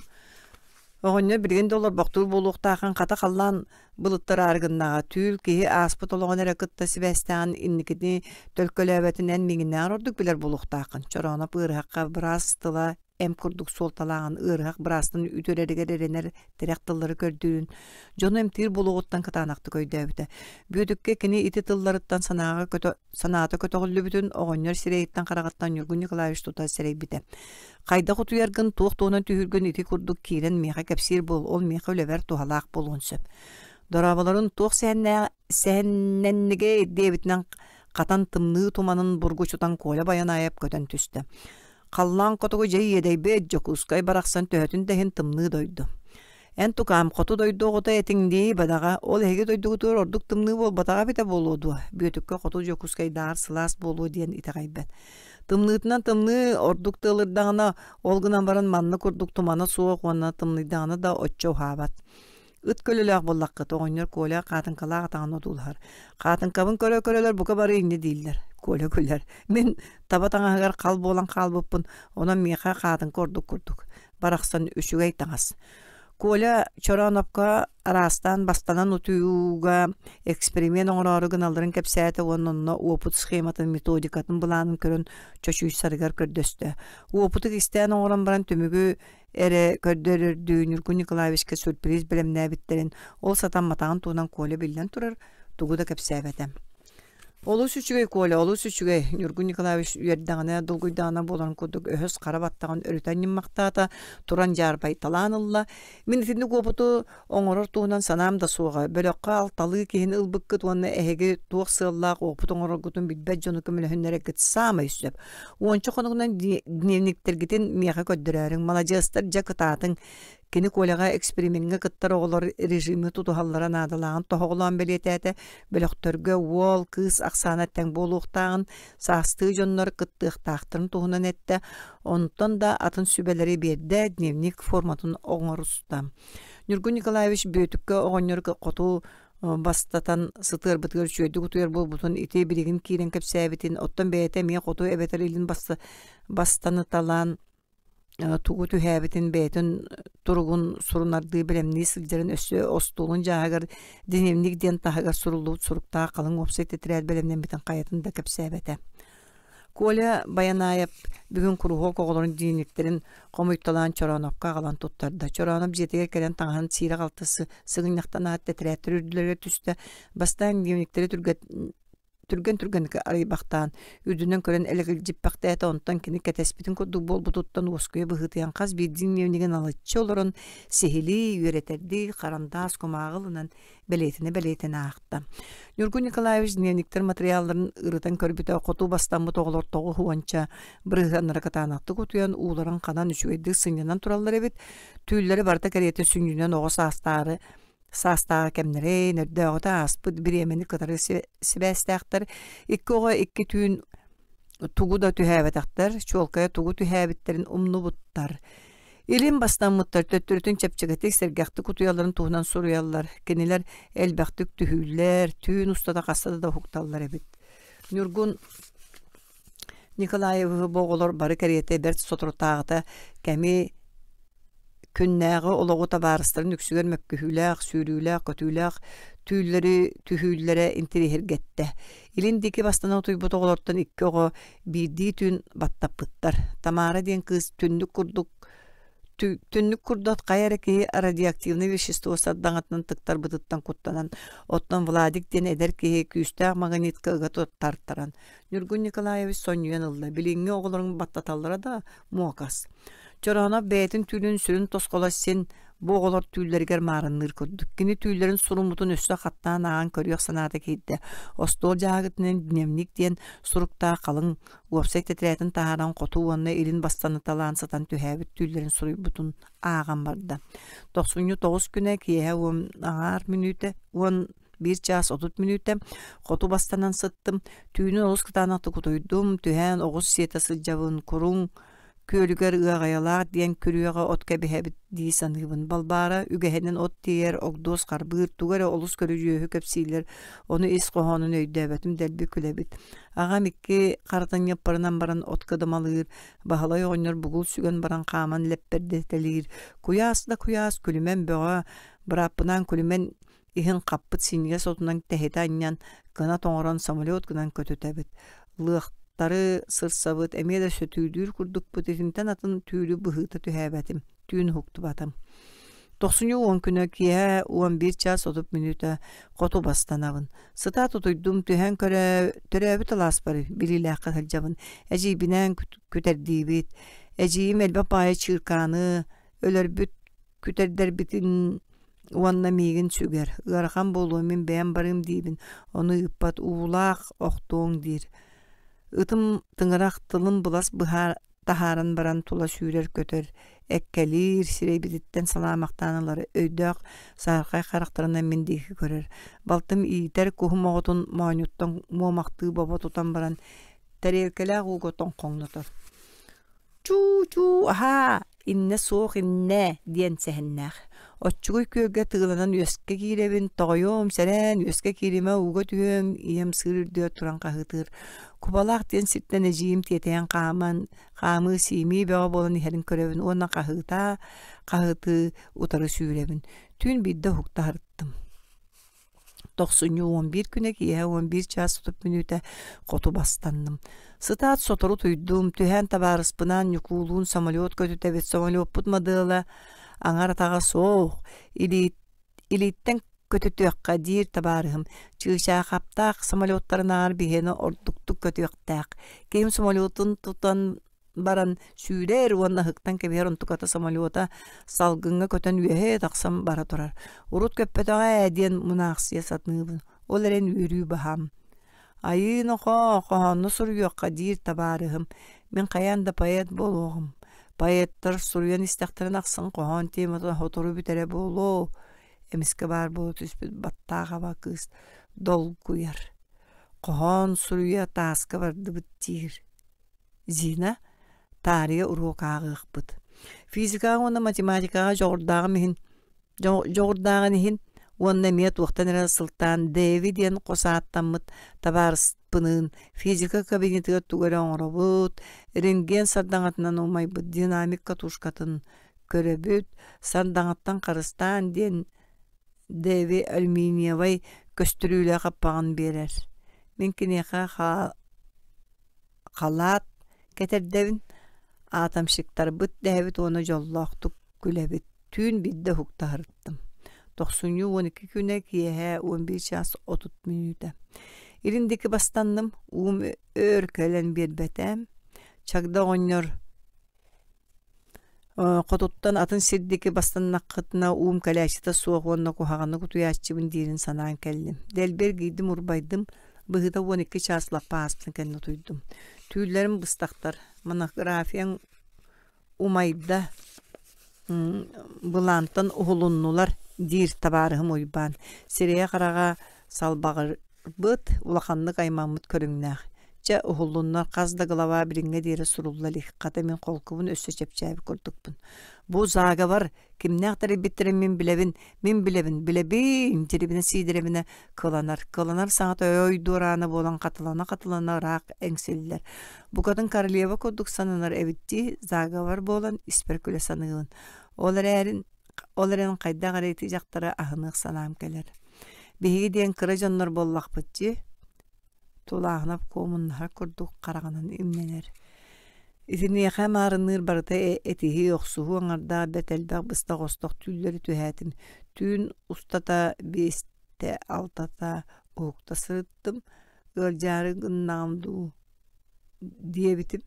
Оҕонньор билигин да олорбохтуур буолуохтаахын хата халлаан былыттараары гыннаҕа, түүл киһи ааспыт олоҕун эрэ кытта сибээстээҕин инникини төлкөлөөбөтүн эн миигиннээҕэр ордук билэр буолуохтааххын. Чорооноп ыарыһахха быраас тыла эмп курдук суолталааҕын ыарыһах быраастан үтүөрэригэр эрэнэр тирэх тыллары көрдүүрүн дьону эмтиир буолуоҕуттан кытаанахтык өйдөөбүтэ. Бүөтүккэ кини ити тылларыттан санааҕа көтө санаата көтөҕүллүбүтүн оҕонньор сирэйиттэн-хараҕыттан Ньургун Николаевич тута сэрэйбитэ. Хайдах утуйаргын, туох туһунан түһүүргүн ити курдук киирэн миэхэ кэпсиир буол, ол миэхэ үлэбэр туһалаах буолуон сөп. Дорооболорун туох сэһэннэннигэй диэбитинэн хатан тымныы туманын бургучутан Коля Байанаайап көтөн түстэ. Халлаан хотугу дьэ иэдэйбит Дьокуускай барахсан төһөтүн да иһин тымныы дойду. Эн тукаам хоту дойду оҕото этиҥ дии бадаҕа, ол эһиги дойдугутугар ордук тымныы буолбатаҕа эбитэ буолуо дуо? Бүөтүккэ хоту Дьокуускайдааҕар сылаас буолуо диэн итэҕэйбэт. Тымныытынан тымныы ордук тыалырдаҕына, ол гынан баран манна курдук тумана суох уонна тымныйдаҕына да оччо уһаабат. Ыт көлөлөөх буоллаххыт, оҕонньор Коля хаатыҥкалаах атаҕын одуулаһар. Хаатыҥкабын көрө-көрөлөр бука бары инньэ дииллэр. Коля күлэр. Мин таба таҥаһыгар хал буолан хаалбыппын, онон миэхэ хаатыҥка ордук курдук. Барахсан үчүгэй таҥас. Коля Чороонопко араастаан бастанан утуйууга эксперимент оҥороору гыналларын кэпсээтэ уонна онно уопут схематын, методикатын былаанын көрөн чочуйсарыгар көрдөстө. Уопуту кистээн оҥорон баран түмүгү эрэ көрдөрөрдүү Ньургун Николаевичка сюрприз бэлэмнээбиттэрин, ол сатамматаҕын туһунан Коля биллэн турар, тугу да кэпсээбэтэ. Олус үчүгэй, Коля, олус үчүгэй, Ньургун Николаевич үөрдэҕинэ, долгуйдаҕына буоларын курдук өһөс хара баттаҕын өрүтэ анньыммахтаата, туран дьаарбайталаан ылла. Мин итинник уопуту оҥорор туһунан санаам да суоҕа. Бөлөххө алталыы киһини ылбыккыт уонна эһиги туох сыаллаах уопут оҥороргутун билбэт дьону көмөлөһүннэрэргит саамай сөп. Уонча хонугунан дневниктэргитин миэхэ көрдөрөөрүҥ, маладьыастар дьэ кытаатыҥ. Кини Коляҕа эксперимеҥҥэ кыттар оҕолор режими тутуһаллара наадалааҕын тоһоҕолоон бэлиэтээтэ, бөлөхтөргө уол, кыыс ахсаана тэҥ буолуохтааҕын, саастыы дьоннор кыттыахтаахтарын туһунан эттэ, онтон да атын сүбэлэри биэрдэ, дневник форматын оҥоруста. Ньургун Николаевич Бүөтүккэ оҕонньору хоту бастатан сытыарбытыгар үчүгэйдик утуйар буолбутун ити билигин киирэн кэпсээбитин, оттон бэйэтэ эмиэ хоту эбэтэр илин бастаныталаан тугу түһээбитин бэйэтин туругун сурунардыы бэлэмнии сылдьарын өссө остуолун дьааһыгар дневник диэн таһыгар суруллубут суруктаах халыҥ уопсай тэтэрээт бэлэмнэммитин хайатын да кэпсээбэтэ. Коля Байанаайап бүгүн куруһуок оҕолорун дневниктэрин хомуйталаан Чороонопко аҕалан туттарда. Чорооноп дьиэтигэр кэлэн таҥаһын сиирэ-халты сыгынньахтанаат тэтэрээттэр үрдүлэригэр түстэ. Бастаан дневниктэри түргэн-түргэнник арыйбахтаан, үрдүнэн көрөн элэгэлдьиппэхтээтэ, онтон кини кэтэспитин курдук буолбутуттан уоскуйа быһыытыйан хас биирдии дневнигин алыччы олорон сиһилии үөрэтэрдии харандаас кумааҕы ылынан бэлиэтинэ-бэлиэтинэ аахта. Ньургун Николаевич дневниктэр матырыйаалларын ырытан көрбүтэ, хоту бастаммыт оҕолор 90 бырыһыаннара кытаанахтык утуйан, ууларын ханан үчүгэйдик сынньанан тураллар эбит. Түүллэри барыта кэриэтэ сүнньүнэн оҕо саастаары саастааҕы кэмнэрин, өрдөөҕүтэ ааспыт бириэмэни кытары сибээстээхтэр. Икки оҕо икки түүн тугу да түһээбэтэхтэр, чуолкайа тугу түһээбиттэрин умнубуттар. Илин бастаммыттар төттөрүтүн чэпчэкитик, сэргэхтик утуйалларын туһунан суруйаллар. Кинилэр элбэхтик түһүүллэр, түүн устата хаста да уһукталлар эбит. Ньургун Николаевы бу оҕолор бары кэриэтэ бэрт соторутааҕыта кэми күннээҕи олоҕу табаарыстарын үксүгэр мөккүһүүлээх, сүүрүүлээх-көтүүлээх түүллэри түһүүллэрэ интэриэһиргэттэ. Илин диэки бастана утуйбут оҕолортон икки оҕо биирдии түүн баттаппыттар. Тамара диэн кыыс түннүк курдук түннүк курдат хайа эрэ киһи радиоактивнай вещество сардаҥатынан тыктарбытыттан куттанан, оттон Владик диэн эдэр киһи күүстээх магнитка ыга тартаран, Ньургун Николаевич сонньуйан ылла, билиҥҥи оҕолорун баттаталлара да муокас. Чорооноп бэйэтин түүлүн сүрүн тосхоло син бу оҕолор түүллэригэр маарынныыр курдук. Кини түүллэрин суруммутун өссө хаттаан ааҕан көрүөх санаата киирдэ. Остуол дьааһыгытынан дневник диэн суруктаах халыҥ уопсай тэтэрээтин таһааран хоту уонна илин бастаныталаан сытан түһээбит түүллэрин суруйбутун ааҕан барда. Тохсунньу 9 күнэ киэһэ уон аҥаар мүнүүтэ 11 чаас 30 мүнүүтэ хоту бастанан сыттым. Түүнүн олус кытаанахтык утуйдум, түһээн оҕус сиэтэ сылдьабын, куруҥ күөлүгэр ыаҕайалаах диэн күрүөҕэ от кэбиһэбит дии саныыбын. Балбаара үгэһинэн от тиэйэр, огдуос харбыыр, тугу эрэ олус көрүдьүөһү кэпсииллэр, ону ис хоһоонун өйдөөбөтүм, дэлби күлэбит. Аҕам икки харатын ньыппарынан баран от кыдамалыыр, Баһылай оҕонньор бугул сүгэн баран хааман лэппэрдэтэлиир. Куйаас да куйаас, күлүмэн бөҕө, бырааппынаан күлүмэн иһин хаппыт синньигэс отунан тэһитэ анньан, кынат оҥорон самолет гынан көтүтэбит. Лыахтары сырсабыт, эмиэ да сөтүүлүүр курдукпут, итинтэн атын түүлү быһыыта түһээбэтим, түүн уһуктубатым. Тохсунньу 10 күнэ киэһэ 11 чаас 30 мүнүүтэ хоту бастанабын. Сытаат утуйдум, түһэн көрө, төрөөбүт алааспар Билиилээххэ сылдьабын. Эдьиийбинээн күтэрдиибит. Эдьиийим элбэх баайы чыыркааны өлөрбүт күтэрдэрбитин уонна миигин сүгэр, ыарахан буолуо мин бэйэм барыым диибин, ону ыыппат, уулаах охтуоҥ диир. Ытым тыҥырах тылын былас быһа таһааран баран тула сүүрэр-көтөр, эккэлиир, сирэйбититтэн салаамахтаан ылар, өйдөөх саһархай харахтарынан мин диэки көрөр. Балтым иитэр куһум оҕотун моонньуттан муомахтыы бобо тутан баран тэриэлкэлээх ууга тоҥхоҥнотор. Чуу-чуу, аһаа, иннэ суох иннэ диэн сэһэннээх. Оччугуй күөлгэ тыыланан үөскэ киирэбин, тоҕойуом, сэрэн, үөскэ кииримэ, ууга түһүөм, ийэм сыыр үрдүгэр туран хаһыытыыр. Кубалаах диэн сиртэн эдьиийим тиэтэйэн хааман, хаамыы-сиимии бөҕө буолан иһэрин көрөбүн уонна хаһыытаа, хаһыытыы утары сүүрэбин. Түүн биирдэ уһукта сырыттым. Тохсунньу 11 күнэ киэһэ 11 чаас 30 мүнүүтэ хоту бастанным. Сытаат сотору утуйдум, түһээн табаарыспынаан Ньукуулуун самолет көтүтэбит, самолеппут модела аҥар атаҕа суох, илииттэн көтүтүөххэ диир табаарыһым. Чыычаахаптаах самолеттарынааҕар биһиэнэ ордуктук көтүөхтээх. Киһим самолетун тутан баран сүүрэр уонна ыһыктан кэбиһэр онтуката самолета салгыҥҥа көтөн үөһэ тахсан бара турар. Урут көппөтөҕө ээ диэн мунаахсыйа сатыыбын. Ол эрэн үөрүү баһаам. Айыы нохоо, хоһоонно суруйуохха диир табаарыһым. Мин хайаан да поэт буолуоҕум. Поэттар суруйан истэхтэрин ахсын хоһоон темата сотору бүтэрэ буолуо. Эмискэ баар буола түспүт баттаах аба кыыс долгуйар. Хоһоон суруйа тааска бардыбыт диир. Зина, таарыйа уруок ааҕыахпыт. Физикаҕа уонна математикаҕа дьоҕурдааҕым иһин дьоҕурдааҕын иһин уонна эмиэ туохтан эрэ сылтаан Дэви диэн хос ааттаммыт табаарыспыныын физика кабинетыгар тугу эрэ оҥоробут, рентген сардаҥатынан умайбыт динамик катушкатын көрөбүт, сардаҥаттан харыстаан диэн Дэви алюминиевай көстүрүүлээх аппаҕын биэрэр. Мин киниэхэ халаат кэтэрдэбин, атомщиктарбыт дэһэбит уонна дьоллоохтук күлэбит. Түүн биирдэ уһукта сырыттым. Тохсунньу 12 күнэ киэһэ 11 чаас 30 мүнүүтэ. Илин диэки бастанным, уум өр кэлэн биэрбэтэ. Чагда оҕонньор Хотуттан атын сир диэки бастаннаххытына уум кэлээччитэ суох уонна куһаҕаннык утуйааччыбын диирин санаан кэллим. Дэлби эргийдим, урбайдым, быһыыта 12 чаас лаппа ааспытын кэннэ утуйдум. Түүллэрим быстахтар, монографияҥ умайда, былаантан уһулуннулар диир табаарыһым Уйбаан. Сирэйэ-хараҕа салбаҕыр Быт улаханнык аймаммыт көрүҥнээх. Чэ, уһуллуннар хас да глава билиҥҥэ диэри сурулла илик, хата мин холкубун өссө чэпчээбит курдукпун. Бу заговор кимнээх тэрийбиттэрин мин билэбин, мин билэбин, билэбин, Дьирибинэ Сиидэрэбинэ кыланар, кыланар саҥата өй дуораана буолан хатылана-хатылана ыраах эҥсиллэр. Букатын королева курдук сананар эбит дии, заговор буолан испэр күлэ саныыбын. Ол эрээрин Ол эрэн хайдах эрэ ити дьахтары аһыныах санаам кэлэр. Биһиги диэн кыра дьоннор буоллахпыт дии, Тулааһынап куомуннаһар курдук хараҕынан имнэнэр. Итиниэхэ маарынныыр барыта этиһии, охсуһуу аҥардаах бэрт элбэх быстах-остох түүллэри түһээтим. Түүн устата биэстэ, алтата уһукта сырыттым, ыалдьаары гыннаҕым дуу диэбитим,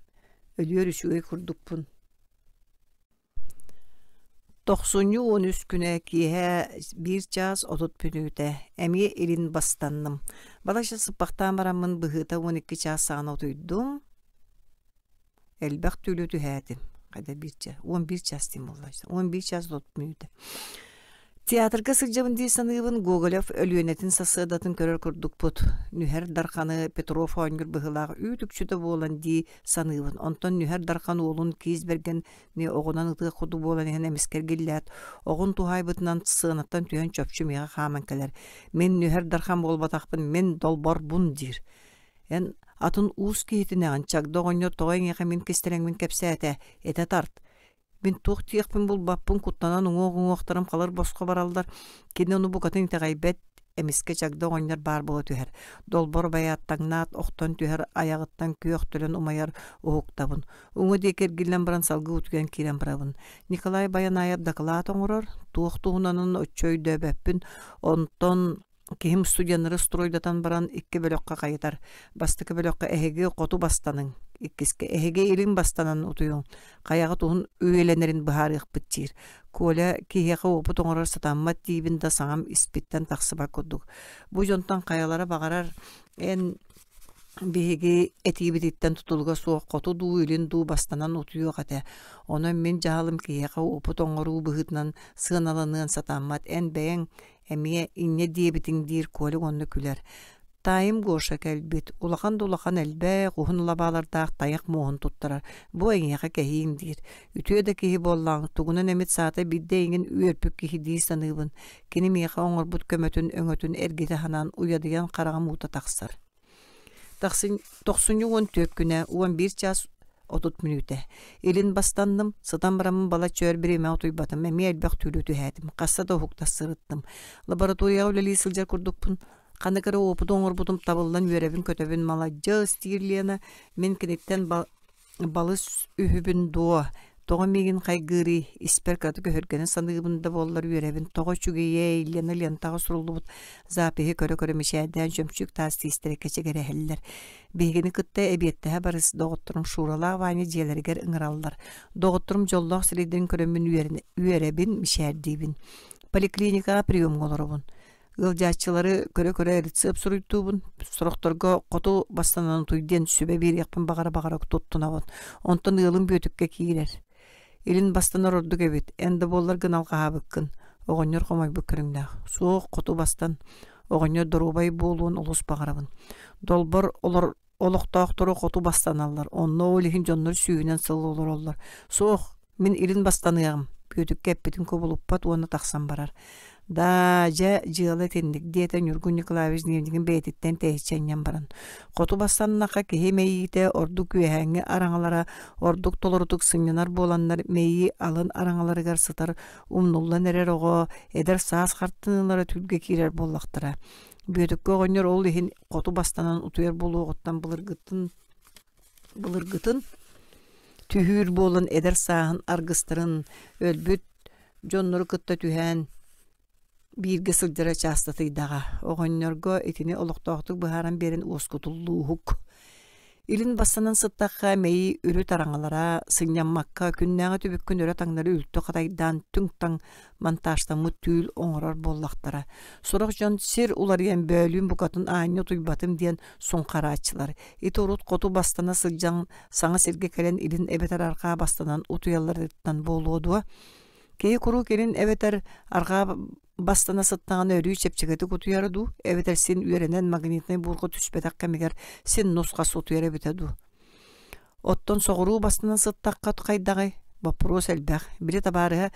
өлүөр үчүгэй курдукпун. Тохсунньу 13 күнэ киэһэ 1 чаас 30 мүнүүтэ эмиэ илин бастанным. Балачча сыппахтаан бараммын быһыыта 12 чаас саҕана утуйдум. Элбэх түүлү түһээтим. Хайда биир чаас, 11 чаас диэн буолла. 11 чаас 30 мүнүүтэ. Театрга сылдьабын дии саныыбын, Гоголев Өлүөнэтин сарсыардатын көрөр курдукпут. Нүһэр Дарханы Петров оонньуур быһыылаах үүт-үкчүтэ буолан дии саныыбын. Онтон Нүһэр Дархан уолун Киис Бэргэн оҕунан ытыах курдук буолан иһэн эмискэ эргиллээт, оҕун туһаайбытынан сыанаттан түһэн чопчу миэхэ хааман кэлэр. Мин Нүһэр Дархан буолбатахпын, мин долборбун диир. Эн атын уус киһитинэҕин, Чагда оҕонньор тоҕо эйиэхэ мин кистэлэҥмин кэпсээтэ, этэ тарт. Мин туох диэхпин булбаппын, куттанан уҥуох-уҥуохтарым халыр босхо бараллар, кини ону букатын итэҕэйбэт, эмискэ Чагда оҕонньор баар буола түһэр. Долбор байааттаҥнаат, охтон түһэр, айаҕыттан күөх төлөн умайар уһуктабын. Уҥа диэки эргиллэн баран салгыы утуйан киирэн барабын. Николай Байанаев дакылаат оҥорор, туох туһунанын оччо өйдөөбөппүн, онтон Киһим студеннары стройдатан баран икки бөлөххө хайытар. Бастакы бөлөххө эһиги хоту бастаныҥ, иккискэ эһиги илин бастанан утуйуҥ, хайаҕыт уһун үйэлэнэрин быһаарыахпыт диир. Коля киһиэхэ уопут оҥорор сатаммат диибин да саҥам испиттэн тахсыбат курдук. Бу дьонтон хайалара баҕарар эн биһиги этиибититтэн тутулуга суох хоту дуу, илин дуу бастанан утуйуох этэ. Онон мин дьаһалым киһиэхэ уопут оҥоруу быһыытынан сыаналаныан сатаммат. Эн бэйэҥ эмиэ инньэ диэбитиҥ диир Коля уонна күлэр. Таайым Гоша кэлбит, улахан да улахан элбэх, уһун лабаалардаах тайах муоһун туттарар, бу эйиэхэ кэһииҥ диир. Үтүө да киһи буоллаҕыҥ, тугунан эмит саата биирдэ эйигин үөрпүт киһи дии саныыбын. Кини миэхэ оҥорбут көмөтүн, өҥөтүн эргитэ санаан уйадыйан хараҕым уута тахсар. Тохсунньу 14 күнэ, 11 чаас 30 мүнүүтэ. Илин бастанным, сытан бараммын балачча өр бириэмэ утуйбатым, эмиэ элбэх түүлү түһээтим, хаста да уһукта сырыттым. Лабораторияҕа үлэлии сылдьар курдукпун, ханнык эрэ уопуту оҥорбутум табыллан үөрэбин-көтөбүн, маладьыас, диир Лена, мин киниттэн балыс үһүбүн дуо, тоҕо миигин хайгыырый, испэр кыратык өһүргэнэ саныыбын да буоллар үөрэбин, тоҕо үчүгэйэй, Лена лентаҕа суруллубут запиһы көрө-көрө мичээрдээн чөмчүүк таас тиистэрэ кэчигэрэһэллэр. Биһигини кытта эбиэттэһэ барыс доҕотторум Шуралаах Ваня дьиэлэригэр ыҥыраллар. Доҕотторум дьоллоох сирэйдэрин көрөммүн үөрэбин, мичээрдиибин. Поликлиникаҕа приемҥа олоробун. Ыалдьааччылары көрө-көрө рецепт суруйтуубун, сорохторго хоту бастанан утуй диэн сүбэ биэриэхпин баҕара-баҕара туттунабын. Онтон ыалым Бүөтүккэ киирэр. Илин бастанар ордук эбит, эн да буолларгын алҕаһаабыккын. Оҕонньор хомойбут көрүҥнээх. Суох, хоту бастан. Оҕонньор доруобай буолуон олус баҕарабын. Долбор олор олохтоохтору хоту бастаналлар, онно ол иһин дьоннор сүүһүнэн сыл олороллор. Суох, мин илин бастаныаҕым, Бүөтүккэ эппитин кубулуппат уонна тахсан барар. Даа, дьэ, дьыала итинник, диэтэ Ньургун Николаевич дневнигин бэйэтиттэн тэйиччи анньан баран. Хоту бастаннахха киһи мэйиитэ ордук үөһээҥҥи араҥалара ордук толорутук сынньанар буоланнар мэйии алын араҥаларыгар сытар умнуллан эрэр оҕо эдэр саас хартыыналара түүлгэ киирэр буоллахтара. Бүөтүккэ оҕонньор ол иһин хоту бастанан утуйар буолуоҕуттан былыргытын былыргытын түһүүр буолан эдэр сааһын аргыстарын өлбүт дьоннору кытта түһээн бииргэ сылдьара чаастатыйдаҕа. Оҕонньорго итини олохтоохтук быһааран биэрэн уоскутуллууһук. Илин бастанан сыттахха мэйии үрүт араҥалара сынньаммакка күннээҕи түбүккүн өрө таҥнары үлтү хатайдаан түҥ-таҥ монтажтаммыт түүл оҥорор буоллахтара. Сорох дьон сир уларыйан бөөлүүн букатын аанньа утуйбатым диэн суҥхарааччылар. Ити урут хоту бастана сылдьан саҥа сиргэ кэлэн илин эбэтэр арҕаа бастанан утуйалларыттан буолуо дуо? Киһи куруук илин эбэтэр арҕаа бастана сыттаҕына өрүү чэпчэкитик утуйара дуу, эбэтэр син үөрэнэн магнитнай буурҕа түспэтэх кэмигэр син нус-хас утуйар эбитэ дуу. Оттон соҕуруу бастана сыттахха хайдаҕый? Боппуруос элбэх. Били табаарыһа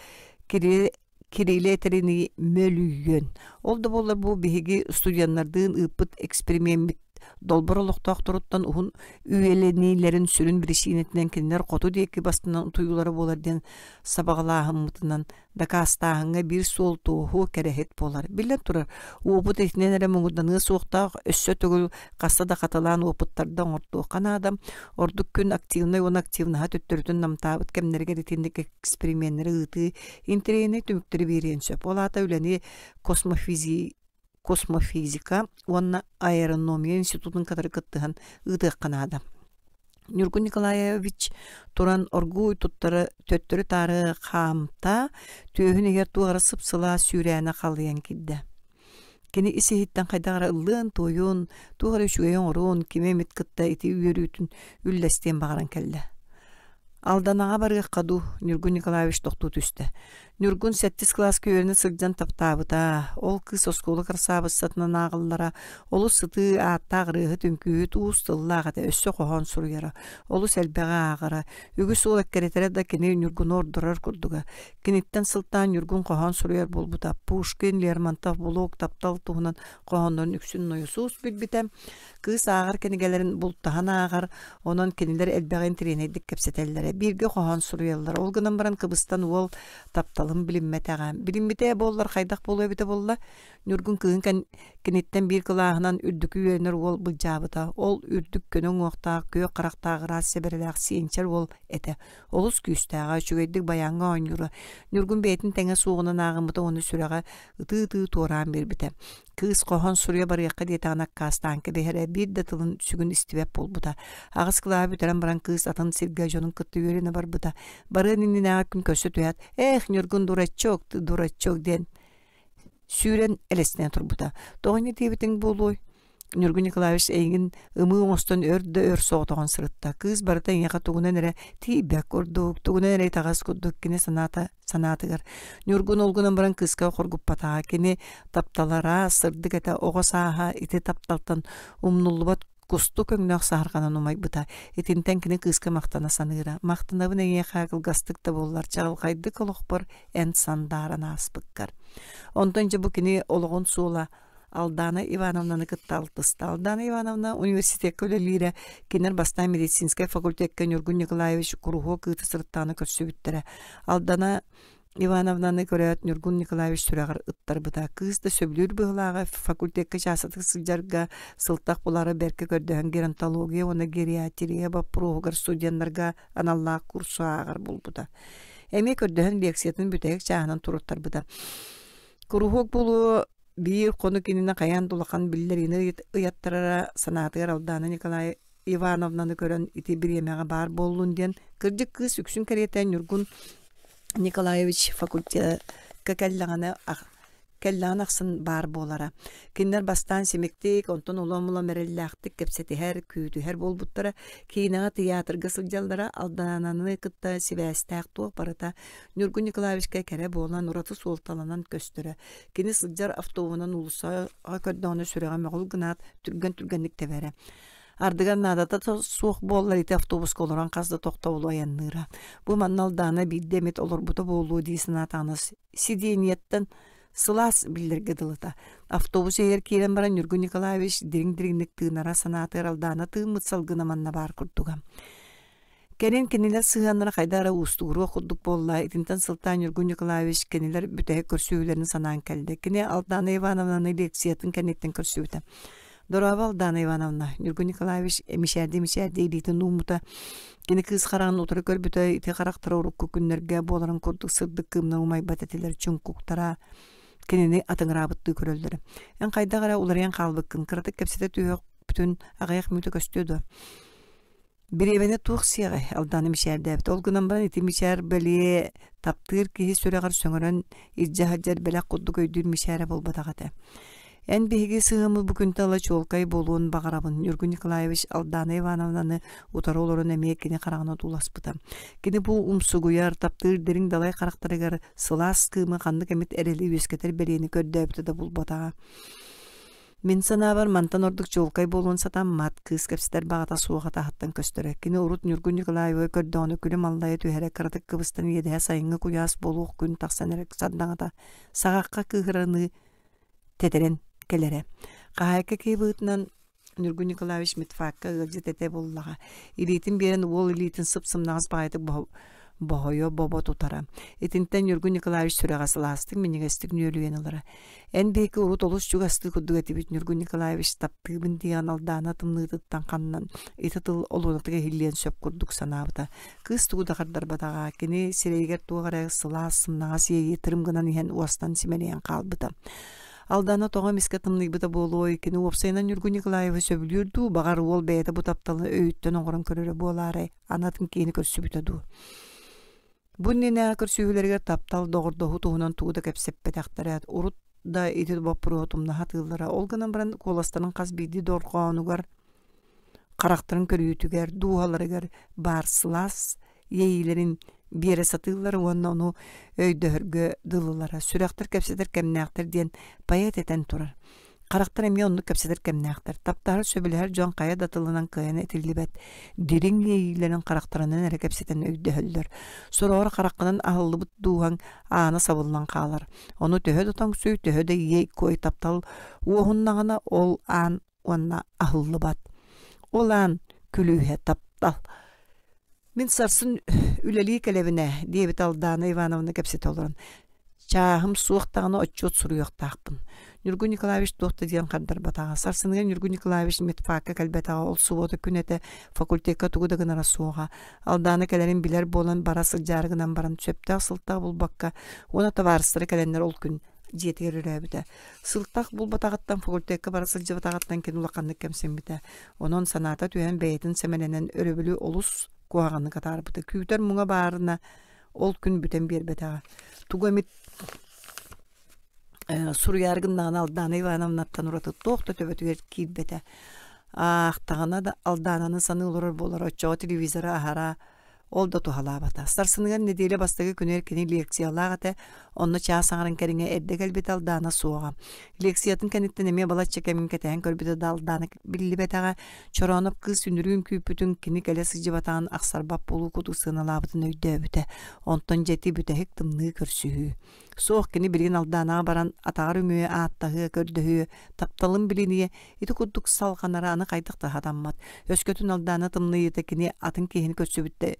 Кирилл Кириллэ этэринии мөлүйүөн. Ол да буоллар бу биһиги студеннардыын ыыппыт эксперимеммит долбор олохтоохторуттан уһун үйэлэниилэрин сүрүн биричиинэтинэн кинилэр хоту диэки бастанан утуйуулара буолар диэн сабаҕалааһыммытынан дакаастааһыҥҥа биир суол туоһу кэрэһит буолар. Биллэн турар, уопут итинэн эрэ муҥурданыа суохтаах, өссө төгүл хаста да хатылаан уопуттарда оҥортуохха наада. Ордук күн активнай уонна активнаһа төттөрүтүн намтаабыт кэмнэригэр итинник эксперименнэри ыытыы интэриэһинэй түмүктэри биэриэн сөп. Ол аата үлэни космофизика уонна аэрономия институтун кытары кыттыһан ыытыахха наада. Ньургун Николаевич туран оргууй туттары төттөрү-таары хаамта, түөһүн иһигэр туох эрэ сып-сылаас сүүрээнэ халыйан киирдэ. Кини ис-иһиттэн хайдах эрэ ыллыан-туойуон, туох эрэ үчүгэйи оҥоруон, кими эмит кытта ити үөрүүтүн үллэстиэн баҕаран кэллэ. Алданаҕа барыахха дуу, Ньургун Николаевич тохтуу түстэ. Ньургун сэттис кылааска үөрэнэ сылдьан таптаабыта. Ол кыыс оскуола кырасаабыссатынан ааҕыллара. Олус сытыы ааттаах ырыаһыт, үҥкүүһүт, уус тыллаах этэ, өссө хоһоон суруйара. Олус элбэҕи ааҕара. Үгүс уол эккирэтэрэ да кини Ньургуну ордорор курдуга. Киниттэн сылтаан Ньургун хоһоон суруйар буолбута. Пушкин, Лермонтов, Блок, таптал туһунан хоһооннорун үксүн нойосуус билбитэ. Кыыс ааҕар кинигэлэрин бултаһан ааҕар, онон кинилэр элбэҕи интэриэһинэйдик кэпсэтэллэрэ, бииргэ хоһоон суруйаллара. Ол гынан баран кыбыстан уол тапталын билиммэтэҕэ. Билиммитэ буоллар хайдах буолуо эбитэ буолла? Ньургун кыыһын киниттэн биир кылааһынан үрдүкү үөрэнэр уол былдьаабыта. Ол үрдүк көнө уҥуохтаах, күөх харахтаах ыраас сэбэрэлээх сиэнчэр уол этэ. Олус күүстээҕэ, үчүгэйдик байааҥҥа оонньуура. Ньургун бэйэтин тэҥэ суоҕунан ааҕыммыта уонна сүрэҕэ ытыы-ытыы туораан биэрбитэ. Кыыс хоһоон суруйа барыахха диэтэҕинэ аккаастаан кэбиһэрэ, биир да тылын сүгүн истибэт буолбута. Аҕыс кылааһы бүтэрэн баран кыыс атын сиргэ дьонун кытта үөрэнэ барбыта. Барыан иннинээҕи күн көрсө түһээт, «Эх, Ньургун, дурачок, ты дурачок» диэн сүүрэн элэстэнэ турбута. Тоҕо инньэ диэбитиҥ буолуой? Ньургун Николаевич эйигин ымыы оҥостон өр да өр соҕотоҕун сырытта. Кыыс барыта эйиэхэ тугунан эрэ тиийбэт курдук, тугунан эрэ итэҕэс курдук кини санаата санаатыгар. Ньургун ол гынан баран кыыска хоргуппатаҕа. Кини тапталара сырдык этэ, оҕо сааһа ити тапталтан умнуллубат кустук өҥнөөх саһарҕанан умайбыта. Итинтэн кини кыыска махтана саныыра. Махтанабын эйиэхэ кылгастык да буоллар, чаҕылхайдык олохпор эн сандааран ааспыккар. Онтон дьэ бу кини олоҕун суола Алдана Ивановнаны кытта алтыста. Алдана Ивановна университекка үлэлиирэ, кинилэр бастаан медицинскэй факультекка Ньургун Николаевич куруһуок ыыта сырыттаҕына көрсүбүттэрэ. Алдана Ивановнаны көрөөт Ньургун Николаевич сүрэҕэр ыттарбыта. Кыыс да сөбүлүүр быһыылааҕа факультекка чаастатык сылдьарга сылтах булары бэркэ көрдөһөн геронтология уонна гериатрия боппуруоһугар студеннарга аналлаах курсу ааҕар буолбута. Эмиэ көрдөһөн лекциятын бүтэһик чааһынан туруттарбыта. Куруһуок буолуо биир хонук иннинэ хайаан да улахан биллэриини ыйаттарара санаатыгар Алдана Николай Ивановнаны көрөн ити бириэмэҕэ баар буоллун диэн кырдьык кыыс үксүн кэриэтэ Ньургун Николаевич факультекка кэллэҕинэ кэллэҕин ахсын баар буолара. Кинилэр бастаан симиктик, онтон улам-улам эрэллээхтик кэпсэтиһэр, күүтүһэр буолбуттара. Киинэҕэ, тыйаатырга сылдьаллара Алдананы кытта сибээстээх туох барыта Ньургун Николаевичка кэрэ буолан, ураты суолталанан көстөрө. Кини сылдьар автобуһунан уулуссаҕа көрдөҕүнэ сүрэҕэ мөҕүл гынаат, түргэн-түргэнник тэбэрэ. Ардыгар наадата суох буоллар ити автобуска олорон хас да тохтобулу айанныыра. Бу манна Алдаана биирдэ эмит олорбута буолуо дии санаатаҕына сидиэнийэттэн сылаас биллэргэ дылыта. Автобус иһигэр киирэн баран Ньургун Николаевич дириҥ-дириҥник тыынара санаатыгар Алдаана тыыммыт салгына манна баар курдуга. Кэлин кинилэр сыһыаннара хайдах эрэ уустугуруох курдук буолла. Итинтэн сылтаан Ньургун Николаевич кинилэр бүтэһик көрсүһүүлэрин санаан кэллэ. Кини Алдана Ивановнаны лекциятын кэнниттэн көрсүбүтэ. Дорообо, Алдана Ивановна, Ньургун Николаевич мичээрдии-мичээрдии илиитин ууммута. Кини кыыс хараҕын утары көрбүтэ, ити харахтара урукку күннэргэ буоларын курдук сырдык кыымна умайбат этилэр, чуҥкуктара кинини атыҥыраабыттыы көрөллөрө. Эн хайдах эрэ уларыйан хаалбыккын, кыратык кэпсэтэ түһүөхпүтүн аҕыйах мүнүүтэ көстүө дуо? Бириэмэни туох сиэҕэй, Алдана мичээрдээбит. Ол гынан баран ити мичээр бэлиэ таптыыр киһи сүрэҕэр сөҥөрөн илдьэ сылдьар бэлэх курдук өйдүүр мичээрэ буолбатах этэ. Эн биһиги сыһыаммыт бу күнтэн ыла чуолкай буолуон баҕарабын, Ньургун Николаевич Алдана Ивановнаны утары олорон эмиэ кини хараҕын одууласпыта. Кини бу умсугуйар, таптыыр дириҥ далай харахтарыгар сылаас кыымы ханнык эмит эрэли үөскэтэр бэлиэни көрдөөбүтэ да булбатаҕа. Мин санаабар, мантан ордук чуолкай буолуон сатаммат, кыыс кэпсэтэр баҕата суоҕа таһыттан көстөрө. Кини урут Ньургун Николаевы көрдөҕүнэ күлүм аллайа түһэрэ, кыратык кыбыстан иэдэһэ сайыҥҥы куйаас буолуох күн тахсан эрэ сардаҥата саҕахха кыыһыраныы тэтэрэн кэлэрэ. Хаһаайка киһи быһыытынан Ньургун Николаевич медфакка ыалдьыт этэ буоллаҕа. Илиитин биэрэн уол илиитин сып-сымнаҕас баҕайытык боһойо бобо тутара. Итинтэн Ньургун Николаевич сүрэҕэ сылаастык, минньигэстик нүөлүйэн ылара. Эн биһиги урут олус чугастыы курдук этибит Ньургун Николаевич таптыыбын диэн Алдаана тымныытыттан ханнан ити тыл олуонатык иһиллиэн сөп курдук санаабыта. Кыыс тугу да хардарбатаҕа, кини сирэйигэр туох эрэ сылаас, сымнаҕас иэйии тырым гынан иһэн уостан симэлийэн хаалбыта. Алдана тоҕо эмискэ тымныйбыта буолуой, кини уопсайынан Ньургун Николаевы сөбүлүүр дуу, баҕар уол бэйэтэ бу тапталы өйүттэн оҥорон көрөрө буолаарай, аны атын киһини көрсүбүтэ дуу. Бу иннинээҕи көрсүһүүлэригэр таптал, доҕордоһуу туһунан тугу да кэпсэппэтэхтэрэ, урут да ити боппуруоһу тумна сатыыллара. Ол гынан баран куоластарын хас биирдии дорҕоонугар, харахтарын көрүүтүгэр, дууһаларыгар баар сылаас иэйиилэрин биэрэ сатыыллара уонна ону өйдөһөргө дылылара. Сүрэхтэр кэпсэтэр кэмнээхтэр диэн поэт этэн турар. Харахтар эмиэ оннук кэпсэтэр кэмнээхтэр. Таптаһар, сөбүлэһэр дьон хайа да тылынан кыайан этиллибэт дириҥ иэйиилэрин харахтарынан эрэ кэпсэтэн өйдөһөллөр. Сороҕор хараххынан аһыллыбыт дууһаҥ аана сабыллан хаалар. Ону төһө да тоҥсуй, төһө да иэй-куой таптал уоһуннаҕына, ол аан уонна аһыллыбат. Ол аан күлүүһэ таптал. Мин сарсын үлэлии кэлэбин ээ, диэбит Алдаана Ивановна кэпсэтэ олорон. Чааһым суох даҕаны отчуот суруйуохтаахпын. Ньургун Николаевич туох да диэн хардарбатаҕа. Сарсыныгар Ньургун Николаевич медфакка кэлбэтэҕэ, ол субуота күн этэ факультекка тугу да гынара суоҕа. Алдаана кэлэрин билэр буолан бара сылдьаары гынан баран сөптөөх сылтах булбакка уонна табаарыстара кэлэннэр ол күн дьиэтигэр өрөөбүтэ. Сылтах булбатаҕыттан факультекка бара сылдьыбатаҕыттан кини улаханнык кэмсиммитэ. Онон санаата түһэн бэйэтин сэмэлэнэн өрөбүлү олус куһаҕаннык атаарбыта. Күүтэр муҥа баарына ол күн бүтэн биэрбэтэҕэ. Тугу эмит Суруйаары гыннаҕына Алдаана Ивановнаттан ураты туох да төбөтүгэр киирбэтэ. Аахтаҕына да Алдаананы саныы олорор буолар, оччоҕо телевизоры аһара ол да туһалаабата. Сарсыныгар нэдиэлэ бастакы күнүгэр кини лекциялаах этэ, онно чаас аҥарын кэриҥэ эрдэ кэлбитэ Алдаана суоҕа. Лекциятын кэнниттэн эмиэ балачча кэмин кэтэһэн көрбүтэ да Алдаана биллибэтэҕэ. Чорооноп кыыс үнүрүүн күүппүтүн кини кэлэ сылдьыбатаҕын ахсарбат буолуу курдук сыаналаабытын өйдөөбүтэ. Онтон дьэ ити бүтэһик тымныы көрсүһүү. Суох кини билигин Алдаанаҕа баран атаҕар үҥүө ааттаһыа, көрдөһүө, тапталын билиниэ, ити курдук салҕанара аны хайдах да сатаммат. Өскөтүн Алдаана тымныйыыта кини атын киһини көрсүбүттэ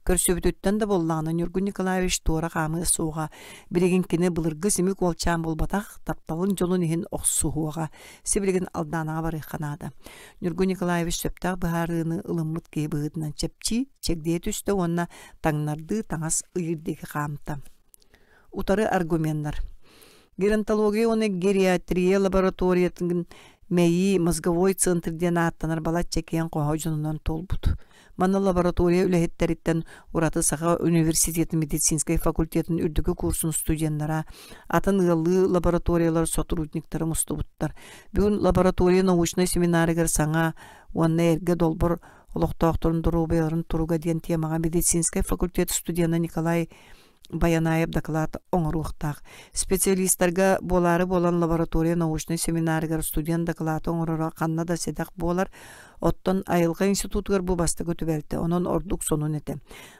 көрсүбүтүттэн да буоллаҕына Ньургун Николаевич туора хаамыа суоҕа. Билигин кини былыргы симик уолчаан буолбатах, тапталын дьолун иһин охсуһуоҕа. Сибилигин Алдаанаҕа барыахха наада. Ньургун Николаевич сөптөөх быһаарыыны ылыммыт киһи быһыытынан чэпчии, чэгдийэ түстэ уонна таҥнардыы таҥас ыйыыр диэки хаамта. Утары аргуменнар. Геронтология уонна гериатрия лабораториятын мэйии мозговой центр диэн ааттанар балачча киэҥ хоһо дьонунан туолбут. Манна лаборатория үлэһиттэриттэн ураты Саха университетын медицинскэй факультетын үрдүкү курсун студеннара, атын ыаллыы лабораториялар сотрудниктара мустубуттар. Бүгүн лаборатория научнай семинарыгар саҥа уонна эргэ долбор олохтоохторун доруобуйаларын туруга диэн темаҕа медицинскэй факультет студена Николай Баянаев доклад оҥоруохтаах. Специалистарга буолаары буолан лаборатория научнай семинарыгар студент дакылааты оҥороро ханна да сэдэх буолар. Оттон айылҕа институтугар бу бастакы түбэлтэ, онон ордук сонун этэ.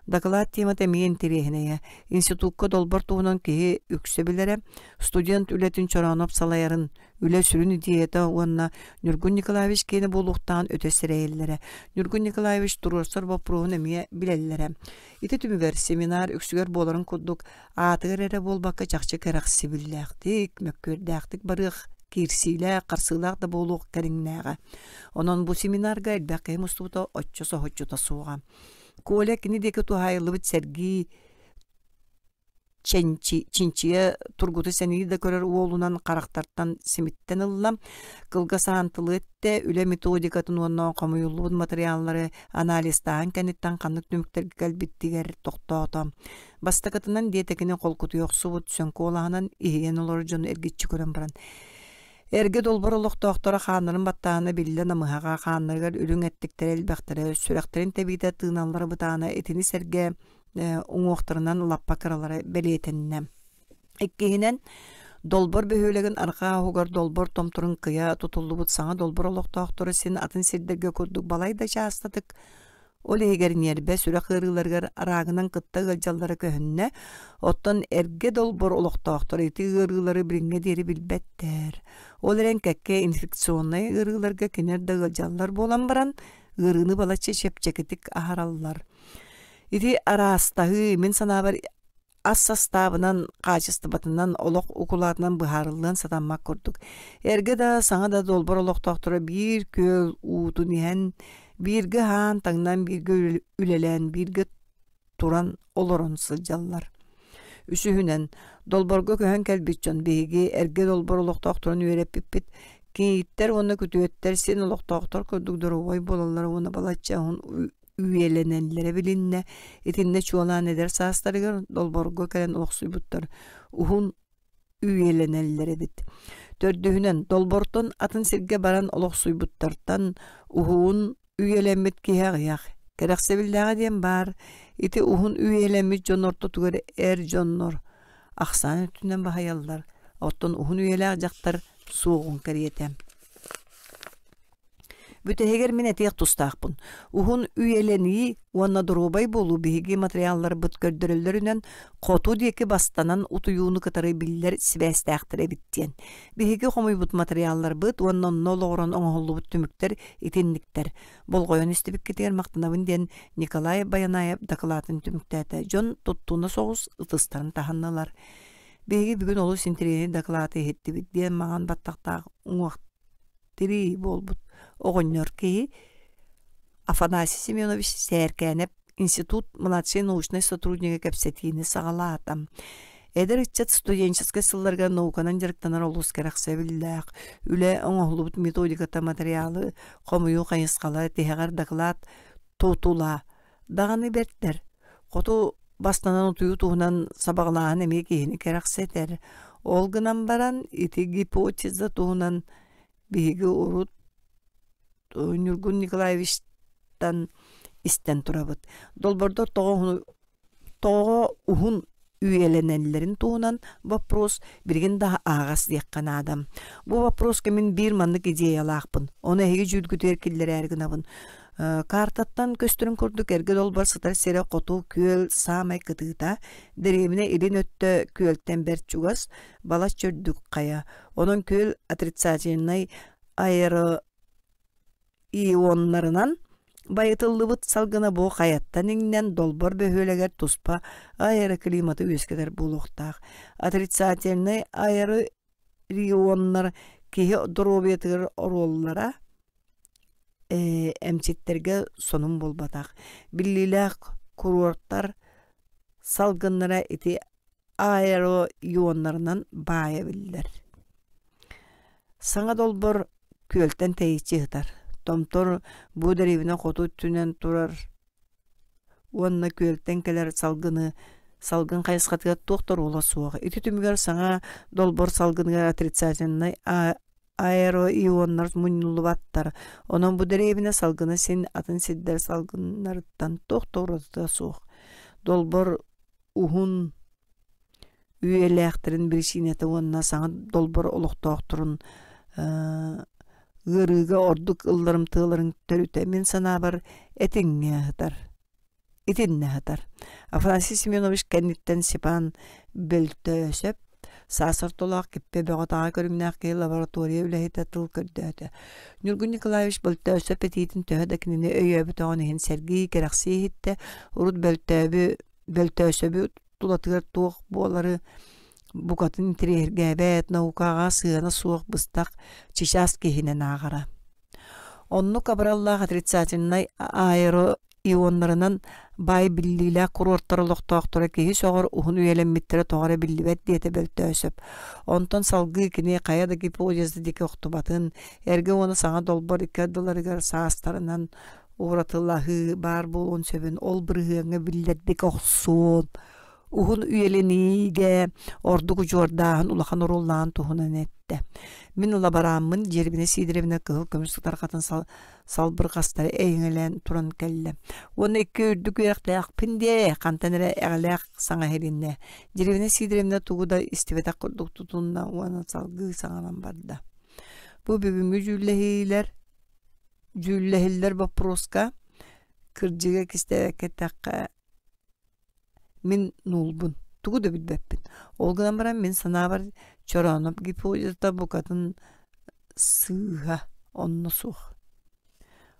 Дакылаат темата эмиэ интэриэһинэйэ. Институкка долбор туһунан киһи үксэ билэрэ, студент үлэтин Чорооноп салайарын, Үлэ сүрүн идеята уонна Ньургун Николаевич киэнэ буолуохтааҕын өтө сэрэйэллэрэ. Ньургун Николаевич туруорсар боппуруоһун эмиэ билэллэрэ. Ити түмүгэр семинар үксүгэр буоларын курдук аатыгар эрэ буолбакка чахчы кэрэхсибиллээхтик, мөккүөрдээхтик барыах, киирсиилээх, харсыылаах да буолуох кэриҥнээҕэ. Онон бу семинарга элбэх киһи мустубута оччо соһуччута суоҕа. Коля кини диэки туһаайыллыбыт сэргии чинчийэ тургута сэнии да көрөр уолунан харахтартан симиттэн ылла. Кылгас аан тылы эттэ, үлэ методикатын уонна хомуйуллубут материаллары анализтааһын кэнниттэн ханнык түмүктэргэ кэлбиттигэр тохтоото. Бастакытынан диэтэ кини холкутуйа охсубут сөҥ куолаһынан иһийэн олорор дьону эргиччи көрөн баран Эргэ долбор олохтоохторо хааннарын баттааһына биллэ намыһаҕа, хааннарыгар үрүҥ эттиктэрэ элбэхтэрэ, сүрэхтэрин тэбиитэ тыыналлара бытаана итини сэргэ уҥуохтарынан лаппа кыралара бэлиэтэннэ. Иккиһинэн, Долбор бөһүөлэгин арҕаа уһугар Долбор томторун кыйа тутуллубут саҥа Долбор олохтоохторо син атын сирдэргэ курдук балайда чаастатык, ол иһигэр ньиэрбэ, сүрэх ыарыыларыгар араагынан кытта ыалдьаллара көһүннэ. Оттон эргэ Долбор олохтоохторо ити ыарыылары билиҥҥэ диэри билбэттэр. Ол эрэн кэккэ инфекционнай ыарыыларга кинилэр да ыалдьаллар буолан баран, ыарыыны балачча чэпчэкитик аһараллар. Ити араастаһыы, мин санаабар, ас састаабынан, хаачыстыбатынан, олох укулаатынан быһаарыллыан сатаммат курдук. Эргэ да, саҥа да долбор олохтоохторо биир күөл уутун иһэн, бииргэ аһаан, таҥнан, бииргэ үлэлээн, бииргэ туран, олорон сылдьаллар. Үсүһүнэн, долборго көһөн кэлбит дьон биһиги эргэ долбор олохтоохторун үөрэппиппит. Кийииттэр уонна күтүөттэр син олохтоохтор курдук доруобай буолаллара уонна балачча уһун үйэлэнэллэрэ билиннэ. Итиннэ чуолаан эдэр саастарыгар долборго кэлэн олохсуйбуттар уһун үйэлэнэллэр эбит. Төрдүһүнэн, долбортон атын сиргэ баран олохсуйбуттартан уһун үйэлэммит киһи аҕыйах. Кэрэхсэбиллээҕэ диэн баар, ити уһун үйэлэммит дьон ортотугар эр дьоннор ахсаан өттүнэн баһыйаллар, оттон уһун үйэлээх дьахтар суоҕун кэриэтэ. Бүтэһигэр мин этиэх тустаахпын. Уһун үйэлэнии уонна доруобай буолуу биһиги материалларбыт көрдөрөллөрүнэн хоту диэки бастанан утуйууну кытары биллэр сибээстээхтэр эбит диэн. Биһиги хомуйбут материалларбыт уонна онно олоҕуран оҥоһуллубут түмүктэр итинниктэр. Болҕойон истибиккитигэр махтанабын диэн Николай Баянаев дакылаатын түмүктээтэ. Дьон туттуна соҕус ытыстарын таһыннылар. Биһиги бүгүн олус интэриэһинэй дакылааты иһиттибит диэн маҥан баттахтаах уҥуох тирии буолбут оҕонньор киһи Афанасий Семенович Сээркээнэп институт младшай научнай сотруднига кэпсэтиини саҕалаата. Эдэр ыччат студенческай сылларга науканан дьарыктанар олус кэрэхсэбиллээх, үлэ оҥоһуллубут методиката материалы хомуйуу хайысхала тиһэҕэр дакылаат тутула даҕаны бэртэр. Хоту бастанан утуйуу туһунан сабаҕалааһын эмиэ киһини кэрэхсэтэр. Ол гынан баран ити гипотеза туһунан биһиги урут Ньургун Николаевичтан истэн турабыт. Долбордор тоҕо уһун үйэлэнэллэрин туһунан вопрос билигин да аһаҕас диэххэ наада. Бу вопроска мин биир маннык идеялаахпын. Ону эһиги дьүүлгүтүгэр киллэрээри гынабын. Картаттан көстөрүн курдук эргэ долбор сытар сирэ хоту күөл саамай кытыыта, дэриэбинэ илин өттө күөлтэн бэрт чугас, балачча үрдүк хайа. Онон күөл отрицательнай аэро ионнарынан байытыллыбыт салгына бу хайаттан иҥнэн Долбор бөһүөлэгэр туспа аэроклиматы үөскэтэр буолуохтаах. Отрицательнай аэроионнар киһи доруобуйатыгар оруоллара эмчиттэргэ сонун буолбатах. Биллиилээх куруортар салгыннара ити аэроионнарынан баайа биллэр. Саҥа долбор күөлтэн тэйиччи сытар. Томтор бу дэриэбинэ хоту өттүнэн турар уонна күөлтэн кэлэр салгыны салгын хайысхатыгар туох да оруола суох. Ити түмүгэр саҥа долбор салгыныгар отрицательнай аэроионнар мунньуллубаттар. Онон бу дэриэбинэ салгына син атын сирдэр салгыннарыттан туох да уратыта суох. Долбор уһун үйэлээхтэрин биричиинэтэ уонна саҥа долбор олохтоохторун ыарыыга ордук ылларымтыаларын төрүтэ мин санаабар этиҥҥэ аһытар итиннэ аһытар. Афанасий Семенович кэнниттэн Степан Бөлтөөсөп саас ортолоох киппэ бөҕө-таҕа көрүҥнээх киһи лаборатория үлэһитэ тыл көрдөөтө. Ньургун Николаевич Бөлтөөсөп этиитин төһө да кинини өйөөбөтөҕүн иһин сэргии, кэрэхсии иһиттэ. Урут Бөлтөөбү Бөлтөөсөбү тулатыгар туох буолары букатын интэриэһиргээбэт, наукаҕа сыһыана суох быстах чычаас киһинэн ааҕара. Оннук абыраллаах отрицательнай аэроионнарынан баай биллиилээх куруортар олохтоохторо киһи сөҕөр уһун үйэлэммиттэрэ тоҕо эрэ биллибэт диэтэ Бөлтөөсөп. Онтон салгыы кини хайа да гипотеза диэки охтубатын, эргэ уонна саҥа долбор икки ардыларыгар саастарынан уратылаһыы баар буолуон сөбүн ол бырыһыаҥҥа биллэрдик охсуон, уһун үйэлэниигэ ордук удьуордааһын улахан оруоллааҕын туһунан эттэ. Мин лаборааммын Дьиэрбинэ Сидоровна кыһыл көмүс сытарҕатын салбырҕастары эйэҥэлээн туран кэллэ. Уонна икки үрдүк үөрэхтээхпин диэ, хантан эрэ эҕэлээх саҥа иһилиннэ. Дьиэрбинэ Сидоровна тугу да истибэтэх курдук тутунна уонна салгыы саҥаран барда. Бу бүгүҥҥү дьүүллэһиилэр Дьүүллэһиллэр боппуруоска кырдьыга кистээбэккэ эттэххэ, мин нуулбун, тугу да билбэппин. Ол гынан баран мин санаабар Чорооноп гипотезата букатын сыыһа, онно суох.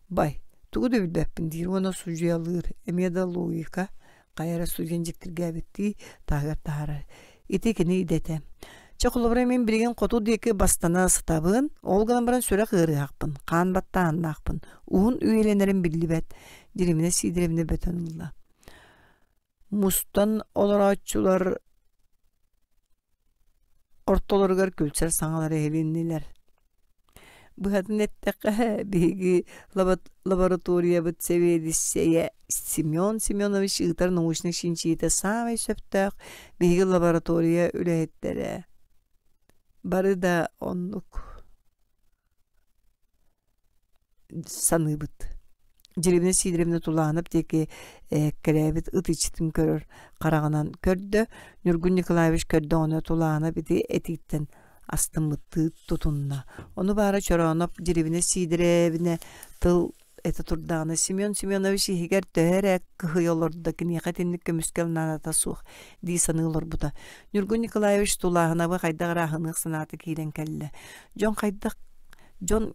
Бай, тугу да билбэппин диир уонна судьуйалыыр, эмиэ да логика хайа эрэ судьуйан дьиктиргээбиттии таһыгар таһаарар. Ити кини идэтэ. Чэ, холобура, мин билигин хоту диэки бастана сытабын, ол гынан баран сүрэх ыарыһахпын, хаан баттааһыннаахпын, уһун үйэлэнэрим биллибэт, Дьириминэ Сидоровна бөтөн ылла. Мустан олорооччулар ортолоругар күлсэр саҥалар иһилиннилэр. Быһатын эттэххэ, биһиги лабораториябыт сэбиэдиссэйэ Семен Семенович ыытар научнай чинчийиитэ саамай сөптөөх биһиги лаборатория үлэһиттэрэ. Бары да оннук саныыбыт. Дьириминэ Сидоровна Тулаанап диэки эккирээбит ыт иччитин көрөр хараҕынан көрдө. Ньургун Николаевич көрдөҕүнэ Тулаанап ити этииттэн астыммыттыы тутунна. Ону баара Чорооноп Дьирибинэ Сиидэрэбинэ тыл этэ турдаҕына Семен Семенович иһигэр төһө эрэ кыһыйа олордо киниэхэ итинник көмүскэл наадата суох дии саныы олорбута. Ньургун Николаевич Тулааһынабы хайдах эрэ аһыныах санаата киирэн кэллэ. Дьон хайдах дьон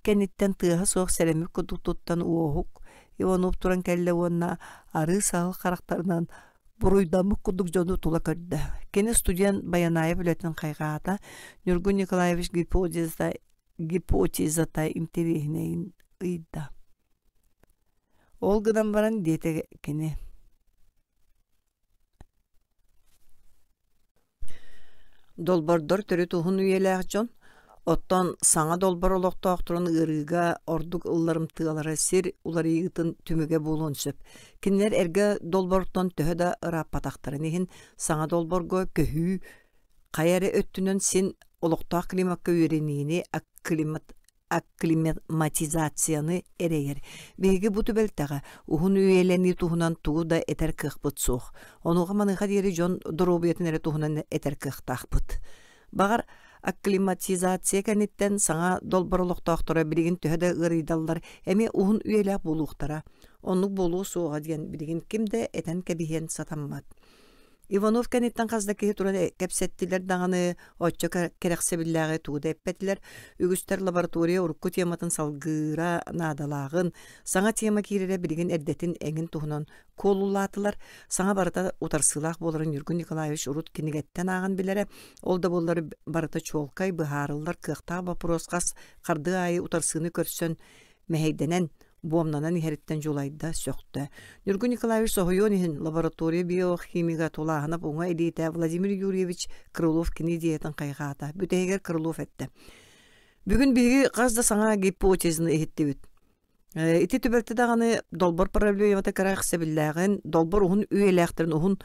кэнниттэн тыаһа суох сэрэммит курдук туттан Уоһук Иванов туран кэллэ уонна арыы саһыл харахтарынан буруйдаммыт курдук дьону тула көрдө. Кини студент Байанаев үлэтин хайҕаата, Ньургун Николаевич гипотеза, гипотезата интэриэһинэйин ыйда. Ол гынан баран диэтэ кини. Долбордор төрүт уһун үйэлээх дьон, оттон саҥа долбор олохтоохторун ыарыыга ордук ылларымтыалара сир уларыйыытын түмүгэ буолуон сөп. Кинилэр эргэ долбортон төһө да ырааппатахтарын иһин, саҥа долборго көһүү Хайа эрэ өттүнэн син олохтоох климакка үөрэниини акклиматизацияны эрэйэр. Биһиги бу түбэлтэҕэ уһун үйэлэнии туһунан тугу да этэр кыахпыт суох. Онуоха-маныаха диэри дьон доруобуйатын эрэ туһунан этэр кыахтаахпыт. Баҕар, акклиматизация кэнниттэн саҥа долбор олохтоохторо билигин төһө да ыарыйдаллар, эмиэ уһун үйэлээх буолуохтара. Оннук буолуо суоҕа диэн билигин ким да этэн кэбиһиэн сатаммат. Иванов кэнниттэн хас да киһи туран кэпсэттилэр даҕаны, оччо кэрэхсэбиллээҕи тугу да эппэтилэр. Үгүстэр лаборатория урукку тематын салгыыра наадалааҕын, саҥа тема киирэрэ билигин эрдэтин эҥин туһунан куолулаатылар. Саҥа барыта утарсыылаах буоларын Ньургун Николаевич урут кинигэттэн ааҕан билэрэ. Ол да буоллар барыта чуолкай, быһаарыллар кыахтаах боппуруос хас хардыы аайы утарсыыны көрсөн мэһэйдэнэн, буомнанан иһэриттэн дьулайда, сөхтө. Ньургун Николаевич соһуйуон иһин лаборатория биохимига Тулааһынап уҥа илиитэ Владимир Юрьевич Крылов кини идеятын хайҕаата. Бүтэһигэр Крылов эттэ. Бүгүн биһиги хас да саҥа гипотезаны иһиттибит. Ити түбэлтэ даҕаны долбор проблемата кэрэхсэбиллээҕин, долбор уһун үйэлээхтэрин уһун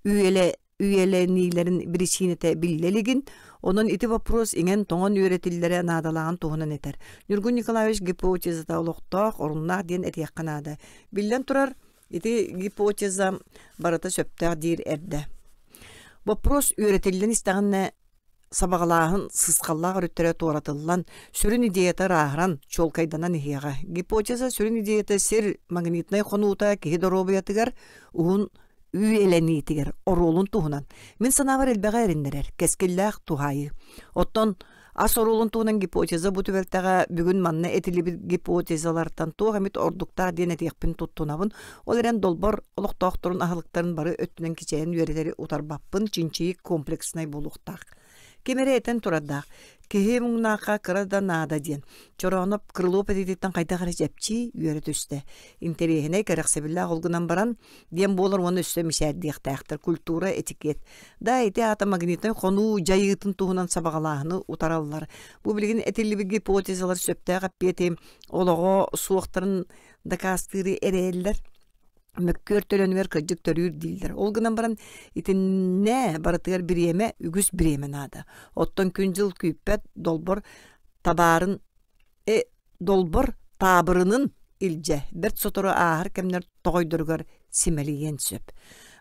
үйэлэ үйэлэниилэрин биричиинэтэ биллэ илигин, онон ити вопрос иҥэн-тоҥон үөрэтиллэрэ наадалааҕын туһунан этэр. Ньургун Николаевич гипотезата олохтоох, оруннаах диэн этиэххэ наада. Биллэн турар, ити гипотеза барыта сөптөөх диир эрдэ. Вопрос үөрэтиллэн истэҕинэ сабаҕалааһын сысхаллаах өрүттэрэ туоратыллан, сүрүн идеята ырааһыран, чуолкайданан иһиэҕэ. Гипотеза сүрүн идеята сир магнитнай хонуута киһи доруобуйатыгар уһун үйэлэниитигэр оруолун туһунан мин санаабар элбэҕи эриннэрэр, кэскиллээх туһаайыы. Оттон ас оруолун туһунан гипотеза бу түбэлтэҕэ бүгүн манна этиллибит гипотезалартан туох эмит ордуктаах диэн этиэхпин туттунабын. Ол эрэн долбор олохтоохторун аһылыктарын бары өттүнэн кичэйэн үөрэтэри утарбаппын, чинчийик комплекснай буолуохтаах. Ким эрэ этэн турардаах, киһи муҥнаахха кыра да наада диэн. Чорооноп Крылов этиититтэн хайдах эрэ чэпчии үөрэ түстэ. Интэриэһинэй, кэрэхсэбиллээх ол гынан баран, диэн буолар уонна өссө мичээрдиэхтээхтэр. Культура, этикет. Да, ити аата магнитнай хонуу дьайыытын туһунан сабаҕалааһыны утараллар. Бу билигин этиллибит гипотезалар сөптөөх эппиэти олоҕо суохтарын дакаастыыры эрэйэллэр. Мөккүөр төлөнүгэр кырдьык төрүүр дииллэр. Ол гынан баран итиннэ барытыгар бириэмэ, үгүс бириэмэ наада. Оттон күн-дьыл күүппэт долбор табаарын э, долбор таабырынын илдьэ бэрт сотору ааһар кэмнэр тоҕойдоругар симэлийиэн сөп.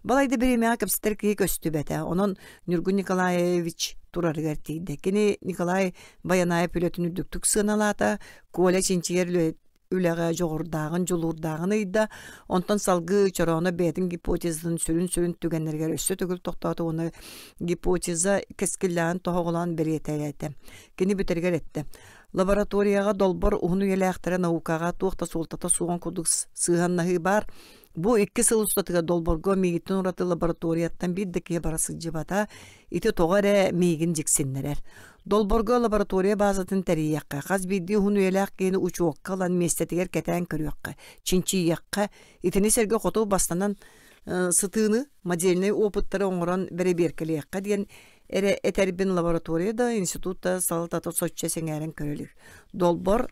Балайда бириэмэҕэ кэпсэтэр киһи көстүбэтэ. Онон Ньургун Николаевич турарыгар тиийдэ. Кини Николай Байанаев үлэтин үрдүктүк сыаналаата, Коля чинчийэр үлэҕэ дьоҕурдааҕын, дьулуурдааҕын ыйда. Онтон салгыы Чорооно бэйэтин гипотезатын сүрүн-сүрүн түгэннэригэр өссө төгүл тохтоото уонна гипотеза кэскиллээҕин тоһоҕолоон бэлиэтээтэ. Кини бүтэригэр эттэ: Лабораторияҕа долбор уһун үйэлээхтэрэ наукаҕа туох да суолтата суоҕун курдук сыһыаннаһыы баар. Бу икки сыл устатыгар долборго миигиттэн ураты лабораторияттан биир да киһи бара сылдьыбата. Ити тоҕо эрэ миигин дьиксиннэрэр. Долборго лаборатория баазатын тэрийиэххэ, хас биирдии уһун үйэлээх киһини учуокка ылан миэстэтигэр кэтээн көрүөххэ, чинчийиэххэ, итини сэргэ хоту бастанан сытыыны, модельнай опыттары оҥорон бэрэбиэркэлиэххэ диэн эрэ этэрбин лаборатория да, институт да салалтата соччо сэҥээрэн көрө илик. Долбор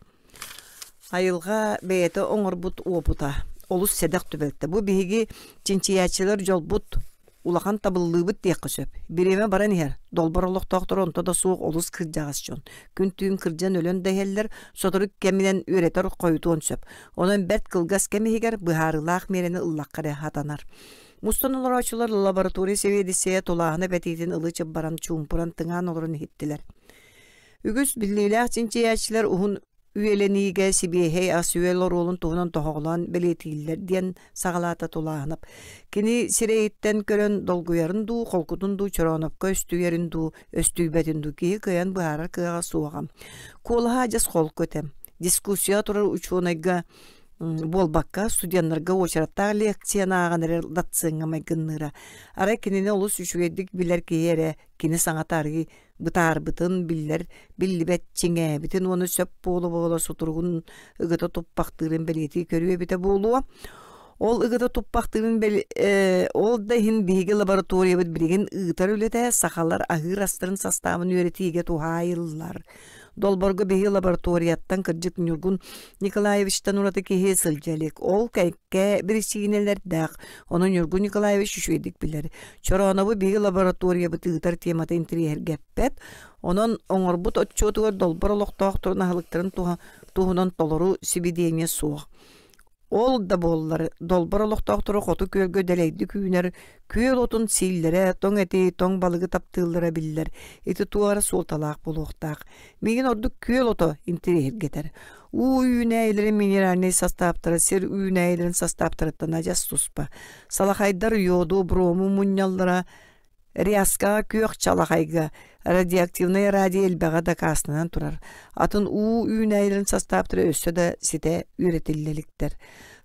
айылҕа бэйэтэ оҥорбут уопута олус сэдэх түбэлтэ. Бу биһиги чинчийээччилэр дьолбут улахан табыллыыбыт диэххэ сөп. Бириэмэ баран иһэр. Долбор олохтоохторо онто да суох олус кырдьаҕас дьон. Күн-түүн кырдьан өлөн да иһэллэр, сотору кэминэн үөрэтэр хойутуон сөп. Онон бэрт кылгас кэм иһигэр быһаарыылаах миэрэни ыллахха эрэ сатанар. Мустан олорооччулар лаборатория сэбиэдиссэйэ тулааһына бэтиитин ылы-чып баран чуумпуран тыҥаан олорон иһиттилэр. Үгүс биллиилээх чинчийээччилэр уһун үйэлэниигэ сибиэһэй ас-үөл оруолун туһунан тоһоҕолоон бэлиэтииллэр диэн саҕалаата Тулааһынап. Кини сирэйиттэн көрөн долгуйарын дуу, холкутун дуу, Чороонопко өстүйэрин дуу, өстүйбэтин дуу киһи кыайан быһаарар кыаҕа суоҕа. Куолаһа адьас холку этэ. Дискуссияҕа турар учуонайга буолбакка, студеннарга уочараттаах лекцияны ааҕан эрэр доцеҥҥа майгынныыра. Арай кинини олус үчүгэйдик билэр киһи эрэ кини саҥата арыый бытаарбытын биллэр биллибэт чиҥээбитин уонна сөп буола-буола сутуругун ыгыта туппахтыырын бэлиэтии көрүө эбитэ буолуо. Ол ыгыта туппахтыырын ол да иһин биһиги лабораториябыт билигин ыытар үлэтэ сахалар аһыыр астарын састаабын үөрэтиигэ туһаайыллар. Долборго биһиги лабораторияттан кырдьык Ньургун Николаевичтан ураты киһи сылдьа илик. Ол кэккэ биричиинэлэрдээх. Ону Ньургун Николаевич үчүгэйдик билэр. Чороонобу биһиги лабораториябыт ыытар темата интэриэһиргэппэт. Онон оҥорбут отчуотугар долбор олохтоохторун аһылыктарын туһунан толору сибидиэнньэ суох. Ол да буоллар, долбор олохтоохторо хоту күөлгэ дэлэйдик үүнэр күөл отун сииллэрэ, тоҥ эти, тоҥ балыгы таптыыллара биллэр. Ити туох эрэ суолталаах буолуохтаах. Миигин ордук күөл ото интэриэһиргэтэр. Уу үүнээйилэрин минеральнай састааптара сир үүнээйилэрин састааптарыттан адьас туспа. Салахайдар йоду, брому мунньаллара Ряскаҕа күөх чалахайга радиоактивнай радий элбэҕэ дакаастанан турар. Атын уу үүнээйилэрин састааптара өссө да ситэ үөрэтиллэ иликтэр.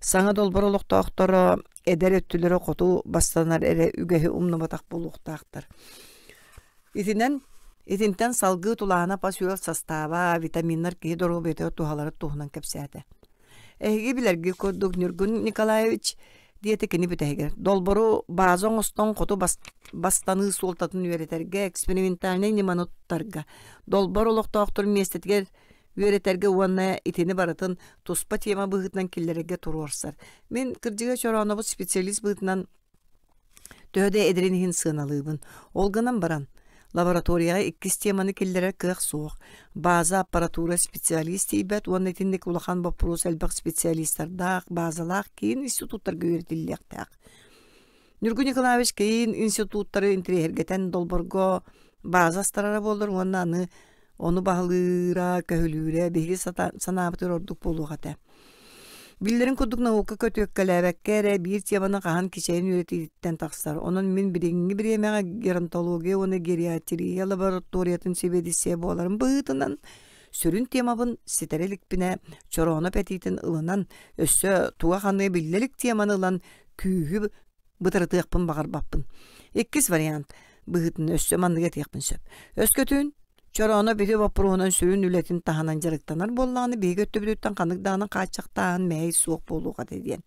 Саҥа долбор олохтоохторо эдэр өттүлэрэ хоту бастанар эрэ үгэһи умнубатах буолуохтаахтар. Итинэн итинтэн салгыы тулаана ас-үөл састааба, витаминнар киһи доруобуйатыгар туһаларын туһунан кэпсээтэ. Эһиги билэргит курдук Ньургун Николаевич диэтэ кини бүтэһигэр долбору бааза оҥостон хоту бастаныы суолтатын үөрэтэргэ экспериментальнай ньыманы туттарга долбор олохтоохтор миэстэтигэр үөрэтэргэ уонна итини барытын туспа тема быһыытынан киллэрэргэ туруорсар. Мин кырдьыга Чороонобут специалист быһыытынан Төһө да эдэрин иһин сыаналыыбын. Ол гынан баран, лабораторияҕа иккис теманы киллэрэр кыах суох. Бааза аппаратура специалист тиийбэт уонна итинник улахан боппуруос элбэх специалистардаах, баазалаах киин институттарга үөрэтиллиэхтээх. Ньургун Николаевич киин институттары интэриэһиргэтэн долборго бааза астарара буоллар уонна аны ону баһылыыра, көһүлүүрэ биһиги санаабытыгар ордук буолуох этэ. Биллэрин курдук наука көтүөккэлээбэккэ эрэ биир теманы хаһан кичэйэн үөрэтиититтэн тахсар. Онон мин билиҥҥи бириэмэҕэ геронтология уонна гериатрия лабораториятын сэбиэдиссэйэ буоларым быһыытынан сүрүн темабын ситэрэ иликпинэ Чорооноп этиитин ылынан, өссө туга-ханныга биллэ илик теманы ылан күүһү бытарытыахпын баҕарбаппын. Иккис вариант быһыытынан өссө маннык этиэхпин сөп. Өскөтүн Чорооно били боппуруоһунан сүрүн үлэтин таһынан дьарыктанар буоллаҕына, биһиги өттүбүтүттэн ханнык даҕаны хааччахтааһын мэһэй суох буолуох этэ диэн.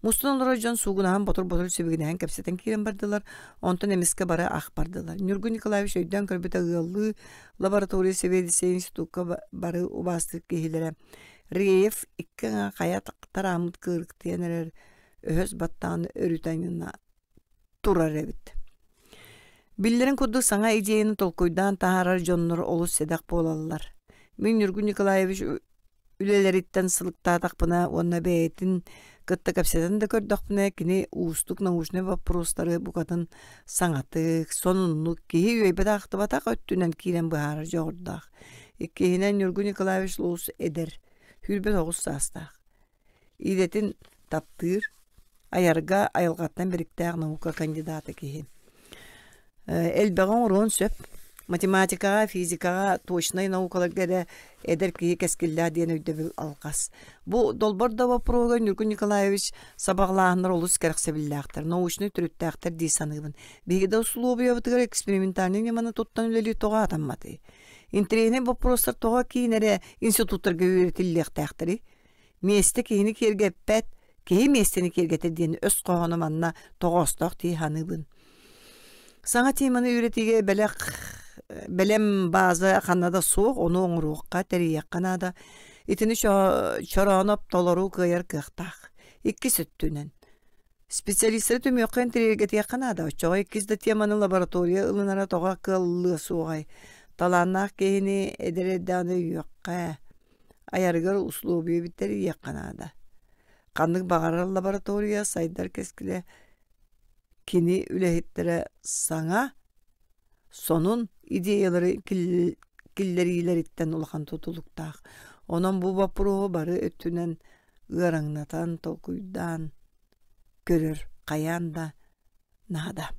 Мустан олорор дьон суугунаһан ботур-ботур сибигинэһэн кэпсэтэн киирэн бардылар, онтон эмискэ бары ах бардылар. Ньургун Николаевич өйдөөн көрбүтэ ыаллыы лаборатория сэбиэдиссэйэ институкка бары убаастыыр киһилэрэ Реев икки аҥаа хайа тарааммыт кыырыктыйан эрэр өһөс баттаҕын өрүтэ анньына турар эбит. Биллэрин курдук саҥа идеяны толкуйдаан таһаарар дьоннор олус сэдэх буолаллар. Мин Ньургун Николаевич үлэлэриттэн сылыктаатахпына уонна бэйэтин кытта кэпсэтэн да көрдөхпүнэ, кини уустук научнай боппуруостары букатын саҥатык, сонуннук, киһи үөйбэтэх-ахтыбатах өттүнэн киирэн быһаарар дьоҕурдаах. Иккиһинэн Ньургун Николаевич олус эдэр, 29 саастаах. Идэтин таптыыр, айарга айылҕаттан бэриктээх наука кандидата киһи. Элбэҕи оҥоруон сөп. Математикаҕа, физикаҕа, точнай наукаларга эрэ эдэр киһи кэскиллээх диэн өйдөбүл алҕас. Бу долбор да боппуруоһугар Ньургун Николаевич сабаҕалааһыннар олус кэрэхсэбиллээхтэр, научнай төрүттээхтэр дии саныыбын. Биһиги да усулуобуйабытыгар экспериментальнай ньыманы туттан үлэлиир тоҕо сатамматый? Интэриэһинэй боппуруостар тоҕо киин эрэ институттарга үөрэтиллиэхтээхтэрий? Миэстэ киһини киэргэппэт, киһи миэстэни киэргэтэр диэн өс хоһооно манна тоҕоостоох дии саныыбын. Саҥа теманы үөрэтиигэ бэлэх бэлэм бааза ханна да суох, ону оҥоруохха, тэрийиэххэ наада. Итини Чорооноп толору кыайар кыахтаах. Иккис өттүнэн, специалистары түмүөххэ интэриэһиргэтиэххэ наада. Оччоҕо иккис да теманы лаборатория ылынара тоҕо кыаллыа суоҕай? Талааннаах киһини эдэр эрдэҕинэ өйүөххэ, айарыгар условия тэрийиэххэ наада. Ханнык баҕарар лаборатория сайдар кэскилэ кини үлэһиттэрэ саҥа, сонун идеялары киллэриилэриттэн улахан тутулуктаах. Онон бу боппуруоһу бары өттүнэн ыараҥнатан, толкуйдаан көрөр хайаан да наада.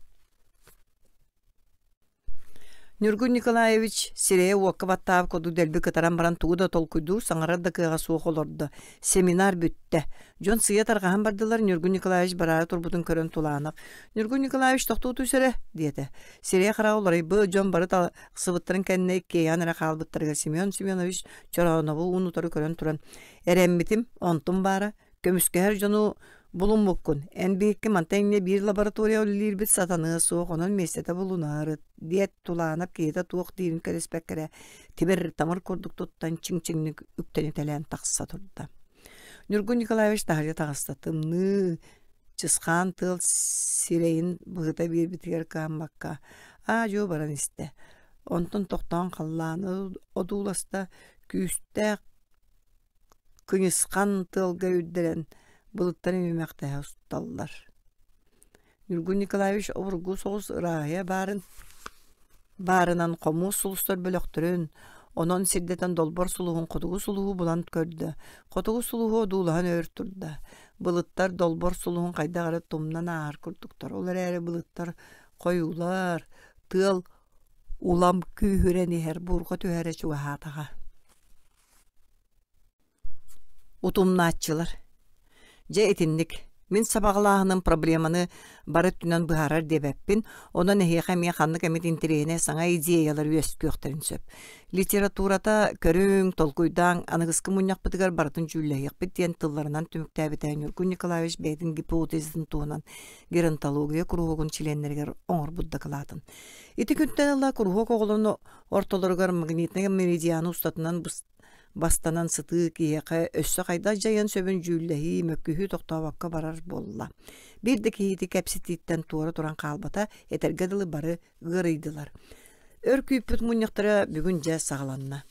Ньургун Николаевич сирэйэ уокка баттаабыт курдук дэлби кытаран баран тугу да толкуйдуур, саҥарар да кыаҕа суох олордо. Семинар бүттэ. Дьон сыыйа тарҕаһан бардылар, Ньургун Николаевич бараары турбутун көрөн Тулаанов «Ньургун Николаевич тохтуу түс эрэ» диэтэ. Сирэйэ-хараҕа уларыйбыт, дьон бары тахсыбыттарын кэннэ иккиэйэҕин эрэ хаалбыттарыгар Семен Семенович Чороонову уун-утары көрөн туран «Эрэммитим, онтум баара, көмүскэһэр дьону Булуммуккун, эн биһикки мантан инньэ биир лаборатория үлэлиирбит сатаныа суох, онон миэстэтэ булунаары, диэт Тулаанап киһитэ туох диирин кэтэспэккэ эрэ тимир-тамыр курдук туттан чиҥ-чиҥник үктэнитэлээн тахса турда. Ньургун Николаевич таһырдьа таҕыста, тымныы, чысхаан тыал сирэйин быһыта биэрбитигэр кыһаммакка, аа-дьуо баран истэ. Онтон тохтоон халлааны одууласта, күүстээх кыйысхан тыалга үрдэрэн былыттар имимэхтэһэ усталлар. Ньургун Николаевич обургу соҕус ырааһыйа баарын баарынан хомуус сулустар бөлөхтөрүн, онон сирдэтэн долбор сулуһун хотугу сулуһу булан көрдө. Хотугу сулуһу одуулаһан өр турда. Былыттар долбор сулуһун хайдах эрэ тумнан ааһар курдуктар. Ол эрээри былыттар хойуулар, тыал улам күүһүрэн иһэр, буурҕа түһэрэ чугаһаатаҕа. Утумнааччылар Дьэ итинник. Мин сабаҕалааһыным проблеманы бары өттүнэн быһаарар диэбэппин, онон эһиэхэ эмиэ ханнык эмит интэриэһинэй саҥа идеялар үөскүөхтэрин сөп. Литературата көрүҥ, толкуйдааҥ, аныгыскы мунньахпытыгар барытын дьүүллэһиэхпит диэн тылларынан түмүктээбитэ Ньургун Николаевич бэйэтин гипотезатын туһунан геронтология куруһуогун чилиэннэригэр оҥорбут дакылаатын. Ити күнтэн ыла куруһуок оҕолорун ортолоругар магнитнай меридианы устатынан бастанан сытыы киһиэхэ өссө хайдах дьайыан сөбүн дьүүллэһии, мөккүһүү тохтообокко барар буолла. Биир да киһи ити кэпсэтииттэн туора туран хаалбата, этэргэ дылы бары ыарыйдылар. Өр күүппүт мунньахтара бүгүн дьэ саҕаланна.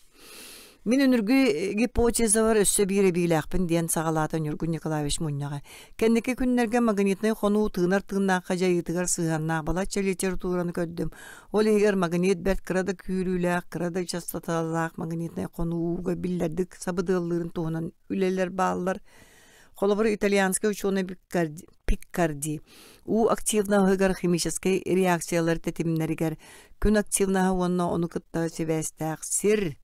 Мин үнүргү гипотезабар өссө биир эбиилээхпин диэн саҕалаата Ньургун Николаевич мунньаҕы. Кэнники күннэргэ магнитнай хонуу тыынар тыыннаахха дьайыытыгар сыһыаннаах балачча литератураны көрдүм. Ол иһигэр магнит бэрт кыра да күүрүүлээх, кыра да частоталаах магнитнай хонууга биллэрдик сабыдыаллыырын туһунан үлэлэр бааллар. Холобур, итальянскай учуонай Пиккарди уу активноһыгар химическэй реакциялар тэтимнэригэр күн активноһа уонна ону кытта сибээстээх сир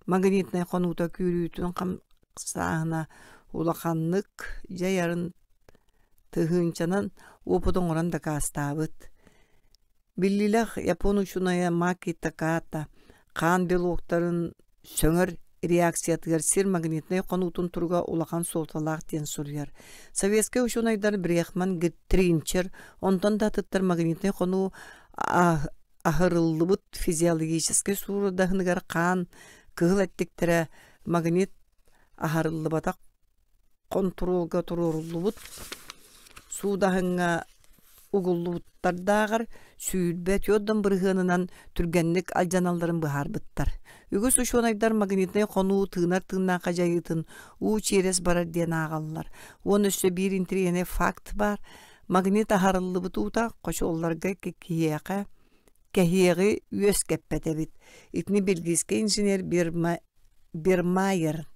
магнитнай хонуута күүрүүтүн хамсааһына улаханнык дьайарын тыһыынчанан уопут оҥорон дакаастаабыт. Биллиилээх япон учуонайа Маки Таката хаан белоктарын сөҥөр реакциятыгар сир магнитнай хонуутун туруга улахан суолталаах диэн суруйар. Советскай учуонайдар Брехман, Тринчер, онтон да атыттар магнитнай хонуу аһырыллыбыт физиологическай суурадаһыныгар хаан кыһыл эттиктэрэ магнит аһарыллыбатах хонтуруолга туруоруллубут суудаһыҥҥа угуллубуттардааҕар 24 бырыһыанынан түргэнник алдьаналларын быһаарбыттар. Үгүс учуонайдар магнитнай хонуу тыынар тыыннаахха дьайыытын уу чиэрэс барар диэн ааҕаллар. Уонна өссө биир интэриэһинэй факт баар. Магнит аһарыллыбыт уута хочуолларга киһиэхэ кэһиэҕи үөскэппэт эбит. Итини бельгийскэй инженер Бермайер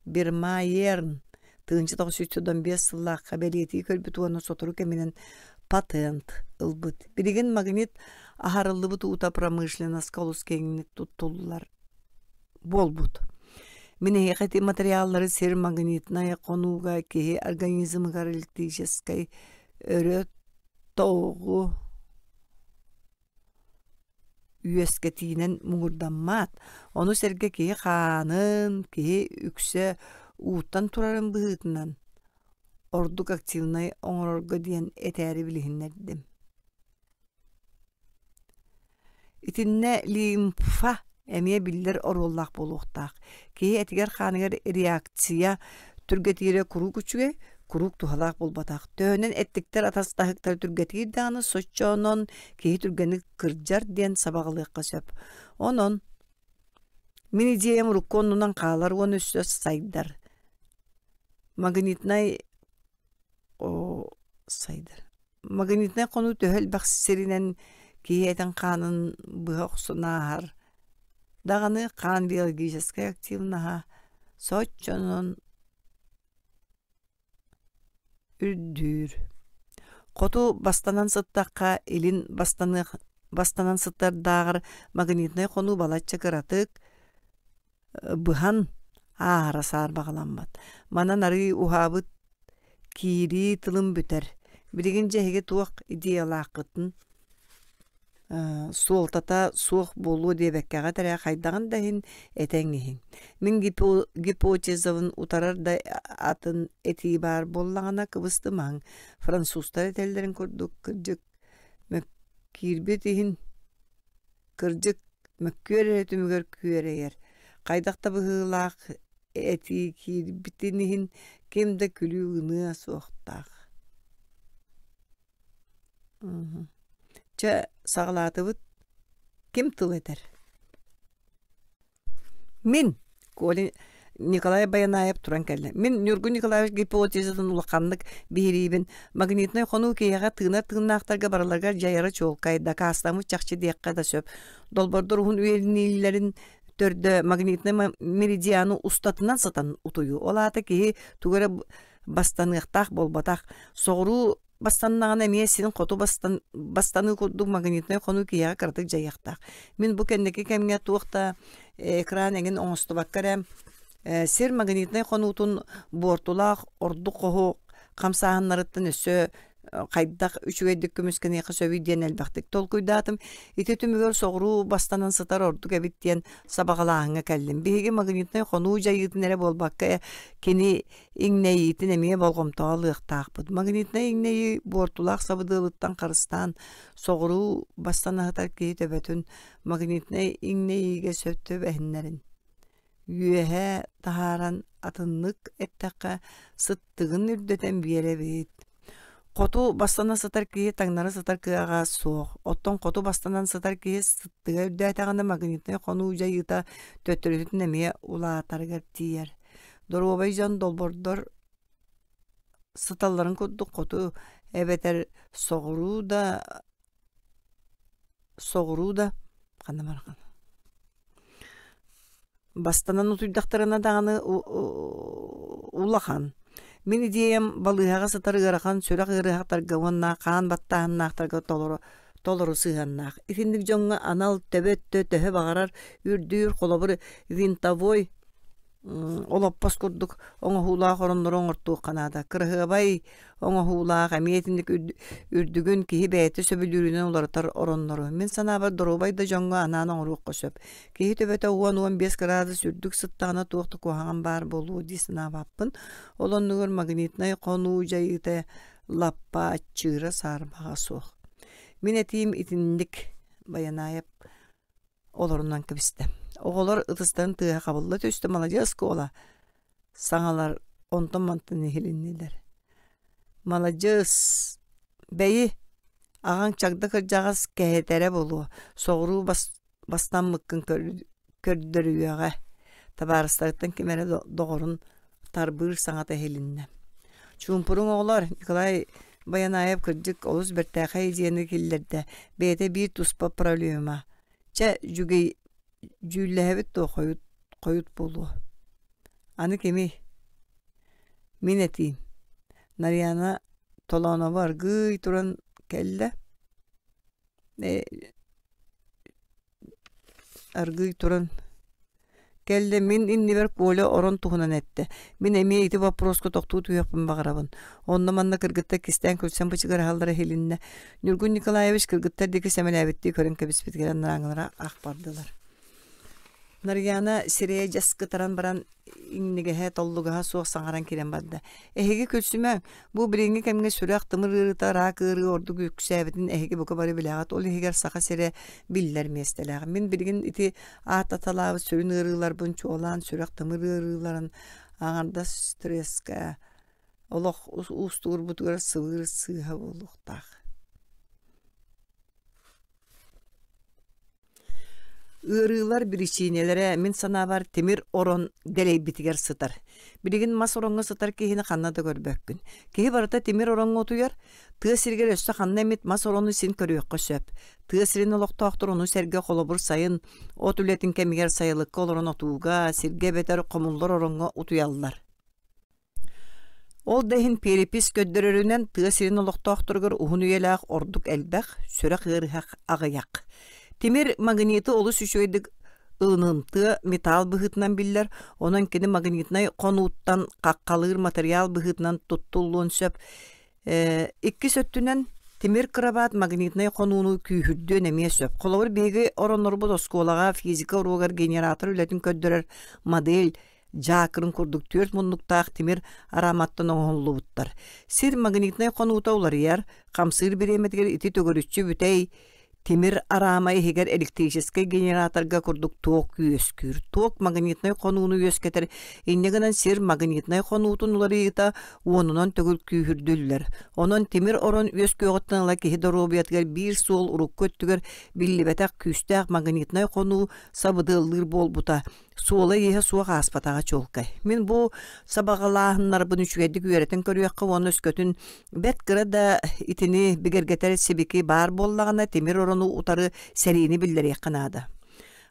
Бермайерн 1995 сыллаахха бэлиэтии көрбүт уонна сотору кэминэн патент ылбыт. Билигин магнит аһарыллыбыт уута промышленноска олус киэҥник туттуллар буолбут. Мин эһиэхэ ити материаллары сир магнитнай хонууга киһи организмыгар электрическэй өрө тоҕу үөскэтиинэн муҥурдаммат. Ону сэргэ киһи хаанын, киһи үксэ ууттан турарын быһыытынан ордук активнай оҥорорго диэн этээри билиһиннэрдим. Итиннэ лимфа эмиэ биллэр оруоллаах буолуохтаах. Киһи этигэр-хааныгар реакция түргэтиирэ куруук үчүгэй, куруук туһалаах буолбатах. Төһөнөн эттиктэр атастаһыктара түргэтиир даҕаны соччонон киһи түргэнник кырдьар диэн сабаҕалыахха сөп. Онон мин идеям урукку оннунан хаалар уонна өссө сайдар. Магнитнай сайдар. Магнитнай хонуу төһө элбэх сиринэн киһи этин-хаанын быһа охсон ааһар даҕаны хаан биологическай активноһа соччонон үрдүүр. Хоту бастанан сыттахха илин бастаныах бастанан сытардааҕар магнитнай хонуу балачча кыратык быһан ааһара саарбаҕаламмат. Манан арыый уһаабыт киирии тылым бүтэр. Билигин дьэ эһиги туох идеялааххытын? Суолтата суох буолуо диэбэккэҕит эрэ хайдаҕын да иһин этэн иһиҥ. Мин гипотезабын утарар да атын этии баар буоллаҕына кыбыстымаҥ. Французтар этэллэрин курдук кырдьык киирбит иһин кырдьык мөккүөр эрэ түмүгэр күөрэйэр. Хайдах да быһыылаах этии киирбитин иһин ким да күлүү гыныа суохтаах. Чэ, саҕалаатыбыт. Ким тыл этэр? Мин, Коля Николай Баянаев туран кэллэ. Мин Ньургун Николаевич гипотезатын улаханнык биһириибин. Магнитнай хонуу киһиэхэ тыынар тыыннаахтарга барыларыгар дьайара чуолкай, дакаастаммыт чахчы диэххэ да сөп. Долбордор уһун үйэлииллэрин төрдө магнитнай меридианы устатынан сытан утуйуу. Ол аата киһи тугу эрэ бастаныахтаах буолбатах. Соҕуруу бастаннаҕына эмиэ син хоту бастан, бастаныы курдук магнитнай хонуу киһиэхэ кыратык дьайыахтаах. Мин бу кэнники кэмҥэ туох да экран эҥин оҥостубакка эрэ сир магнитнай хонуутун буортулаах ордук хоһу хамсааһыннарыттан өссө хайдах үчүгэйдик көмүскэниэхэ сөбүй диэн элбэхтик толкуйдаатым. Ити түмүгэр соҕуруу бастанан сытар ордук эбит диэн сабаҕалааһыҥҥа кэллим. Биһиги магнитнай хонуу дьайыытын эрэ буолбакка кини иҥнэйиитин эмиэ болҕомтоҕо ылыахтаахпыт. Магнитнай иҥнэйии буортулаах сабыдыалыттан харыстаан соҕуруу бастан аһытар киһи төбөтүн магнитнай иҥнэйиигэ сөп түбэһиннэрин үөһэ таһааран атыннык эттэххэ сыттыгын үрдэтэн биэрэбит. Хоту бастана сытар киһи таҥнары сытар кыаҕа суох. Оттон хоту бастанан сытар киһи сыттыга үрдээтэҕинэ магнитнай хонуу дьайыыта төттөрүтүн эмиэ улаатарыгар тиийэр. Доруобай дьон долбордор сыталларын курдук хоту эбэтэр соҕуруу да соҕуруу да ханна барҕан Бастанан утуйдахтарына даҕаны улахан. Мин идиэйэм балыыһаҕа сытар ыарахан сүрэх ыарыһахтарга уонна хаан баттааһыннаахтарга толору толору сыһыаннаах. Итинник дьоҥҥо анал төбө өттө төһө баҕарар үрдүүр, холобур, винтовой олоппос курдук оҥоһуулаах ороннору оҥортуохха наада. Кыраһыабай оҥоһуулаах, эмиэ итинник үрдүгүн киһи бэйэтэ сөбүлүүрүнэн уларытар ороннору. Мин санаабар, доруобай да дьоҥҥо анаан оҥоруохха сөп. Киһи төбөтө 10-15 кыраадыс үрдүк сыттаҕына туох да куһаҕан баар буолуо дии санаабаппын. Ол оннугар магнитнай хонуу дьайыыта лаппа аччыыра саарбаҕа суох. Мин этиим итинник, Байанаайап олорунан кэбистэ. Оҕолор ытыстарын тыаһа хабылла түстэ, маладьыас Куола! Саҥалар онтон-мантан иһилиннилэр. Маладьыас! Бэйи, аҕаҥ чагда кырдьаҕас кэһэтэрэ буолуо, соҕуруу бастаммыккын көрдөрүөҕэ. Табаарыстарыттан ким эрэ доҕорун тарбыыр саҥата иһилиннэ. Чуумпуруҥ оҕолор, Николай Байанаев кырдьык олус бэртээхэй идеяны киллэрдэ, бэйэтэ биир туспа проблема. Чэ, дьүгэй дьүүллэһэбит дуо хойут, хойут буолуо. Аны кимий? Мин этиим. Нарьяна Толоонова аргыый туран кэллэ. Аргыый туран кэллэ мин иннибэр Коля орон туһунан эттэ. Мин эмиэ ити боппуруоска тохтуу түһүөхпүн баҕарабын. Онно-манна кыргыттар кистээн күлсэн бычыгыраһаллара иһилиннэ. Ньургун Николаевич кыргыттар диэки сэмэлээбиттии көрөн кэбиспитигэр анарааҥылара ах бардылар. Нарыйаана сирэйэ дьэс кытаран баран иҥнигэһэ, толлугаһа суох саҥаран киирэн барда. Эһиги күлсүмэҥ, бу билиҥҥи кэмҥэ сүрэх, тымыр ыарыыта, рак ыарыы ордук үксээбитин эһиги бука бары билэҕит. Ол иһигэр Саха сирэ биллэр миэстэлээх. Мин билигин ити ааттаталаабыт сүрүн ыарыыларбын, чуолаан сүрэх-тымыр ыарыыларын аҥардас стресскэ, олох уустугурбутугар сыбыыр сыыһа буолуохтаах. Ыарыылар биричиинэлэрэ, мин санаабар, тимир орон дэлэйбитигэр сытар. Билигин мас ороҥҥо сытар киһини ханна да көрбөккүн. Киһи барыта тимир ороҥҥо утуйар. Тыа сиригэр өссө ханна эмит мас орону син көрүөххэ сөп. Тыа сирин олохтоохторо ону сэргэ холобур сайын от үлэтин кэмигэр сайылыкка олорон отууга, сиргэ эбэтэр хомуллар ороҥҥо утуйаллар. Ол да иһин перепись көрдөрөрүнэн тыа сирин олохтоохторугар уһун үйэлээх ордук элбэх, сүрэх ыарыһах аҕыйах. Тимир магниты олус үчүгэйдик ылынымтыа металл быһыытынан биллэр, онон кини магнитнай хонууттан хаххалыыр матырыйаал быһыытынан туттуллуон сөп. Иккис өттүнэн. Тимир кырабаат магнитнай хонууну күүһүрдүөн эмиэ сөп. Холобур, биһиги ороннорбут оскуолаҕа физика уруогар генератор үлэтин көрдөрөр модель дьаакырын курдук түөрт муннуктаах тимир арааматтан оҥоһуллубуттар. Сир магнитнай хонуута уларыйар, хамсыыр бириэмэтигэр ити төгүрүччү бүтэй Тимир араама иһигэр электрическэй генераторга курдук ток үөскүүр. Ток магнитнай хонууну үөскэтэр, инньэ гынан сир магнитнай хонуутун уларыйыыта уонунан төгүл күүһүрдүллэр. Онон тимир орон үөскүөҕүттэн ыла киһи доруобуйатыгар биир суол урукку өттүгэр биллибэтэх күүстээх магнитнай хонуу сабыдыаллыыр буолбута суола-ииһэ суох ааспатаҕа чуолкай. Мин бу сабаҕалааһыннарбын үчүгэйдик үөрэтэн көрүөххэ уонна өскөтүн бэрт кыра да итини бигэргэтэр сибики баар буоллаҕына тимир орону утары сэриини биллэриэххэ наада.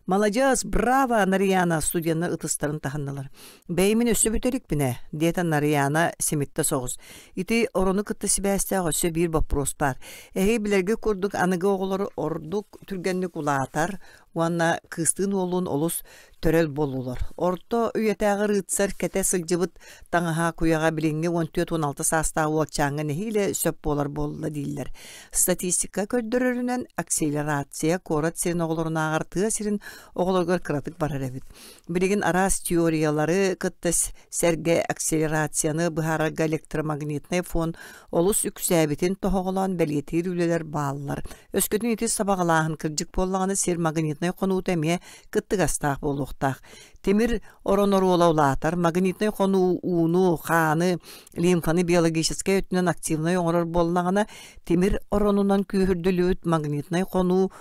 «Маладьыас, браво, Нарияна!» студеннар ытыстарын таһыннылар. «Бэйэмин өссө бүтэрикпин ээ», диэтэ Нарияна симиттэ соҕус. «Ити орону кытта сибээстээх өссө биир боппуруос баар. Эһиги билэргит курдук аныгы оҕолор ордук түргэнник улаатар уонна кыыстыын уоллуун олус төрөл буоллулар. Орто үйэтээҕи рыцарь кэтэ сылдьыбыт таҥаһа куйаҕа билиҥҥи 14-16 саастаах уолчааҥҥа нэһиилэ сөп буолар буолла дииллэр. Статистика көрдөрөрүнэн, акселерация куорат сирин оҕолорунааҕар тыа сирин оҕолоругар кыратык барар эбит. Билигин араас теориялары кытта сэргэ акселерацияны быһаарарга электромагнитнай фон олус үксээбитин тоһоҕолоон бэлиэтиир үлэлэр бааллар. Өскөтүн ити сабаҕалааһын кырдьык буоллаҕына, сир магнитнай хонуута эмиэ кыттыгастаах буолуохтаах. Тимир орон оруола улаатар, магнитнай хонуу ууну, хааны, лимфаны биологическай өттүнэн активнай оҥорор буоллаҕына, тимир оронунан күүһүрдүлүбүт магнитнай хонуу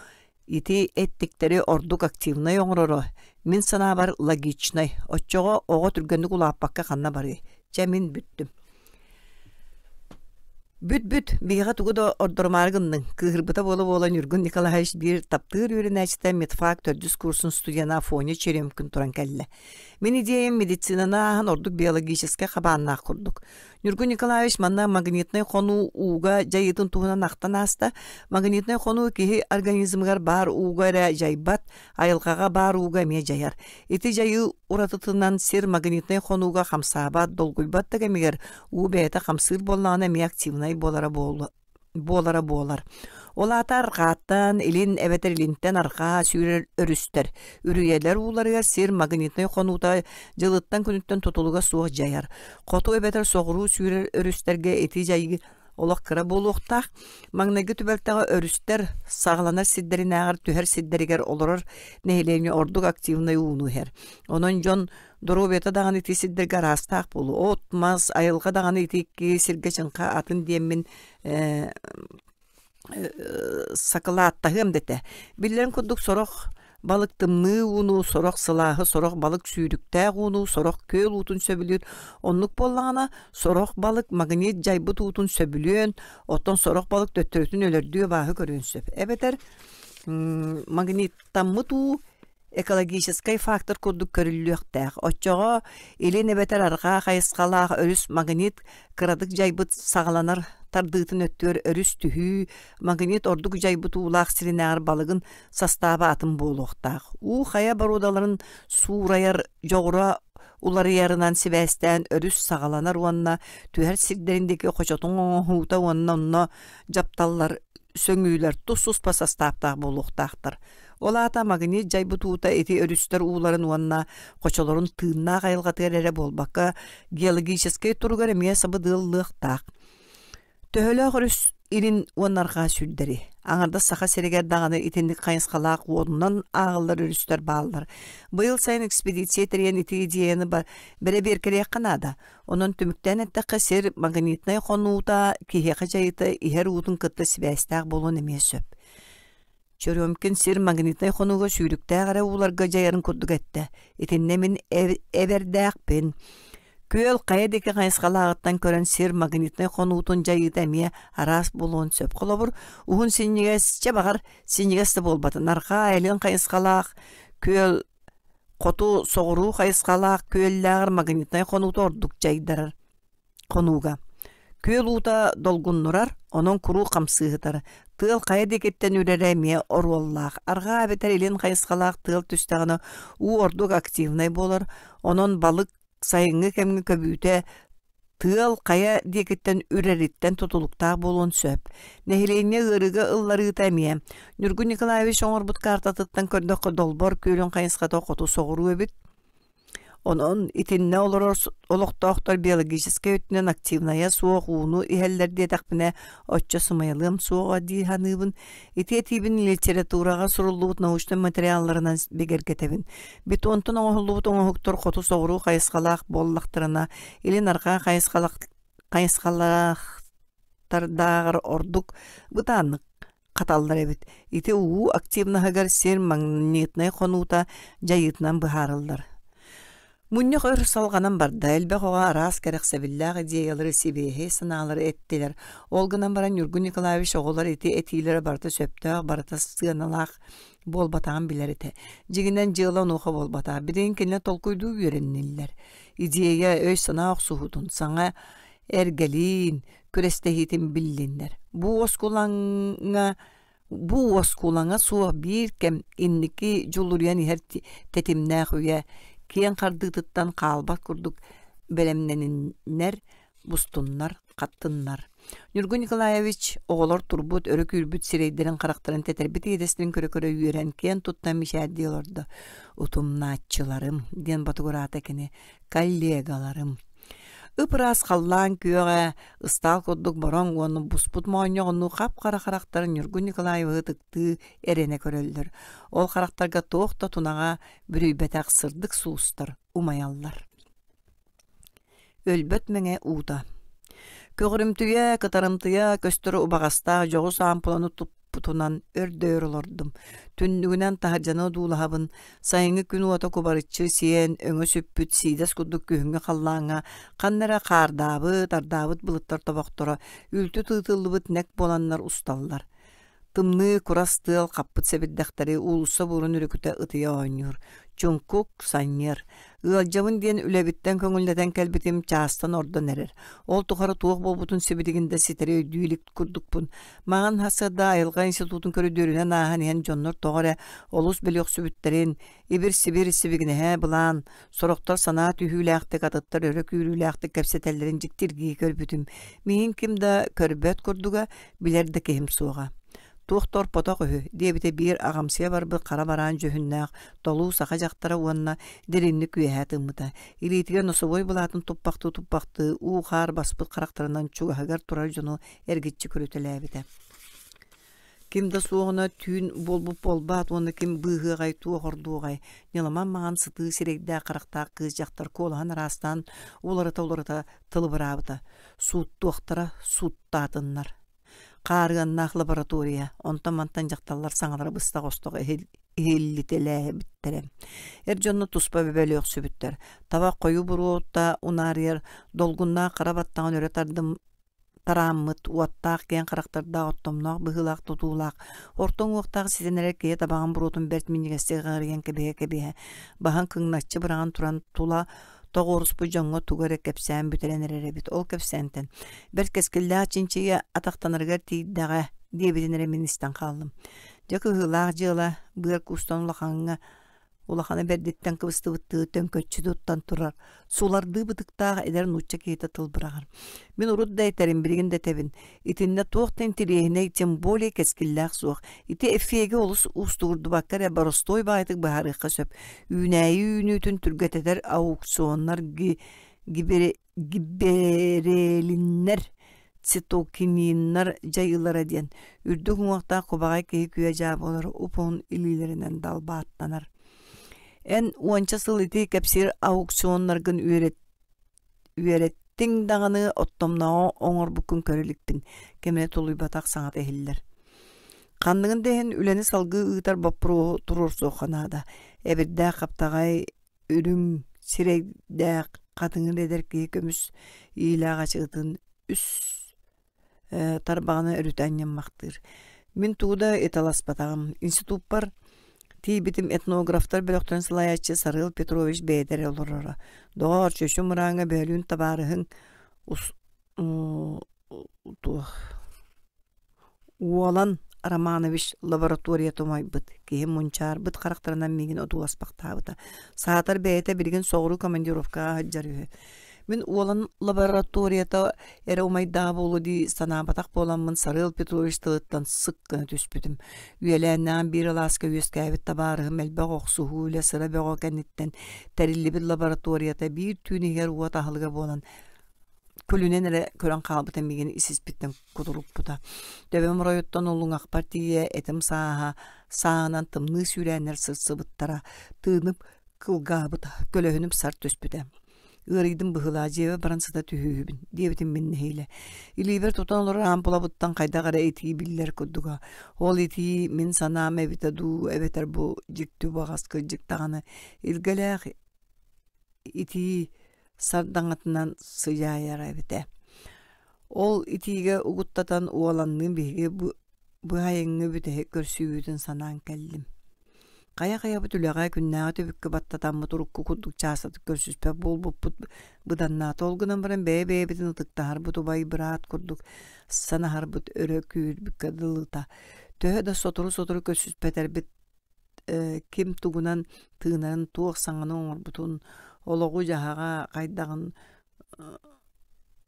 ити эттиктэри ордук активнай оҥороро, мин санаабар, логичнай. Оччоҕо оҕо түргэнник улааппакка ханна барыай? Чэ, мин бүттүм. Бүт-бүт, биһиэхэ тугу да ордорумаары гынныҥ, кыыһырбыта буола-буола Ньургун Николаевич биир таптыыр үөрэнээччитэ медфак төрдүс курсун студена Афоня Черемкин туран кэллэ. Мин идеям медицинаны ааһан ордук биологическай хабааннаах курдук. Ньургун Николаевич манна магнитнай хонуу ууга дьайыытын туһунан ахтан ааста. Магнитнай хонуу киһи организмыгар баар ууга эрэ дьайбат, айылҕаҕа баар ууга эмиэ дьайар. Ити дьайыы уратытынан сир магнитнай хонууга хамсаабат, долгуйбат да кэмигэр уу бэйэтэ хамсыыр буоллаҕына эмиэ активнай буолара буолара буолар. Ол аата арҕааттан, илин эбэтэр илинтэн арҕаа сүүрэр өрүстэр, үрүйэлэр ууларыгар сир магнитнай хонуута дьылыттан күнүттэн тутулуга суох дьайар. Хоту эбэтэр соҕуруу сүүрэр өрүстэргэ ити дьайыы олох кыра буолуохтаах. Маҥнайгы түбэлтэҕэ өрүстэр саҕаланар сирдэринээҕэр түһэр сирдэригэр олорор нэһилиэнньэ ордук активнай ууну иһэр. Онон дьон доруобуйата даҕаны ити сирдэргэ араастаах буолуо. От, мас, айылҕа даҕаны ити икки сиргэ чыҥха атын диэммин сакылааттаһыам да этэ. Биллэрин курдук сорох балык тымныы ууну, сорох сылааһы, сорох балык сүүрүктээх ууну, сорох күөл уутун сөбүлүүр. Оннук буоллаҕына, сорох балык магнит дьайбыт уутун сөбүлүөн, оттон сорох балык төттөрүтүн өлөрдүү абааһы көрүөн сөп. Эбэтэр магниттаммыт уу экологическай фактор курдук көрүллүөхтээх. Оччоҕо илин эбэтэр арҕаа хайысхалаах өрүс магнит кыратык дьайбыт саҕаланар тардыытын өттүгэр өрүс түһүү, магнит ордук дьайбыт уулаах сиринээҕэр балыгын састааба атын буолуохтаах. Уу хайа боруодаларын суурайар дьоҕура уларыйарынан сибээстээн өрүс саҕаланар уонна түһэр сирдэрин диэки хочотун оҥоһуута уонна онно дьапталлар сөҥүүлэр тус-туспа састааптаах буолуохтаахтар. Ол аата магнит дьайбыт уута ити өрүстэр ууларын уонна хочолорун тыыннаах айылҕатыгар эрэ буолбакка, геологическай туругар эмиэ сабыдыаллыахтаах. Төһөлөөх өрүс илин уонна арҕаа сүүрдэри, аҥардас Саха сиригэр даҕаны итинник хайысхалаах уонунан ааҕыллар өрүстэр бааллар. Быйыл сайын экспедиция тэрийэн ити идеяны бэрэбиэркэлиэххэ наада. Онон түмүктээн эттэххэ, сир магнитнай хонуута киһиэхэ дьайыыта иһэр уутун кытта сибээстээх буолуон эмиэ сөп. Черемкин сир магнитнай хонууга сүүрүктээх эрэ ууларга дьайарын курдук эттэ. Итиннэ мин эбэрдээхпин. Күөл хайа диэки хайысхалааҕыттан көрөн сир магнитнай хонуутун дьайыыта эмиэ араас буолуон сөп. Холобур, уһун синньигэс, чэ баҕар, синньигэс да буолбатын, арҕаа илин хайысхалаах күөл хоту соҕуруу хайысхалаах күөллээҕэр магнитнай хонуута ордук дьайдарар. Хонууга. Күөл уута долгуннурар, онон куруук хамсыыһытар. Тыал хайа диэкиттэн үрэрэ эмиэ оруоллаах. Арҕаа эбэтэр илин хайысхалаах тыал түстэҕинэ уу ордук активнай буолар, онон балык сайыҥҥы кэмҥэ көбүүтэ Тыал хайа диэкиттэн үрэриттэн тутулуктаах буолуон сөп. Нэһилиэнньэ ыарыыга ылларыыта эмиэ. Ньургун Николаевич оҥорбут картатыттан көрдөххө Долбор күөлүн хайысхата хоту соҕуруу эбит. Онон итиннэ олорор олохтоохтор биологическай өттүнэн активнайа суох ууну иһэллэр диэтэхпинэ, оччо сымыйалыам суоҕа дии саныыбын. Ити этиибин литератураҕа суруллубут научнай материалларынан бигэргэтэбин. Бетонтан оҥоһуллубут оҥоһуктар хоту-соҕуруу хайысхалаах буоллахтарына, илин-арҕаа хайысхалаахтардааҕар ордук бытааннык хаталлар эбит. Ити уу активноһыгар сир магнитнай хонуута дьайыытынан быһаарыллар. Мунньах өр салҕанан барда, элбэх оҕо араас кэрэхсэбиллээх идеялары, сибиэһэй санаалары эттилэр. Ол гынан баран Ньургун Николаевич оҕолор ити этиилэрэ барыта сөптөөх, барыта сыаналаах буолбатаҕын билэр этэ. Дьиҥинэн дьыала онуоха буолбатах. Билигин кинилэр толкуйдуу үөрэннилэр. Идея, өй-санаа охсуһуутун, саҥа эргэлиин, күрэстэһиитин биллиннэр. Бу уоскулаҥҥа бу уоскулаҥа суох биир кэм инники дьулуруйан иһэр тэтимнээх үйэ киэҥ хардыытыттан хаалбат курдук бэлэмнэниннэр, бустуннар, хаттыннар. Ньургун Николаевич оҕолор турбут, өрө күүрбүт сирэйдэрин-харахтарын тэтэрбит иэдэстэрин көрө-көрө үөрэн, киэн туттан мичээрдии олордо. «Утумнааччыларым» диэн ботугураата кини, «коллегаларым». Ып-ыраас халлаан күөҕэ, ыстаал курдук бороҥ уонна буспут моонньоҕоннуу хап-хара харахтар Ньургун Николаевиһы ытыктыы эрэнэ көрөллөр. Ол харахтарга туох да тунаҕа бүрүйбэтэх сырдык суустар умайаллар. Өлбөт мэҥэ уута Көҕүрүмтүйэ, кытарымтыйа көстөр убаҕастаах дьоҕус аампыланы туппутунан өр да өр олордум. Түннүгүнэн таһырдьаны одуулаһабын, сайыҥҥы күн уота кубарыччы сиэн, өҥө сүппүт сиидэс курдук күһүҥҥү халлааҥҥа ханна эрэ хаардаабыт, ардаабыт былыттар тобохторо үлтү тыытыллыбыт нэк буоланнар усталлар. Тымныы, курас тыал хаппыт сэбирдэхтэри уулусса буорун үрүкүтэ ытыйа оонньуур. Чуҥкук, санньыар. Ыалдьабын диэн үлэбиттэн көҥүллэтэн кэлбитим чаастан ордон эрэр. Ол тухары туох буолбутун сибилигин да ситэри өйдүү илик курдукпун. Маҥан сарсыарда айылҕа институтун көрүдүөрүнэн ааһан иһэн дьоннор тоҕо эрэ олус бөлүөхсүбүттэрин, ибир-сибир сибигинэһэ былаан, Сорохтор санаа түһүүлээхтик, атыттар өрө күүрүүлээхтик кэпсэтэллэрин дьиктиргии көрбүтүм. Миигин ким да көрбөт курдуга, билэр да киһим суоҕа. Туох да орпотох үһү, диэбитэ биир аҕамсыйа барбыт хара бараан дьүһүннээх толуу саха дьахтара уонна дириҥник үөһэ тыыммыта. Илиитигэр носовой былаатын туппахтыы-туппахтыы уу-хаар баспыт харахтарынан чугаһыгар турар дьону эргиччи көрүтэлээбитэ. Ким да суоҕуна түүн буолбут буолбаат уонна ким быыһыаҕай, туох ордуоҕай, ньыламан маҥан сытыы сирэйдээх харахтаах кыыс дьахтар куолаһын араастаан уларыта-уларыта тылыбыраабыта. Сууттуохтара, сууттаатыннар. Хаарыаннаах лаборатория, онтон-мантан дьахталлар саҥалара быстах-остох иһиллитэлээбиттэрэ. Эр дьонно туспа бөбөлүөхсүбүттэр. Табах хойуу буруота унаарыйар, долгуннаах хара баттаҕын өрө тардым тарааммыт, уоттаах киэҥ харахтардаах, оттомноох быһыылаах тутуулаах, орто уҥуохтаах ситэн эрэр киһи табаҕын буруотун бэрт минньигэстик ыҕарыйан кэбиһэ-кэбиһэ, баһын кыҥначчы быраҕан туран тула тоҕуоруспут дьоҥҥо тугу эрэ кэпсээн бүтэрэн эрэр эбит. Ол кэпсээнтэн бэрт кэскиллээх чинчийэ атахтанарыгар тиийдэҕэ диэбитин эрэ мин истэн хааллым. Дьэ кыһыылаах дьыала, быар куустан улахаҥҥа Улахана бэрдиттэн кыбыстыбыттыы төҥкөччү туттан турар, сулардыы бытыктаах эдэр нуучча киһитэ тыл быраҕар. Мин урут да этэрим, билигин да этэбин. Итиннэ туох да интэриэһинэй, тем более кэскиллээх суох. Ити эффеги олус уустугурдубакка эрэ боростуой баҕайытык быһаарыахха сөп. Үүнээйи үүнүүтүн түргэтэтэр аукционнар гиберелиннэр, цитокининнар дьайыылара диэн үрдүк уҥуохтаах кубаҕай киһи күө-дьаа буолар уп-уһун илиилэринэн далбааттанар. Эн уонча сыл ити кэпсиир аукционнаргын үөрэттиҥ даҕаны оттомнооҕу оҥорбуккун көрө иликпин, кэмэ тулуйбатах саҥата иһиллэр. Ханныгын да иһин үлэни салгыы ыытар боппуруоһу туруорсуохха наада. Эбирдээх хаптаҕай үрүҥ сирэйдээх хатыҥыр эдэр киһи көмүс иилээх ачыытын үс тарбаҕынан өрүтэ анньыммахтыыр. Мин тугу да ыталаспатаҕым. Институппар тиийбитим этнографтар бөлөхтөрүн салайааччы Сарыал Петрович бэйэтэ эрэ олороро. Доҕоор, чөчү мырааҥҥа бөөлүүн табаарыһыҥ туох Уолан Романович лабораторията умайбыт, киһи мунчаарбыт харахтарынан миигин одууласпахтаабыта. Саатар бэйэтэ билигин соҕуруу командировкаҕа сылдьар үһү. Мин уолан лабораторията эрэ умайдаҕа буолуо дии санаабатах буоламмын Сарыал Петрович тылыттан сык гына түспүтүм. Үөлээннэҕим биир алааска үөскээбит табаарыһым элбэх охсуһуу үлэ сыра бөҕө кэнниттэн тэриллибит лабораторията биир түүн иһигэр уот аһылыга буолан күлүнэн эрэ көрөн хаалбыта миигин ис-испиттэн кутуруппута. Төбөм оройуттан улуҥахпар тиийэ этим сааһа сааһынан тымныы сүүрээннэр сырсыбыттара, тыыным кылгаабыта, көлөһүнүм сар түспүтэ. Ыарыйдым быһыылаах, дьиэбэр баран сыта түһүүһүбүн, диэбитим мин нэһиилэ. Илиибэр тутан олорор аампылабыттан хайдах эрэ итии биллэр курдуга. Ол итии мин санаам эбитэ дуу, эбэтэр бу дьикти убаҕас кырдьык даҕаны илгэлээх итии сардаҥатынан сыдьаайара эбитэ. Ол итиигэ угуттатан уоланныын биһиги бу быһайыҥҥы бүтэһик көрсүһүүтүн санаан кэллим. Хайа-хайабыт үлэҕэ күннээҕи түбүккэ баттатаммыт урукку курдук чаастатык көрсүспэт буолбуппут быданнаата. Ол гынан баран бэйэ-бэйэбитин ытыктаһарбыт убай-быраат курдук санаһарбыт өрө күүрбүккэ дылыта. Төһө да сотору-сотору көрсүспэтэрбит ким тугунан тыынарын, туох саҥаны оҥорбутун, олоҕу-дьаһаҕа хайдаҕын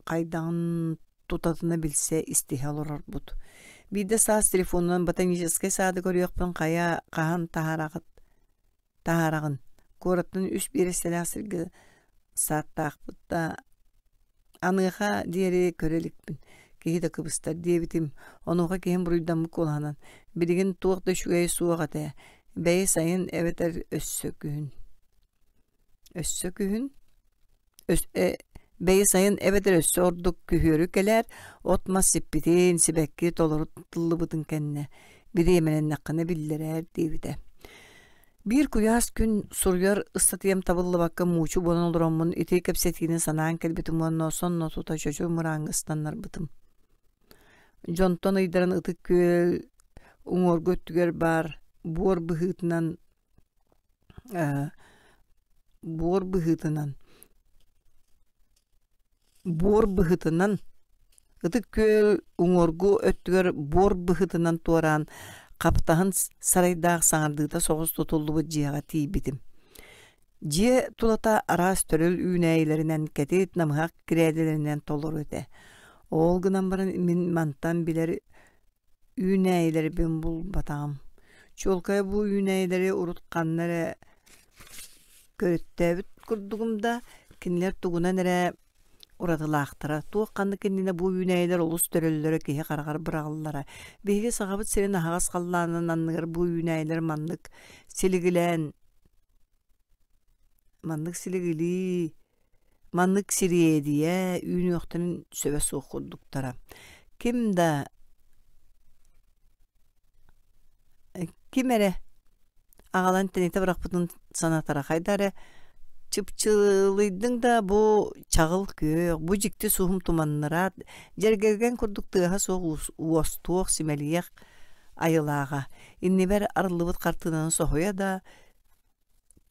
хайдаҕын тутатына билсэ, истиһэ олорорбут. Биирдэ саас телефонунан ботаническай саады көрүөхпүн хайа хаһан таһаараҕыт таһаараҕын куораттан үс биэрэстэлээх сиргэ сааттаахпыт да Аныаха диэри көрө иликпин, киһи да кыбыстар диэбитим, онуоха киһим буруйдаммыт куолаһынан: «Билигин туох да үчүгэйэ суох этэ, бэйи сайын эбэтэр өссө күһүн Өссө күһүн бэйи сайын эбэтэр өссө ордук күһүөрү кэлээр, от-мас сиппитин, сибэкки толору тыллыбытын кэннэ, бириэмэлэннэххинэ биллэрээр» диэбитэ. Биир куйаас күн суруйар ыстатыйам табыллыбакка муучу буолан олороммун ити кэпсэтиини санаан кэлбитим уонна сонно тута чочу мырааҥҥа ыстаннарбытым. Дьонтон ыйдаран Ытык Күөл уҥуоргу өттүгэр баар буор быһыытынан буор быһыытынан Буор быһыытынан Ытык Күөл уҥуоргу өттүгэр буор быһыытынан туораан, хаптаһын сарайдаах саҥардыыта соҕус тутуллубут дьиэҕэ тиийбитим. Дьиэ тулата араас төрөл үүнээйилэринэн, кэтит намыһах кирээдэлэринэн толору этэ. Ол гынан баран мин мантан билэр үүнээйилэрбин булбатаҕым. Чуолкайа бу үүнээйилэри урут ханна эрэ көрүттээбит курдугум да, кинилэр тугунан эрэ уратылаахтара. Туох ханнык иннинэ бу үүнээйилэр олус төрөллөрө киһи хараҕар быраҕыллара. Биһиги Сахабыт сирин аһаҕас халлаанын анныгар бу үүнээйилэр маннык силигилээн маннык силигилии Маннык сириэдийэ үүнүөхтэрин сөбө суох курдуктара. Ким да ким эрэ аҕалан тэнитэ бырахпытын санатара хайда эрэ чыпчылыйдыҥ да бу чаҕыл күөх, бу дьикти суһум туманныраат, дьэргэлгэн курдук тыаһа суох уостуох, симэлийэх айылааҕа. Иннибэр арыллыбыт хартыынаны соһуйа да,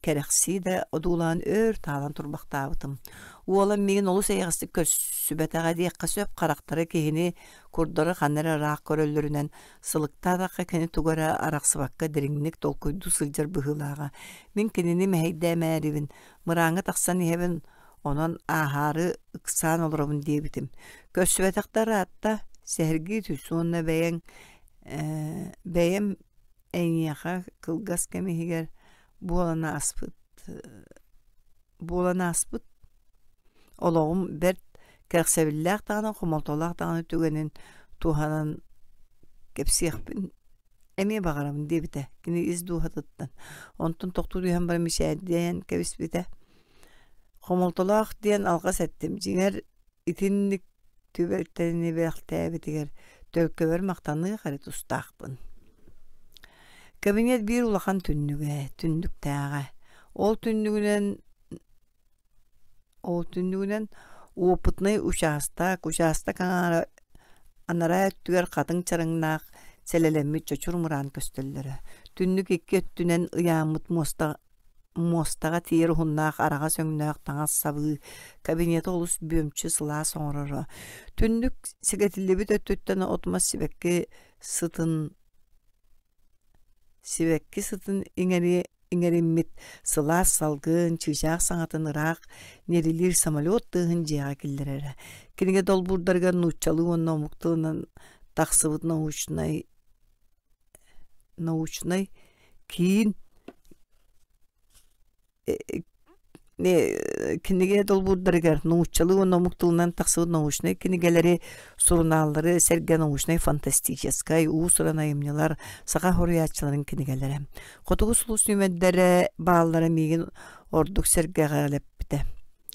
Кэрэхсии да одуулаан өр таалан турбахтаабытым. Уолам миигин олус эйэҕэстик көрсүбэтэҕэ диэххэ сөп, харахтара киһини курдары ханна эрэ ыраах көрөллөрүнэн сылыктаатахха кини тугу эрэ арахсыбакка дириҥник толкуйдуу сылдьар быһыылааҕа. Мин кинини мэһэйдээмээрибин, мырааҥҥа тахсан иһэбин, онон ааһаары ыксаан олоробун диэбитим. Көрсүбэтэх да ыраатта, сэһэргии түс уонна бэйэҥ бэйэм Эйиэхэ кылгас кэм иһигэр буолан ааспыт буолан ааспыт олоҕум бэрт кэрэхсэбиллээх даҕаны, хомолтолоох даҕаны түгэнин туһанан кэпсиэхпин эмиэ баҕарабын диэбитэ кини ис дууһатыттан. Онтон тохтуу түһэн баран мичээрдээн кэбиспитэ. Хомолтолоох диэн алҕас эттим. Дьиҥэр Итинник түбэлтэни бэлэхтээбитигэр төлкөбөр махтаныах эрэ тустаахпын. Кабинет биир улахан түннүгэ, түннүктээҕэ. Ол түннүгүнэн ол түннүгүнэн опытнай учаастак, учаастак аҥаара анараа өттүгэр хатыҥ чараҥнаах сэлэлэммит чочур мыраан көстөллөрө. Түннүк икки өттүнэн ыйааммыт муоста Муостаҕа тиийэр уһуннаах араҕас өҥнөөх таҥас сабыы кабинеты олус бүөмчү сылаас оҥороро. Түннүк сэгэтиллибит өттүттэн от-мас сибэкки сытын сибэкки сытын иҥэри иҥэриммит сылаас салгын, чыычаах саҥатын ыраах ньирилиир самолет тыаһын дьиэҕэ киллэрэрэ. Кинигэ долбуурдарыгар нууччалыы уонна омук тылынан тахсыбыт научнай научнай киин кинигэ долбуурдарыгар нууччалыы уонна омук тылынан тахсыбыт научнай кинигэлэри, сурунааллары сэргэ научнай-фантастическай, уус-уран айымньылар, саха суруйааччыларын кинигэлэрэ. Хотугу сулус нүмэрдэрэ бааллара миигин ордук сэргэҕэлэппитэ.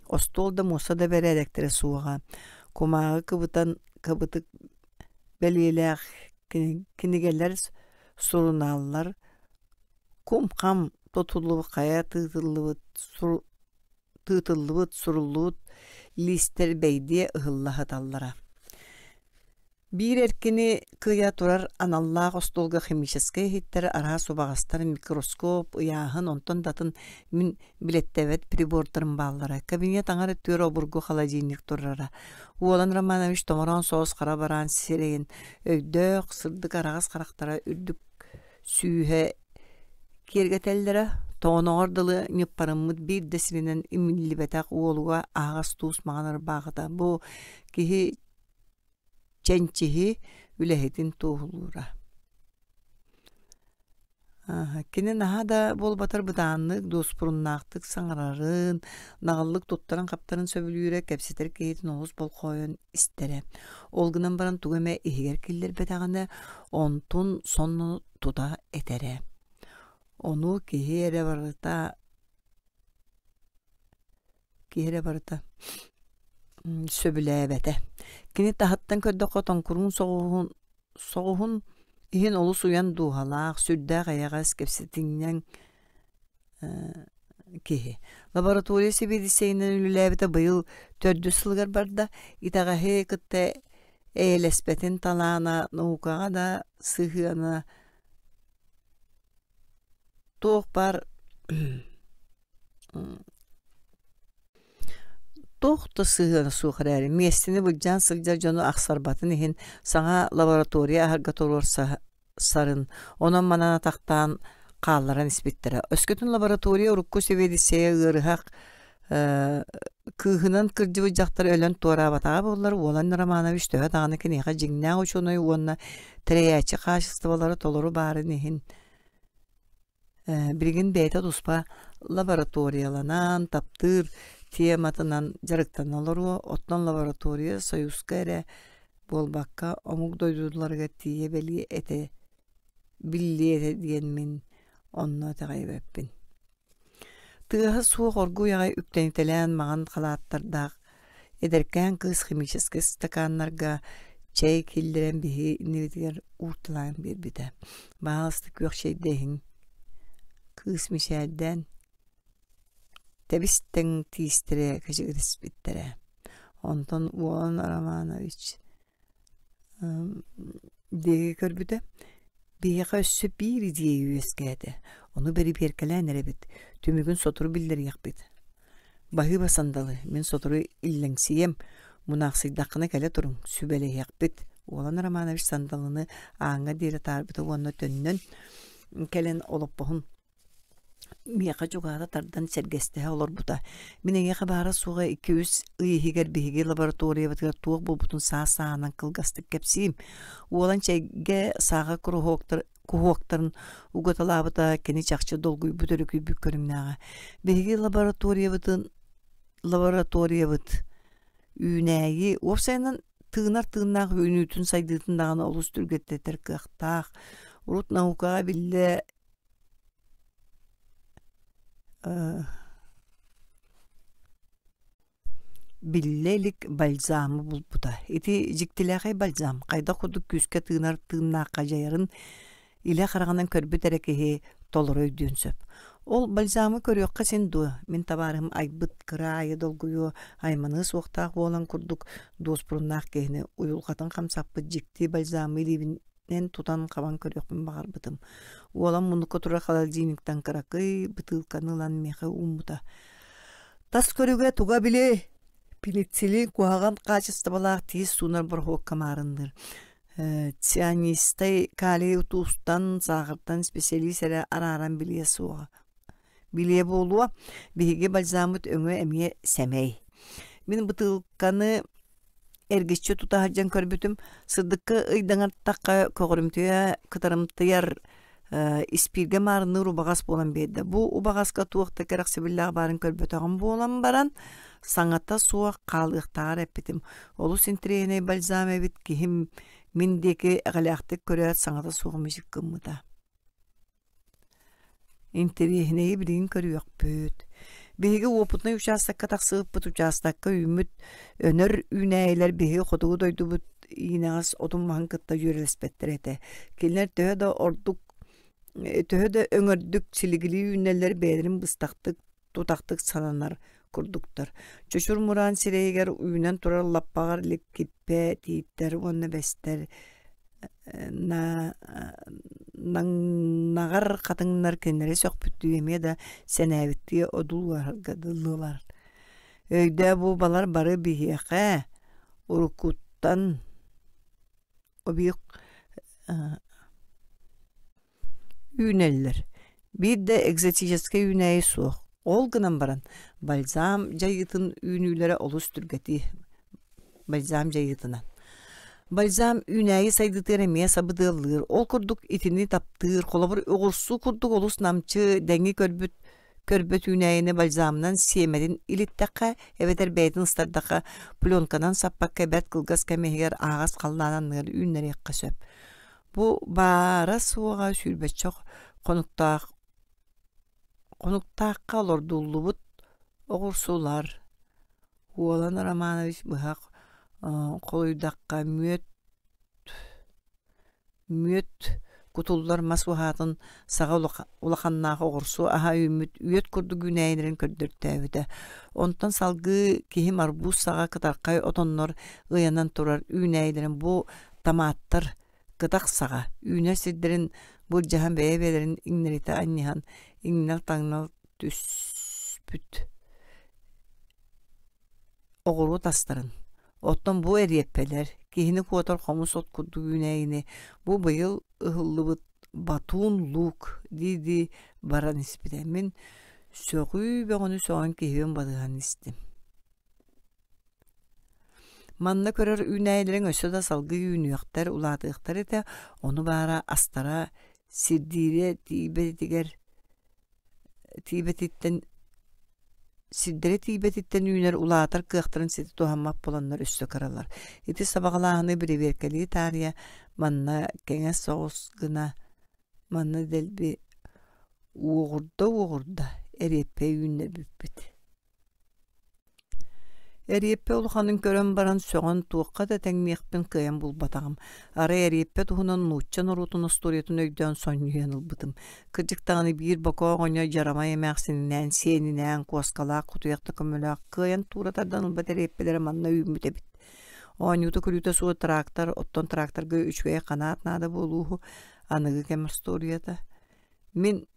Остуол да муоста да бэрээдэктэрэ суоҕа. Кумааҕы кыбытан кыбытык бэлиэлээх кинигэлэр, сурунааллар кум-хам тутуллубут хайа тыытыллыбыт тыытыллыбыт суруллубут лиистэр бэйдиэ ыһылла сыталлара. Биир эркини кыйа турар аналлаах остуолга химическэй иһиттэр, араас убаҕастар, микроскоп, ыйааһын, онтон да атын мин билэттэбэт прибордарым бааллара. Кабинет аҥар өттүгэр обургу холодильник турара. Уолан Романович томороон соҕус хара бараан сирэйин өйдөөх, сырдык араҕас харахтара үрдүк сүүһэ киэргэтэллэрэ, тоҕоноҕор дылы ньыппарыммыт биир да сиринэн имиллибэтэх уолуга аһаҕас туус маҥан ырбаахыта бу киһи чэнчиһи үлэһитин туоһулуура. Кини наһаа да буолбатар бытааннык, дуоспуруннаахтык саҥарарын, наҕыллык туттарын-хаптарын сөбүлүүрэ, кэпсэтэр киһитин олус болҕойон истэрэ. Ол гынан баран тугу эмэ иһигэр киллэрбэтэҕинэ, онтун сонно тута этэрэ. Ону киһи эрэ барыта киһи эрэ барыта сөбүлээбэтэ. Кини таһыттан көрдөххө тоҥкуруун соҕуһун соҕуһун иһин олус уйан дууһалаах, сүрдээх эйэҕэс, кэпсэтинньэҥ киһи. Лаборатория сэбиэдиссэйинэн үлэлээбитэ быйыл төрдүс сылыгар барда. Итэҕэһи кытта эйэлэспэтин талаана наукаҕа да сыһыана туох баар Туох да сыһыана суох эрээри, миэстэни былдьаан сылдьар дьону ахсарбатын иһин саҥа лаборатория аһарга туруорсарын, онон-манан атахтаан хаалларан испиттэрэ. Өскөтүн лаборатория урукку сэбиэдиссэйэ ыарыһах кыыһынан кырдьыбыт дьахтар өлөн туораабатаҕа буоллар, Уолан Романович төһө даҕаны киниэхэ дьиҥнээх учуонай уонна тэрийээччи хаачыстыбалара толору баарын иһин Билигин бэйэтэ туспа лабораторияланан, таптыыр тематынан дьарыктана олоруо, оттон лаборатория Союзка эрэ буолбакка, омук дойдуларыгар тиийэ бэлиэ этэ, биллиэ этэ диэн мин онно итэҕэйбэппин. Тыаһа суох оргууй аҕай үктэнитэлээн маҥан халааттардаах эдэркээн кыыс химическэй ыстакааннарга чэй киллэрэн биһиги иннибитигэр уурталаан биэрбитэ. Баһаалыста күөх чэйдэ иһиҥ. Кыыс мичээрдээн тэбис-тэҥ тиистэрэ кэчигирэспиттэрэ. Онтон Уолан Романович диэки көрбүтэ, биһиэхэ өссө биир идиэйэ үөскээтэ, ону бэрэбиэркэлээн эрэбит, түмүгүн сотору биллэриэхпит. Баһыыба сандалы, мин сотору иллэҥсийэм, мунаахсыйдаххына кэлэ туруҥ, сүбэлэһиэхпит. Уолан Романович сандалыны ааҥҥа диэри атаарбыта уонна төннөн кэлэн олоппоһун Миэхэ дьугаара тардан сэргэстэһэ олорбута. Мин эйиэхэ баара-суоҕа икки-үс ый иһигэр биһиги лабораториябытыгар туох буолбутун саас-сааһынан кылгастык кэпсиим. Уолан чэйгэ сааҕа куруһуоктар куһуоктарын угаталаабыта кини чахчы долгуйбут өрүкүйбүт көрүҥнээҕэ. Биһиги лабораториябытын лабораториябыт үүнээйи уопсайынан тыынар тыыннаах үүнүүтүн сайдыытын даҕаны олус түргэтэтэр кыахтаах. Урут наукаҕа биллэ Биллэ илик бальзамы булбута. Ити дьиктилээхэй бальзам хайдах курдук күүскэ тыынар тыыннаахха дьайарын илэ хараҕынан көрбүт эрэ киһи толору өйдүөн сөп. Ол бальзамы көрүөххэ син дуо, мин табаарыһым айбыт кыра аайы долгуйуо, айманыа суохтаах буолан курдук дуоспуруннаах киһини уйулҕатын хамсаппыт дьикти бальзамы илиибин эн тутан-хабан көрүөхпүн баҕарбытым. Уолан муннукка турар холодильниктан кыракый бытыылканы ылан миэхэ ууммута. Тас көрүгэ туга били пенициллин куһаҕан хаачыстыбалаах тиис суунар бороһуокка маарынныыр. Цианистай калий туустан, саахартан специалист эрэ арааран билиэ суоҕа. Билиэ буолуо, биһиги бальзаммыт өҥө эмиэ сэмэй. Мин бытыылканы эргиччи тута сылдьан көрбүтүм, сырдыкка ыйдаҥардахха көҕүрүмтүйэ кытарымтыйар испииргэ маарынныыр убаҕас буолан биэрдэ. Бу убаҕаска туох да кэрэхсэбиллээх баарын көрбөтөҕүм буолан баран, саҥата суох хаалыахтааҕар эппитим. Олус интэриэһинэй бальзам эбит, киһим мин диэки эҕэлээхтик көрөөт саҥата суох мичик гыммыта. Интэриэһинэйи билигин көрүөхпүт. Биһиги уопутунай учаастакка тахсыбыппыт учаастакка үүммүт өнөр үүнээйилэр биһиги хотугу дойдубут иинэҕэс отун-маһын кытта дьүөрэлэспэттэр этэ. Кинилэр төһө да ордук төһө да өҥөрдүк силигилии үүнэллэр бэйэлэрин быстахтык тутахтык сананар курдуктар. Чочур мураан сирэйигэр үүнэн турар лаппаҕар ликкиппэ, тииттэр уонна бэстэр наҥнаҕар хатыҥнар кинилэри сөхпүттүү эмиэ да сэнээбиттии одуулаһарга дылылар. Өйдөө бу балар бары биһиэхэ уруккуттан Үүнэллэр. Биир да экзотическай үүнээйи суох. Ол гынан баран, бальзам дьайыытын үүнүүлэрэ олус түргэтии. Бальзам дьайыытынан. Бальзам үүнээйи сайдыытыгар эмиэ сабыдыаллыыр. Ол курдук итини таптыыр, холобур, оҕурсуу курдук олус намчы, дэҥи көрбүт көрбөт үүнээйини бальзамынан сиэмэтин илиттэххэ эбэтэр бэйэтин ыстардахха пленканан саппакка бэрт кылгас кэм иһигэр аһаҕас халлаан анныгар үүннэриэххэ сөп. Бу баара-суоҕа сүүрбэччэ хонуктаах хонуктаахха олордуллубут оҕурсулар Уолан Романович быһах холуйдахха мүөт мүөт кутуллар мас уһаатын саҕа улаханнаах оҕурсу аһа үүммүт үөт курдук үүнээйилэрин көрдөртөөбүтэ. Онтон салгыы киһим арбуз саҕа кытархай отоннор ыйанан турар үүнээйилэрин бу томаттар кытах саҕа үүнэр сирдэрин былдьаһан бэйэ-бэйэлэрин иҥнэритэ анньыһан иҥнэл-таҥнал түспүт оҕуруот астарын оттон бу эриэппэлэр киһини куотар хомус от курдук үүнээйини бу быйыл ыһыллыбыт батуун луук дии-дии баран испитэ мин сөҕүү бөҕөнү сөҕөн киһибин батыһан истим Манна көрөр үүнээйилэриҥ өссө да салгыы үүнүөхтэр, улаатыахтар этэ, ону баара астара сирдиирэ тиийбэтигэр тиийбэтиттэн сирдэрэ тиийбэтиттэн үүнэр улаатар кыахтарын ситэ туһаммат буоланнар өссө кыралар. Ити сабаҕалааһыны бэрэбиэркэлии таарыйа манна кэҥэс соҕус гына манна дэлби уоҕурда-уоҕурда эриэппэ үүннэрбиппит. Эриэппэ улаханын көрөн баран сөҕөн туохха да тэҥниэхпин кыайан булбатаҕым. Арай эриэппэ туһунан нуучча норуотун остуоруйатын өйдөөн сонньуйан ылбытым. Кырдьык даҕаны биир бокоо оҕонньор дьарамай эмээхсининээн, сиэнинээн, куоскалаах, кутуйах да көмөлөөх кыайан туура тардан ылбат эриэппэлэрэ манна үүммүт эбит. Оонньуута-күлүүтэ суох трактор, оттон тракторга үчүгэй ханаат наада буолууһу, аныгы кэм остуоруйата. Мин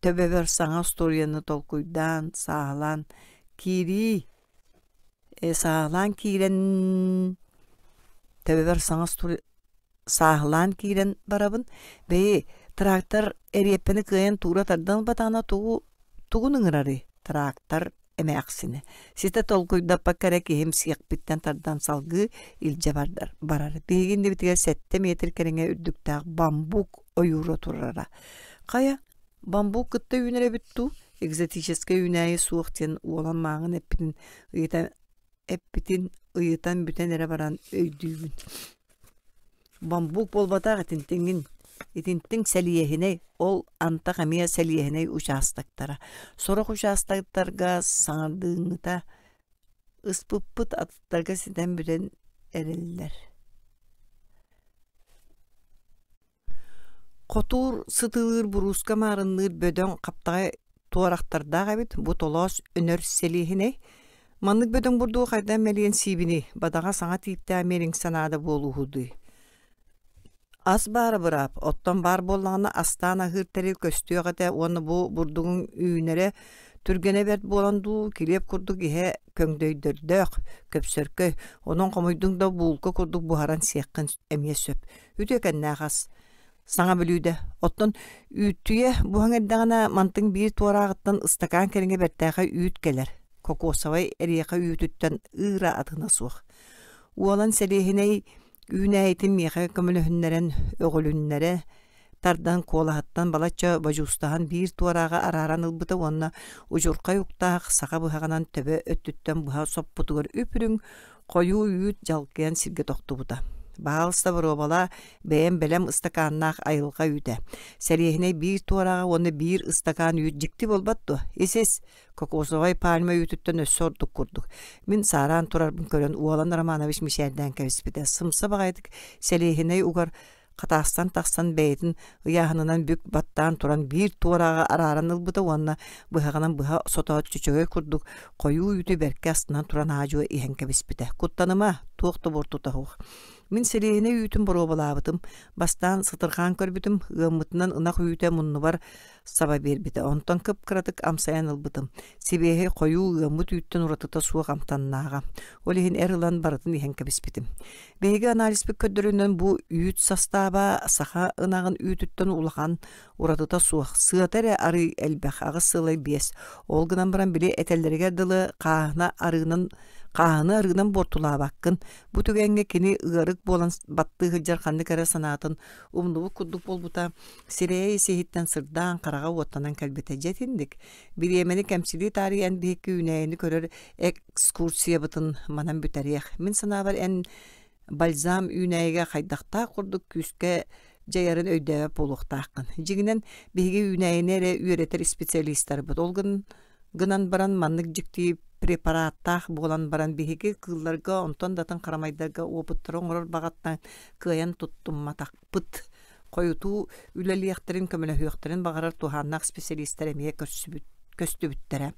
Төбөбөр саҥа остуоруйаны толкуйдаан, сааһылаан киирии сааһылаан киирэн төбөбөр саҥа сааһылаан киирэн барабын. Бэйи, трактор эриэппэни кыайан туура тардан ылбатаҕына тугу тугун ыҥырарый трактор эмээхсинэ. Ситэ толкуйдаппакка эрэ киһим сиэхпиттэн тардан салгыы илдьэ бардар барар. Биһиги иннибитигэр сэттэ метр кэриҥэ үрдүктээх бамбук ойуура турара. Хайа, бамбук кытта үүнэр эбит дуу? Экзотическай үүнээйи суох диэн уолан мааҕын эппитин ыйытан эппитин ыйытан бүтэн эрэ баран өйдүүбүн. Бамбук буолбатах итинтиҥин итинтиҥ сэлиэһинэй, ол антах эмиэ сэлиэһинэй учаастактара. Сорох учаастактарга саҥардыыҥҥыта ыспыппыт атыттарга ситэн бүтэн эрэллэр. Хотуур сытыылыыр бурууска маарынныыр бөдөҥ хаптаҕай туорахтардаах эбит, бу толоос өнөр сэлиэһинэй. Маннык бөдөҥ бурдугу хайдах мэлийэн сиибиний, бадаҕа саҥа тииптээх миэриҥсэ наада буолууһу дуу. Ас баара быраап, оттон баар буоллаҕына астаан аһыыр тэрил көстүөх этэ уонна бу бурдугуҥ үүнэрэ түргэнэ бэрт буолан дуу, килиэп курдук иһэ көҥдөйдөрдөөх, көпсөркөй, онон хомуйдуҥ да буулка курдук буһаран сиэххин эмиэ сөп. Үтүөкэннээх ас. Саҥа бүлүүдэ. Оттон үүттүйэ буһан эрдэҕинэ мантыҥ биир туорааҕыттан ыстакаан кэриҥэ бэртээхэй үүт кэлэр. Кокосовай эриэхэ үүтүттэн ыыра атына суох. Уолан сэлиэһинэй үүнээйитин миэхэ көмөлөһүннэрэн өҕүлүннэрэ тардан куолаһыттан балачча бодьуустаһан биир туорааҕы арааран ылбыта уонна удьурхай уктаах саха быһаҕынан төбө өттүттэн быһа соппутугар үп-үрүҥ хойуу үүт дьалкыйан сиргэ тохтубута. Баһаалыста боруобалаа, бэйэм бэлэм ыстакааннаах айылҕа үүтэ. Сэлиэһинэй биир туорааҕа уонна биир ыстакаан үүт дьикти буолбат дуо? Ис-ис, кокосовай пальма үүтүттэн өссө ордук курдук. Мин саараан турарбын көрөн Уолан Романович мичээрдээн кэбиспитэ. Сымса баҕайытык сэлиэһинэй угар хатаастан тахсан бэйэтин ыйааһынынан бүк баттаан туран биир туорааҕы арааран ылбыта уонна быһаҕынан быһа сотоот чөчөгөй курдук хойуу үүтү бэркэ астынан туран аа-дьуо иһэн кэбиспитэ. Куттаныма, туох да буортута суох. Мин сэлиэһинэй үүтүн боруобалаабытым. Бастаан сытырҕаан көрбүтүм, ыаммытынан ынах үүтэ муннубар саба биэрбитэ. Онтон кып-кыратык амсайан ылбытым. Сибиэһэй хойуу ыаммыт үүттэн уратыта суох амтаннааҕа. Ол иһин эр ылан барытын иһэн кэбиспитим. Биһиги анализпыт көрдөрүүнэн бу үүт састааба саха ынаҕын үүтүттэн улахан уратыта суох. Сыата эрэ арыы элбэх, 8,5. Ол гынан баран били этэллэригэр дылы хааһына арыынан хааһыны арыынан буортулаабаккын. Бу түгэҥҥэ кини ыарык буолан баттыы сылдьар ханнык эрэ санаатын умнубут курдук буолбута. Сирэйэ ис-иһиттэн сырдаан, хараҕа уоттанан кэлбитэ. Дьэ итинник. Бириэмэни кэмчилии таарыйан биһикки үүнээйини көрөр экскурсиябытын манан бүтэриэх. Мин санаабар эн бальзам үүнээйигэ хайдахтаах курдук күүскэ дьайарын өйдөөбөт буолуохтааххын. Дьиҥинэн, биһиги үүнээйини эрэ үөрэтэр специалистарбыт. Ол гынан баран маннык дьикти препараттаах буолан баран биһиги кыылларга, онтон да атын харамайдарга опыттары оҥорор баҕаттан кыайан туттумматахпыт. Хойутуу үлэлиэхтэрин, көмөлөһүөхтэрин баҕарар туһааннаах специалистар эмиэ көрсүбүт, көстүбүттэрэ.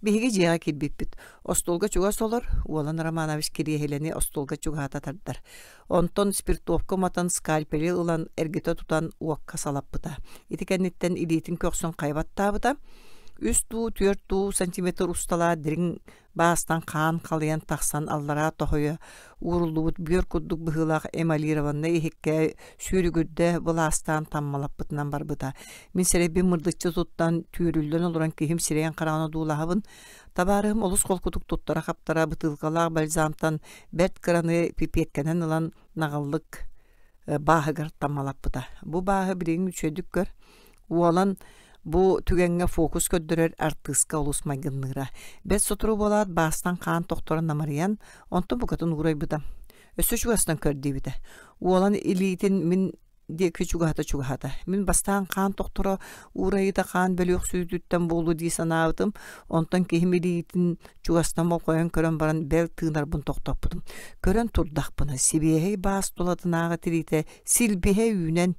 Биһиги дьиэҕэ киирбиппит. Остуолга чугас олор, Уолан Романович кириэһилэни остуолга чугаһата тардар. Онтон спиртовка уматан скальпели ылан эргитэ тутан уокка салаппыта. Ити кэнниттэн илиитин көхсүн хайа баттаабыта. Үс дуу, түөрт дуу сантиметр усталаах дириҥ баастан хаан халыйан тахсан аллараа тоһуйа ууруллубут бүөр курдук быһыылаах эмалированнай иһиккэ сүүрүгүрдэ былаастаан таммалаппытынан барбыта. Мин сирэйбин мырдыччы туттан, түүрүллэн олорон киһим сирэйин хараҕын одуулаһабын. Табаарыһым олус холкутук туттара-хаптара бытыылкалаах бальзамтан бэрт кыраны пипиэткэнэн ылан наҕыллык бааһыгар таммалаппыта. Бу бааһы билигин үчүгэйдик көр. Уолан бу түгэҥҥэ фокус көрдөрөр артыыска олус майгынныыра. Бэрт сотору буолаат баастан хаан тохторон намырыйан, онтон букатын уурайбыта. Өссө чугастан көр диэбитэ. Уолан илиитин мин диэки чугаһата-чугаһата. Мин бастаан хаан тохторо уурайыыта хаан бөлүөхсүүтүттэн буолуо дии санаабытым. Онтон киһим илиитин чугастан болҕойон көрөн баран бэл тыынарбын тохтоппутум. Көрөн турдахпына сибиэһэй баас тулатынааҕы тириитэ силбиһэ үүнэн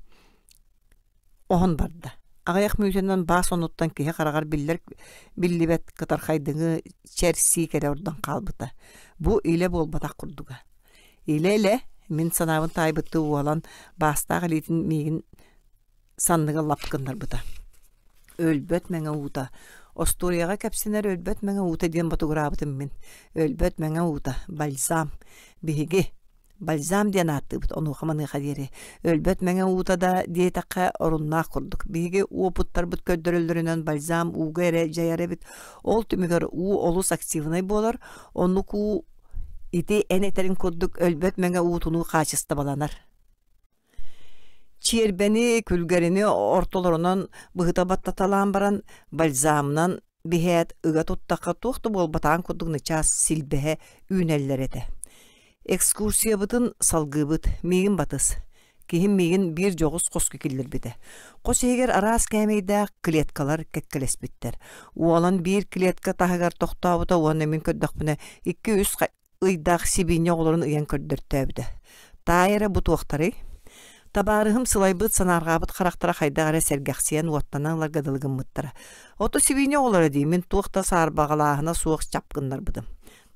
Оһон барда. Аҕыйах мүнүүтэнэн баас оннуттан киһи хараҕар биллэр биллибэт кытархайдыҥы чэрсии кэлэ ордон хаалбыта. Бу илэ буолбатах курдуга. Илэ-илэ, мин санаабын таайбыттыы уолан баастаах илиитин миигин санныга лап гыннарбыта. Өлбөт мэҥэ уута. Остуоруйаҕа кэпсэнэр өлбөт мэҥэ уута диэн ботугураабытым мин. Өлбөт мэҥэ уута, бальзам. Биһиги Бальзам диэн ааттыыбыт онуоха-маныаха диэри. Өлбөт мэҥэ уута да диэтэххэ оруннаах курдук. Биһиги уопуттарбыт көрдөрөллөрүнэн бальзам ууга эрэ дьайар эбит. Ол түмүгэр уу олус активнай буолар. Оннук уу ити эн этэриҥ курдук өлбөт мэҥэ уутунуу хаачыстыбаланар. Чиэрбэни, күлгэрини ортолорунан быһыта баттаталаан баран бальзамынан биһээт ыга туттахха туох да буолбатаҕын курдук начаас силбэһэ үүнэллэр этэ. Экскурсиябытын салгыыбыт, миигин батыс. Киһим миигин биир дьоҕус хоско киллэрбитэ. Хос иһигэр араас кээмэйдээх клеткалар кэккэлэспиттэр. Уолан биир клетка таһыгар тохтообута уонна мин көрдөхпүнэ икки-үс ыйдаах сибиинньэ оҕолорун ыйан көрдөртөөбүтэ. Таай эрэ бу туохтарый? Табаарыһым сылайбыт, санаарҕаабыт харахтара хайдах эрэ сэргэхсийэн уоттанан ыларга дылы гыммыттара. Ото сибиинньэ оҕолоро дии, мин туох да саарбаҕалааһына суох чап гыннарбытым.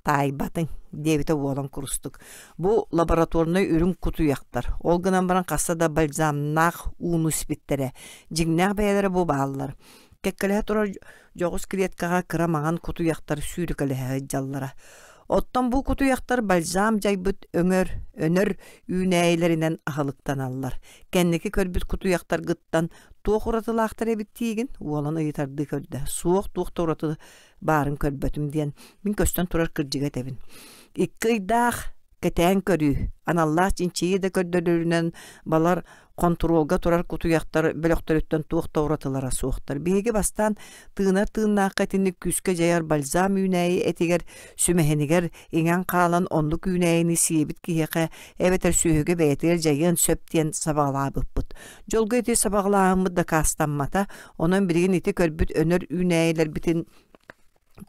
Таайбатыҥ, диэбитэ уолан курустук. Бу лабораторнай үрүҥ кутуйахтар. Ол гынан баран хаста да бальзамнаах ууну испиттэрэ. Дьиҥнээх бэйэлэрэ бу бааллар. Кэккэлэһэ турар дьоҕус клеткаҕа кыра маҥан кутуйахтар сүүрүкэлэһэ сылдьаллара. Оттон бу кутуйахтар бальзам дьайбыт өҥөр, өнөр үүнээйилэринэн аһылыктаналлар. Кэнники көрбүт кутуйахтаргыттан туох уратылаахтар эбит диигин? Уолан ыйытардыы көрдө. Суох, туох да ураты баарын көрбөтүм диэн мин көстөн турар кырдьыга этэбин. Икки ыйдаах кэтээн көрүү, аналлаах чинчийии да көрдөрөрүнэн балар хонтуруолга турар кутуйахтар бөлөхтөрүттэн туох да уратылара суохтар. Биһиги бастаан тыынар тыыннаахха итинник күүскэ дьайар бальзам үүнээйи этигэр, сүмэһинигэр иҥэн хаалан оннук үүнээйини сиэбит киһиэхэ эбэтэр сүөһүгэ бэйэтигэр дьайыан сөп диэн сабаҕалаабыппыт. Дьолго ити сабаҕалааһыммыт дакаастаммата, онон билигин ити көрбүт өнөр үүнээйилэрбитин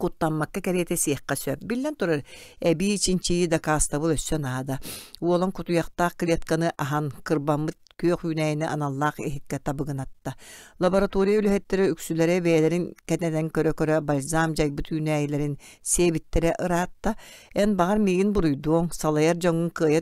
куттаммакка кэриэтэ сиэххэ сөп. Биллэн турар, эбии чинчийии дакаастабыл өссө наада. Уолан кутуйахтаах клетканы аһан, кырбаммыт күөх үүнээйини аналлаах иһиккэ табыгынатта. Лаборатория үлэһиттэрэ үксүлэрэ бэйэлэрин кэтэнэн көрө-көрө бальзам дьайбыт үүнээйилэрин сиэбиттэрэ ыраатта. Эн баҕар миигин буруйдуоҥ, салайар дьоҥҥун кыайа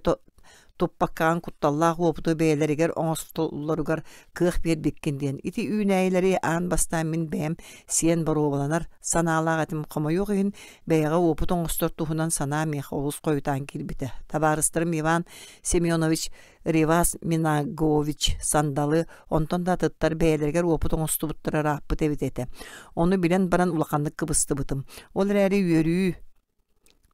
туппаккаҕын кутталлаах уопуту бэйэлэригэр оҥостоллоругар кыах биэрбиккин диэн. Ити үүнээйилэри аан бастаан мин бэйэм сиэн боруобаланар санаалаах этим. Хомойуох иһин, бэйэҕэ уопут оҥостор туһунан санаа миэхэ олус хойутаан киирбитэ. Табаарыстарым Иван Семенович Ривас Минагович Сандалы онтон да атыттар бэйэлэригэр уопут оҥостубуттара ырааппыт эбит этэ. Ону билэн баран улаханнык кыбыстыбытым. Ол эрээри үөрүү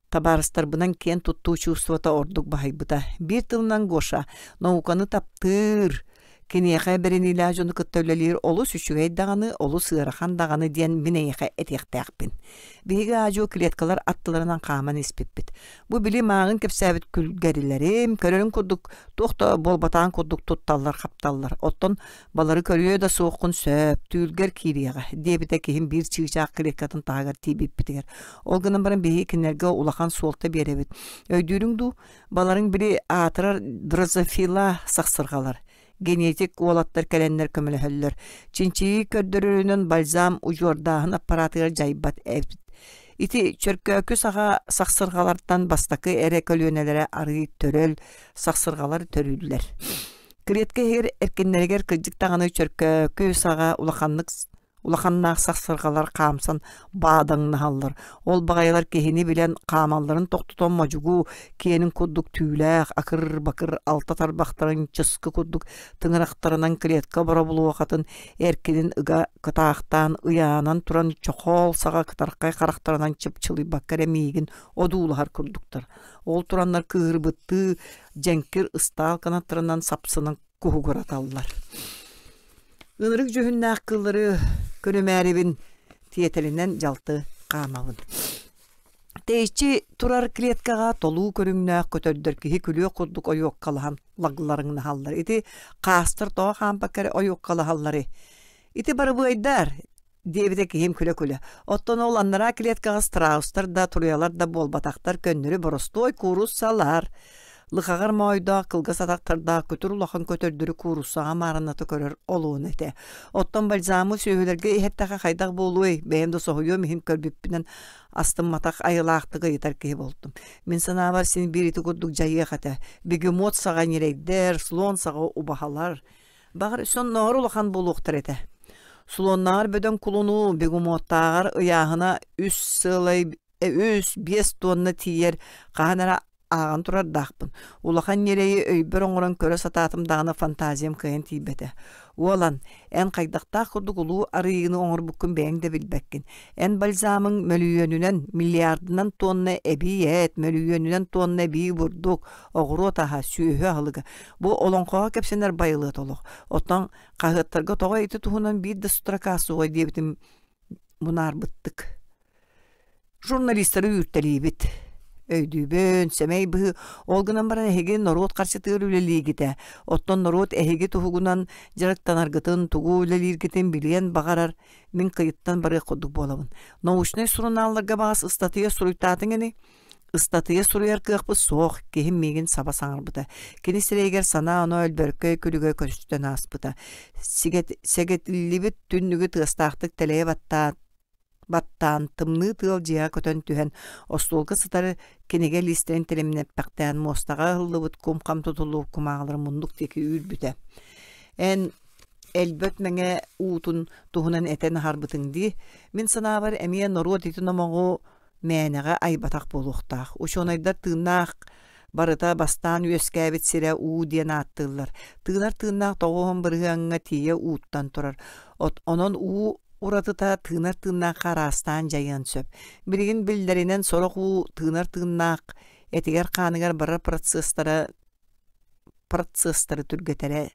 Табаарыстарбынан киэн туттуу чувствота ордук баһыйбыта. Биир тылынан Гоша науканы таптыыр, киниэхэ бэриниилээх дьону кытта үлэлиир олус үчүгэй даҕаны, олус ыарахан даҕаны диэн мин эйиэхэ этиэхтээхпин. Биһиги аа-дьуо клеткалар аттыларынан хааман испиппит. Бу били мааҕын кэпсээбит күлгэрилэрим, көрөрүҥ курдук туох да буолбатаҕын курдук тутталлар-хапталлар. Оттон Балары көрүө да суоххун сөп, түүлгэр киириэҕэ, диэбитэ киһим биир чыычаах клеткатын таһыгар тиийбиппитигэр. Ол гынан баран биһиги кинилэргэ улахан суолта биэрэбит. Өйдүүрүҥ дуу, баларыҥ били аатырар дрозофила сахсырҕалар. Генетик уолаттар кэлэннэр көмөлөһөллөр. Чинчийии көрдөрөрүнэн бальзам удьуордааһын аппаратыгар дьайбат эбит. Ити чөркөөкү саҕа сахсырҕалартан бастакы эрэ көлүөнэлэрэ арыый төрөл сахсырҕалар төрүүллэр. Клетка иһигэр эркиннэригэр кырдьык даҕаны чөркөөкү саҕа улаханнык улаханнаах сахсырҕалар хаамсан баадаҥнаһаллар. Ол баҕайылар киһини билэн хаамалларын тохтотон модьугу киэнин курдук түүлээх, акыр-бакыр алта тарбахтарын чыскы курдук тыҥырахтарынан клетка боробулуохатын эркинин ыга кытаахтаан ыйаанан туран чохоол саҕа кытархай харахтарынан чыпчылыйбакка эрэ миигин одуулаһар курдуктар. Ол тураннар кыыһырбыттыы дьэҥкир ыстаал канаттарынан сапсынан куһугураталлар. Ынырык дьүһүннээх кыыллары көрүмээрибин тиэтэлинэн дьалты хаамабын. Тэйиччи турар клеткаҕа толуу көрүҥнээх көтөрдөр киһи күлүөх курдук ойуоккалаһан лагларыҥнаһаллар. Ити хаастар тоҕо хаампакка эрэ ойуоккалаһалларый? Ити барыбыайдар, диэбитэ киһим күлэ-күлэ. Оттон ол анараа клеткаҕа страустар да, туруйалар да буолбатахтар, көннөрү боростуой кууруссалар. Лыхаҕар моойдоох, кылгас атахтардаах күтүр улахан көтөрдөрү кууруссаҕа маарынната көрөр олуона этэ. Оттон бальзамы сүөһүлэргэ иһэттэххэ хайдах буолуой, бэйэм да соһуйуом иһин көрбүппүнэн астымматах айылаахтык ыйытар киһи буолтум. Мин санаабар син биир ити курдук дьайыах этэ. Бегемот саҕа ньирэйдэр, слон саҕа убаһалар, Баҕар, соннооҕор улахан буолуохтар этэ. Слоннааҕар бөдөҥ кулуну бегемоттааҕар ыйааһына үс сыалай үс биэс туонна тиийэр хаһан эрэ ааҕан турардаахпын. Улахан ньирэйи өйбөр оҥорон көрө сатаатым даҕаны фантазиям кыайан тиийбэтэ. Уолан, эн хайдахтаах курдук улуу арыйыыны оҥорбуккун бэйэҥ да билбэккин. Эн бальзамыҥ мөлүйүөнүнэн, миллиардынан туонна эбии эт, мөлүйүөнүнэн туонна эбии бурдук, оҕуруот аһа, сүөһү аһылыга. Бу олоҥхоҕо кэпсэнэр байылыат олох. Оттон хаһыаттарга тоҕо ити туһунан биир да строка суоҕай диэбитим мунаарбыттык. Журналистары үүртэлиибит. Өйдүүбүн, сэмэй быһыы. Ол гынан баран эһиги норуот харчытыгар үлэлиигит ээ. Оттон норуот эһиги туһугунан дьарыктанаргытын, тугу үлэлииргитин билиэн баҕарар. Мин кыйыттан барыах курдук буолабын. Научнай сурунаалларга баҕас ыстатыйа суруйтаатыҥ ини. Ыстатыйа суруйар кыахпыт суох, киһим миигин саба саҥарбыта. Кини сирэйигэр санаа-оноо өлбөркөй күлүгэ көстөн ааспыта. Сэгэтиллибит түннүгү тыастаахтык тэлэйэ баттаан, баттаан, тымныы тыал дьиэҕэ көтөн түһэн, остуолга сытар кинигэ лиистэрин тэлимнэппэхтээн муостаҕа ыһыллыбыт кум-хам тутуллубут кумааҕылары муннук диэки үүрбүтэ. Эн өлбөт мэҥэ уутун туһунан этэн аһарбытыҥ дии. Мин санаабар, эмиэ норуот ити номоҕу мээнэҕэ айбатах буолуохтаах. Учуонайдар тыыннаах барыта бастаан үөскээбит сирэ уу диэн ааттыыллар. Тыынар тыыннаах 90 бырыһыаҥҥа тиийэ ууттан турар. Онон уу уратыта тыынар тыыннаахха араастаан дьайыан сөп. Билигин биллэринэн сорох уу тыынар тыыннаах этигэр-хааныгар барар процесстара процесстары түргэтэрэ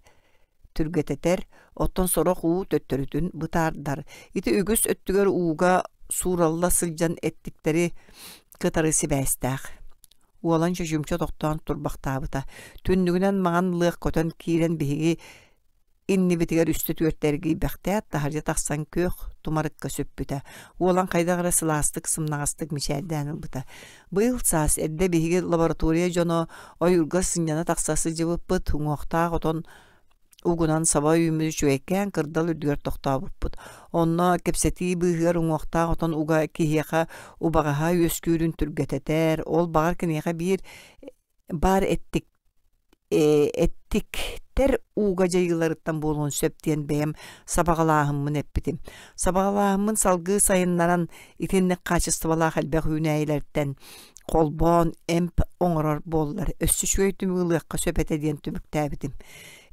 түргэтэтэр, оттон сорох уу төттөрүтүн бытаардар. Ити үгүс өттүгэр ууга сууралла сылдьан эттиктэри кытары сибээстээх. Уолан чочумча тохтоон турбахтаабыта. Түннүгүнэн маҥан лыах көтөн киирэн биһиги иннибитигэр үстэ-түөртэ эргийбэхтээт, таһырдьа тахсан күөх тумарыкка сүппүтэ. Уолан хайдах эрэ сылаастык, сымнаҕастык мичээрдээн ылбыта. Быйыл саас эрдэ биһиги лаборатория дьоно ойуурга сынньана тахса сылдьыбыппыт, уҥуохтаах отон угунан саба үүммүт үчүгэйкээн кырдал үрдүгэр тохтообуппут. Онно кэпсэтии быыһыгар уҥуохтаах отон уга киһиэхэ убаҕаһа үөскүүрүн түргэтэтэр, ол баҕар киниэхэ биир баар эттик эттиктэр ууга дьайыыларыттан буолуон сөп диэн бэйэм сабаҕалааһыммын эппитим. Сабаҕалааһыммын салгыы сайыннаран итинник хаачыстыбалаах элбэх үүнээйилэртэн холбоон эмп оҥорор буоллар өссө үчүгэй түмүгү ылыахха сөп этэ диэн түмүктээбитим.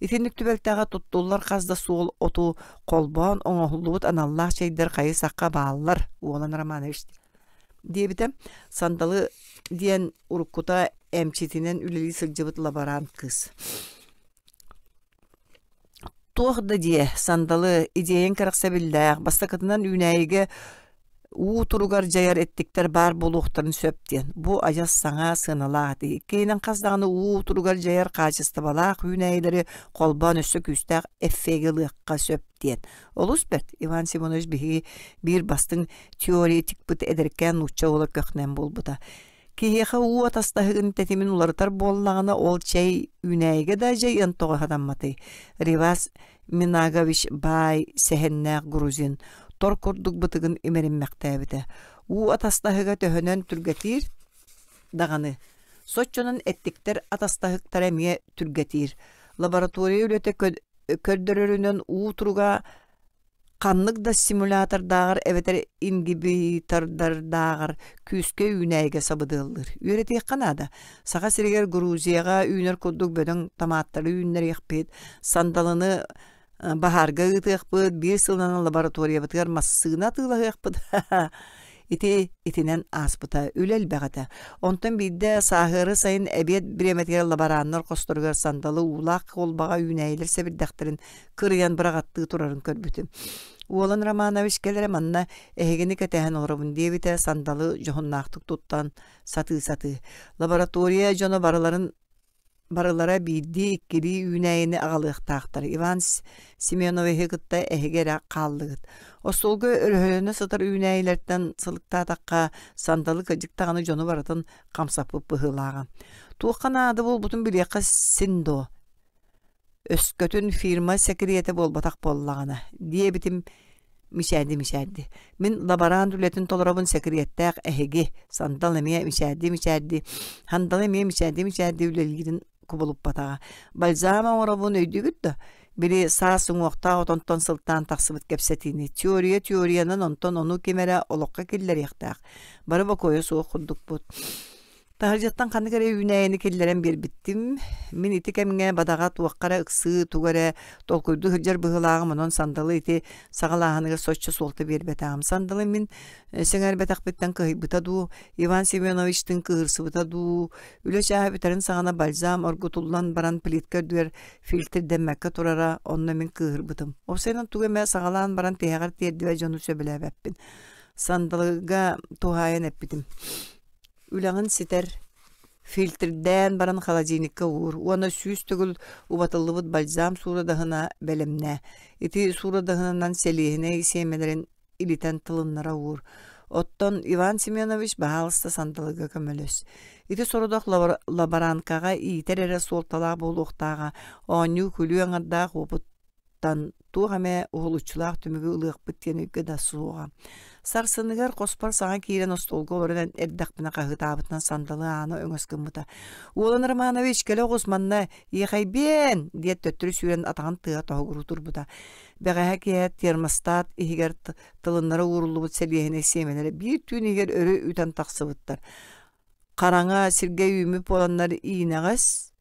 Итинник түбэлтэҕэ туттуллар хас да суол оту холбоон оҥоһуллубут аналлаах чэйдэр хайы-сахха бааллар, Уолан Романович диэбитэ. Сандалы диэн уруккута эмчитинэн үлэлии сылдьыбыт лаборант кыыс. Туох да диэ, сандалы, идиэйэҥ кэрэхсэбиллээх, бастакытынан үүнээйигэ уу туругар дьайар эттиктэр баар буолуохтарын сөп диэн. Бу адьас саҥа сыаналаах этии. Иккиһинэн хас даҕаны уу туругар дьайар хаачыстыбалаах үүнээйилэри холбоон өссө күүстээх эффеги ылыахха сөп диэн. Олус бэрт, Иван Семенович биһиги биир бастыҥ теоретикпыт эдэркээн нуучча уола көхнөөн буолбута. Киһиэхэ уу атастаһыгын тэтимин уларытар буоллаҕына, ол чэй үүнээйигэ да дьайыан тоҕо сатамматый? Ривас Минагович баай сэһэннээх грузин тор курдук бытыгын имэриммэхтээбитэ. Уу атастаһыга төһөнөн түргэтиир даҕаны, соччонон эттиктэр атастаһыктара эмиэ түргэтиир. Лаборатория үлэтэ көрдөрөрүнэн уу туруга ханнык да симулятордааҕар эбэтэр ингибитордардааҕар күүскэ үүнээйигэ сабыдыаллыыр. Үөрэтиэххэ наада. Саха сиригэр Грузияҕа үүнэр курдук бөдөҥ томаттары үүннэриэхпит, сандалыны баһаарга ыытыахпыт, биир сылынан лабораториябытыгар массыына атыылаһыахпыт. Ити итинэн ааспыта, үлэ элбэх этэ. Онтон биирдэ сааһыары сайын эбиэт бириэмэтигэр лабораннар хосторугар сандалы уулаах куолбаҕа үүнээйилэр сэбирдэхтэрин кырыйан быраҕаттыы турарын көрбүтүм. Уолан Романович кэлэрэ манна эһигини кэтэһэн олоробун диэбитэ сандалы дьоһуннаахтык туттан сатыы-сатыы. Лаборатория дьоно барыларын барылара биирдии-иккилии үүнээйини аҕалыахтаахтар. Иван Семеновиһы кытта эһиги эрэ хааллыгыт. Остуолга өрөһөлөнө сытар үүнээйилэртэн сылыктаатахха, сандалы кырдьык даҕаны дьону барытын хамсаппыт быһыылааҕа. Туохха наада буолбутун билиэххэ син дуо? Өскөтүн фирма сэкириэтэ буолбатах буоллаҕына, диэбитим мичээрди-мичээрди. Мин лаборант үлэтин толоробун сэкириэттээх эһиги, Сандал эмиэ мичээрди-мичээрди, Сандал эмиэ мичээрди-мичээрди үлэлиирин кубулуппатаҕа. Бальзам оҥоробун өйдүүгүт да? Били саас уҥуохтаах отонтон сылтаан тахсыбыт кэпсэтиини. Теория теориянан онтон ону ким эрэ олоххо киллэриэхтээх. Бары бокуойа суох курдукпут. Таһырдьаттан ханнык эрэ үүнээйини киллэрэн биэрбиттим. Мин ити кэмҥэ бадаҕа туохха эрэ ыксыы, тугу эрэ толкуйдуу сылдьар быһыылааҕым, онон сандалы ити саҕалааһыныгар соччо суолта биэрбэтэҕим. Сандалы мин сэҥээрбэтэхпиттэн кыһыйбыта дуу, Иван Семеновичтыын кыыһырсыбыта дуу, үлэ чааһа бүтэрин саҕана бальзам оргутуллан баран плитка үрдүгэр фильтрдэммэккэ турара, онно мин кыыһырбытым. Уопсайынан тугу эмэ саҕалаан баран тиһэҕэр тиэрдибэт дьону сөбүлээбэппин. Сандалыга туһаайан эппитим. Үлэҕин ситэр, фильтрдээн баран холодильникка уур уонна 100 төгүл убатыллыбыт бальзам суурадаһына бэлэмнээ. Ити суурадаһынынан сэлиэһинэй сиэмэлэрин илитэн тылыннара уур. Оттон Иван Семенович баһаалыста сандалыга көмөлөс. Ити сорудах лаборанткаҕа иитэр эрэ суолталаах буолуохтааҕа, оонньуу-күлүү аҥардаах уопут. уопуттан туох эмэ уһулуччулаах түмүгү ылыахпыт диэн өйгө да суоҕа. Сарсыныгар хоспор саҥа киирэн остуолга олорон эрдэхпинэ хаһыытаабытынан сандалы аана өҥөс гыммыта. «Уолан Романович, кэлэ оҕус манна, иэхэйбиэн!» диэт төттөрү сүүрэн атаҕын тыаһа тоһугуруу турбута. Бэҕэһээ киэһэ термостат иһигэр тылыннара ууруллубут сэлиэһинэй сиэмэлэрэ биир түүн иһигэр өрө үтэн тахсыбыттар. Хараҥа сиргэ үүммүт буоланнар иинэҕэс,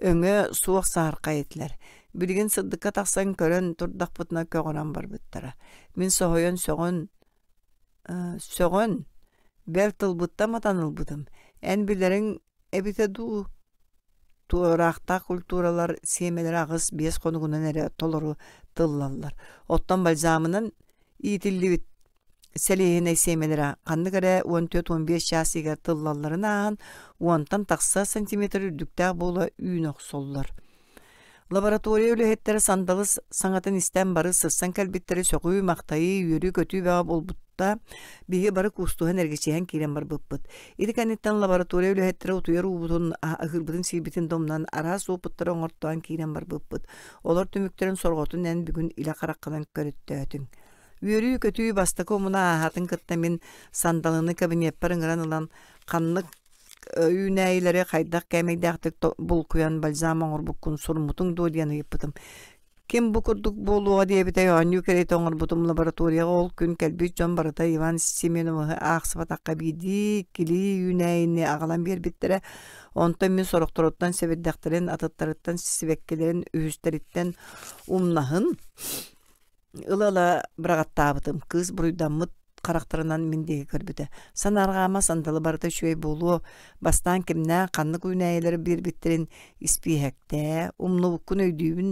өҥө суох саһархай этилэр. Билигин сырдыкка тахсан көрөн турдахпытына көҕөрөн барбыттара. Мин соһуйан сөҕөн, сөҕөн, бэл тылбыттан матан ылбытым. Эн билэриҥ эбитэ дуу, туораахтаах культуралар сиэмэлэрэ 8-5 хонугунан эрэ толору тыллаллар. Оттон бальзамынан иитиллибит сэлиэһинэй сиэмэлэрэ ханнык эрэ 14-15 чаас иһигэр тыллалларын ааһан, уонтан тахса сантиметр үрдүктээх буола үүнэ охсоллор. Лаборатория үлэһиттэрэ сандалы саҥатын истэн бары сырсан кэлбиттэрэ сөҕүү-махтайыы, үөрүү-көтүү бөҕө буолбута. Биһиги бары куустуһан эргичиһэн киирэн барбыппыт. Ити кэнниттэн лаборатория үлэһиттэрэ утуйар уубутун, аһыырбытын-сиирбитин домнан араас уопуттары оҥортоон киирэн барбыппыт. Олор түмүктэрин сорҕотун эн бүгүн илэ хараххынан көрөттөөтүҥ. Үөрүү-көтүү бастакы омуна ааһаатын кытта мин сандалыны кабинеппар ыҥыран ылан ханнык үүнээйилэри хайдах кээмэйдээхтик булкуйан бальзам оҥорбуккун суруммутуҥ дуо диэн ыйыппытым. Ким бу курдук буолуоҕа диэбитэй оонньуу кэриэтэ оҥорбутум лабораторияҕа ол күн кэлбит дьон барыта Иван Семеновиһы аахсыбатахха биирдии иккилии үүнээйини аҕалан биэрбиттэрэ. Онтон мин сорохторуттан сэбирдэхтэрин, атыттарыттан сибэккилэрин, үһүстэриттэн умнаһын Ыла-ыла быраҕаттаабытым, кыыс буруйдаммыт харахтарынан мин диэки көрбүтэ. Санаарҕаама сандалы барыта үчүгэй буолуо, бастаан кимнээх ханнык үүнээйилэри биэрбиттэрин испииһэктээ, умнубуккун өйдүүбүн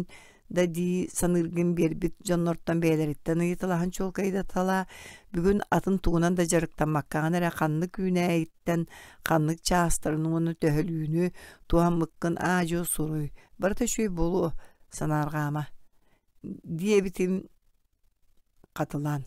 да дии саныыргын биэрбит дьоннортон бэйэлэриттэн ыйыталаһан чуолкайдаталаа, бүгүн атын тугунан да дьарыктаммаккаҕын эрэ ханнык үүнээйиттэн ханнык чаастарын уонна төһөлүүнү туһаммыккын аа-дьуо суруй, барыта үчүгэй буолуо, санаарҕаама диэбитим хатылаан.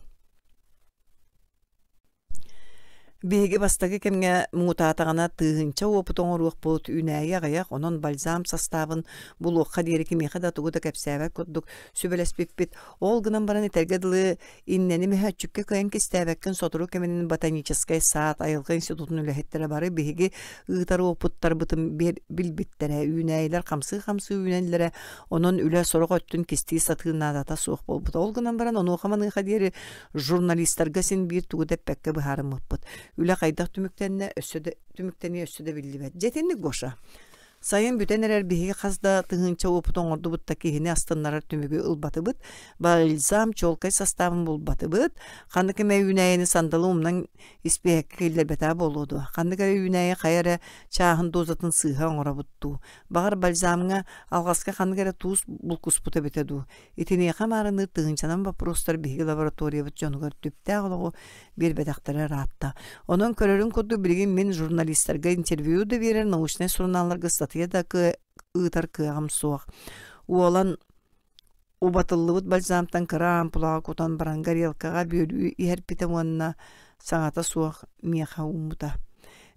Биһиги бастакы кэмҥэ муҥутаатаҕына тыһыынча уопут оҥоруохпут, үүнээйи аҕыйах, онон бальзам састаабын булуохха диэри кимиэхэ да тугу да кэпсээбэт курдук сүбэлэспиппит. Ол гынан баран этэргэ дылы иннэни мөһөөччүккэ кыайан кистээбэккин сотору кэминэн ботаническай саад айылҕа институтун үлэһиттэрэ бары биһиги ыытар уопуттарбытын билбиттэрэ, үүнээйилэр хамсыы-хамсыы үүнэллэрэ, Онон үлэ сорох өттүн кистии сатыыр наадата суох буолбута. Ол гынан баран онуоха-маныаха диэри журналистарга син биир тугу да эппэккэ быһаарыммыппыт. Үлэ хайдах түмүктэннэ өссө да түмүктэниэ өссө да биллибэт. Дьэ итинник Гоша. Сайын бүтэн эрэр биһиги хас да тыһыынча уопут оҥордубут да киһини астыннарар түмүгү ылбатыбыт. Бальзам чуолкай састаабын булбатыбыт. Ханнык эмэ үүнээйини сандалы умнан испиэһэккэ киллэрбэтэ буолуо дуо? Ханнык эрэ үүнээйи хайа эрэ чааһын дозатын сыыһа оҥоробут дуу? Баҕар, бальзамҥа алҕаска ханнык эрэ туус булкуспут эбитэ дуу. Итиниэхэ маарынныыр тыһыынчанан боппуруостар биһиги лабораториябыт дьонугар түптээх олоҕу биэрбэтэхтэрэ ыраатта. Онон көрөрүҥ курдук билигин мин журналистарга интервью да биэрэр научнай сурунаалларга ыстатыйа да ыытар кыаҕым суох. Уолан Убатыллыбыт бальзамтан кыра ампулаҕа кутан баран горелкаҕа бүөлүү иһэрпитэ уонна саҥата суох миэхэ ууммута.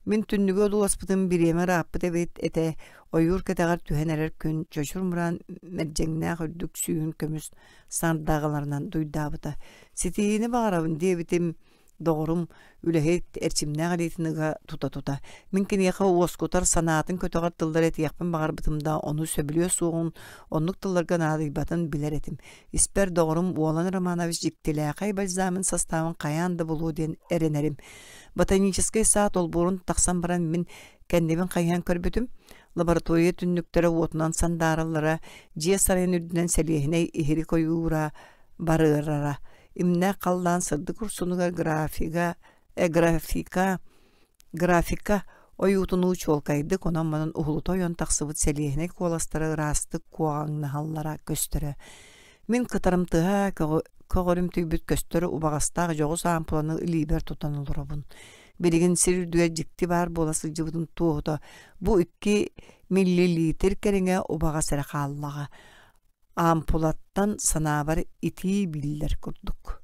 Мин түннүгү одууласпытым бириэмэ ырааппыт эбит этэ, ойуур кэтэҕэр түһэн эрэр күн чочур мураан мэрдьэҥнээх үрдүк сүүһүн көмүс сандааҕыларынан дуйдаабыта. Ситиһиини баҕарабын диэбитим Доҕорум үлэһит, эрчимнээх илиитин ыга тута-тута, мин киниэхэ уоскутар, санаатын көтөҕөр тыллары этиэхпин баҕарбытым да, ону сөбүлүө суоҕун, оннук тылларга наадыйбатын билэр этим. Испэр доҕорум Уолан Романович дьиктилээхэй бальзамын састаабын хайаан да булуо диэн эрэнэрим. Ботаническай саад олбуорун тахсан баран мин кэннибин хайыһан көрбүтүм, лаборатория түннүктэрэ уотунан сандаараллара, дьиэ сарайын үрдүнэн сэлиэһинэй иһирик ойуура барыарара. Имнээх халлаан сырдык урсунугар графига, э, графика, графика ойуутунуу чуолкайдык онон-манан уһулута ойон тахсыбыт сэлиэһинэй куоластара ыраастык куоҕаҥнаһаллара көстөрө. Мин кытарымтыһа көҕөрүмтүйбүт көстөр убаҕастаах дьоҕус аампыланы илиибэр тутан олоробун. Билигин сир үрдүгэр дьикти баар буола сылдьыбытын туоһута бу 2 миллилитр кэриҥэ убаҕас эрэ хааллаҕа. Ампулаттан санаабар итии биллэр курдук.